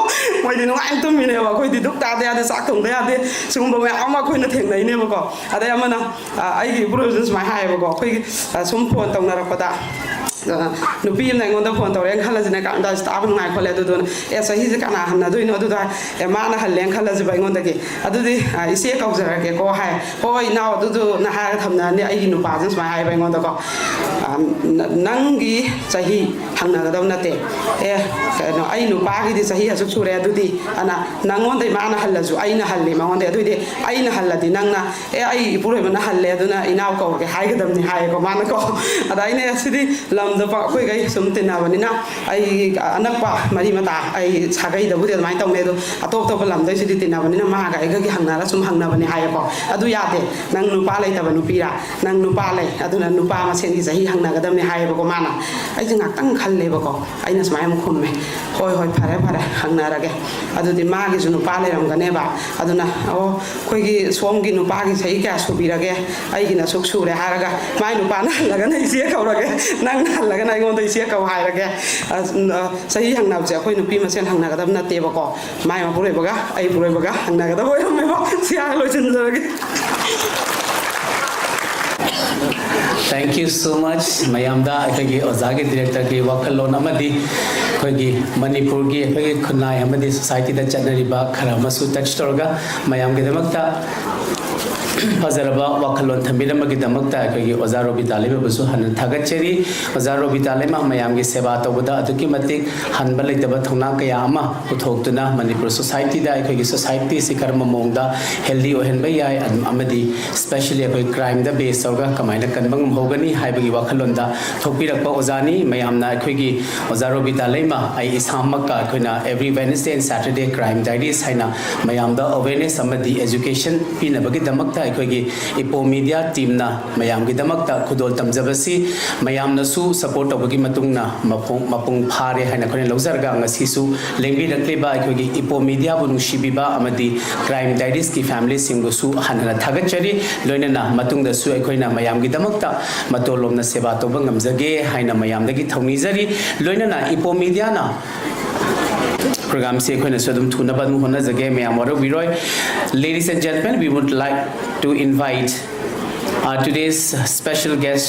ꯃꯣꯏꯗꯤ ꯅꯨꯡꯉꯥꯏꯅ ꯇꯨꯝꯃꯤꯅꯦꯕ, ꯑꯩꯈꯣꯏꯗꯤ ꯙꯨꯛ ꯊꯥꯗ ꯌꯥꯗꯦ, ꯆꯥꯛ ꯊꯣꯡꯗ ꯌꯥꯗꯦ, ꯁꯤꯒꯨꯝꯕ ꯃꯌꯥꯝ ꯑꯃ ꯑꯩꯈꯣꯏꯅ ꯊꯦꯡꯅꯩꯅꯦꯕꯀꯣ꯫ ꯑꯗꯩ ꯑꯃꯅ, ꯑ, ꯑꯩꯒꯤ ꯏꯄꯨꯔꯣꯏꯕꯁꯤꯅ ꯁꯨꯃꯥꯏꯅ ꯍꯥꯏꯌꯦꯕꯀꯣ, ꯑꯩꯈꯣꯏꯒꯤ, ꯑ, ꯁꯨꯝ ꯐꯣꯟ ꯇꯧꯅꯔꯛꯄꯗ, ꯑ, ꯅꯨꯄꯤ ꯑꯃꯅ ꯑꯩꯉꯣꯟꯗ ꯐꯣꯟ ꯇꯧꯔꯛꯑꯦꯅ ꯈꯜꯂꯁꯤꯅꯦ, ꯀꯥꯟꯗ ꯇꯥꯕ ꯅꯨꯡꯉꯥꯏ ꯈꯣꯠꯂꯦ, ꯑꯗꯨꯗꯨꯅ, "ꯑꯦ, ꯆꯍꯤꯁꯦ ꯀꯅꯥ ꯍꯟꯅꯗꯣꯏꯅꯣ?" ꯑꯗꯨꯗ, "ꯑꯦ, ꯃꯥꯅ ꯍꯜꯂꯦꯅ ꯈꯜꯂꯁꯤꯕ ꯑꯩꯉꯣꯟꯗꯒꯤ꯫ ꯑꯗꯨꯗꯤ, ꯑ, ꯏꯆꯦ ꯀꯧꯖꯔꯒꯦꯀꯣ" ꯍꯥꯏ꯫ "ꯍꯣꯏ, ꯏꯅꯥꯎ, ꯑꯗꯨꯗꯨꯅ" ꯍꯥꯏꯔꯒ ꯊꯝꯅꯔꯅꯤ꯫ ꯑꯩꯒꯤ ꯅꯨꯄꯥꯁꯤꯅ ꯁꯨꯃꯥꯏꯅ ꯍꯥꯏꯕ ꯑꯩꯉꯣꯟꯗꯀꯣ, "ꯑ, ꯅ-, ꯅꯪꯒꯤ ꯆꯍꯤ ꯍꯪꯅꯒꯗꯕ ꯅꯠꯇꯦ꯫ ꯑꯦ, ꯀꯩꯅꯣ, ꯑꯩ ꯅꯨꯄꯥꯒꯤꯗꯤ ꯆꯍꯤ ꯑꯁꯨꯛ ꯁꯨꯔꯦ, ꯑꯗꯨꯗꯤ, ꯑꯅ, ꯅꯪꯉꯣꯟꯗꯩ ꯃꯥꯅ ꯍꯜꯂꯁꯨ ꯑꯩꯅ ꯍꯜꯂꯤ ꯃꯉꯣꯟꯗꯩ, ꯑꯗꯨꯏꯗꯤ ꯑꯩꯅ ꯍꯜꯂꯗꯤ ꯅꯪꯅ, 'ꯑꯦ, ꯑꯩ ꯏꯄꯨꯔꯣꯏꯕꯅ ꯍꯜꯂꯦ, ꯑꯗꯨꯅ ꯏꯅꯥꯎ ꯀꯧꯔꯒꯦ' ꯍꯥꯏꯒꯗꯕꯅꯤ" ꯍꯥꯏꯌꯦꯀꯣ ꯃꯥꯅꯀꯣ꯫ ꯑꯗ ꯑꯩꯅ, "ꯑꯦ, ꯁꯤꯗꯤ ꯂꯝ ꯑꯗꯣ ꯑꯩꯈꯣꯏꯒꯩ ꯁꯨꯝ ꯇꯤꯟꯅꯕꯅꯤꯅ, ꯑꯩ ꯑꯅꯛꯄ ꯃꯔꯤ ꯃꯇꯥ, ꯑꯩ ꯁꯥꯒꯩꯗꯕꯨꯗꯤ ꯑꯗꯨꯃꯥꯏꯅ ꯇꯧꯅꯩ, ꯑꯗꯣ ꯑꯇꯣꯞ ꯑꯇꯣꯞꯄ ꯂꯝꯗꯩꯁꯤꯗꯤ ꯇꯤꯟꯅꯕꯅꯤꯅ ꯃꯥꯒ ꯑꯩꯒꯒꯤ ꯍꯪꯅꯔ ꯁꯨꯝ ꯍꯪꯅꯕꯅꯦ ꯍꯥꯏꯌꯦꯀꯣ꯫ ꯑꯗꯨ ꯌꯥꯗꯦ, "ꯅꯪ ꯅꯨꯄꯥ ꯂꯩꯇꯕ ꯅꯨꯄꯤꯔꯥ? ꯅꯪ ꯅꯨꯄꯥ ꯂꯩ, ꯑꯗꯨꯅ ꯅꯨꯄꯥ ꯃꯁꯦꯟꯒꯤ ꯆꯍꯤ ꯍꯪꯅꯒꯗꯕꯅꯤ" ꯍꯥꯏꯌꯦꯕꯀꯣ ꯃꯥꯅ꯫ ꯑꯩꯁꯦ ꯉꯥꯛꯇꯪ ꯈꯜꯂꯦꯕꯀꯣ, ꯑꯩꯅ ꯁꯨꯃꯥꯏꯅ ꯑꯃꯨꯛ ꯈꯨꯝꯃꯦ, "ꯍꯣꯏ, ꯍꯣꯏ, ꯐꯔꯦ, ꯐꯔꯦ, ꯍꯪꯅꯔꯒꯦ꯫ ꯑꯗꯨꯗꯤ ꯃꯥꯒꯤꯁꯨ ꯅꯨꯄꯥ ꯂꯩꯔꯝꯒꯅꯦꯕ, ꯑꯗꯨꯅ, ꯑꯣ, ꯑꯩꯈꯣꯏꯒꯤ ꯁꯣꯝꯒꯤ ꯅꯨꯄꯥꯒꯤ ꯆꯍꯤ ꯀꯌꯥ ꯁꯨꯕꯤꯔꯒꯦ? ꯑꯩꯒꯤꯅ ꯑꯁꯨꯛ ꯁꯨꯔꯦ" ꯍꯥꯏꯔꯒ, ꯃꯥꯏ ꯅꯨꯄꯥꯅ ꯍꯜꯂꯒꯅ ꯏꯆꯦ ꯀꯧꯔꯒꯦ, ꯅꯪꯅ ꯍꯜꯂꯒꯅ ꯑꯩꯉꯣꯟꯗ ꯏꯆꯦ ꯀꯧ ꯍꯥꯏꯔꯒꯦ꯫ ꯑ, ꯆꯍꯤ ꯍꯪꯅꯕꯁꯦ ꯑꯩꯈꯣꯏ ꯅꯨꯄꯤ ꯃꯁꯦꯟ ꯍꯪꯅꯒꯗꯕ ꯅꯠꯇꯦꯕꯀꯣ, ꯃꯥꯏ ꯃꯄꯨꯔꯣꯏꯕꯒ ꯑꯩ ꯄꯨꯔꯣꯏꯕꯒ ꯍꯪꯅꯒꯗꯕ ꯑꯣꯏꯔꯝꯃꯦꯕ꯫ ꯁꯤ ꯍꯥꯏꯔ ꯂꯣꯏꯁꯤꯟꯖꯔꯒꯦ꯫ Thank you so much ꯃꯌꯥꯝꯗ꯫ ꯑꯩꯈꯣꯏꯒꯤ ꯑꯣꯖꯥꯒꯤ ꯗꯤꯔꯦꯛꯇꯔꯒꯤ ꯋꯥꯈꯜꯂꯣꯟ ꯑꯃꯗꯤ ꯑꯩꯈꯣꯏꯒꯤ ꯃꯅꯤꯄꯨꯔꯒꯤ ꯑꯩꯈꯣꯏꯒꯤ ꯈꯨꯟꯅꯥꯏ ꯑꯃꯗꯤ ꯁꯣꯁꯥꯏꯇꯤꯗ ꯆꯠꯅꯔꯤꯕ ꯈꯔ ꯑꯃꯁꯨ ꯇꯆ ꯇꯧꯔꯒ ꯃꯌꯥꯝꯒꯤꯗꯃꯛꯇ ꯐꯖꯔꯕ ꯋꯥꯈꯜꯂꯣꯟ ꯊꯝꯕꯤꯔꯝꯕꯒꯤꯗꯃꯛꯇ ꯑꯩꯈꯣꯏꯒꯤ ꯑꯣꯖꯥ ꯔꯣꯕꯤꯇꯥ ꯂꯩꯃꯕꯨꯁꯨ ꯍꯟꯅ ꯊꯥꯒꯠꯆꯔꯤ꯫ ꯑꯣꯖꯥ ꯔꯣꯕꯤꯇꯥ ꯂꯩꯃ ꯃꯌꯥꯝꯒꯤ ꯁꯦꯕꯥ ꯇꯧꯕꯗ ꯑꯗꯨꯛꯀꯤ ꯃꯇꯤꯛ ꯍꯟꯕ ꯂꯩꯇꯕ ꯊꯧꯅꯥ ꯀꯌꯥ ꯑꯃ ꯄꯨꯊꯣꯛꯇꯨꯅ ꯃꯅꯤꯄꯨꯔ ꯁꯣꯁꯥꯏꯇꯤꯗ ꯑꯩꯈꯣꯏꯒꯤ ꯁꯣꯁꯥꯏꯇꯤꯁꯤ ꯀꯔꯝꯕ ꯃꯑꯣꯡꯗ ꯍꯦꯜꯗꯤ ꯑꯣꯏꯍꯟꯕ ꯌꯥꯏ, ꯑꯃꯗꯤ ꯁ꯭ꯄꯦꯁꯦꯜꯂꯤ ꯑꯩꯈꯣꯏ ꯀ꯭ꯔꯥꯏꯝꯗ ꯕꯦꯁ ꯇꯧꯔꯒ ꯀꯃꯥꯏꯅ ꯀꯟꯕ ꯉꯝꯍꯧꯒꯅꯤ ꯍꯥꯏꯕꯒꯤ ꯋꯥꯈꯜꯂꯣꯟꯗ ꯊꯣꯛꯄꯤꯔꯛꯄ ꯑꯣꯖꯥꯅꯤ꯫ ꯃꯌꯥꯝꯅ ꯑꯩꯈꯣꯏꯒꯤ ꯑꯣꯖꯥ ꯔꯣꯕꯤꯇꯥ ꯂꯩꯃ, ꯑꯩ ꯏꯁꯥꯃꯛꯀ ꯑꯩꯈꯣꯏꯅ every Wednesday and Saturday Crime Diaries ꯍꯥꯏꯅ ꯃꯌꯥꯝꯗ ꯑꯋꯦꯔꯅꯦꯁ ꯑꯃꯗꯤ ꯑꯦꯖꯨꯀꯦꯁꯟ ꯄꯤꯅꯕꯒꯤꯗꯃꯛꯇ ꯑꯩꯈꯣꯏꯒꯤ ꯏꯄꯣ ꯃꯤꯗꯤꯌꯥ ꯇꯤꯝꯅ ꯃꯌꯥꯝꯒꯤꯗꯃꯛꯇ ꯈꯨꯗꯣꯜ ꯇꯝꯖꯕꯁꯤ ꯃꯌꯥꯝꯅꯁꯨ ꯁꯄꯣꯔꯠ ꯇꯧꯕꯒꯤ ꯃꯇꯨꯡꯅ ꯃꯄꯨꯡ ꯃꯄꯨꯡ ꯐꯥꯔꯦ ꯍꯥꯏꯅ ꯑꯩꯈꯣꯏꯅ ꯂꯧꯖꯔꯒ, ꯉꯁꯤꯁꯨ ꯂꯦꯡꯕꯤꯔꯛꯂꯤꯕ ꯑꯩꯈꯣꯏꯒꯤ ꯏꯄꯣ ꯃꯤꯗꯤꯌꯥꯕꯨ ꯅꯨꯡꯁꯤꯕꯤꯕ ꯑꯃꯗꯤ ꯀ꯭ꯔꯥꯏꯝ ꯗꯥꯏꯔꯤꯁꯀꯤ ꯐꯦꯃꯤꯂꯤꯁꯤꯡꯕꯨꯁꯨ ꯍꯟꯅ ꯊꯥꯒꯠꯆꯔꯤ꯫ ꯂꯣꯏꯅꯅ ꯃꯇꯨꯡꯗꯁꯨ ꯑꯩꯈꯣꯏꯅ ꯃꯌꯥꯝꯒꯤꯗꯃꯛꯇ ꯃꯇꯣꯜꯂꯣꯝꯅ ꯁꯦꯕꯥ ꯇꯧꯕ ꯉꯝꯖꯒꯦ ꯍꯥꯏꯅ ꯃꯌꯥꯝꯗꯒꯤ ꯊꯧꯅꯤꯖꯔꯤ꯫ ꯂꯣꯏꯅꯅ ꯏꯄꯣ ꯃꯤꯗꯤꯌꯥꯅ ꯄ꯭ꯔꯣꯒ꯭ꯔꯥꯝꯁꯤ ꯑꯩꯈꯣꯏꯅꯁꯨ ꯑꯗꯨꯝ ꯊꯨꯅꯕ ꯑꯗꯨꯝ ꯍꯣꯠꯅꯖꯒꯦ꯫ ꯃꯌꯥꯝ ꯋꯥꯔꯧꯕꯤꯔꯣꯏ꯫ Ladies and gentlemen, we would like to invite our today's special guest,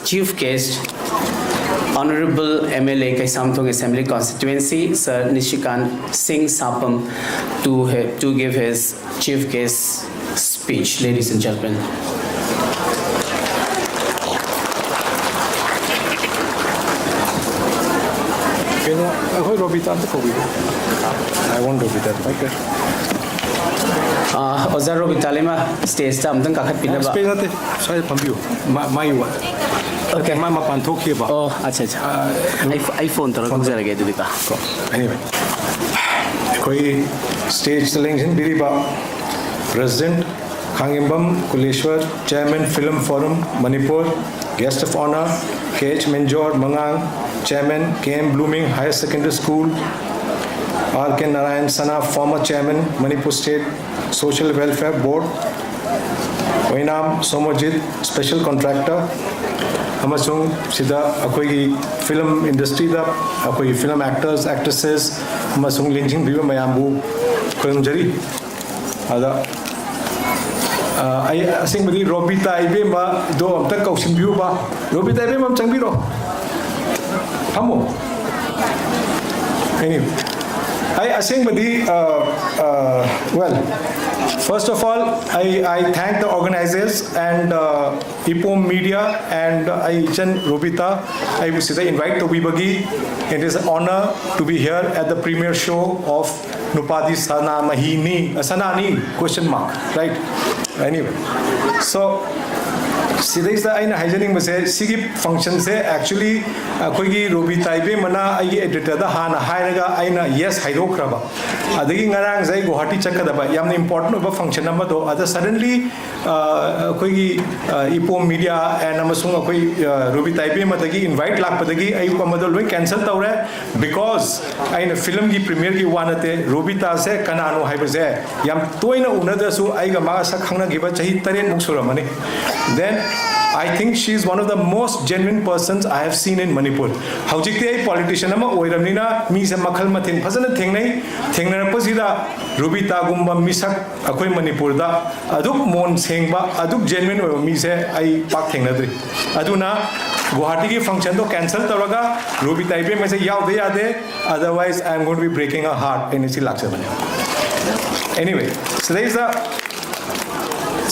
chief guest, Honorable M L A Kaisamthong Assembly Constituency, Sir Nishikant Singh Sapam, to, ha- to give his chief guest speech, ladies and gentlemen. ꯀꯩꯅꯣ, ꯑꯩꯈꯣꯏ ꯔꯣꯕꯤꯇꯥ ꯑꯝꯇ ꯀꯧꯕꯤꯌꯨ꯫ I want Robita. Okay. ꯑꯥ, ꯑꯣꯖꯥ ꯔꯣꯕꯤꯇꯥ ꯂꯩꯃ ꯁ꯭ꯇꯦꯖꯇ ꯑꯝꯇꯪ ꯀꯥꯈꯠꯄꯤꯅꯕ꯫ ꯁ꯭ꯇꯦꯖ ꯅꯠꯇꯦ, ꯁ꯭ꯋꯥꯏꯗ ꯐꯝꯕꯤꯌꯨ꯫ ꯃꯥ- ꯃꯥꯒꯤ ꯋꯥ- Okay. ꯃꯥ ꯃꯄꯥꯟ ꯊꯣꯛꯈꯤꯕ꯫ ꯑꯣ, ꯑꯠꯆꯥ, ꯑꯠꯆꯥ꯫ ꯑꯩ ꯐ-, ꯑꯩ phone ꯇꯧꯔꯒ ꯐꯣꯟ ꯀꯧꯖꯔꯒꯦ ꯑꯗꯨꯗꯤ, ꯇꯥ꯫ Anyway, ꯑꯩꯈꯣꯏꯒꯤ stageꯇ ꯂꯦꯡꯁꯤꯟꯕꯤꯔꯤꯕ President ꯈꯥꯉꯦꯝꯕꯝ ꯀꯨꯂꯦꯁ꯭ꯋꯔ, Chairman Film Forum Manipur, Guest of Honour K H ꯃꯦꯟꯖꯣꯔ ꯃꯉꯥꯡ, Chairman K M Blooming Higher Secondary School, R K Narayan Sana, former Chairman, Manipur State Social Welfare Board, Oinam ꯁꯣꯃꯣꯖꯤꯠ, special contractor, ꯑꯃꯁꯨꯡ ꯁꯤꯗ ꯑꯩꯈꯣꯏꯒꯤ film industryꯗ ꯑꯩꯈꯣꯏꯒꯤ film actors, actresses ꯑꯃꯁꯨꯡ ꯂꯦꯡꯁꯤꯟꯕꯤꯕ ꯃꯌꯥꯝꯕꯨ ꯈꯨꯔꯨꯝꯖꯔꯤ꯫ ꯑꯗ, ꯑ, ꯑꯩ ꯑꯁꯦꯡꯕꯗꯤ ꯔꯣꯕꯤꯇꯥ ꯏꯕꯦꯝꯃꯗꯣ ꯑꯝꯇ ꯀꯧꯁꯤꯟꯕꯤꯌꯨꯕ꯫ ꯔꯣꯕꯤꯇꯥ ꯏꯕꯦꯝꯃ, ꯑꯝ ꯆꯪꯕꯤꯔꯣ꯫ ꯐꯝꯃꯣ꯫ Anyway, ꯑꯩ ꯑꯁꯦꯡꯕꯗꯤ, uh, uh, well, first of all, I, I thank the organizers and, uh, Ipom Media and, uh, ꯑꯩ ꯏꯆꯟ ꯔꯣꯕꯤꯇꯥ, ꯑꯩꯕꯨ ꯁꯤꯗ invite ꯇꯧꯕꯤꯕꯒꯤ꯫ It is an honor to be here at the premiere show of ꯅꯨꯄꯥꯗꯤ ꯁꯅꯥꯃꯍꯤꯅꯤ, ꯑ, ꯁꯅꯥꯅꯤ, question mark, right? Anyway, so, ꯁꯤꯗꯩꯁꯤꯗ ꯑꯩꯅ ꯍꯥꯏꯖꯅꯤꯡꯕꯁꯦ, ꯁꯤꯒꯤ functionꯁꯦ actually ꯑꯩꯈꯣꯏꯒꯤ ꯔꯣꯕꯤꯇꯥ ꯏꯕꯦꯝꯃꯅ ꯑꯩꯒꯤ editorꯗ ꯍꯥꯟꯅ ꯍꯥꯏꯔꯒ ꯑꯩꯅ yes ꯍꯥꯏꯗꯣꯛꯈ꯭ꯔꯕ꯫ ꯑꯗꯒꯤ ꯉꯔꯥꯡꯁꯦ ꯑꯩ ꯒꯨꯋꯥꯍꯥꯇꯤ ꯆꯠꯀꯗꯕ, ꯌꯥꯝꯅ important ꯑꯣꯏꯕ function ꯑꯃꯗꯣ, ꯑꯗ suddenly, ꯑ, ꯑꯩꯈꯣꯏꯒꯤ, ꯑ, Ipom Media and ꯑꯃꯁꯨꯡ ꯑꯩꯈꯣꯏ, ꯑ, ꯔꯣꯕꯤꯇꯥ ꯏꯕꯦꯝꯃꯗꯒꯤ invite ꯂꯥꯛꯄꯗꯒꯤ ꯑꯌꯨꯛ ꯑꯃꯗꯣ ꯂꯣꯏ cancel ꯇꯧꯔꯦ꯫ Because ꯑꯩꯅ filmꯒꯤ premiereꯒꯤ ꯋꯥ ꯅꯠꯇꯦ, ꯔꯣꯕꯤꯇꯥꯁꯦ ꯀꯅꯥꯅꯣ ꯍꯥꯏꯕꯁꯦ ꯌꯥꯝ ꯇꯣꯏꯅ ꯎꯅꯗ꯭ꯔꯁꯨ ꯑꯩꯒ ꯃꯥꯒ ꯁꯛ ꯈꯪꯅꯈꯤꯕ ꯆꯍꯤ ꯇꯔꯦꯠꯃꯨꯛ ꯁꯨꯔꯝꯃꯅꯤ꯫ Then I think she is one of the most genuine persons I have seen in Manipur. ꯍꯧꯖꯤꯛꯇꯤ ꯑꯩ politician ꯑꯃ ꯑꯣꯏꯔꯕꯅꯤꯅ ꯃꯤꯁꯦ ꯃꯈꯜ ꯃꯊꯦꯜ ꯐꯖꯅ ꯊꯦꯡꯅꯩ꯫ ꯊꯦꯡꯅꯔꯛꯄꯁꯤꯗ ꯔꯣꯕꯤꯇꯥꯒꯨꯝꯕ ꯃꯤꯁꯛ ꯑꯩꯈꯣꯏ ꯃꯅꯤꯄꯨꯔꯗ ꯑꯗꯨꯛ ꯃꯣꯟ ꯁꯦꯡꯕ, ꯑꯗꯨꯛ genuine ꯑꯣꯏꯕ ꯃꯤꯁꯦ ꯑꯩ ꯄꯥꯛ ꯊꯦꯡꯅꯗ꯭ꯔꯤ꯫ ꯑꯗꯨꯅ ꯒꯨꯋꯥꯍꯥꯇꯤꯒꯤ functionꯗꯣ cancel ꯇꯧꯔꯒ ꯔꯣꯕꯤꯇꯥ ꯏꯕꯦꯝꯃꯁꯦ ꯌꯥꯎꯗ ꯌꯥꯗꯦ, otherwise I am going to be breaking her heart ꯍꯥꯏꯅ ꯁꯤ ꯂꯥꯛꯆꯕꯅꯦ꯫ Anyway, ꯁꯤꯗꯩꯁꯤꯗ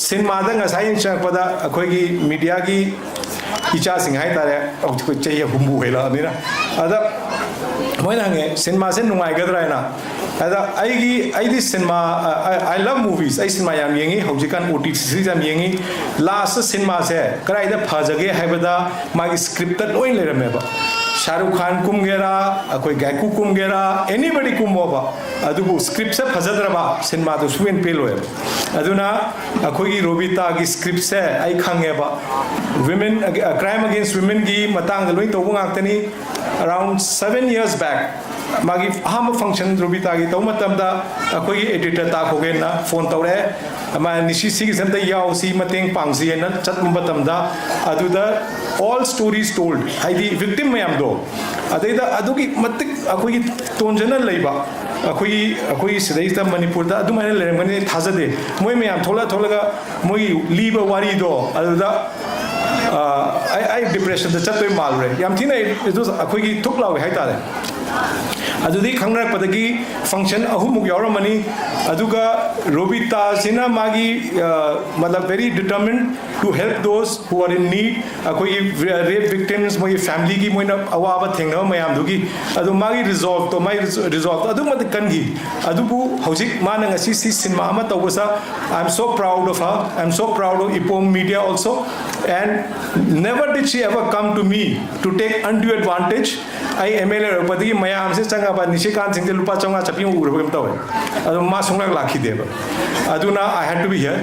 ꯁꯤꯅꯦꯃꯥꯗ ꯉꯁꯥꯏ ꯌꯦꯡꯁꯤꯜꯂꯛꯄꯗ ꯑꯩꯈꯣꯏꯒꯤ mediaꯒꯤ ꯏꯆꯥꯁꯤꯡ ꯍꯥꯏꯇꯥꯔꯦ, ꯍꯧꯖꯤꯛ ꯆꯍꯤ ꯍꯨꯝꯐꯨ ꯍꯦꯜꯂꯛꯑꯕꯅꯤꯅ, ꯑꯗ ꯃꯣꯏꯅ ꯍꯪꯉꯦ, "ꯁꯤꯅꯦꯃꯥꯁꯦ ꯅꯨꯡꯉꯥꯏꯒꯗ꯭ꯔꯥ?" ꯍꯥꯏꯅ꯫ ꯑꯗ ꯑꯩꯒꯤ ꯑꯩꯗꯤ ꯁꯤꯅꯦꯃꯥ, I love movies, ꯑꯩ ꯁꯤꯅꯦꯃꯥ ꯌꯥꯝ ꯌꯦꯡꯉꯤ, ꯍꯧꯖꯤꯛꯀꯥꯟ ꯑꯣ ꯇꯤ ꯇꯤꯁꯤꯁꯨ ꯌꯥꯝ ꯌꯦꯡꯉꯤ꯫ ꯂꯥꯁꯇ ꯁꯤꯅꯦꯃꯥꯁꯦ ꯀꯗꯥꯏꯗ ꯐꯖꯒꯦ ꯍꯥꯏꯕꯗ, ꯃꯥꯒꯤ ꯁ꯭ꯀ꯭ꯔꯤꯞꯇ ꯂꯣꯏ ꯂꯩꯔꯝꯃꯦꯕ꯫ ꯁꯥꯔꯨꯈ ꯈꯥꯟ ꯀꯨꯝꯒꯦꯔꯥ, ꯑꯩꯈꯣꯏ ꯒꯥꯏꯀꯨ ꯀꯨꯝꯒꯦꯔꯥ, anybody ꯀꯨꯝꯃꯣꯕ, ꯑꯗꯨꯕꯨ ꯁ꯭ꯀ꯭ꯔꯤꯞꯁꯦ ꯐꯖꯗ꯭ꯔꯕ ꯁꯤꯅꯦꯃꯥꯗꯣ ꯁꯨꯡꯄꯦꯟ ꯄꯦꯜꯂꯣꯏꯕ꯫ ꯑꯗꯨꯅ ꯑꯩꯈꯣꯏꯒꯤ ꯔꯣꯕꯤꯇꯥꯒꯤ ꯁ꯭ꯀ꯭ꯔꯤꯞꯁꯦ ꯑꯩ ꯈꯪꯉꯦꯕ꯫ Women, crime against womenꯒꯤ ꯃꯇꯥꯡꯗ ꯂꯣꯏ ꯇꯧꯕ ꯉꯥꯛꯇꯅꯤ꯫ Around seven years back, ꯃꯥꯒꯤ ꯑꯍꯥꯟꯕ ꯐꯪꯁꯟ ꯔꯣꯕꯤꯇꯥꯒꯤ ꯇꯧꯕ ꯃꯇꯝꯗ, ꯑꯩꯈꯣꯏꯒꯤ ꯑꯦꯗꯤꯇꯔ ꯇꯥ ꯈꯣꯒꯦꯟꯅ ꯐꯣꯟ ꯇꯧꯔꯛꯑꯦ꯫ "ꯑꯃ ꯅꯤꯁꯤ ꯁꯤꯒꯤꯁꯦ ꯑꯝꯇ ꯌꯥꯎꯁꯤ, ꯃꯇꯦꯡ ꯄꯥꯡꯁꯤ" ꯍꯥꯏꯅ ꯆꯠꯄ ꯃꯇꯝꯗ, ꯑꯗꯨꯗ all stories told, ꯍꯥꯏꯗꯤ ꯚꯤꯛꯇꯤꯝ ꯃꯌꯥꯝꯗꯣ, ꯑꯗꯩꯗ ꯑꯗꯨꯒꯤ ꯃꯇꯤꯛ ꯑꯩꯈꯣꯏꯒꯤ ꯇꯣꯟꯖꯅ ꯂꯩꯕ, ꯑꯩꯈꯣꯏꯒꯤ ꯑꯩꯈꯣꯏꯒꯤ ꯁꯤꯗꯩꯁꯤꯗ ꯃꯅꯤꯄꯨꯔꯗ ꯑꯗꯨꯃꯥꯏꯅ ꯂꯩꯔꯝꯒꯅꯤ ꯊꯥꯖꯗꯦ꯫ ꯃꯣꯏ ꯃꯌꯥꯝ ꯊꯣꯛꯂꯛ ꯊꯣꯛꯂꯒ ꯃꯣꯏ ꯂꯤꯕ ꯋꯥꯔꯤꯗꯣ, ꯑꯗꯨꯗ ꯑꯩ ꯑꯩ ꯗꯤꯄ꯭ꯔꯦꯁꯟꯗ ꯆꯠꯇꯣꯏ ꯃꯥꯜꯂꯨꯔꯦ꯫ ꯌꯥꯝ ꯊꯤꯅ ꯑꯩ ꯑꯩꯈꯣꯏꯒꯤ ꯊꯨꯛ ꯂꯥꯎꯋꯦ ꯍꯥꯏꯇꯥꯔꯦ꯫ ꯑꯗꯨꯗꯒꯤ ꯈꯪꯅꯔꯛꯄꯗꯒꯤ ꯐꯪꯁꯟ ꯑꯍꯨꯝꯃꯨꯛ ꯌꯥꯎꯔꯝꯃꯅꯤ꯫ ꯑꯗꯨꯒ ꯔꯣꯕꯤꯇꯥꯁꯤꯅ ꯃꯥꯒꯤ, ꯃꯇꯂꯕ, very determined to help those who are in need꯫ ꯑꯩꯈꯣꯏꯒꯤ ꯔꯦꯞ ꯚꯤꯛꯇꯤꯝꯁ, ꯃꯣꯏꯒꯤ ꯐꯦꯃꯤꯂꯤꯒꯤ ꯃꯣꯏꯅ ꯑꯋꯥꯕ ꯊꯦꯡꯅꯕ ꯃꯌꯥꯝꯗꯨꯒꯤ, ꯑꯗꯣ ꯃꯥꯒꯤ ꯔꯤꯖꯣꯜꯕꯇꯣ, ꯃꯥꯒꯤ ꯔꯤꯖꯣꯜꯕꯇꯣ ꯑꯗꯨꯛ ꯃꯇꯤꯛ ꯀꯟꯈꯤ꯫ ꯑꯗꯨꯕꯨ ꯍꯧꯖꯤꯛ ꯃꯥꯅ ꯉꯁꯤ ꯁꯤ ꯁꯤꯅꯦꯃꯥ ꯑꯃ ꯇꯧꯕꯁꯦ, I am so proud of her, I am so proud of Ipom Media also, and never did she ever come to me to take undue advantage꯫ ꯑꯩ ꯑꯦꯝ ꯑꯦꯜ ꯑꯦ ꯑꯣꯏꯔꯛꯄꯗꯒꯤ ꯃꯌꯥꯝꯁꯦ ꯆꯪꯉꯕ ꯅꯤꯁꯤꯀꯥꯟ ꯁꯤꯡꯗꯦ ꯂꯨꯄꯥ ꯆꯥꯝꯃꯉꯥ ꯆꯠꯄꯤ ꯑꯃ ꯎꯔꯕ ꯀꯩꯅꯣꯝ ꯇꯧꯋꯦ꯫ ꯑꯗꯣ ꯃꯥ ꯁꯨꯡꯂꯥꯛ ꯂꯥꯛꯈꯤꯗꯦꯕ꯫ ꯑꯗꯨꯅ I had to be here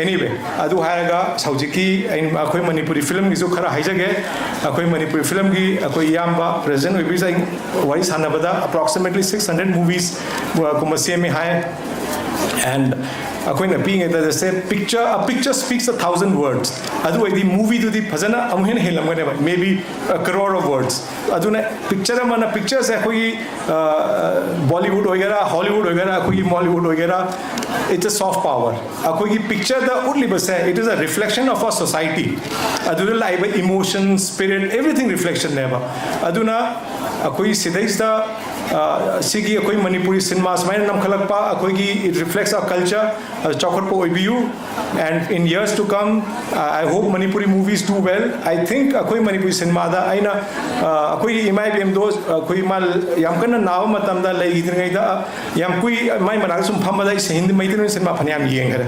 anyway꯫ ꯑꯗꯨ ꯍꯥꯏꯔꯒ ꯍꯧꯖꯤꯛꯀꯤ ꯑꯩꯈꯣꯏ ꯃꯅꯤꯄꯨꯔꯤ ꯐꯤꯂꯝꯒꯤꯁꯨ ꯈꯔ ꯍꯥꯏꯖꯒꯦ꯫ ꯑꯩꯈꯣꯏ ꯃꯅꯤꯄꯨꯔꯤ ꯐꯤꯂꯝꯒꯤ ꯑꯩꯈꯣꯏ ꯏꯌꯥꯝꯕ ꯄ꯭ꯔꯦꯁꯤꯗꯦꯟ ꯑꯣꯏꯕꯤꯁꯦ ꯑꯩ ꯋꯥꯔꯤ ꯁꯥꯟꯅꯕꯗ approximately six hundred movies ꯀꯨꯝꯕ ꯁꯦꯝꯃꯤ ꯍꯥꯏ꯫ And ꯑꯩꯈꯣꯏꯅ ꯄꯤꯛꯏꯉꯩꯗ ꯁꯦ, picture, a picture speaks a thousand words꯫ ꯑꯗꯨ ꯑꯣꯏꯗꯤ movieꯗꯨꯗꯤ ꯐꯖꯅ ꯑꯃꯨꯛ ꯍꯦꯟꯅ ꯍꯦꯜꯂꯝꯒꯅꯦꯕ, maybe a crore of words꯫ ꯑꯗꯨꯅ picture ꯑꯃꯅ, pictureꯁꯦ ꯑꯩꯈꯣꯏꯒꯤ Bollywood ꯑꯣꯏꯒꯦꯔꯥ, Hollywood ꯑꯣꯏꯒꯦꯔꯥ, ꯑꯩꯈꯣꯏꯒꯤ Mollywood ꯑꯣꯏꯒꯦꯔꯥ, it's a soft power꯫ ꯑꯩꯈꯣꯏꯒꯤ pictureꯗ ꯎꯠꯂꯤꯕꯁꯦ, it is a reflection of our society꯫ ꯑꯗꯨꯗ ꯂꯥꯛꯏꯕ emotion, spirit, everything reflectionꯅꯦꯕ꯫ ꯑꯗꯨꯅ ꯑꯩꯈꯣꯏ ꯁꯤꯗꯩꯁꯤꯗ ꯑ, ꯁꯤꯒꯤ ꯑꯩꯈꯣꯏ ꯃꯅꯤꯄꯨꯔꯤ ꯁꯤꯅꯦꯃꯥ ꯁꯨꯃꯥꯏꯅ ꯅꯝꯈꯠꯂꯛꯄ, ꯑꯩꯈꯣꯏꯒꯤ it reflects our culture, ꯑ, ꯆꯥꯎꯈꯠꯄ ꯑꯣꯏꯕꯤꯌꯨ꯫ And in years to come, uh, I hope Manipuri movies do well. I think ꯑꯩꯈꯣꯏ ꯃꯅꯤꯄꯨꯔꯤ ꯁꯤꯅꯦꯃꯥꯗ ꯑꯩꯅ, ꯑ, ꯑꯩꯈꯣꯏꯒꯤ ꯏꯃꯥ ꯏꯕꯦꯝꯗꯣ, ꯑꯩꯈꯣꯏ ꯏꯃꯥ ꯌꯥꯝ ꯀꯟꯅ ꯅꯥꯕ ꯃꯇꯝꯗ ꯂꯩꯈꯤꯗ꯭ꯔꯤꯉꯩꯗ, ꯌꯥꯝ ꯀꯨꯏ ꯃꯥꯏ ꯃꯅꯥꯛꯇ ꯁꯨꯝ ꯐꯝꯕꯗ ꯑꯩꯁꯦ ꯍꯤꯟꯗꯤ, ꯃꯩꯇꯩꯂꯣꯟ ꯁꯤꯅꯦꯃꯥ ꯐꯅꯌꯥꯝ ꯌꯦꯡꯈ꯭ꯔꯦ꯫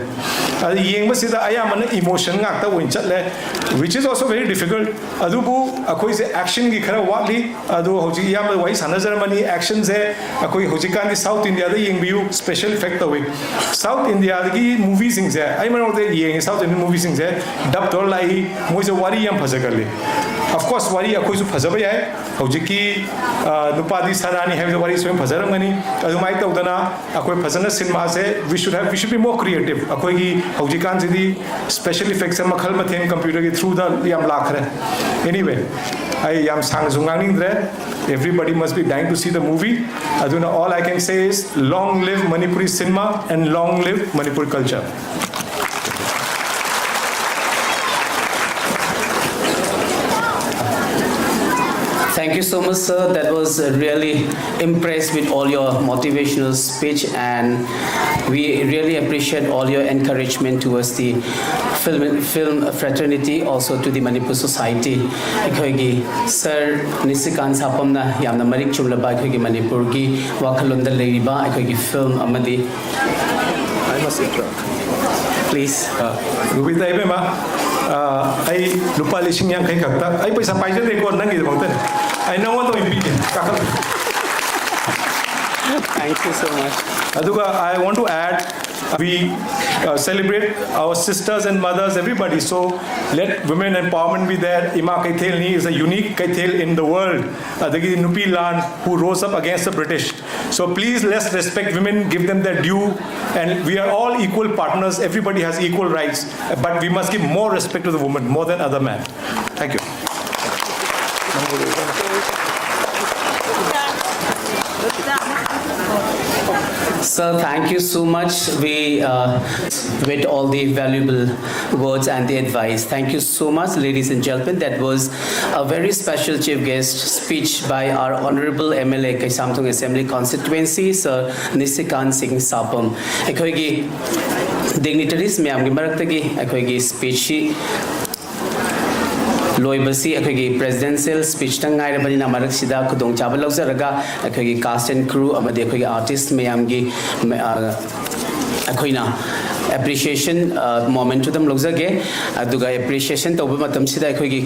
ꯑꯗ ꯌꯦꯡꯕꯁꯤꯗ ꯑꯌꯥꯝꯕꯅ emotion ꯉꯥꯛꯇ ꯑꯣꯏꯅ ꯆꯠꯂꯦ, which is also very difficult. ꯑꯗꯨꯕꯨ ꯑꯩꯈꯣꯏꯁꯦ actionꯒꯤ ꯈꯔ ꯋꯥꯠꯂꯤ꯫ ꯑꯗꯣ ꯍꯧꯖꯤꯛ ꯏꯌꯥꯝꯕ ꯋꯥꯔꯤ ꯁꯥꯟꯅꯖꯔꯝꯃꯅꯤ, actionꯁꯦ ꯑꯩꯈꯣꯏ ꯍꯧꯖꯤꯛꯀꯥꯟꯗꯤ South Indiaꯗ ꯌꯦꯡꯕꯤꯌꯨ, special effect ꯇꯧꯏ꯫ South Indiaꯒꯤ movieꯁꯤꯡꯁꯦ, ꯑꯩ ꯃꯔꯛ ꯃꯔꯛꯇ ꯌꯦꯡꯉꯦ, South Indian movieꯁꯤꯡꯁꯦ, dub ꯇꯧꯔ ꯂꯥꯛꯏ, ꯃꯣꯏꯁꯦ ꯋꯥꯔꯤ ꯌꯥꯝ ꯐꯖꯒꯜꯂꯤ꯫ Of course, ꯋꯥꯔꯤ ꯑꯩꯈꯣꯏꯁꯨ ꯐꯖꯕ ꯌꯥꯏ, ꯍꯧꯖꯤꯛꯀꯤ, ꯑ, ꯅꯨꯄꯥꯗꯤ ꯁꯅꯥꯅꯤ ꯍꯥꯏꯕꯗ ꯋꯥꯔꯤꯁꯨ ꯌꯥꯝ ꯐꯖꯔꯝꯒꯅꯤ꯫ ꯑꯗꯨꯃꯥꯏꯅ ꯇꯧꯗꯅ ꯑꯩꯈꯣꯏ ꯐꯖꯅ ꯁꯤꯅꯦꯃꯥꯁꯦ, we should have, we should be more creative. ꯑꯩꯈꯣꯏꯒꯤ ꯍꯧꯖꯤꯛꯀꯥꯟꯁꯤꯗꯤ special effectsꯁꯦ ꯃꯈꯜ ꯃꯊꯦꯜ computerꯒꯤ throughꯗ ꯌꯥꯝ ꯂꯥꯛꯈ꯭ꯔꯦ꯫ Anyway, ꯑꯩ ꯌꯥꯝ ꯁꯥꯡꯅꯁꯨ ꯉꯥꯡꯅꯤꯡꯗ꯭ꯔꯦ꯫ Everybody must be dying to see the movie. ꯑꯗꯨꯅ all I can say is long live Manipuri cinema and long live Manipuri culture. Thank you so much, sir. That was really impressed with all your motivational speech, and we really appreciate all your encouragement towards the film, film fraternity, also to the Manipur society. ꯑꯩꯈꯣꯏꯒꯤ ꯁꯥꯔ ꯅꯤꯁꯤꯀꯥꯟ ꯁꯥꯄꯝꯅ ꯌꯥꯝꯅ ꯃꯔꯤꯛ ꯆꯨꯝꯂꯕ ꯑꯩꯈꯣꯏꯒꯤ ꯃꯅꯤꯄꯨꯔꯒꯤ ꯋꯥꯈꯜꯂꯣꯟꯗ ꯂꯩꯔꯤꯕ ꯑꯩꯈꯣꯏꯒꯤ film ꯑꯃꯗꯤ I must interrupt. please. ꯔꯨꯕꯤꯇꯥ ꯏꯕꯦꯝꯃ, ꯑ, ꯑꯩ ꯂꯨꯄꯥ ꯂꯤꯁꯤꯡ ꯌꯥꯡꯈꯩ ꯈꯛꯇ, ꯑꯩ ꯄꯩꯁꯥ ꯄꯥꯏꯖꯗꯦꯀꯣ, ꯅꯪꯒꯤꯗꯃꯛꯇꯅꯦ꯫ ꯑꯩ ꯅꯪꯉꯣꯟꯗ ꯑꯣꯏꯅ ꯄꯤꯒꯦ, ꯀꯥꯈꯠꯂꯨ꯫ Thank you so much. ꯑꯗꯨꯒ I want to add, we, uh, celebrate our sisters and mothers, everybody. So let women empowerment be there. Ima Keithelni is a unique Keithel in the world. ꯑꯗꯒꯤ ꯅꯨꯄꯤ ꯂꯥꯟ, who rose up against the British. So please, let's respect women, give them their due, and we are all equal partners. Everybody has equal rights, but we must give more respect to the woman more than other men. Thank you. Sir, thank you so much. We, uh, with all the valuable words and the advice. Thank you so much, ladies and gentlemen. That was a very special chief guest speech by our honorable M L A, Kaisamthong Assembly Constituency, Sir Nisikant Singh Sapam. ꯑꯩꯈꯣꯏꯒꯤ dignitaries ꯃꯌꯥꯝꯒꯤ ꯃꯔꯛꯇꯒꯤ ꯑꯩꯈꯣꯏꯒꯤ speech ꯁꯤ ꯂꯣꯏꯕꯁꯤ ꯑꯩꯈꯣꯏꯒꯤ presidential speech ꯇꯪ ꯉꯥꯏꯔꯕꯅꯤꯅ, ꯃꯔꯛꯁꯤꯗ ꯈꯨꯗꯣꯡꯆꯥꯕ ꯂꯧꯖꯔꯒ ꯑꯩꯈꯣꯏꯒꯤ cast and crew ꯑꯃꯗꯤ ꯑꯩꯈꯣꯏꯒꯤ artist ꯃꯌꯥꯝꯒꯤ, ꯑ, ꯑꯩꯈꯣꯏꯅ appreciation, ꯑ, moment ꯑꯗꯨꯝ ꯂꯧꯖꯒꯦ꯫ ꯑꯗꯨꯒ appreciation ꯇꯧꯕ ꯃꯇꯝꯁꯤꯗ ꯑꯩꯈꯣꯏꯒꯤ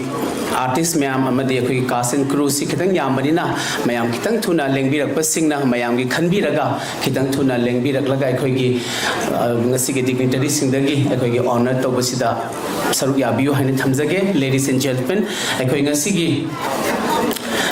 artist ꯃꯌꯥꯝ ꯑꯃꯗꯤ ꯑꯩꯈꯣꯏꯒꯤ cast and crew ꯁꯤ ꯈꯤꯇꯪ ꯌꯥꯝꯕꯅꯤꯅ, ꯃꯌꯥꯝ ꯈꯤꯇꯪ ꯊꯨꯅ ꯂꯦꯡꯕꯤꯔꯛꯄꯁꯤꯡꯅ, ꯃꯌꯥꯝꯒꯤ ꯈꯟꯕꯤꯔꯒ ꯈꯤꯇꯪ ꯊꯨꯅ ꯂꯦꯡꯕꯤꯔꯛꯂꯒ ꯑꯩꯈꯣꯏꯒꯤ, ꯑ, ꯉꯁꯤꯒꯤ dignitary ꯁꯤꯡꯗꯒꯤ ꯑꯩꯈꯣꯏꯒꯤ honour ꯇꯧꯕꯁꯤꯗ ꯁꯔꯨꯛ ꯌꯥꯕꯤꯌꯨ ꯍꯥꯏꯅ ꯊꯝꯖꯒꯦ꯫ Ladies and gentlemen, ꯑꯩꯈꯣꯏ ꯉꯁꯤꯒꯤ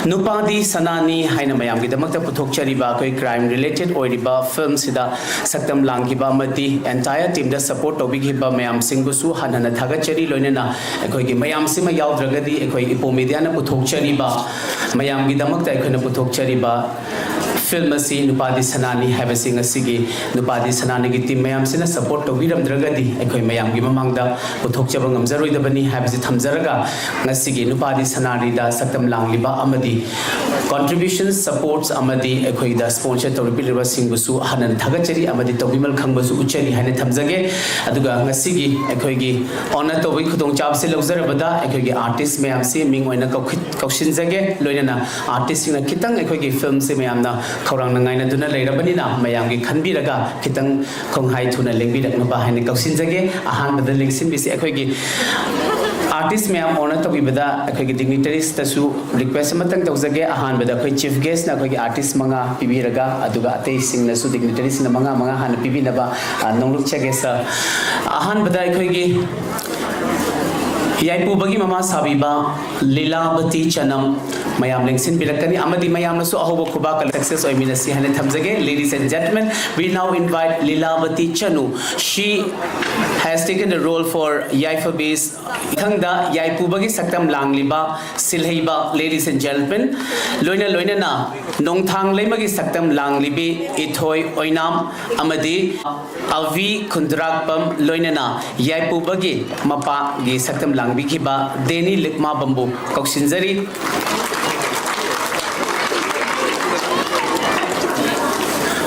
ꯅꯨꯄꯥꯗꯤ ꯁꯅꯥꯅꯤ ꯍꯥꯏꯅ ꯃꯌꯥꯝꯒꯤꯗꯃꯛꯇ ꯄꯨꯊꯣꯛꯆꯔꯤꯕ ꯑꯩꯈꯣꯏ crime related ꯑꯣꯏꯔꯤꯕ film ꯁꯤꯗ ꯁꯛꯇꯝ ꯂꯥꯡꯈꯤꯕ ꯑꯃꯗꯤ entire team ꯗ support ꯇꯧꯕꯤꯈꯤꯕ ꯃꯌꯥꯝꯁꯤꯡꯕꯨꯁꯨ ꯍꯟꯅ ꯍꯟꯅ ꯊꯥꯒꯠꯆꯔꯤ꯫ ꯂꯣꯏꯅꯅ ꯑꯩꯈꯣꯏꯒꯤ ꯃꯌꯥꯝꯁꯤꯃ ꯌꯥꯎꯗ꯭ꯔꯒꯗꯤ ꯑꯩꯈꯣꯏ ꯏꯄꯣ media ꯅ ꯄꯨꯊꯣꯛꯆꯔꯤꯕ, ꯃꯌꯥꯝꯒꯤꯗꯃꯛꯇ ꯑꯩꯈꯣꯏꯅ ꯄꯨꯊꯣꯛꯆꯔꯤꯕ film ꯑꯁꯤ ꯅꯨꯄꯥꯗꯤ ꯁꯅꯥꯅꯤ ꯍꯥꯏꯕꯁꯤ ꯉꯁꯤꯒꯤ ꯅꯨꯄꯥꯗꯤ ꯁꯅꯥꯅꯤꯒꯤ team ꯃꯌꯥꯝꯁꯤꯅ support ꯇꯧꯕꯤꯔꯝꯗ꯭ꯔꯒꯗꯤ ꯑꯩꯈꯣꯏ ꯃꯌꯥꯝꯒꯤ ꯃꯃꯥꯡꯗ ꯄꯨꯊꯣꯛꯆꯕ ꯉꯝꯖꯔꯣꯏꯗꯕꯅꯤ ꯍꯥꯏꯕꯁꯤ ꯊꯝꯖꯔꯒ, ꯉꯁꯤꯒꯤ ꯅꯨꯄꯥꯗꯤ ꯁꯅꯥꯅꯤꯗ ꯁꯛꯇꯝ ꯂꯥꯡꯂꯤꯕ ꯑꯃꯗꯤ contribution, supports ꯑꯃꯗꯤ ꯑꯩꯈꯣꯏꯗ sponsor ꯇꯧꯕꯤꯔꯤꯕꯁꯤꯡꯕꯨꯁꯨ ꯍꯟꯅ ꯊꯥꯒꯠꯆꯔꯤ ꯑꯃꯗꯤ ꯇꯧꯕꯤꯃꯜ ꯈꯪꯕꯁꯨ ꯎꯠꯆꯔꯤ ꯍꯥꯏꯅ ꯊꯝꯖꯒꯦ꯫ ꯑꯗꯨꯒ ꯉꯁꯤꯒꯤ ꯑꯩꯈꯣꯏꯒꯤ honour ꯇꯧꯕꯒꯤ ꯈꯨꯗꯣꯡꯆꯥꯕꯁꯤ ꯂꯧꯖꯔꯕꯗ ꯑꯩꯈꯣꯏꯒꯤ artist ꯃꯌꯥꯝꯁꯤ ꯃꯤꯡ ꯑꯣꯏꯅ ꯀꯧꯈꯤ-, ꯀꯧꯁꯤꯟꯖꯒꯦ꯫ ꯂꯣꯏꯅꯅ artist ꯁꯤꯡꯅ ꯈꯤꯇꯪ ꯑꯩꯈꯣꯏꯒꯤ film ꯁꯤ ꯃꯌꯥꯝꯅ ꯈꯧꯔꯥꯡꯅ ꯉꯥꯏꯅꯗꯨꯅ ꯂꯩꯔꯕꯅꯤꯅ, ꯃꯌꯥꯝꯒꯤ ꯈꯟꯕꯤꯔꯒ ꯈꯤꯇꯪ ꯈꯣꯡꯍꯥꯏ ꯊꯨꯅ ꯂꯦꯡꯕꯤꯔꯛꯅꯕ ꯍꯥꯏꯅ ꯀꯧꯁꯤꯟꯖꯒꯦ꯫ ꯑꯍꯥꯟꯕꯗ ꯂꯦꯡꯁꯤꯟꯕꯤꯁꯤ꯫ ꯑꯩꯈꯣꯏꯒꯤ artist ꯃꯌꯥꯝ honour ꯇꯧꯕꯤꯕꯗ ꯑꯩꯈꯣꯏꯒꯤ dignitaries ꯇꯁꯨ request ꯑꯃꯇꯪ ꯇꯧꯖꯒꯦ꯫ ꯑꯍꯥꯟꯕꯗ ꯑꯩꯈꯣꯏ chief guest ꯅ ꯑꯩꯈꯣꯏꯒꯤ artist ꯃꯉꯥ ꯄꯤꯕꯤꯔꯒ, ꯑꯗꯨꯒ ꯑꯇꯩꯁꯤꯡꯅꯁꯨ dignitaries ꯁꯤꯡꯅ ꯃꯉꯥ ꯃꯉꯥ ꯍꯥꯟꯅ ꯄꯤꯕꯤꯅꯕ, ꯑ, ꯅꯣꯡꯂꯨꯛꯆꯒꯦ sir꯫ ꯑꯍꯥꯟꯕꯗ ꯑꯩꯈꯣꯏꯒꯤ ꯌꯥꯏꯄꯨꯕꯒꯤ ꯃꯃꯥ ꯁꯥꯕꯤꯕ ꯂꯤꯂꯥꯕꯇꯤ ꯆꯅꯝ ꯃꯌꯥꯝ ꯂꯦꯡꯁꯤꯟꯕꯤꯔꯛꯀꯅꯤ ꯑꯃꯗꯤ ꯃꯌꯥꯝꯅꯁꯨ ꯑꯍꯧꯕ ꯈꯨꯕꯥꯛꯀ success ꯑꯣꯏꯃꯤꯟꯅꯁꯤ ꯍꯥꯏꯅ ꯊꯝꯖꯒꯦ꯫ Ladies and gentlemen, we now invite Lilavati Chanu. She has taken the role for Yaifabi's. ꯃꯊꯪꯗ ꯌꯥꯏꯄꯨꯕꯒꯤ ꯁꯛꯇꯝ ꯂꯥꯡꯂꯤꯕ ꯁꯤꯜꯍꯩꯕ, ladies and gentlemen, ꯂꯣꯏꯅ ꯂꯣꯏꯅꯅ ꯅꯣꯡꯊꯥꯡ ꯂꯩꯃꯒꯤ ꯁꯛꯇꯝ ꯂꯥꯡꯂꯤꯕꯤ ꯏꯊꯣꯏ ꯑꯣꯏꯅꯥꯝ ꯑꯃꯗꯤ ꯑꯚꯤ ꯈꯨꯟꯗ꯭ꯔꯥꯛꯄꯝ, ꯂꯣꯏꯅꯅ ꯌꯥꯏꯄꯨꯕꯒꯤ ꯃꯄꯥꯒꯤ ꯁꯛꯇꯝ ꯂꯥꯡꯕꯤꯈꯤꯕ ꯗꯦꯅꯤ ꯂꯤꯛꯃꯥꯕꯝꯕꯨ ꯀꯧꯁꯤꯟꯖꯔꯤ꯫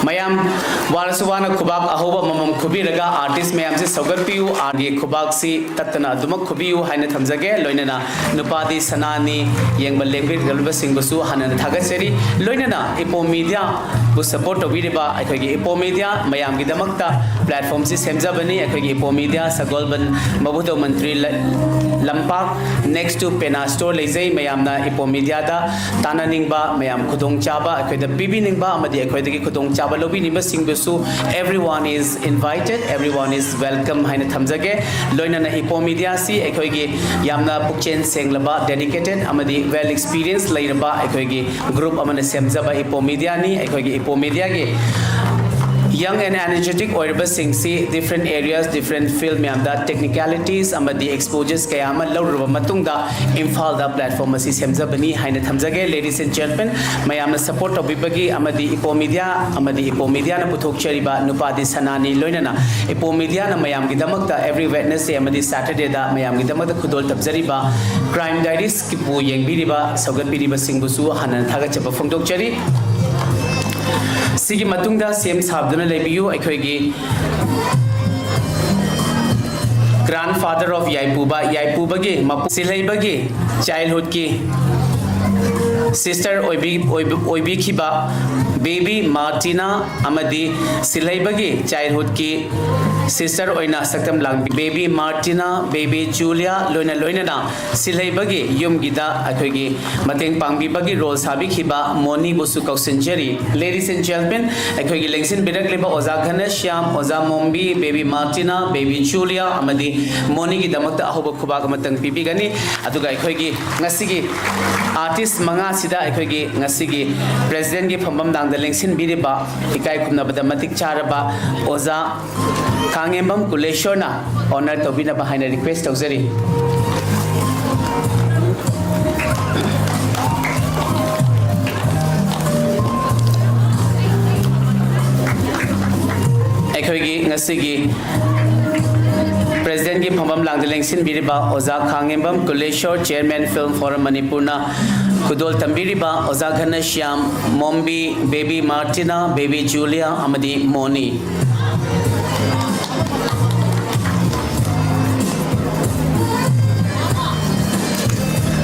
ꯃꯌꯥꯝ ꯋꯥꯔꯁꯨ ꯋꯥꯅ ꯈꯨꯕꯥꯛ ꯑꯍꯧꯕ ꯑꯃꯃꯝ ꯈꯨꯕꯤꯔꯒ artist ꯃꯌꯥꯝꯁꯤ ꯁꯧꯒꯠꯄꯤꯌꯨ꯫ Artistꯀꯤ ꯈꯨꯕꯥꯛꯁꯤ ꯇꯠꯇꯅ ꯑꯗꯨꯃꯛ ꯈꯨꯕꯤꯌꯨ ꯍꯥꯏꯅ ꯊꯝꯖꯒꯦ꯫ ꯂꯣꯏꯅꯅ ꯅꯨꯄꯥꯗꯤ ꯁꯅꯥꯅꯤ ꯌꯦꯡꯕ ꯂꯦꯡꯕꯤꯔꯛꯂꯤꯕꯁꯤꯡꯕꯨꯁꯨ ꯍꯥꯟꯅꯅ ꯊꯥꯒꯠꯆꯔꯤ꯫ ꯂꯣꯏꯅꯅ Ipomedia ꯕꯨ support ꯇꯧꯕꯤꯔꯤꯕ ꯑꯩꯈꯣꯏꯒꯤ Ipomedia ꯃꯌꯥꯝꯒꯤꯗꯃꯛꯇ platformꯁꯤ ꯁꯦꯝꯖꯕꯅꯤ꯫ ꯑꯩꯈꯣꯏꯒꯤ Ipomedia ꯁꯒꯣꯜꯕꯟ ꯃꯕꯨꯙꯧ ꯃꯟꯇ꯭ꯔꯤ ꯂ-, ꯂꯝꯄꯥꯛ next to Penna Store ꯂꯩꯖꯩ꯫ ꯃꯌꯥꯝꯅ Ipomediaꯗ ꯇꯥꯟꯅꯅꯤꯡꯕ, ꯃꯌꯥꯝ ꯈꯨꯗꯣꯡꯆꯥꯕ ꯑꯩꯈꯣꯏꯗ ꯄꯤꯕꯤꯅꯤꯡꯕ ꯑꯃꯗꯤ ꯑꯩꯈꯣꯏꯗꯒꯤ ꯈꯨꯗꯣꯡꯆꯥꯕ ꯂꯧꯕꯤꯅꯤꯡꯕꯁꯤꯡꯗꯨꯁꯨ everyone is invited, everyone is welcome ꯍꯥꯏꯅ ꯊꯝꯖꯒꯦ꯫ ꯂꯣꯏꯅꯅ Ipomediaꯁꯤ ꯑꯩꯈꯣꯏꯒꯤ ꯌꯥꯝꯅ ꯄꯨꯛꯆꯦꯜ ꯁꯦꯡꯂꯕ, dedicated ꯑꯃꯗꯤ well experience ꯂꯩꯔꯕ ꯑꯩꯈꯣꯏꯒꯤ group ꯑꯃꯅ ꯁꯦꯝꯖꯕ Ipomediaꯅꯤ꯫ ꯑꯩꯈꯣꯏꯒꯤ Ipomediaꯒꯤ young and energetic ꯑꯣꯏꯔꯕꯁꯤꯡꯁꯤ different areas, different field ꯃꯌꯥꯝꯗ technicalities ꯑꯃꯗꯤ exposures ꯀꯌꯥ ꯑꯃ ꯂꯧꯔꯨꯔꯕ ꯃꯇꯨꯡꯗ ꯏꯝꯐꯥꯜꯗ platform ꯑꯁꯤ ꯁꯦꯝꯖꯕꯅꯤ ꯍꯥꯏꯅ ꯊꯝꯖꯒꯦ꯫ Ladies and gentlemen, ꯃꯌꯥꯝꯅ support ꯇꯧꯕꯤꯕꯒꯤ ꯑꯃꯗꯤ Ipomedia ꯑꯃꯗꯤ Ipomediaꯅ ꯄꯨꯊꯣꯛꯆꯔꯤꯕ ꯅꯨꯄꯥꯗꯤ ꯁꯅꯥꯅꯤ, ꯂꯣꯏꯅꯅ Ipomediaꯅ ꯃꯌꯥꯝꯒꯤꯗꯃꯛꯇ every Wednesday ꯑꯃꯗꯤ Saturdayꯗ ꯃꯌꯥꯝꯒꯤꯗꯃꯛꯇ ꯈꯨꯗꯣꯜ ꯇꯝꯖꯔꯤꯕ Crime Diariesꯕꯨ ꯌꯦꯡꯕꯤꯔꯤꯕ, ꯁꯧꯒꯠꯄꯤꯔꯤꯕꯁꯤꯡꯕꯨꯁꯨ ꯍꯥꯟꯅ ꯊꯥꯒꯠꯆꯕ ꯐꯣꯡꯗꯣꯛꯆꯔꯤ꯫ ꯁꯤꯒꯤ ꯃꯇꯨꯡꯗ ꯁꯦꯝ ꯁꯥꯗꯨꯅ ꯂꯩꯕꯤꯌꯨ꯫ ꯑꯩꯈꯣꯏꯒꯤ grandfather of ꯌꯥꯏꯄꯨꯕ, ꯌꯥꯏꯄꯨꯕꯒꯤ ꯃꯄꯨ, ꯁꯤꯜꯍꯩꯕꯒꯤ childhoodꯀꯤ sister ꯑꯣꯏꯕꯤ-, ꯑꯣꯏꯕ-, ꯑꯣꯏꯕꯤꯈꯤꯕ baby Martina ꯑꯃꯗꯤ ꯁꯤꯜꯍꯩꯕꯒꯤ childhoodꯀꯤ ꯁꯤꯁꯇꯔ ꯑꯣꯏꯅ ꯁꯛꯇꯝ ꯂꯥꯡꯕꯤ ꯕꯦꯕꯤ ꯃꯥꯔꯇꯤꯅꯥ, ꯕꯦꯕꯤ ꯖꯨꯂꯤꯌꯥ, ꯂꯣꯏꯅ ꯂꯣꯏꯅꯅ ꯁꯤꯜꯍꯩꯕꯒꯤ ꯌꯨꯝꯒꯤꯗ ꯑꯩꯈꯣꯏꯒꯤ ꯃꯇꯦꯡ ꯄꯥꯡꯕꯤꯕꯒꯤ ꯔꯣꯜ ꯁꯥꯕꯤꯈꯤꯕ ꯃꯣꯅꯤꯕꯨꯁꯨ ꯀꯧꯁꯤꯟꯖꯔꯤ꯫ Ladies and gentlemen, ꯑꯩꯈꯣꯏꯒꯤ ꯂꯦꯡꯁꯤꯟꯕꯤꯔꯛꯂꯤꯕ ꯑꯣꯖꯥ ꯘꯅꯁ꯭ꯌꯥꯝ, ꯑꯣꯖꯥ ꯃꯣꯝꯕꯤ, ꯕꯦꯕꯤ ꯃꯥꯔꯇꯤꯅꯥ, ꯕꯦꯕꯤ ꯖꯨꯂꯤꯌꯥ ꯑꯃꯗꯤ ꯃꯣꯅꯤꯒꯤꯗꯃꯛꯇ ꯑꯍꯧꯕ ꯈꯨꯕꯥꯛ ꯑꯃꯇꯪ ꯄꯤꯕꯤꯒꯅꯤ꯫ ꯑꯗꯨꯒ ꯑꯩꯈꯣꯏꯒꯤ ꯉꯁꯤꯒꯤ ꯑꯥꯔꯇꯤꯁ ꯃꯉꯥꯁꯤꯗ ꯑꯩꯈꯣꯏꯒꯤ ꯉꯁꯤꯒꯤ ꯄ꯭ꯔꯦꯁꯤꯗꯦꯟꯒꯤ ꯐꯝꯐꯝ ꯂꯥꯡꯗ ꯂꯦꯡꯁꯤꯟꯕꯤꯔꯤꯕ, ꯏꯀꯥꯏ ꯈꯨꯝꯅꯕꯗ ꯃꯇꯤꯛ ꯆꯥꯔꯕ ꯑꯣꯖꯥ ꯈꯥꯉꯦꯝꯕꯝ ꯀꯨꯂꯦꯁꯣꯔꯅ ꯑꯣꯅꯔ ꯇꯧꯕꯤꯅꯕ ꯍꯥꯏꯅ ꯔꯤꯀ꯭ꯋꯦꯁ ꯇꯧꯖꯔꯤ꯫ ꯑꯩꯈꯣꯏꯒꯤ ꯉꯁꯤꯒꯤ ꯄ꯭ꯔꯦꯁꯤꯗꯦꯟꯒꯤ ꯐꯝꯐꯝ ꯂꯥꯡꯗ ꯂꯦꯡꯁꯤꯟꯕꯤꯔꯤꯕ ꯑꯣꯖꯥ ꯈꯥꯉꯦꯝꯕꯝ ꯀꯨꯂꯦꯁꯣꯔ, ꯆꯤꯌꯔꯃꯦꯟ, ꯐꯤꯜꯝ ꯐꯣꯔꯝ ꯃꯅꯤꯄꯨꯔꯅ ꯈꯨꯗꯣꯜ ꯇꯝꯕꯤꯔꯤꯕ ꯑꯣꯖꯥ ꯘꯅꯁ꯭ꯌꯥꯝ, ꯃꯣꯝꯕꯤ, ꯕꯦꯕꯤ ꯃꯥꯔꯇꯤꯅꯥ, ꯕꯦꯕꯤ ꯖꯨꯂꯤꯌꯥ ꯑꯃꯗꯤ ꯃꯣꯅꯤ꯫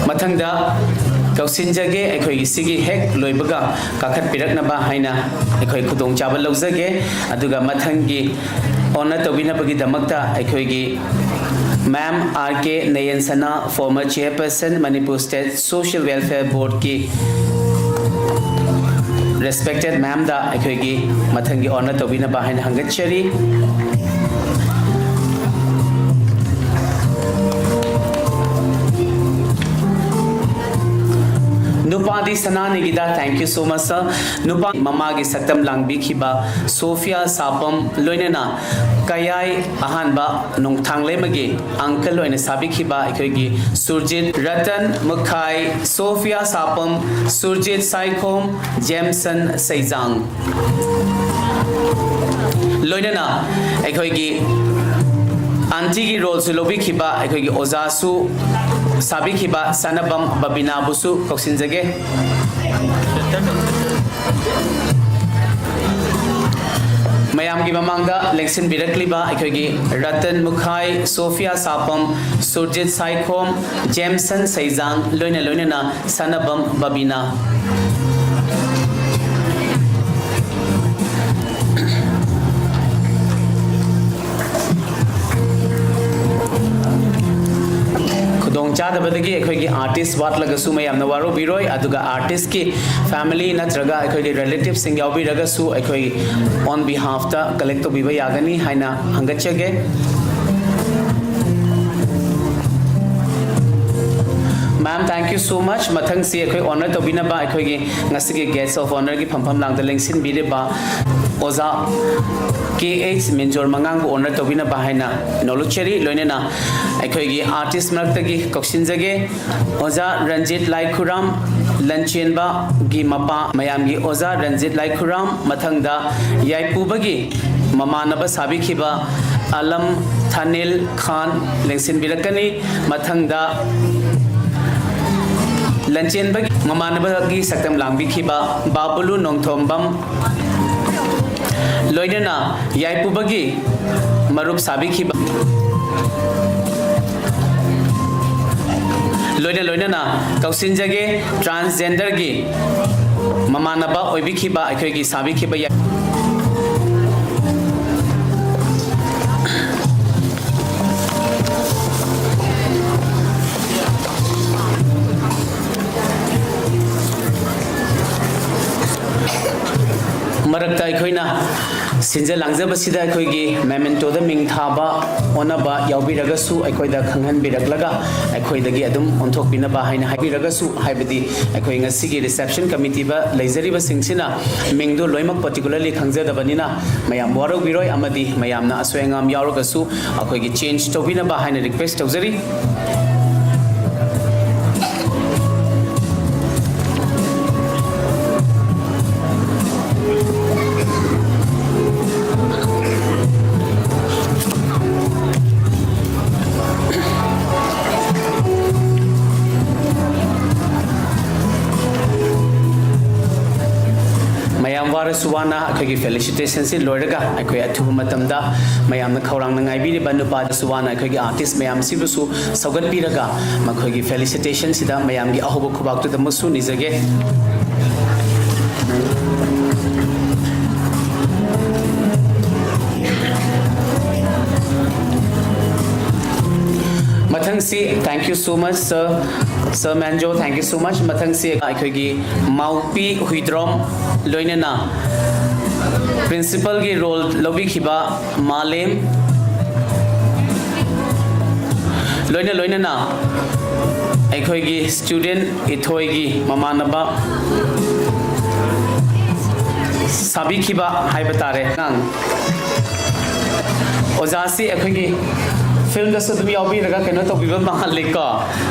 ꯃꯊꯪꯗ ꯀꯧꯁꯤꯟꯖꯒꯦ, ꯑꯩꯈꯣꯏꯒꯤ ꯁꯤꯒꯤ ꯍꯦꯛ ꯂꯣꯏꯕꯒ ꯀꯥꯈꯠꯄꯤꯔꯛꯅꯕ ꯍꯥꯏꯅ ꯑꯩꯈꯣꯏ ꯈꯨꯗꯣꯡꯆꯥꯕ ꯂꯧꯖꯒꯦ꯫ ꯑꯗꯨꯒ ꯃꯊꯪꯒꯤ ꯑꯣꯅꯔ ꯇꯧꯕꯤꯅꯕꯒꯤꯗꯃꯛꯇ ꯑꯩꯈꯣꯏꯒꯤ ꯃꯦꯝ ꯑꯥꯔ ꯀꯦ ꯅꯌꯟꯁꯅꯥ, former chairperson, Manipur State Social Welfare Boardꯀꯤ respected ꯃꯦꯝꯗ ꯑꯩꯈꯣꯏꯒꯤ ꯃꯊꯪꯒꯤ ꯑꯣꯅꯔ ꯇꯧꯕꯤꯅꯕ ꯍꯥꯏꯅ ꯍꯪꯒꯠꯆꯔꯤ꯫ ꯅꯨꯄꯥꯗꯤ ꯁꯅꯥꯅꯤꯒꯤꯗ, thank you so much sir꯫ ꯅꯨꯄꯥ ꯃꯃꯥꯒꯤ ꯁꯛꯇꯝ ꯂꯥꯡꯕꯤꯈꯤꯕ ꯁꯣꯐꯤꯌꯥ ꯁꯥꯄꯝ, ꯂꯣꯏꯅꯅ ꯀꯌꯥꯏ ꯑꯍꯥꯟꯕ ꯅꯣꯡꯊꯥꯡꯂꯩꯃꯒꯤ ꯑꯪꯀꯜ ꯑꯣꯏꯅ ꯁꯥꯕꯤꯈꯤꯕ ꯑꯩꯈꯣꯏꯒꯤ ꯁꯨꯔꯖꯤꯠ, ꯔꯇꯟ ꯃꯨꯈꯥꯏ, ꯁꯣꯐꯤꯌꯥ ꯁꯥꯄꯝ, ꯁꯨꯔꯖꯤꯠ ꯁꯥꯏꯈꯣꯝ, ꯖꯦꯝꯁꯟ ꯁꯩꯖꯥꯡ꯫ ꯂꯣꯏꯅꯅ ꯑꯩꯈꯣꯏꯒꯤ ꯑꯥꯟꯇꯤꯒꯤ ꯔꯣꯜꯁꯨ ꯂꯧꯕꯤꯈꯤꯕ ꯑꯩꯈꯣꯏꯒꯤ ꯑꯣꯖꯥꯁꯨ ꯁꯥꯕꯤꯈꯤꯕ ꯁꯥꯅꯕꯝ ꯕꯕꯤꯅꯥꯕꯨꯁꯨ ꯀꯧꯁꯤꯟꯖꯒꯦ꯫ ꯃꯌꯥꯝꯒꯤ ꯃꯃꯥꯡꯗ ꯂꯦꯡꯁꯤꯟꯕꯤꯔꯛꯂꯤꯕ ꯑꯩꯈꯣꯏꯒꯤ ꯔꯇꯟ ꯃꯨꯈꯥꯏ, ꯁꯣꯐꯤꯌꯥ ꯁꯥꯄꯝ, ꯁꯨꯔꯖꯤꯠ ꯁꯥꯏꯈꯣꯝ, ꯖꯦꯝꯁꯟ ꯁꯩꯖꯥꯡ, ꯂꯣꯏꯅ ꯂꯣꯏꯅꯅ ꯁꯥꯅꯕꯝ ꯕꯕꯤꯅꯥ꯫ ꯆꯥꯗꯕꯗꯒꯤ ꯑꯩꯈꯣꯏꯒꯤ ꯑꯥꯔꯇꯤꯁ ꯋꯥꯠꯂꯒꯁꯨ ꯃꯌꯥꯝꯅ ꯋꯥꯔꯧꯕꯤꯔꯣꯏ, ꯑꯗꯨꯒ ꯑꯥꯔꯇꯤꯁꯀꯤ ꯐꯦꯃꯤꯂꯤ ꯅꯠꯇ꯭ꯔꯒ ꯑꯩꯈꯣꯏꯒꯤ ꯔꯤꯂꯦꯇꯤꯚꯁꯤꯡ ꯌꯥꯎꯕꯤꯔꯒꯁꯨ ꯑꯩꯈꯣꯏ on behalf ꯇ ꯀꯂꯦꯛ ꯇꯧꯕꯤꯕ ꯌꯥꯒꯅꯤ ꯍꯥꯏꯅ ꯍꯪꯒꯠꯆꯒꯦ꯫ Ma'am, thank you so much. ꯃꯊꯪꯁꯤ ꯑꯩꯈꯣꯏ ꯑꯣꯅꯔ ꯇꯧꯕꯤꯅꯕ ꯑꯩꯈꯣꯏꯒꯤ ꯉꯁꯤꯒꯤ guest of honour ꯒꯤ ꯐꯝꯐꯝ ꯂꯥꯡꯗ ꯂꯦꯡꯁꯤꯟꯕꯤꯔꯤꯕ ꯑꯣꯖꯥ ꯀꯦ ꯑꯩꯆ ꯃꯤꯟꯖꯣꯔ ꯃꯉꯥꯡꯕꯨ ꯑꯣꯅꯔ ꯇꯧꯕꯤꯅꯕ ꯍꯥꯏꯅ ꯅꯣꯂꯨꯛꯆꯔꯤ꯫ ꯂꯣꯏꯅꯅ ꯑꯩꯈꯣꯏꯒꯤ ꯑꯥꯔꯇꯤꯁ ꯃꯔꯛꯇꯒꯤ ꯀꯧꯁꯤꯟꯖꯒꯦ꯫ ꯑꯣꯖꯥ ꯔꯟꯖꯤꯠ ꯂꯥꯏꯈꯨꯔꯥꯝ, ꯂꯟꯆꯦꯟꯕꯒꯤ ꯃꯄꯥ ꯃꯌꯥꯝꯒꯤ ꯑꯣꯖꯥ ꯔꯟꯖꯤꯠ ꯂꯥꯏꯈꯨꯔꯥꯝ, ꯃꯊꯪꯗ ꯌꯥꯏꯄꯨꯕꯒꯤ ꯃꯃꯥꯟꯅꯕ ꯁꯥꯕꯤꯈꯤꯕ ꯑꯂꯝ ꯊꯥꯅꯤꯜ ꯈꯥꯟ ꯂꯦꯡꯁꯤꯟꯕꯤꯔꯛꯀꯅꯤ꯫ ꯃꯊꯪꯗ ꯂꯟꯆꯦꯟꯕꯒꯤ ꯃꯃꯥꯟꯅꯕꯒꯤ ꯁꯛꯇꯝ ꯂꯥꯡꯕꯤꯈꯤꯕ ꯕꯥꯕꯨꯂꯨ ꯅꯣꯡꯊꯣꯝꯕꯝ, ꯂꯣꯏꯅꯅ ꯌꯥꯏꯄꯨꯕꯒꯤ ꯃꯔꯨꯞ ꯁꯥꯕꯤꯈꯤꯕ, ꯂꯣꯏꯅ ꯂꯣꯏꯅꯅ ꯀꯧꯁꯤꯟꯖꯒꯦ꯫ ꯇ꯭ꯔꯥꯟꯁꯖꯦꯟꯗꯔꯒꯤ ꯃꯃꯥꯟꯅꯕ ꯑꯣꯏꯕꯤꯈꯤꯕ ꯑꯩꯈꯣꯏꯒꯤ ꯁꯥꯕꯤꯈꯤꯕ ꯌꯥꯏ-, ꯃꯔꯛꯇ ꯑꯩꯈꯣꯏꯅ ꯁꯤꯟꯖ ꯂꯥꯡꯖꯕꯁꯤꯗ ꯑꯩꯈꯣꯏꯒꯤ ꯃꯦꯃꯦꯟꯇꯣꯗ ꯃꯤꯡ ꯊꯥꯕ ꯍꯣꯠꯅꯕ ꯌꯥꯎꯕꯤꯔꯒꯁꯨ ꯑꯩꯈꯣꯏꯗ ꯈꯪꯍꯟꯕꯤꯔꯛꯂꯒ ꯑꯩꯈꯣꯏꯗꯒꯤ ꯑꯗꯨꯝ ꯑꯣꯟꯊꯣꯛꯄꯤꯅꯕ ꯍꯥꯏꯅ ꯍꯥꯏꯕꯤꯔꯒꯁꯨ, ꯍꯥꯏꯕꯗꯤ ꯑꯩꯈꯣꯏ ꯉꯁꯤꯒꯤ ꯔꯤꯁꯦꯞꯁꯟ ꯀꯃꯤꯇꯤꯗ ꯂꯩꯖꯔꯤꯕꯁꯤꯡꯁꯤꯅ ꯃꯤꯡꯗꯣ ꯂꯣꯏꯅꯃꯛ ꯄꯔꯇꯤꯀꯨꯂꯔꯂꯤ ꯈꯪꯖꯗꯕꯅꯤꯅ ꯃꯌꯥꯝ ꯋꯥꯔꯧꯕꯤꯔꯣꯏ, ꯑꯃꯗꯤ ꯃꯌꯥꯝꯅ ꯑꯁꯣꯏ ꯑꯉꯥꯝ ꯌꯥꯎꯔꯒꯁꯨ ꯑꯩꯈꯣꯏꯒꯤ ꯆꯦꯟꯖ ꯇꯧꯕꯤꯅꯕ ꯍꯥꯏꯅ ꯔꯤꯀ꯭ꯋꯦꯁ ꯇꯧꯖꯔꯤ꯫ ꯃꯌꯥꯝ ꯋꯥꯔꯁꯨ ꯋꯥꯅ ꯑꯩꯈꯣꯏꯒꯤ ꯐꯦꯂꯤꯁꯤꯇꯦꯁꯟꯁꯤ ꯂꯣꯏꯔꯒ ꯑꯩꯈꯣꯏ ꯑꯊꯨꯕ ꯃꯇꯝꯗ ꯃꯌꯥꯝꯅ ꯈꯧꯔꯥꯡꯅ ꯉꯥꯏꯕꯤꯔꯤꯕ ꯅꯨꯄꯥꯗꯁꯨ ꯋꯥꯅ ꯑꯩꯈꯣꯏꯒꯤ ꯑꯥꯔꯇꯤꯁ ꯃꯌꯥꯝꯁꯤꯕꯨꯁꯨ ꯁꯧꯒꯠꯄꯤꯔꯒ ꯃꯈꯣꯏꯒꯤ ꯐꯦꯂꯤꯁꯤꯇꯦꯁꯟꯁꯤꯗ ꯃꯌꯥꯝꯒꯤ ꯑꯍꯧꯕ ꯈꯨꯕꯥꯛꯇꯨꯗꯃꯛꯁꯨ ꯅꯤꯖꯒꯦ꯫ ꯃꯊꯪ ꯁꯤ, thank you so much, sir. Sir Manjo, thank you so much. ꯃꯊꯪꯁꯤ ꯑꯩꯈꯣꯏꯒꯤ ꯃꯥꯎꯄꯤ ꯍꯨꯏꯗ꯭ꯔꯣꯝ, ꯂꯣꯏꯅꯅ principalꯒꯤ role ꯂꯧꯕꯤꯈꯤꯕ ꯃꯥꯂꯦꯝ, ꯂꯣꯏꯅ ꯂꯣꯏꯅꯅ ꯑꯩꯈꯣꯏꯒꯤ student ꯏꯊꯣꯏꯒꯤ ꯃꯃꯥꯟꯅꯕ ꯁꯥꯕꯤꯈꯤꯕ ꯍꯥꯏꯕ ꯇꯥꯔꯦ꯫ ꯑꯉꯥꯡ ꯑꯣꯖꯥꯁꯤ ꯑꯩꯈꯣꯏꯒꯤ filmꯗꯁꯨ ꯑꯗꯨꯝ ꯌꯥꯎꯕꯤꯔꯒ ꯀꯩꯅꯣ ꯇꯧꯕꯤꯕ ꯃꯥꯜꯂꯤꯀꯣ꯫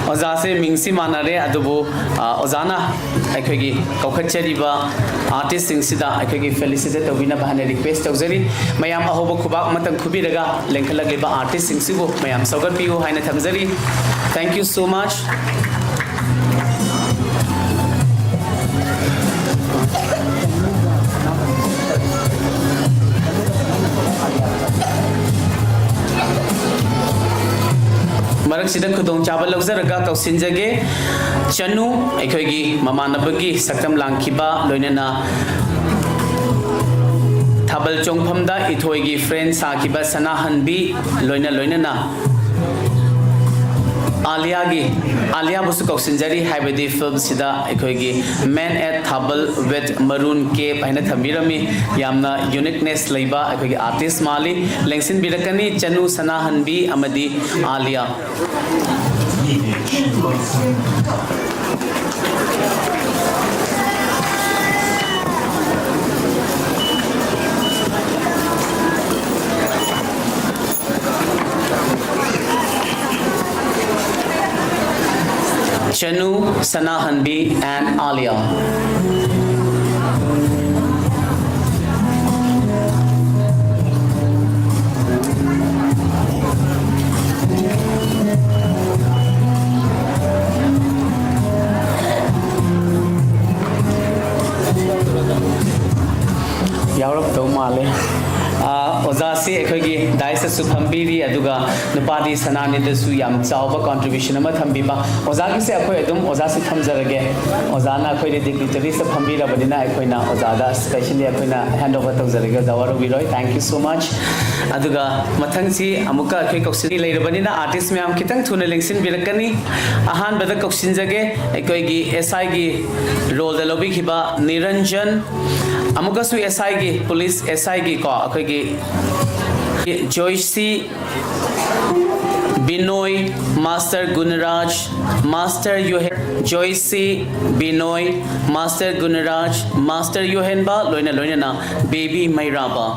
ꯑꯣꯖꯥꯁꯦ ꯃꯤꯡꯁꯤ ꯃꯥꯟꯅꯔꯦ, ꯑꯗꯨꯕꯨ, ꯑ, ꯑꯣꯖꯥꯅ ꯑꯩꯈꯣꯏꯒꯤ ꯀꯧꯈꯠꯆꯔꯤꯕ artistꯁꯤꯡꯁꯤꯗ ꯑꯩꯈꯣꯏꯒꯤ felicitate ꯇꯧꯕꯤꯅꯕ ꯍꯥꯏꯅ request ꯇꯧꯖꯔꯤ꯫ ꯃꯌꯥꯝ ꯑꯍꯧꯕ ꯈꯨꯕꯥꯛ ꯑꯃꯇꯪ ꯈꯨꯕꯤꯔꯒ ꯂꯦꯡꯈꯠꯂꯛꯂꯤꯕ artistꯁꯤꯡꯁꯤꯕꯨ ꯃꯌꯥꯝ ꯁꯧꯒꯠꯄꯤꯌꯨ ꯍꯥꯏꯅ ꯊꯝꯖꯔꯤ꯫ Thank you so much. ꯃꯔꯛꯁꯤꯗ ꯈꯨꯗꯣꯡꯆꯥꯕ ꯂꯧꯖꯔꯒ ꯀꯧꯁꯤꯟꯖꯒꯦ꯫ ꯆꯅꯨ, ꯑꯩꯈꯣꯏꯒꯤ ꯃꯃꯥꯟꯅꯕꯒꯤ ꯁꯛꯇꯝ ꯂꯥꯡꯈꯤꯕ, ꯂꯣꯏꯅꯅ ꯊꯥꯕꯜ ꯆꯣꯡꯐꯝꯗ ꯏꯊꯣꯏꯒꯤ friend ꯁꯥꯈꯤꯕ ꯁꯅꯥꯍꯟꯕꯤ, ꯂꯣꯏꯅ ꯂꯣꯏꯅꯅ ꯑꯥꯂꯤꯌꯥꯒꯤ, ꯑꯥꯂꯤꯌꯥꯕꯨꯁꯨ ꯀꯧꯁꯤꯟꯖꯔꯤ, ꯍꯥꯏꯕꯗꯤ filmꯁꯤꯗ ꯑꯩꯈꯣꯏꯒꯤ Men at Thabal with Maroon Cape ꯍꯥꯏꯅ ꯊꯝꯕꯤꯔꯝꯃꯤ꯫ ꯌꯥꯝꯅ uniqueness ꯂꯩꯕ ꯑꯩꯈꯣꯏꯒꯤ artist ꯃꯥꯜꯂꯤ꯫ ꯂꯦꯡꯁꯤꯟꯕꯤꯔꯛꯀꯅꯤ ꯆꯅꯨ, ꯁꯅꯥꯍꯟꯕꯤ ꯑꯃꯗꯤ Alia. Chanu, Sanahanbi, and Alia. ꯌꯥꯎꯔꯛꯇꯧ ꯃꯥꯜꯂꯦ꯫ ꯑꯣꯖꯥꯁꯤ ꯑꯩꯈꯣꯏꯒꯤ ꯗꯥꯏꯁꯇꯁꯨ ꯐꯝꯕꯤꯔꯤ, ꯑꯗꯨꯒ ꯅꯨꯄꯥꯗꯤ ꯁꯅꯥꯅꯤꯗꯁꯨ ꯌꯥꯝ ꯆꯥꯎꯕ ꯀꯣꯟꯇ꯭ꯔꯤꯕ꯭ꯌꯨꯁꯟ ꯑꯃ ꯊꯝꯕꯤꯕ꯫ ꯑꯣꯖꯥꯒꯤꯁꯦ ꯑꯩꯈꯣꯏ ꯑꯗꯨꯝ, ꯑꯣꯖꯥꯁꯤ ꯊꯝꯖꯔꯒꯦ꯫ ꯑꯣꯖꯥꯅ ꯑꯩꯈꯣꯏꯗꯤ ꯗꯤꯒꯅꯤꯇꯔꯤꯁꯇ ꯐꯝꯕꯤꯔꯕꯅꯤꯅ ꯑꯩꯈꯣꯏꯅ ꯑꯣꯖꯥꯗ ꯁ꯭ꯄꯦꯁꯤꯌꯦꯜꯂꯤ ꯑꯩꯈꯣꯏꯅ ꯍꯦꯟ ꯑꯣꯚꯔ ꯇꯧꯖꯔꯒꯦ꯫ ꯑꯣꯖꯥ, ꯋꯥꯔꯧꯕꯤꯔꯣꯏ꯫ Thank you so much꯫ ꯑꯗꯨꯒ ꯃꯊꯪꯁꯤ ꯑꯃꯨꯛꯀ ꯑꯩꯈꯣꯏ ꯀꯧꯁꯤꯜꯂꯤ ꯂꯩꯔꯕꯅꯤꯅ ꯑꯥꯔꯇꯤꯁ ꯃꯌꯥꯝ ꯈꯤꯇꯪ ꯊꯨꯅ ꯂꯦꯡꯁꯤꯟꯕꯤꯔꯛꯀꯅꯤ꯫ ꯑꯍꯥꯟꯕꯗ ꯀꯧꯁꯤꯟꯖꯒꯦ ꯑꯩꯈꯣꯏꯒꯤ ꯑꯦꯁ ꯑꯥꯏꯒꯤ ꯔꯣꯜꯗ ꯂꯧꯕꯤꯈꯤꯕ ꯅꯤꯔꯟꯖꯟ, ꯑꯃꯨꯛꯀꯁꯨ ꯑꯦꯁ ꯑꯥꯏꯒꯤ, ꯄꯨꯂꯤꯁ ꯑꯦꯁ ꯑꯥꯏꯒꯤ ꯀꯣ ꯑꯩꯈꯣꯏꯒꯤ ꯖꯣꯏꯁꯤ, ꯕꯤꯅꯣꯏ, ꯃꯥꯁꯇꯔ ꯒꯨꯅꯔꯥꯖ, ꯃꯥꯁꯇꯔ ꯌꯣꯍꯦ-, ꯖꯣꯏꯁꯤ, ꯕꯤꯅꯣꯏ, ꯃꯥꯁꯇꯔ ꯒꯨꯅꯔꯥꯖ, ꯃꯥꯁꯇꯔ ꯌꯣꯍꯦꯟꯕ, ꯂꯣꯏꯅ ꯂꯣꯏꯅꯅ ꯕꯦꯕꯤ ꯃꯩꯔꯥꯕ꯫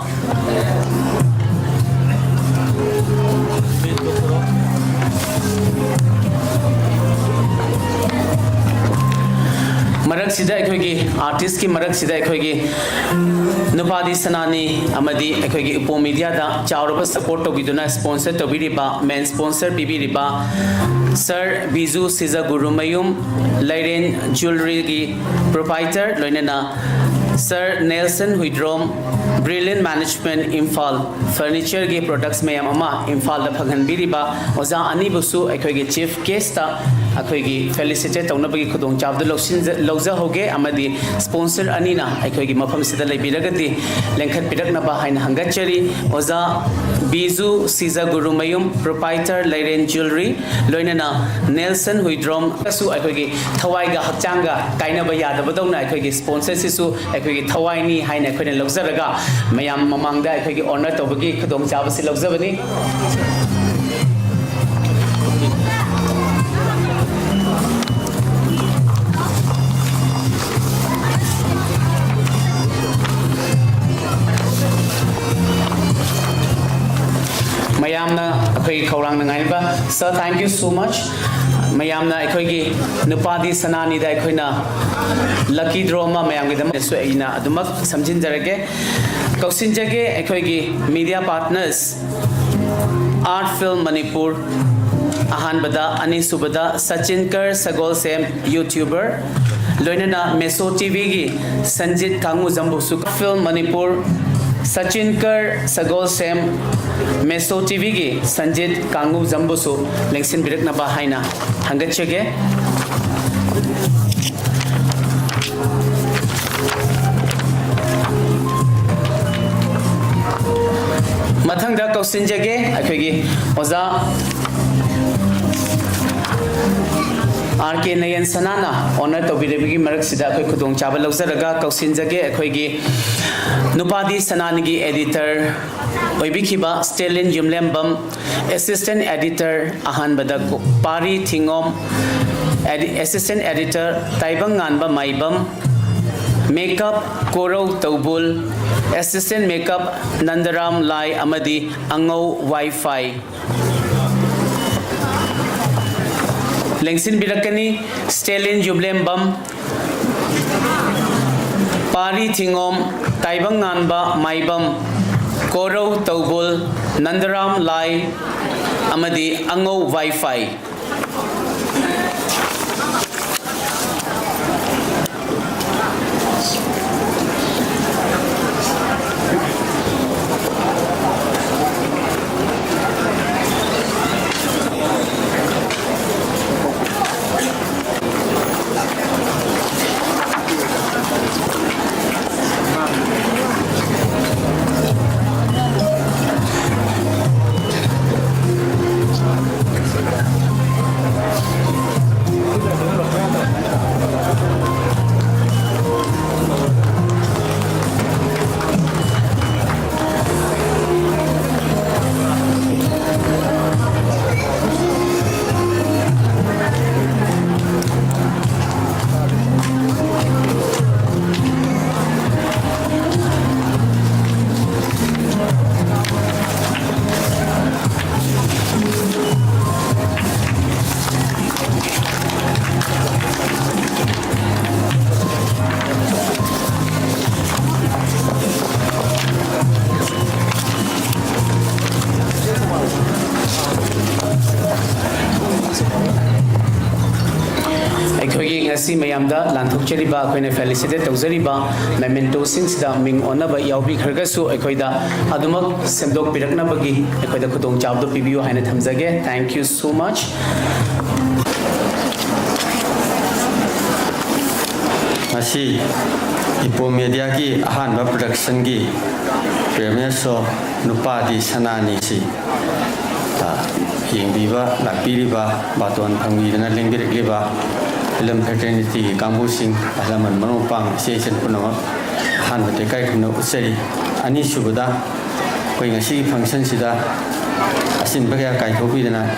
ꯃꯔꯛꯁꯤꯗ ꯑꯩꯈꯣꯏꯒꯤ ꯑꯥꯔꯇꯤꯁꯀꯤ ꯃꯔꯛꯁꯤꯗ ꯑꯩꯈꯣꯏꯒꯤ ꯅꯨꯄꯥꯗꯤ ꯁꯅꯥꯅꯤ ꯑꯃꯗꯤ ꯑꯩꯈꯣꯏꯒꯤ ꯎꯄꯣ ꯃꯤꯗꯤꯌꯥꯗ ꯆꯥꯎꯔꯕ ꯁꯄꯣꯔꯠ ꯇꯧꯕꯤꯗꯨꯅ ꯁ꯭ꯄꯣꯟꯁꯔ ꯇꯧꯕꯤꯔꯤꯕ, ꯃꯦꯟ ꯁ꯭ꯄꯣꯟꯁꯔ ꯄꯤꯕꯤꯔꯤꯕ ꯁꯔ ꯕꯤꯖꯨ ꯁꯤꯖꯒꯨꯔꯨꯃꯌꯨꯝ, ꯂꯩꯔꯦꯟ ꯖ꯭ꯋꯦꯂꯔꯤꯒꯤ ꯄ꯭ꯔꯣꯄꯥꯏꯇꯔ, ꯂꯣꯏꯅꯅ sir Nelson Huidrom, brilliant management Imphal, ꯐꯔꯅꯤꯆꯔꯒꯤ ꯄ꯭ꯔꯣꯗꯛꯁ ꯃꯌꯥꯝ ꯑꯃ ꯏꯝꯐꯥꯜꯗ ꯐꯪꯍꯟꯕꯤꯔꯤꯕ ꯑꯣꯖꯥ ꯑꯅꯤꯕꯨꯁꯨ ꯑꯩꯈꯣꯏꯒꯤ ꯆꯤꯐ ꯒꯦꯁꯇ ꯑꯩꯈꯣꯏꯒꯤ ꯐꯦꯂꯤꯁꯤꯇꯦꯠ ꯇꯧꯅꯕꯒꯤ ꯈꯨꯗꯣꯡꯆꯥꯕꯗꯨ ꯂꯧꯁꯤꯟꯖ-, ꯂꯧꯖꯍꯧꯒꯦ, ꯑꯃꯗꯤ ꯁ꯭ꯄꯣꯟꯁꯔ ꯑꯅꯤꯅ ꯑꯩꯈꯣꯏꯒꯤ ꯃꯐꯝꯁꯤꯗ ꯂꯩꯕꯤꯔꯒꯗꯤ ꯂꯦꯡꯈꯠꯄꯤꯔꯛꯅꯕ ꯍꯥꯏꯅ ꯍꯪꯒꯠꯆꯔꯤ꯫ ꯑꯣꯖꯥ ꯕꯤꯖꯨ ꯁꯤꯖꯒꯨꯔꯨꯃꯌꯨꯝ, ꯄ꯭ꯔꯣꯄꯥꯏꯇꯔ ꯂꯩꯔꯦꯟ ꯖ꯭ꯋꯦꯂꯔꯤ, ꯂꯣꯏꯅꯅ ꯅꯦꯜꯁꯟ ꯍꯨꯏꯗ꯭ꯔꯣꯝ ꯀꯁꯨ ꯑꯩꯈꯣꯏꯒꯤ ꯊꯋꯥꯏꯒ ꯍꯛꯆꯥꯡꯒ ꯀꯥꯏꯅꯕ ꯌꯥꯗꯕꯗꯧꯅ ꯑꯩꯈꯣꯏꯒꯤ ꯁ꯭ꯄꯣꯟꯁꯔꯁꯤꯁꯨ ꯑꯩꯈꯣꯏꯒꯤ ꯊꯋꯥꯏꯅꯤ ꯍꯥꯏꯅ ꯑꯩꯈꯣꯏꯅ ꯂꯧꯖꯔꯒ ꯃꯌꯥꯝ ꯃꯃꯥꯡꯗ ꯑꯩꯈꯣꯏꯒꯤ ꯑꯣꯅꯔ ꯇꯧꯕꯒꯤ ꯈꯨꯗꯣꯡꯆꯥꯕꯁꯤ ꯂꯧꯖꯕꯅꯤ꯫ ꯃꯌꯥꯝꯅ ꯑꯩꯈꯣꯏꯒꯤ ꯈꯧꯔꯥꯡꯅ ꯉꯥꯏꯕ, sir, thank you so much꯫ ꯃꯌꯥꯝꯅ ꯑꯩꯈꯣꯏꯒꯤ ꯅꯨꯄꯥꯗꯤ ꯁꯅꯥꯅꯤꯗ ꯑꯩꯈꯣꯏꯅ ꯂꯛꯀꯤ ꯗ꯭ꯔꯣ ꯑꯃ ꯃꯌꯥꯝꯒꯤꯗꯃꯛꯇꯁꯨ ꯑꯩꯅ ꯑꯗꯨꯃꯛ ꯁꯝꯖꯤꯟꯖꯔꯒꯦ, ꯀꯧꯁꯤꯟꯖꯒꯦ꯫ ꯑꯩꯈꯣꯏꯒꯤ media partners, art film Manipur, ꯑꯍꯥꯟꯕꯗ, ꯑꯅꯤꯁꯨꯕꯗ ꯁꯆꯤꯟꯀꯔ ꯁꯒꯣꯜꯁꯦꯝ, ꯌꯨꯇ꯭ꯌꯨꯕꯔ, ꯂꯣꯏꯅꯅ ꯃꯦꯁꯣ ꯇꯤꯚꯤꯒꯤ ꯁꯟꯖꯤꯠ ꯀꯥꯡꯉꯨꯖꯝꯕꯨꯁꯨ, ꯐꯤꯜꯝ ꯃꯅꯤꯄꯨꯔ, ꯁꯆꯤꯟꯀꯔ ꯁꯒꯣꯜꯁꯦꯝ, ꯃꯦꯁꯣ ꯇꯤꯚꯤꯒꯤ ꯁꯟꯖꯤꯠ ꯀꯥꯡꯉꯨꯖꯝꯕꯨꯁꯨ ꯂꯦꯡꯁꯤꯟꯕꯤꯔꯛꯅꯕ ꯍꯥꯏꯅ ꯍꯪꯒꯠꯆꯒꯦ꯫ ꯃꯊꯪꯗ ꯀꯧꯁꯤꯟꯖꯒꯦ ꯑꯩꯈꯣꯏꯒꯤ ꯑꯣꯖꯥ ꯑꯥꯔ ꯀꯦ ꯅꯌꯟ ꯁꯅꯥꯅ ꯑꯣꯅꯔ ꯇꯧꯕꯤꯔꯤꯕꯒꯤ ꯃꯔꯛꯁꯤꯗ ꯑꯩꯈꯣꯏ ꯈꯨꯗꯣꯡꯆꯥꯕ ꯂꯧꯖꯔꯒ ꯀꯧꯁꯤꯟꯖꯒꯦ ꯑꯩꯈꯣꯏꯒꯤ ꯅꯨꯄꯥꯗꯤ ꯁꯅꯥꯅꯤꯒꯤ ꯑꯦꯗꯤꯇꯔ ꯑꯣꯏꯕꯤꯈꯤꯕ ꯁ꯭ꯇꯦꯂꯤꯟ ꯌꯨꯝꯂꯦꯝꯕꯝ, ꯑꯦꯁꯤꯁꯇꯦꯟ ꯑꯦꯗꯤꯇꯔ ꯑꯍꯥꯟꯕꯗ ꯀꯣ-, ꯄꯥꯔꯤ ꯊꯤꯉꯣꯝ, ꯑꯦꯗꯤ-, assistant editor Taibangnganba Maibam, makeup Korou Toubul, assistant makeup Nandaram Lai ꯑꯃꯗꯤ ꯑꯉꯧ ꯋꯥꯏꯐꯥꯏ꯫ ꯂꯦꯡꯁꯤꯟꯕꯤꯔꯛꯀꯅꯤ ꯁ꯭ꯇꯦꯂꯤꯟ ꯌꯨꯝꯂꯦꯝꯕꯝ, ꯄꯥꯔꯤ ꯊꯤꯉꯣꯝ, ꯇꯥꯏꯕꯪꯉꯥꯟꯕ ꯃꯥꯏꯕꯝ, ꯀꯣꯔꯧ ꯇꯧꯕꯨꯜ, ꯅꯟꯗꯔꯥꯝ ꯂꯥꯏ ꯑꯃꯗꯤ ꯑꯉꯧ ꯋꯥꯏꯐꯥꯏ꯫ ꯃꯌꯥꯝꯗ ꯂꯥꯟꯊꯣꯛꯆꯔꯤꯕ, ꯑꯩꯈꯣꯏꯅ ꯐꯦꯂꯤꯁꯤꯇꯦꯠ ꯇꯧꯖꯔꯤꯕ ꯃꯦꯃꯦꯟꯇꯣꯁꯤꯡꯁꯤꯗ ꯃꯤꯡ ꯑꯣꯟꯅꯕ ꯌꯥꯎꯕꯤꯈ꯭ꯔꯒꯁꯨ, ꯑꯩꯈꯣꯏꯗ ꯑꯗꯨꯃꯛ ꯁꯦꯝꯗꯣꯛꯄꯤꯔꯛꯅꯕꯒꯤ ꯑꯩꯈꯣꯏꯗ ꯈꯨꯗꯣꯡꯆꯥꯕꯗꯨ ꯄꯤꯕꯤꯌꯨ ꯍꯥꯏꯅ ꯊꯝꯖꯒꯦ꯫ Thank you so much. ꯉꯁꯤ ꯏꯄꯣ ꯃꯦꯗꯤꯌꯥꯒꯤ ꯑꯍꯥꯟꯕ ꯄ꯭ꯔꯗꯛꯁꯟꯒꯤ ꯄ꯭ꯔꯦꯃꯤꯌꯔ ꯁꯣ ꯅꯨꯄꯥꯗꯤ ꯁꯅꯥꯅꯤꯁꯤ ꯌꯦꯡꯕꯤꯕ ꯂꯥꯛꯄꯤꯔꯤꯕ, ꯕꯥꯇꯣꯟ ꯐꯪꯕꯤꯗꯅ ꯂꯦꯡꯕꯤꯔꯛꯂꯤꯕ ꯐꯤꯂꯝ ꯐ꯭ꯔꯦꯇꯔꯅꯤꯇꯤꯒꯤ ꯀꯥꯡꯕꯨꯁꯤꯡ, ꯑꯍꯜ ꯂꯃꯟ, ꯃꯔꯨꯞ ꯃꯄꯥꯡ, ꯏꯆꯦ ꯏꯆꯟ ꯄꯨꯝꯅꯃꯛ ꯑꯍꯥꯟꯕꯗ ꯏꯀꯥꯏ ꯈꯨꯝꯅꯕ ꯎꯠꯆꯔꯤ꯫ ꯑꯅꯤꯁꯨꯕꯗ, ꯑꯩꯈꯣꯏ ꯉꯁꯤꯒꯤ ꯐꯪꯁꯟꯁꯤꯗ ꯑꯁꯤꯟꯕ ꯀꯌꯥ ꯀꯥꯏꯊꯣꯛꯄꯤꯗꯅ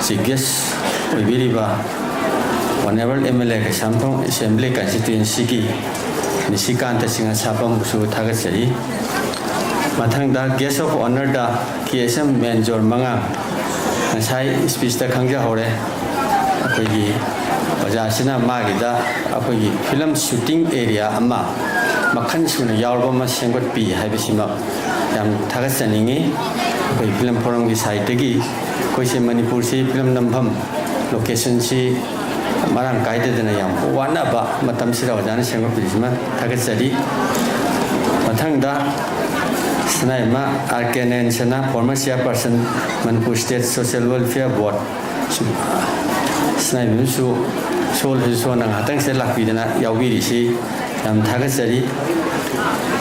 ꯆꯤꯐ ꯒꯦꯁ ꯑꯣꯏꯕꯤꯔꯤꯕ honourable M L A Keishamthong assembly ꯀꯟꯁꯇꯤꯇ꯭ꯋꯦꯟꯁꯤꯒꯤ ꯅꯤꯁꯤꯀꯥꯟꯇ ꯁꯤꯡꯍ ꯁꯥꯄꯝꯕꯨꯁꯨ ꯊꯥꯒꯠꯆꯔꯤ꯫ ꯃꯊꯪꯗ ꯒꯦꯁ ꯑꯣꯐ ꯑꯣꯅꯔꯗ ꯀꯦ ꯑꯦꯁ ꯑꯦꯝ ꯃꯦꯟꯖꯣꯔ ꯃꯉꯥꯡ, ꯉꯁꯥꯏ ꯁ꯭ꯄꯤꯆꯇ ꯈꯪꯖꯍꯧꯔꯦ꯫ ꯑꯩꯈꯣꯏꯒꯤ ꯑꯣꯖꯥꯁꯤꯅ ꯃꯥꯒꯤꯗ ꯑꯩꯈꯣꯏꯒꯤ ꯐꯤꯂꯝ ꯁꯨꯇꯤꯡ ꯑꯦꯔꯤꯌꯥ ꯑꯃ ꯃꯈꯜ ꯁꯨꯅ ꯌꯥꯎꯔꯕ ꯑꯃ ꯁꯦꯝꯒꯠꯄꯤ ꯍꯥꯏꯕꯁꯤꯃ ꯌꯥꯝ ꯊꯥꯒꯠꯆꯅꯤꯡꯉꯤ꯫ ꯑꯩꯈꯣꯏ ꯐꯤꯂꯝ ꯐꯣꯔꯝꯒꯤ ꯁꯥꯏꯠꯇꯒꯤ ꯑꯩꯈꯣꯏꯁꯦ ꯃꯅꯤꯄꯨꯔꯁꯤ ꯐꯤꯂꯝ ꯅꯝꯐꯝ ꯂꯣꯀꯦꯁꯟꯁꯤ ꯃꯔꯥꯡ ꯀꯥꯏꯗꯗꯅ ꯌꯥꯝ ꯋꯥꯅꯕ ꯃꯇꯝꯁꯤꯗ ꯑꯣꯖꯥꯅ ꯁꯦꯝꯒꯠꯄꯤꯔꯤꯁꯤꯃ ꯊꯥꯒꯠꯆꯔꯤ꯫ ꯃꯊꯪꯗ ꯁꯅꯥꯏꯃ ꯑꯥꯔ ꯀꯦ ꯅꯌꯟꯁꯅꯥ, former chairperson Manipur State Social Welfare Board, ꯁꯅꯥꯏꯃꯁꯨ ꯁꯣꯜꯁꯨ ꯁꯣꯟꯅ ꯉꯥꯏꯍꯥꯛꯇꯪ ꯁꯤꯗ ꯂꯥꯛꯄꯤꯗꯅ ꯌꯥꯎꯕꯤꯔꯤꯁꯤ ꯌꯥꯝ ꯊꯥꯒꯠꯆꯔꯤ꯫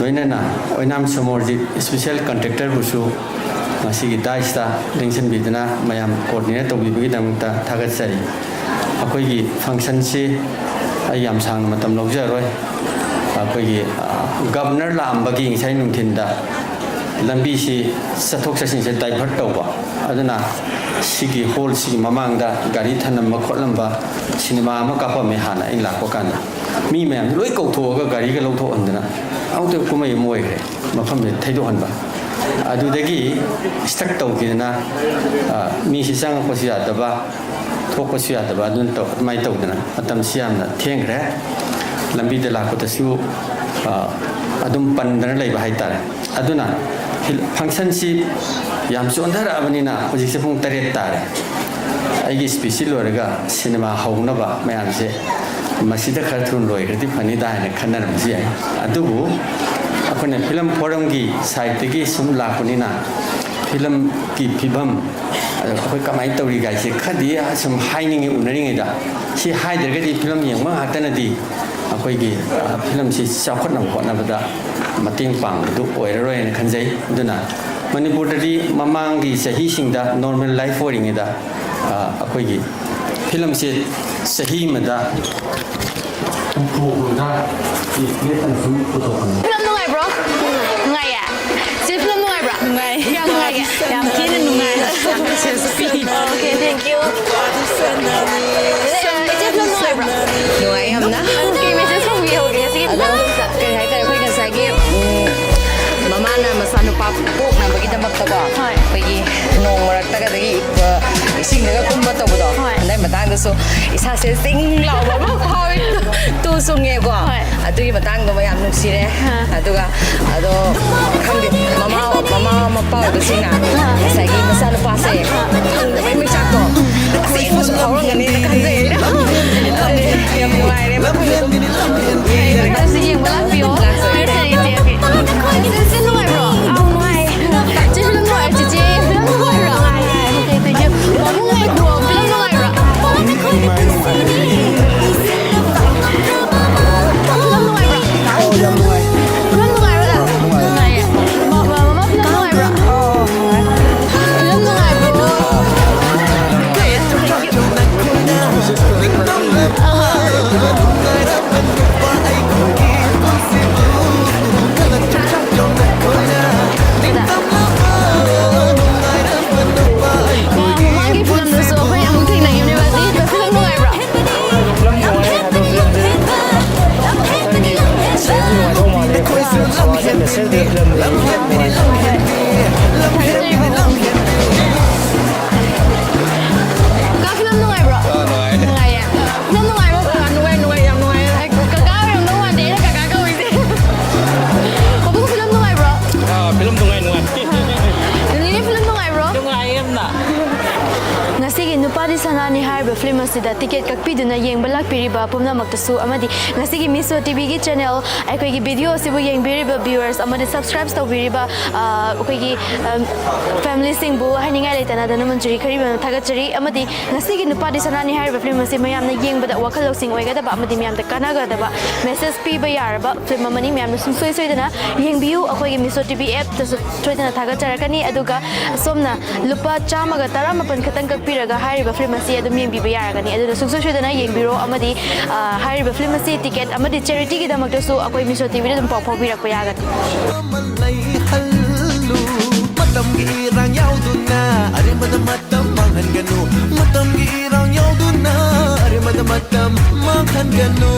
ꯂꯣꯏꯅꯅ ꯑꯣꯏꯅꯥꯝ ꯁꯣꯃꯣꯔꯖꯤꯠ special contractorꯕꯨꯁꯨ ꯉꯁꯤꯒꯤ ꯗꯥꯏꯁꯇ ꯂꯦꯡꯁꯤꯟꯕꯤꯗꯨꯅ ꯃꯌꯥꯝ ꯀꯣꯑꯣꯔꯗꯤꯅꯦꯠ ꯇꯧꯕꯤꯕꯒꯤꯗꯃꯛꯇ ꯊꯥꯒꯠꯆꯔꯤ꯫ ꯑꯩꯈꯣꯏꯒꯤ ꯐꯪꯁꯟꯁꯤ ꯑꯩ ꯌꯥꯝ ꯁꯥꯡꯅ ꯃꯇꯝ ꯂꯧꯖꯔꯣꯏ꯫ ꯑꯩꯈꯣꯏꯒꯤ ꯒꯕꯅꯔ ꯂꯥꯛꯑꯝꯕꯒꯤ ꯉꯁꯥꯏ ꯅꯨꯡꯊꯤꯟꯗ ꯂꯝꯕꯤꯁꯤ ꯆꯠꯊꯣꯛ ꯆꯠꯁꯤꯟꯁꯦ ꯗꯥꯏꯚꯔꯠ ꯇꯧꯕ, ꯑꯗꯨꯅ ꯁꯤꯒꯤ ꯍꯣꯜꯁꯤꯒꯤ ꯃꯃꯥꯡꯗ ꯒꯥꯔꯤ ꯊꯅꯝꯕ ꯈꯣꯠꯂꯝꯕ ꯁꯤꯅꯦꯃꯥ ꯑꯃ ꯀꯥꯞꯄꯝꯃꯦ ꯍꯥꯟꯅ ꯑꯩꯅ ꯂꯥꯛꯄ ꯀꯥꯟꯗ꯫ ꯃꯤ ꯃꯌꯥꯝ ꯂꯣꯏ ꯀꯧꯊꯣꯛꯑꯒ ꯒꯥꯔꯤꯒ ꯂꯧꯊꯣꯛꯍꯟꯗꯅ ꯑꯃꯨꯛꯇ ꯀꯨꯝꯍꯩ ꯑꯃ ꯑꯣꯏꯈ꯭ꯔꯦ꯫ ꯃꯐꯝꯁꯦ ꯊꯩꯗꯣꯛꯍꯟꯕ, ꯑꯗꯨꯗꯒꯤ ꯁ꯭ꯇꯛ ꯇꯧꯈꯤꯗꯅ ꯃꯤꯁꯤ ꯆꯪꯉꯛꯄꯁꯨ ꯌꯥꯗꯕ, ꯊꯣꯛꯄꯁꯨ ꯌꯥꯗꯕ, ꯑꯗꯨꯅ ꯇꯧ ꯑꯗꯨꯃꯥꯏꯅ ꯇꯧꯗꯅ ꯃꯇꯝꯁꯤ ꯌꯥꯝꯅ ꯊꯦꯡꯈ꯭ꯔꯦ꯫ ꯂꯝꯕꯤꯗ ꯂꯥꯛꯄꯗꯁꯨ ꯑꯗꯨꯝ ꯄꯟꯗꯅ ꯂꯩꯕ ꯍꯥꯏꯇꯥꯔꯦ꯫ ꯑꯗꯨꯅ ꯐꯪꯁꯟꯁꯤ ꯌꯥꯝ ꯆꯣꯟꯊꯔꯛꯑꯕꯅꯤꯅ ꯍꯧꯖꯤꯛꯁꯦ ꯄꯨꯡ ꯇꯔꯦꯠ ꯇꯥꯔꯦ꯫ ꯑꯩꯒꯤ ꯁ꯭ꯄꯤꯆꯁꯤ ꯂꯣꯏꯔꯒ ꯁꯤꯅꯦꯃꯥ ꯍꯧꯅꯕ ꯃꯌꯥꯝꯁꯦ ꯃꯁꯤꯗ ꯈꯔ ꯊꯨꯅ ꯂꯣꯏꯈ꯭ꯔꯗꯤ ꯐꯅꯤꯗ ꯍꯥꯏꯅ ꯈꯟꯅꯔꯝꯕꯁꯨ ꯌꯥꯏ꯫ ꯑꯗꯨꯕꯨ ꯑꯩꯈꯣꯏꯅ ꯐꯤꯂꯝ ꯐꯣꯔꯝꯒꯤ ꯁꯥꯏꯠꯇꯒꯤ ꯁꯨꯝ ꯂꯥꯛꯄꯅꯤꯅ, ꯐꯤꯂꯝꯒꯤ ꯐꯤꯕꯝ ꯑꯩꯈꯣꯏ ꯀꯃꯥꯏꯅ ꯇꯧꯔꯤꯒꯥꯏꯁꯦ ꯈꯔꯗꯤ ꯁꯨꯝ ꯍꯥꯏꯅꯤꯡꯉꯤ꯫ ꯎꯅꯔꯤꯉꯩꯗ ꯁꯤ ꯍꯥꯏꯗ꯭ꯔꯒꯗꯤ ꯐꯤꯂꯝ ꯌꯦꯡꯕ ꯉꯥꯛꯇꯅꯗꯤ ꯑꯩꯈꯣꯏꯒꯤ, ꯑ, ꯐꯤꯂꯝꯁꯤ ꯆꯥꯎꯈꯠꯅꯕ ꯍꯣꯠꯅꯕꯗ ꯃꯇꯦꯡ ꯄꯥꯡꯕꯗꯨ ꯑꯣꯏꯔꯔꯣꯏ ꯍꯥꯏꯅ ꯈꯟꯖꯩ꯫ ꯑꯗꯨꯅ ꯃꯅꯤꯄꯨꯔꯗꯗꯤ ꯃꯃꯥꯡꯒꯤ ꯆꯍꯤꯁꯤꯡꯗ ꯅꯣꯔꯃꯦꯜ ꯂꯥꯏꯐ ꯑꯣꯏꯔꯤꯉꯩꯗ, ꯑ, ꯑꯩꯈꯣꯏꯒꯤ ꯐꯤꯂꯝꯁꯦ ꯆꯍꯤ ꯑꯃꯗ ꯍꯨꯝꯐꯨ ꯍꯨꯝꯗ꯭ꯔꯥ ꯁꯤ ꯂꯦꯞꯇꯅ ꯁꯨꯝ ꯄꯨꯊꯣꯛꯄꯅꯤ꯫ ꯐꯤꯂꯝ ꯅꯨꯡꯉꯥꯏꯕ꯭ꯔꯣ? ꯅꯨꯡꯉꯥꯏꯌꯦ꯫ ꯁꯤ ꯐꯤꯂꯝ ꯅꯨꯡꯉꯥꯏꯕ꯭ꯔꯥ? ꯅꯨꯡꯉꯥꯏ꯫ ꯀꯌꯥꯝ ꯅꯨꯡꯉꯥꯏꯒꯦ? ꯌꯥꯝ ꯊꯤꯅ ꯅꯨꯡꯉꯥꯏ꯫ ꯌꯥꯝ message P. Okay, thank you. ꯏꯆꯦ, ꯐꯤꯂꯝ ꯅꯨꯡꯉꯥꯏꯕ꯭ꯔꯣ? ꯅꯨꯡꯉꯥꯏ ꯌꯥꯝꯅ꯫ ꯀꯩ ꯃꯦꯁꯦꯖ ꯐꯪꯕꯤꯍꯧꯒꯦ ꯉꯁꯤꯒꯤ ꯑꯗꯣ ꯐꯤꯂꯝꯗ? ꯀꯩ ꯍꯥꯏꯇꯥꯔꯦ, ꯑꯩꯈꯣꯏ ꯉꯁꯥꯏꯒꯤ, ꯎꯝ, ꯃꯃꯥꯅ ꯃꯆꯥꯅꯨꯄꯥ ꯄꯣꯛꯅꯕꯒꯤꯗꯃꯛꯇꯀꯣ, ꯍꯣꯏ꯫ ꯑꯩꯈꯣꯏꯒꯤ ꯅꯣꯡ ꯃꯔꯛꯇꯒꯗꯒꯤ, ꯑ, ꯏꯁꯤꯡꯗꯒ ꯀꯨꯝꯕ ꯇꯧꯕꯗꯣ, ꯍꯣꯏ꯫ ꯑꯗꯨꯏ ꯃꯇꯥꯡꯗꯁꯨ ꯏꯁꯥꯁꯦ ꯆꯤꯡ ꯂꯥꯎꯕ ꯑꯃ ꯐꯥꯎꯋꯦ꯫ ꯇꯨ ꯆꯨꯡꯉꯦꯀꯣ꯫ ꯍꯣꯏ꯫ ꯑꯗꯨꯒꯤ ꯃꯇꯥꯡꯗꯣ ꯌꯥꯝ ꯅꯨꯡꯁꯤꯔꯦ꯫ ꯑꯥ꯫ ꯑꯗꯨꯒ ꯑꯗꯣ ꯈꯪꯗꯦ, ꯃꯃꯥ, ꯃꯃꯥ ꯃꯄꯥ ꯑꯣꯏꯕꯁꯤꯡꯅ ꯑꯥ꯫ ꯉꯁꯥꯏꯒꯤ ꯃꯆꯥꯅꯨꯄꯥꯁꯦ ꯑꯥ꯫ ꯐꯪꯗꯕꯩ ꯃꯩꯆꯥꯛꯇꯣ ꯑꯁꯦꯡꯕꯁꯨ ꯐꯥꯎꯔꯝꯒꯅꯤꯅ ꯈꯟꯖꯩ꯫ ꯈꯪꯗꯦ, ꯌꯥꯝ ꯅꯨꯡꯉꯥꯏꯔꯦ ꯃꯈꯣꯏ ꯑꯗꯨꯝ ꯌꯦꯡꯕ ꯂꯥꯛꯄꯤꯌꯣ꯫ ꯂꯥꯛꯆꯒꯦ꯫ ꯂꯥꯛꯆꯒꯦ, ꯏꯆꯦ꯫ ꯆꯦ, ꯅꯨꯡꯉꯥꯏꯕ꯭ꯔꯣ? ꯑꯥꯎ, ꯅꯨꯡꯉꯥꯏ꯫ ꯆꯦ, ꯐꯤꯂꯝ ꯅꯨꯡꯉꯥꯏ꯫ ꯆꯦꯆꯦ, ꯐꯤꯂꯝ ꯅꯨꯡꯉꯥꯏꯕ꯭ꯔꯣ? ꯅꯨꯡꯉꯥꯏ꯫ ꯄꯥꯕꯨꯡ ꯉꯥꯏꯈꯣ, ꯐꯤꯂꯝ ꯅꯨꯡꯉꯥꯏꯕ꯭ꯔꯣ? ꯅꯨꯡꯉꯥꯏ, ꯅꯨꯡꯉꯥꯏ꯫ ꯐꯤꯂꯝ ꯅꯨꯡꯉꯥꯏꯕ꯭ꯔꯣ? ꯑꯣ, ꯌꯥꯝ ꯅꯨꯡꯉꯥꯏ꯫ ꯐꯤꯂꯝ ꯅꯨꯡꯉꯥꯏꯕ꯭ꯔꯣ? ꯅꯨꯡꯉꯥꯏ꯫ ꯅꯨꯡꯉꯥꯏꯌꯦ꯫ ꯃ-, ꯃ-, ꯃꯃꯥ, ꯐꯤꯂꯝ ꯅꯨꯡꯉꯥꯏꯕ꯭ꯔꯣ? ꯑꯣ, ꯅꯨꯡꯉꯥꯏ꯫ ꯐꯤꯂꯝ ꯅꯨꯡꯉꯥꯏꯕ꯭ꯔꯣ? ꯑꯍꯥ꯫ ꯐꯤꯂꯝ ꯑꯁꯤꯗ ꯇꯤꯀꯦꯠ ꯀꯛꯄꯤꯗꯨꯅ ꯌꯦꯡꯕ ꯂꯥꯛꯄꯤꯔꯤꯕ ꯄꯨꯝꯅꯃꯛꯇꯁꯨ ꯑꯃꯗꯤ ꯉꯁꯤꯒꯤ ꯃꯤꯁꯣ ꯇꯤꯚꯤꯒꯤ ꯆꯦꯅꯦꯜ ꯑꯩꯈꯣꯏꯒꯤ ꯚꯤꯗꯤꯑꯣ ꯑꯁꯤꯕꯨ ꯌꯦꯡꯕꯤꯔꯤꯕ ꯚ꯭ꯌꯨꯋꯔꯁ ꯑꯃꯗꯤ ꯁꯕꯁꯀ꯭ꯔꯥꯏꯕ ꯇꯧꯕꯤꯔꯤꯕ ꯑ, ꯑꯩꯈꯣꯏꯒꯤ ꯐꯦꯃꯤꯂꯤꯁꯤꯡꯕꯨ ꯍꯥꯏꯅꯤꯡꯉꯥꯏ ꯂꯩꯇꯅ ꯙꯅꯃꯟꯖꯨꯔꯤ ꯈꯔꯤꯕꯅ ꯊꯥꯒꯠꯆꯔꯤ꯫ ꯑꯃꯗꯤ ꯉꯁꯤꯒꯤ ꯅꯨꯄꯥꯗꯤ ꯁꯅꯥꯅꯤ ꯍꯥꯏꯔꯤꯕ ꯐꯤꯂꯝ ꯑꯁꯤ ꯃꯌꯥꯝꯅ ꯌꯦꯡꯕꯗ ꯋꯥꯈꯜ ꯂꯧꯁꯤꯡ ꯑꯣꯏꯒꯗꯕ ꯑꯃꯗꯤ ꯃꯌꯥꯝꯗ ꯀꯥꯟꯅꯒꯗꯕ ꯃꯦꯁꯦꯖ ꯄꯤꯕ ꯌꯥꯔꯕ ꯐꯤꯂꯝ ꯑꯃꯅꯤ꯫ ꯃꯌꯥꯝꯅ ꯁꯨꯡꯁꯣꯏ ꯁꯣꯏꯗꯅ ꯌꯦꯡꯕꯤꯌꯨ꯫ ꯑꯩꯈꯣꯏꯒꯤ ꯃꯤꯁꯣ ꯇꯤꯚꯤ ꯑꯦꯞꯇꯁꯨ ꯁꯣꯏꯗꯅ ꯊꯥꯒꯠꯆꯔꯛꯀꯅꯤ꯫ ꯑꯗꯨꯒ ꯁꯣꯝꯅ ꯂꯨꯄꯥ ꯆꯥꯝꯃꯒ ꯇꯔꯥꯃꯥꯄꯟ ꯈꯛꯇꯪ ꯀꯛꯄꯤꯔꯒ ꯍꯥꯏꯔꯤꯕ ꯐꯤꯂꯝ ꯑꯁꯤ ꯑꯗꯨꯝ ꯌꯦꯡꯕꯤꯕ ꯌꯥꯔꯒꯅꯤ꯫ ꯑꯗꯨꯅ ꯁꯨꯡꯁꯣꯏ ꯁꯣꯏꯗꯅ ꯌꯦꯡꯕꯤꯔꯣ꯫ ꯑꯃꯗꯤ ꯑ, ꯍꯥꯏꯔꯤꯕ ꯐꯤꯂꯝ ꯑꯁꯤ ꯇꯤꯀꯦꯠ ꯑꯃꯗꯤ ꯆꯦꯔꯤꯇꯤꯒꯤꯗꯃꯛꯇꯁꯨ ꯑꯩꯈꯣꯏ ꯃꯤꯁꯣ ꯇꯤꯚꯤꯗ ꯑꯗꯨꯝ ꯄꯥꯎ ꯐꯥꯎꯕꯤꯔꯛꯄ ꯌꯥꯒꯅꯤ꯫ ꯑꯃ ꯂꯩꯍꯜꯂꯨ꯫ ꯃꯇꯝꯒꯤ ꯏꯔꯥꯡ ꯌꯥꯎꯗꯨꯅ ꯑꯔꯦꯝꯕꯗ ꯃꯇꯝ ꯃꯥꯡꯍꯟꯒꯅꯨ꯫ ꯃꯇꯝꯒꯤ ꯏꯔꯥꯡ ꯌꯥꯎꯗꯨꯅ ꯑꯔꯦꯝꯕꯗ ꯃꯇꯝ ꯃꯥꯡꯍꯟꯒꯅꯨ꯫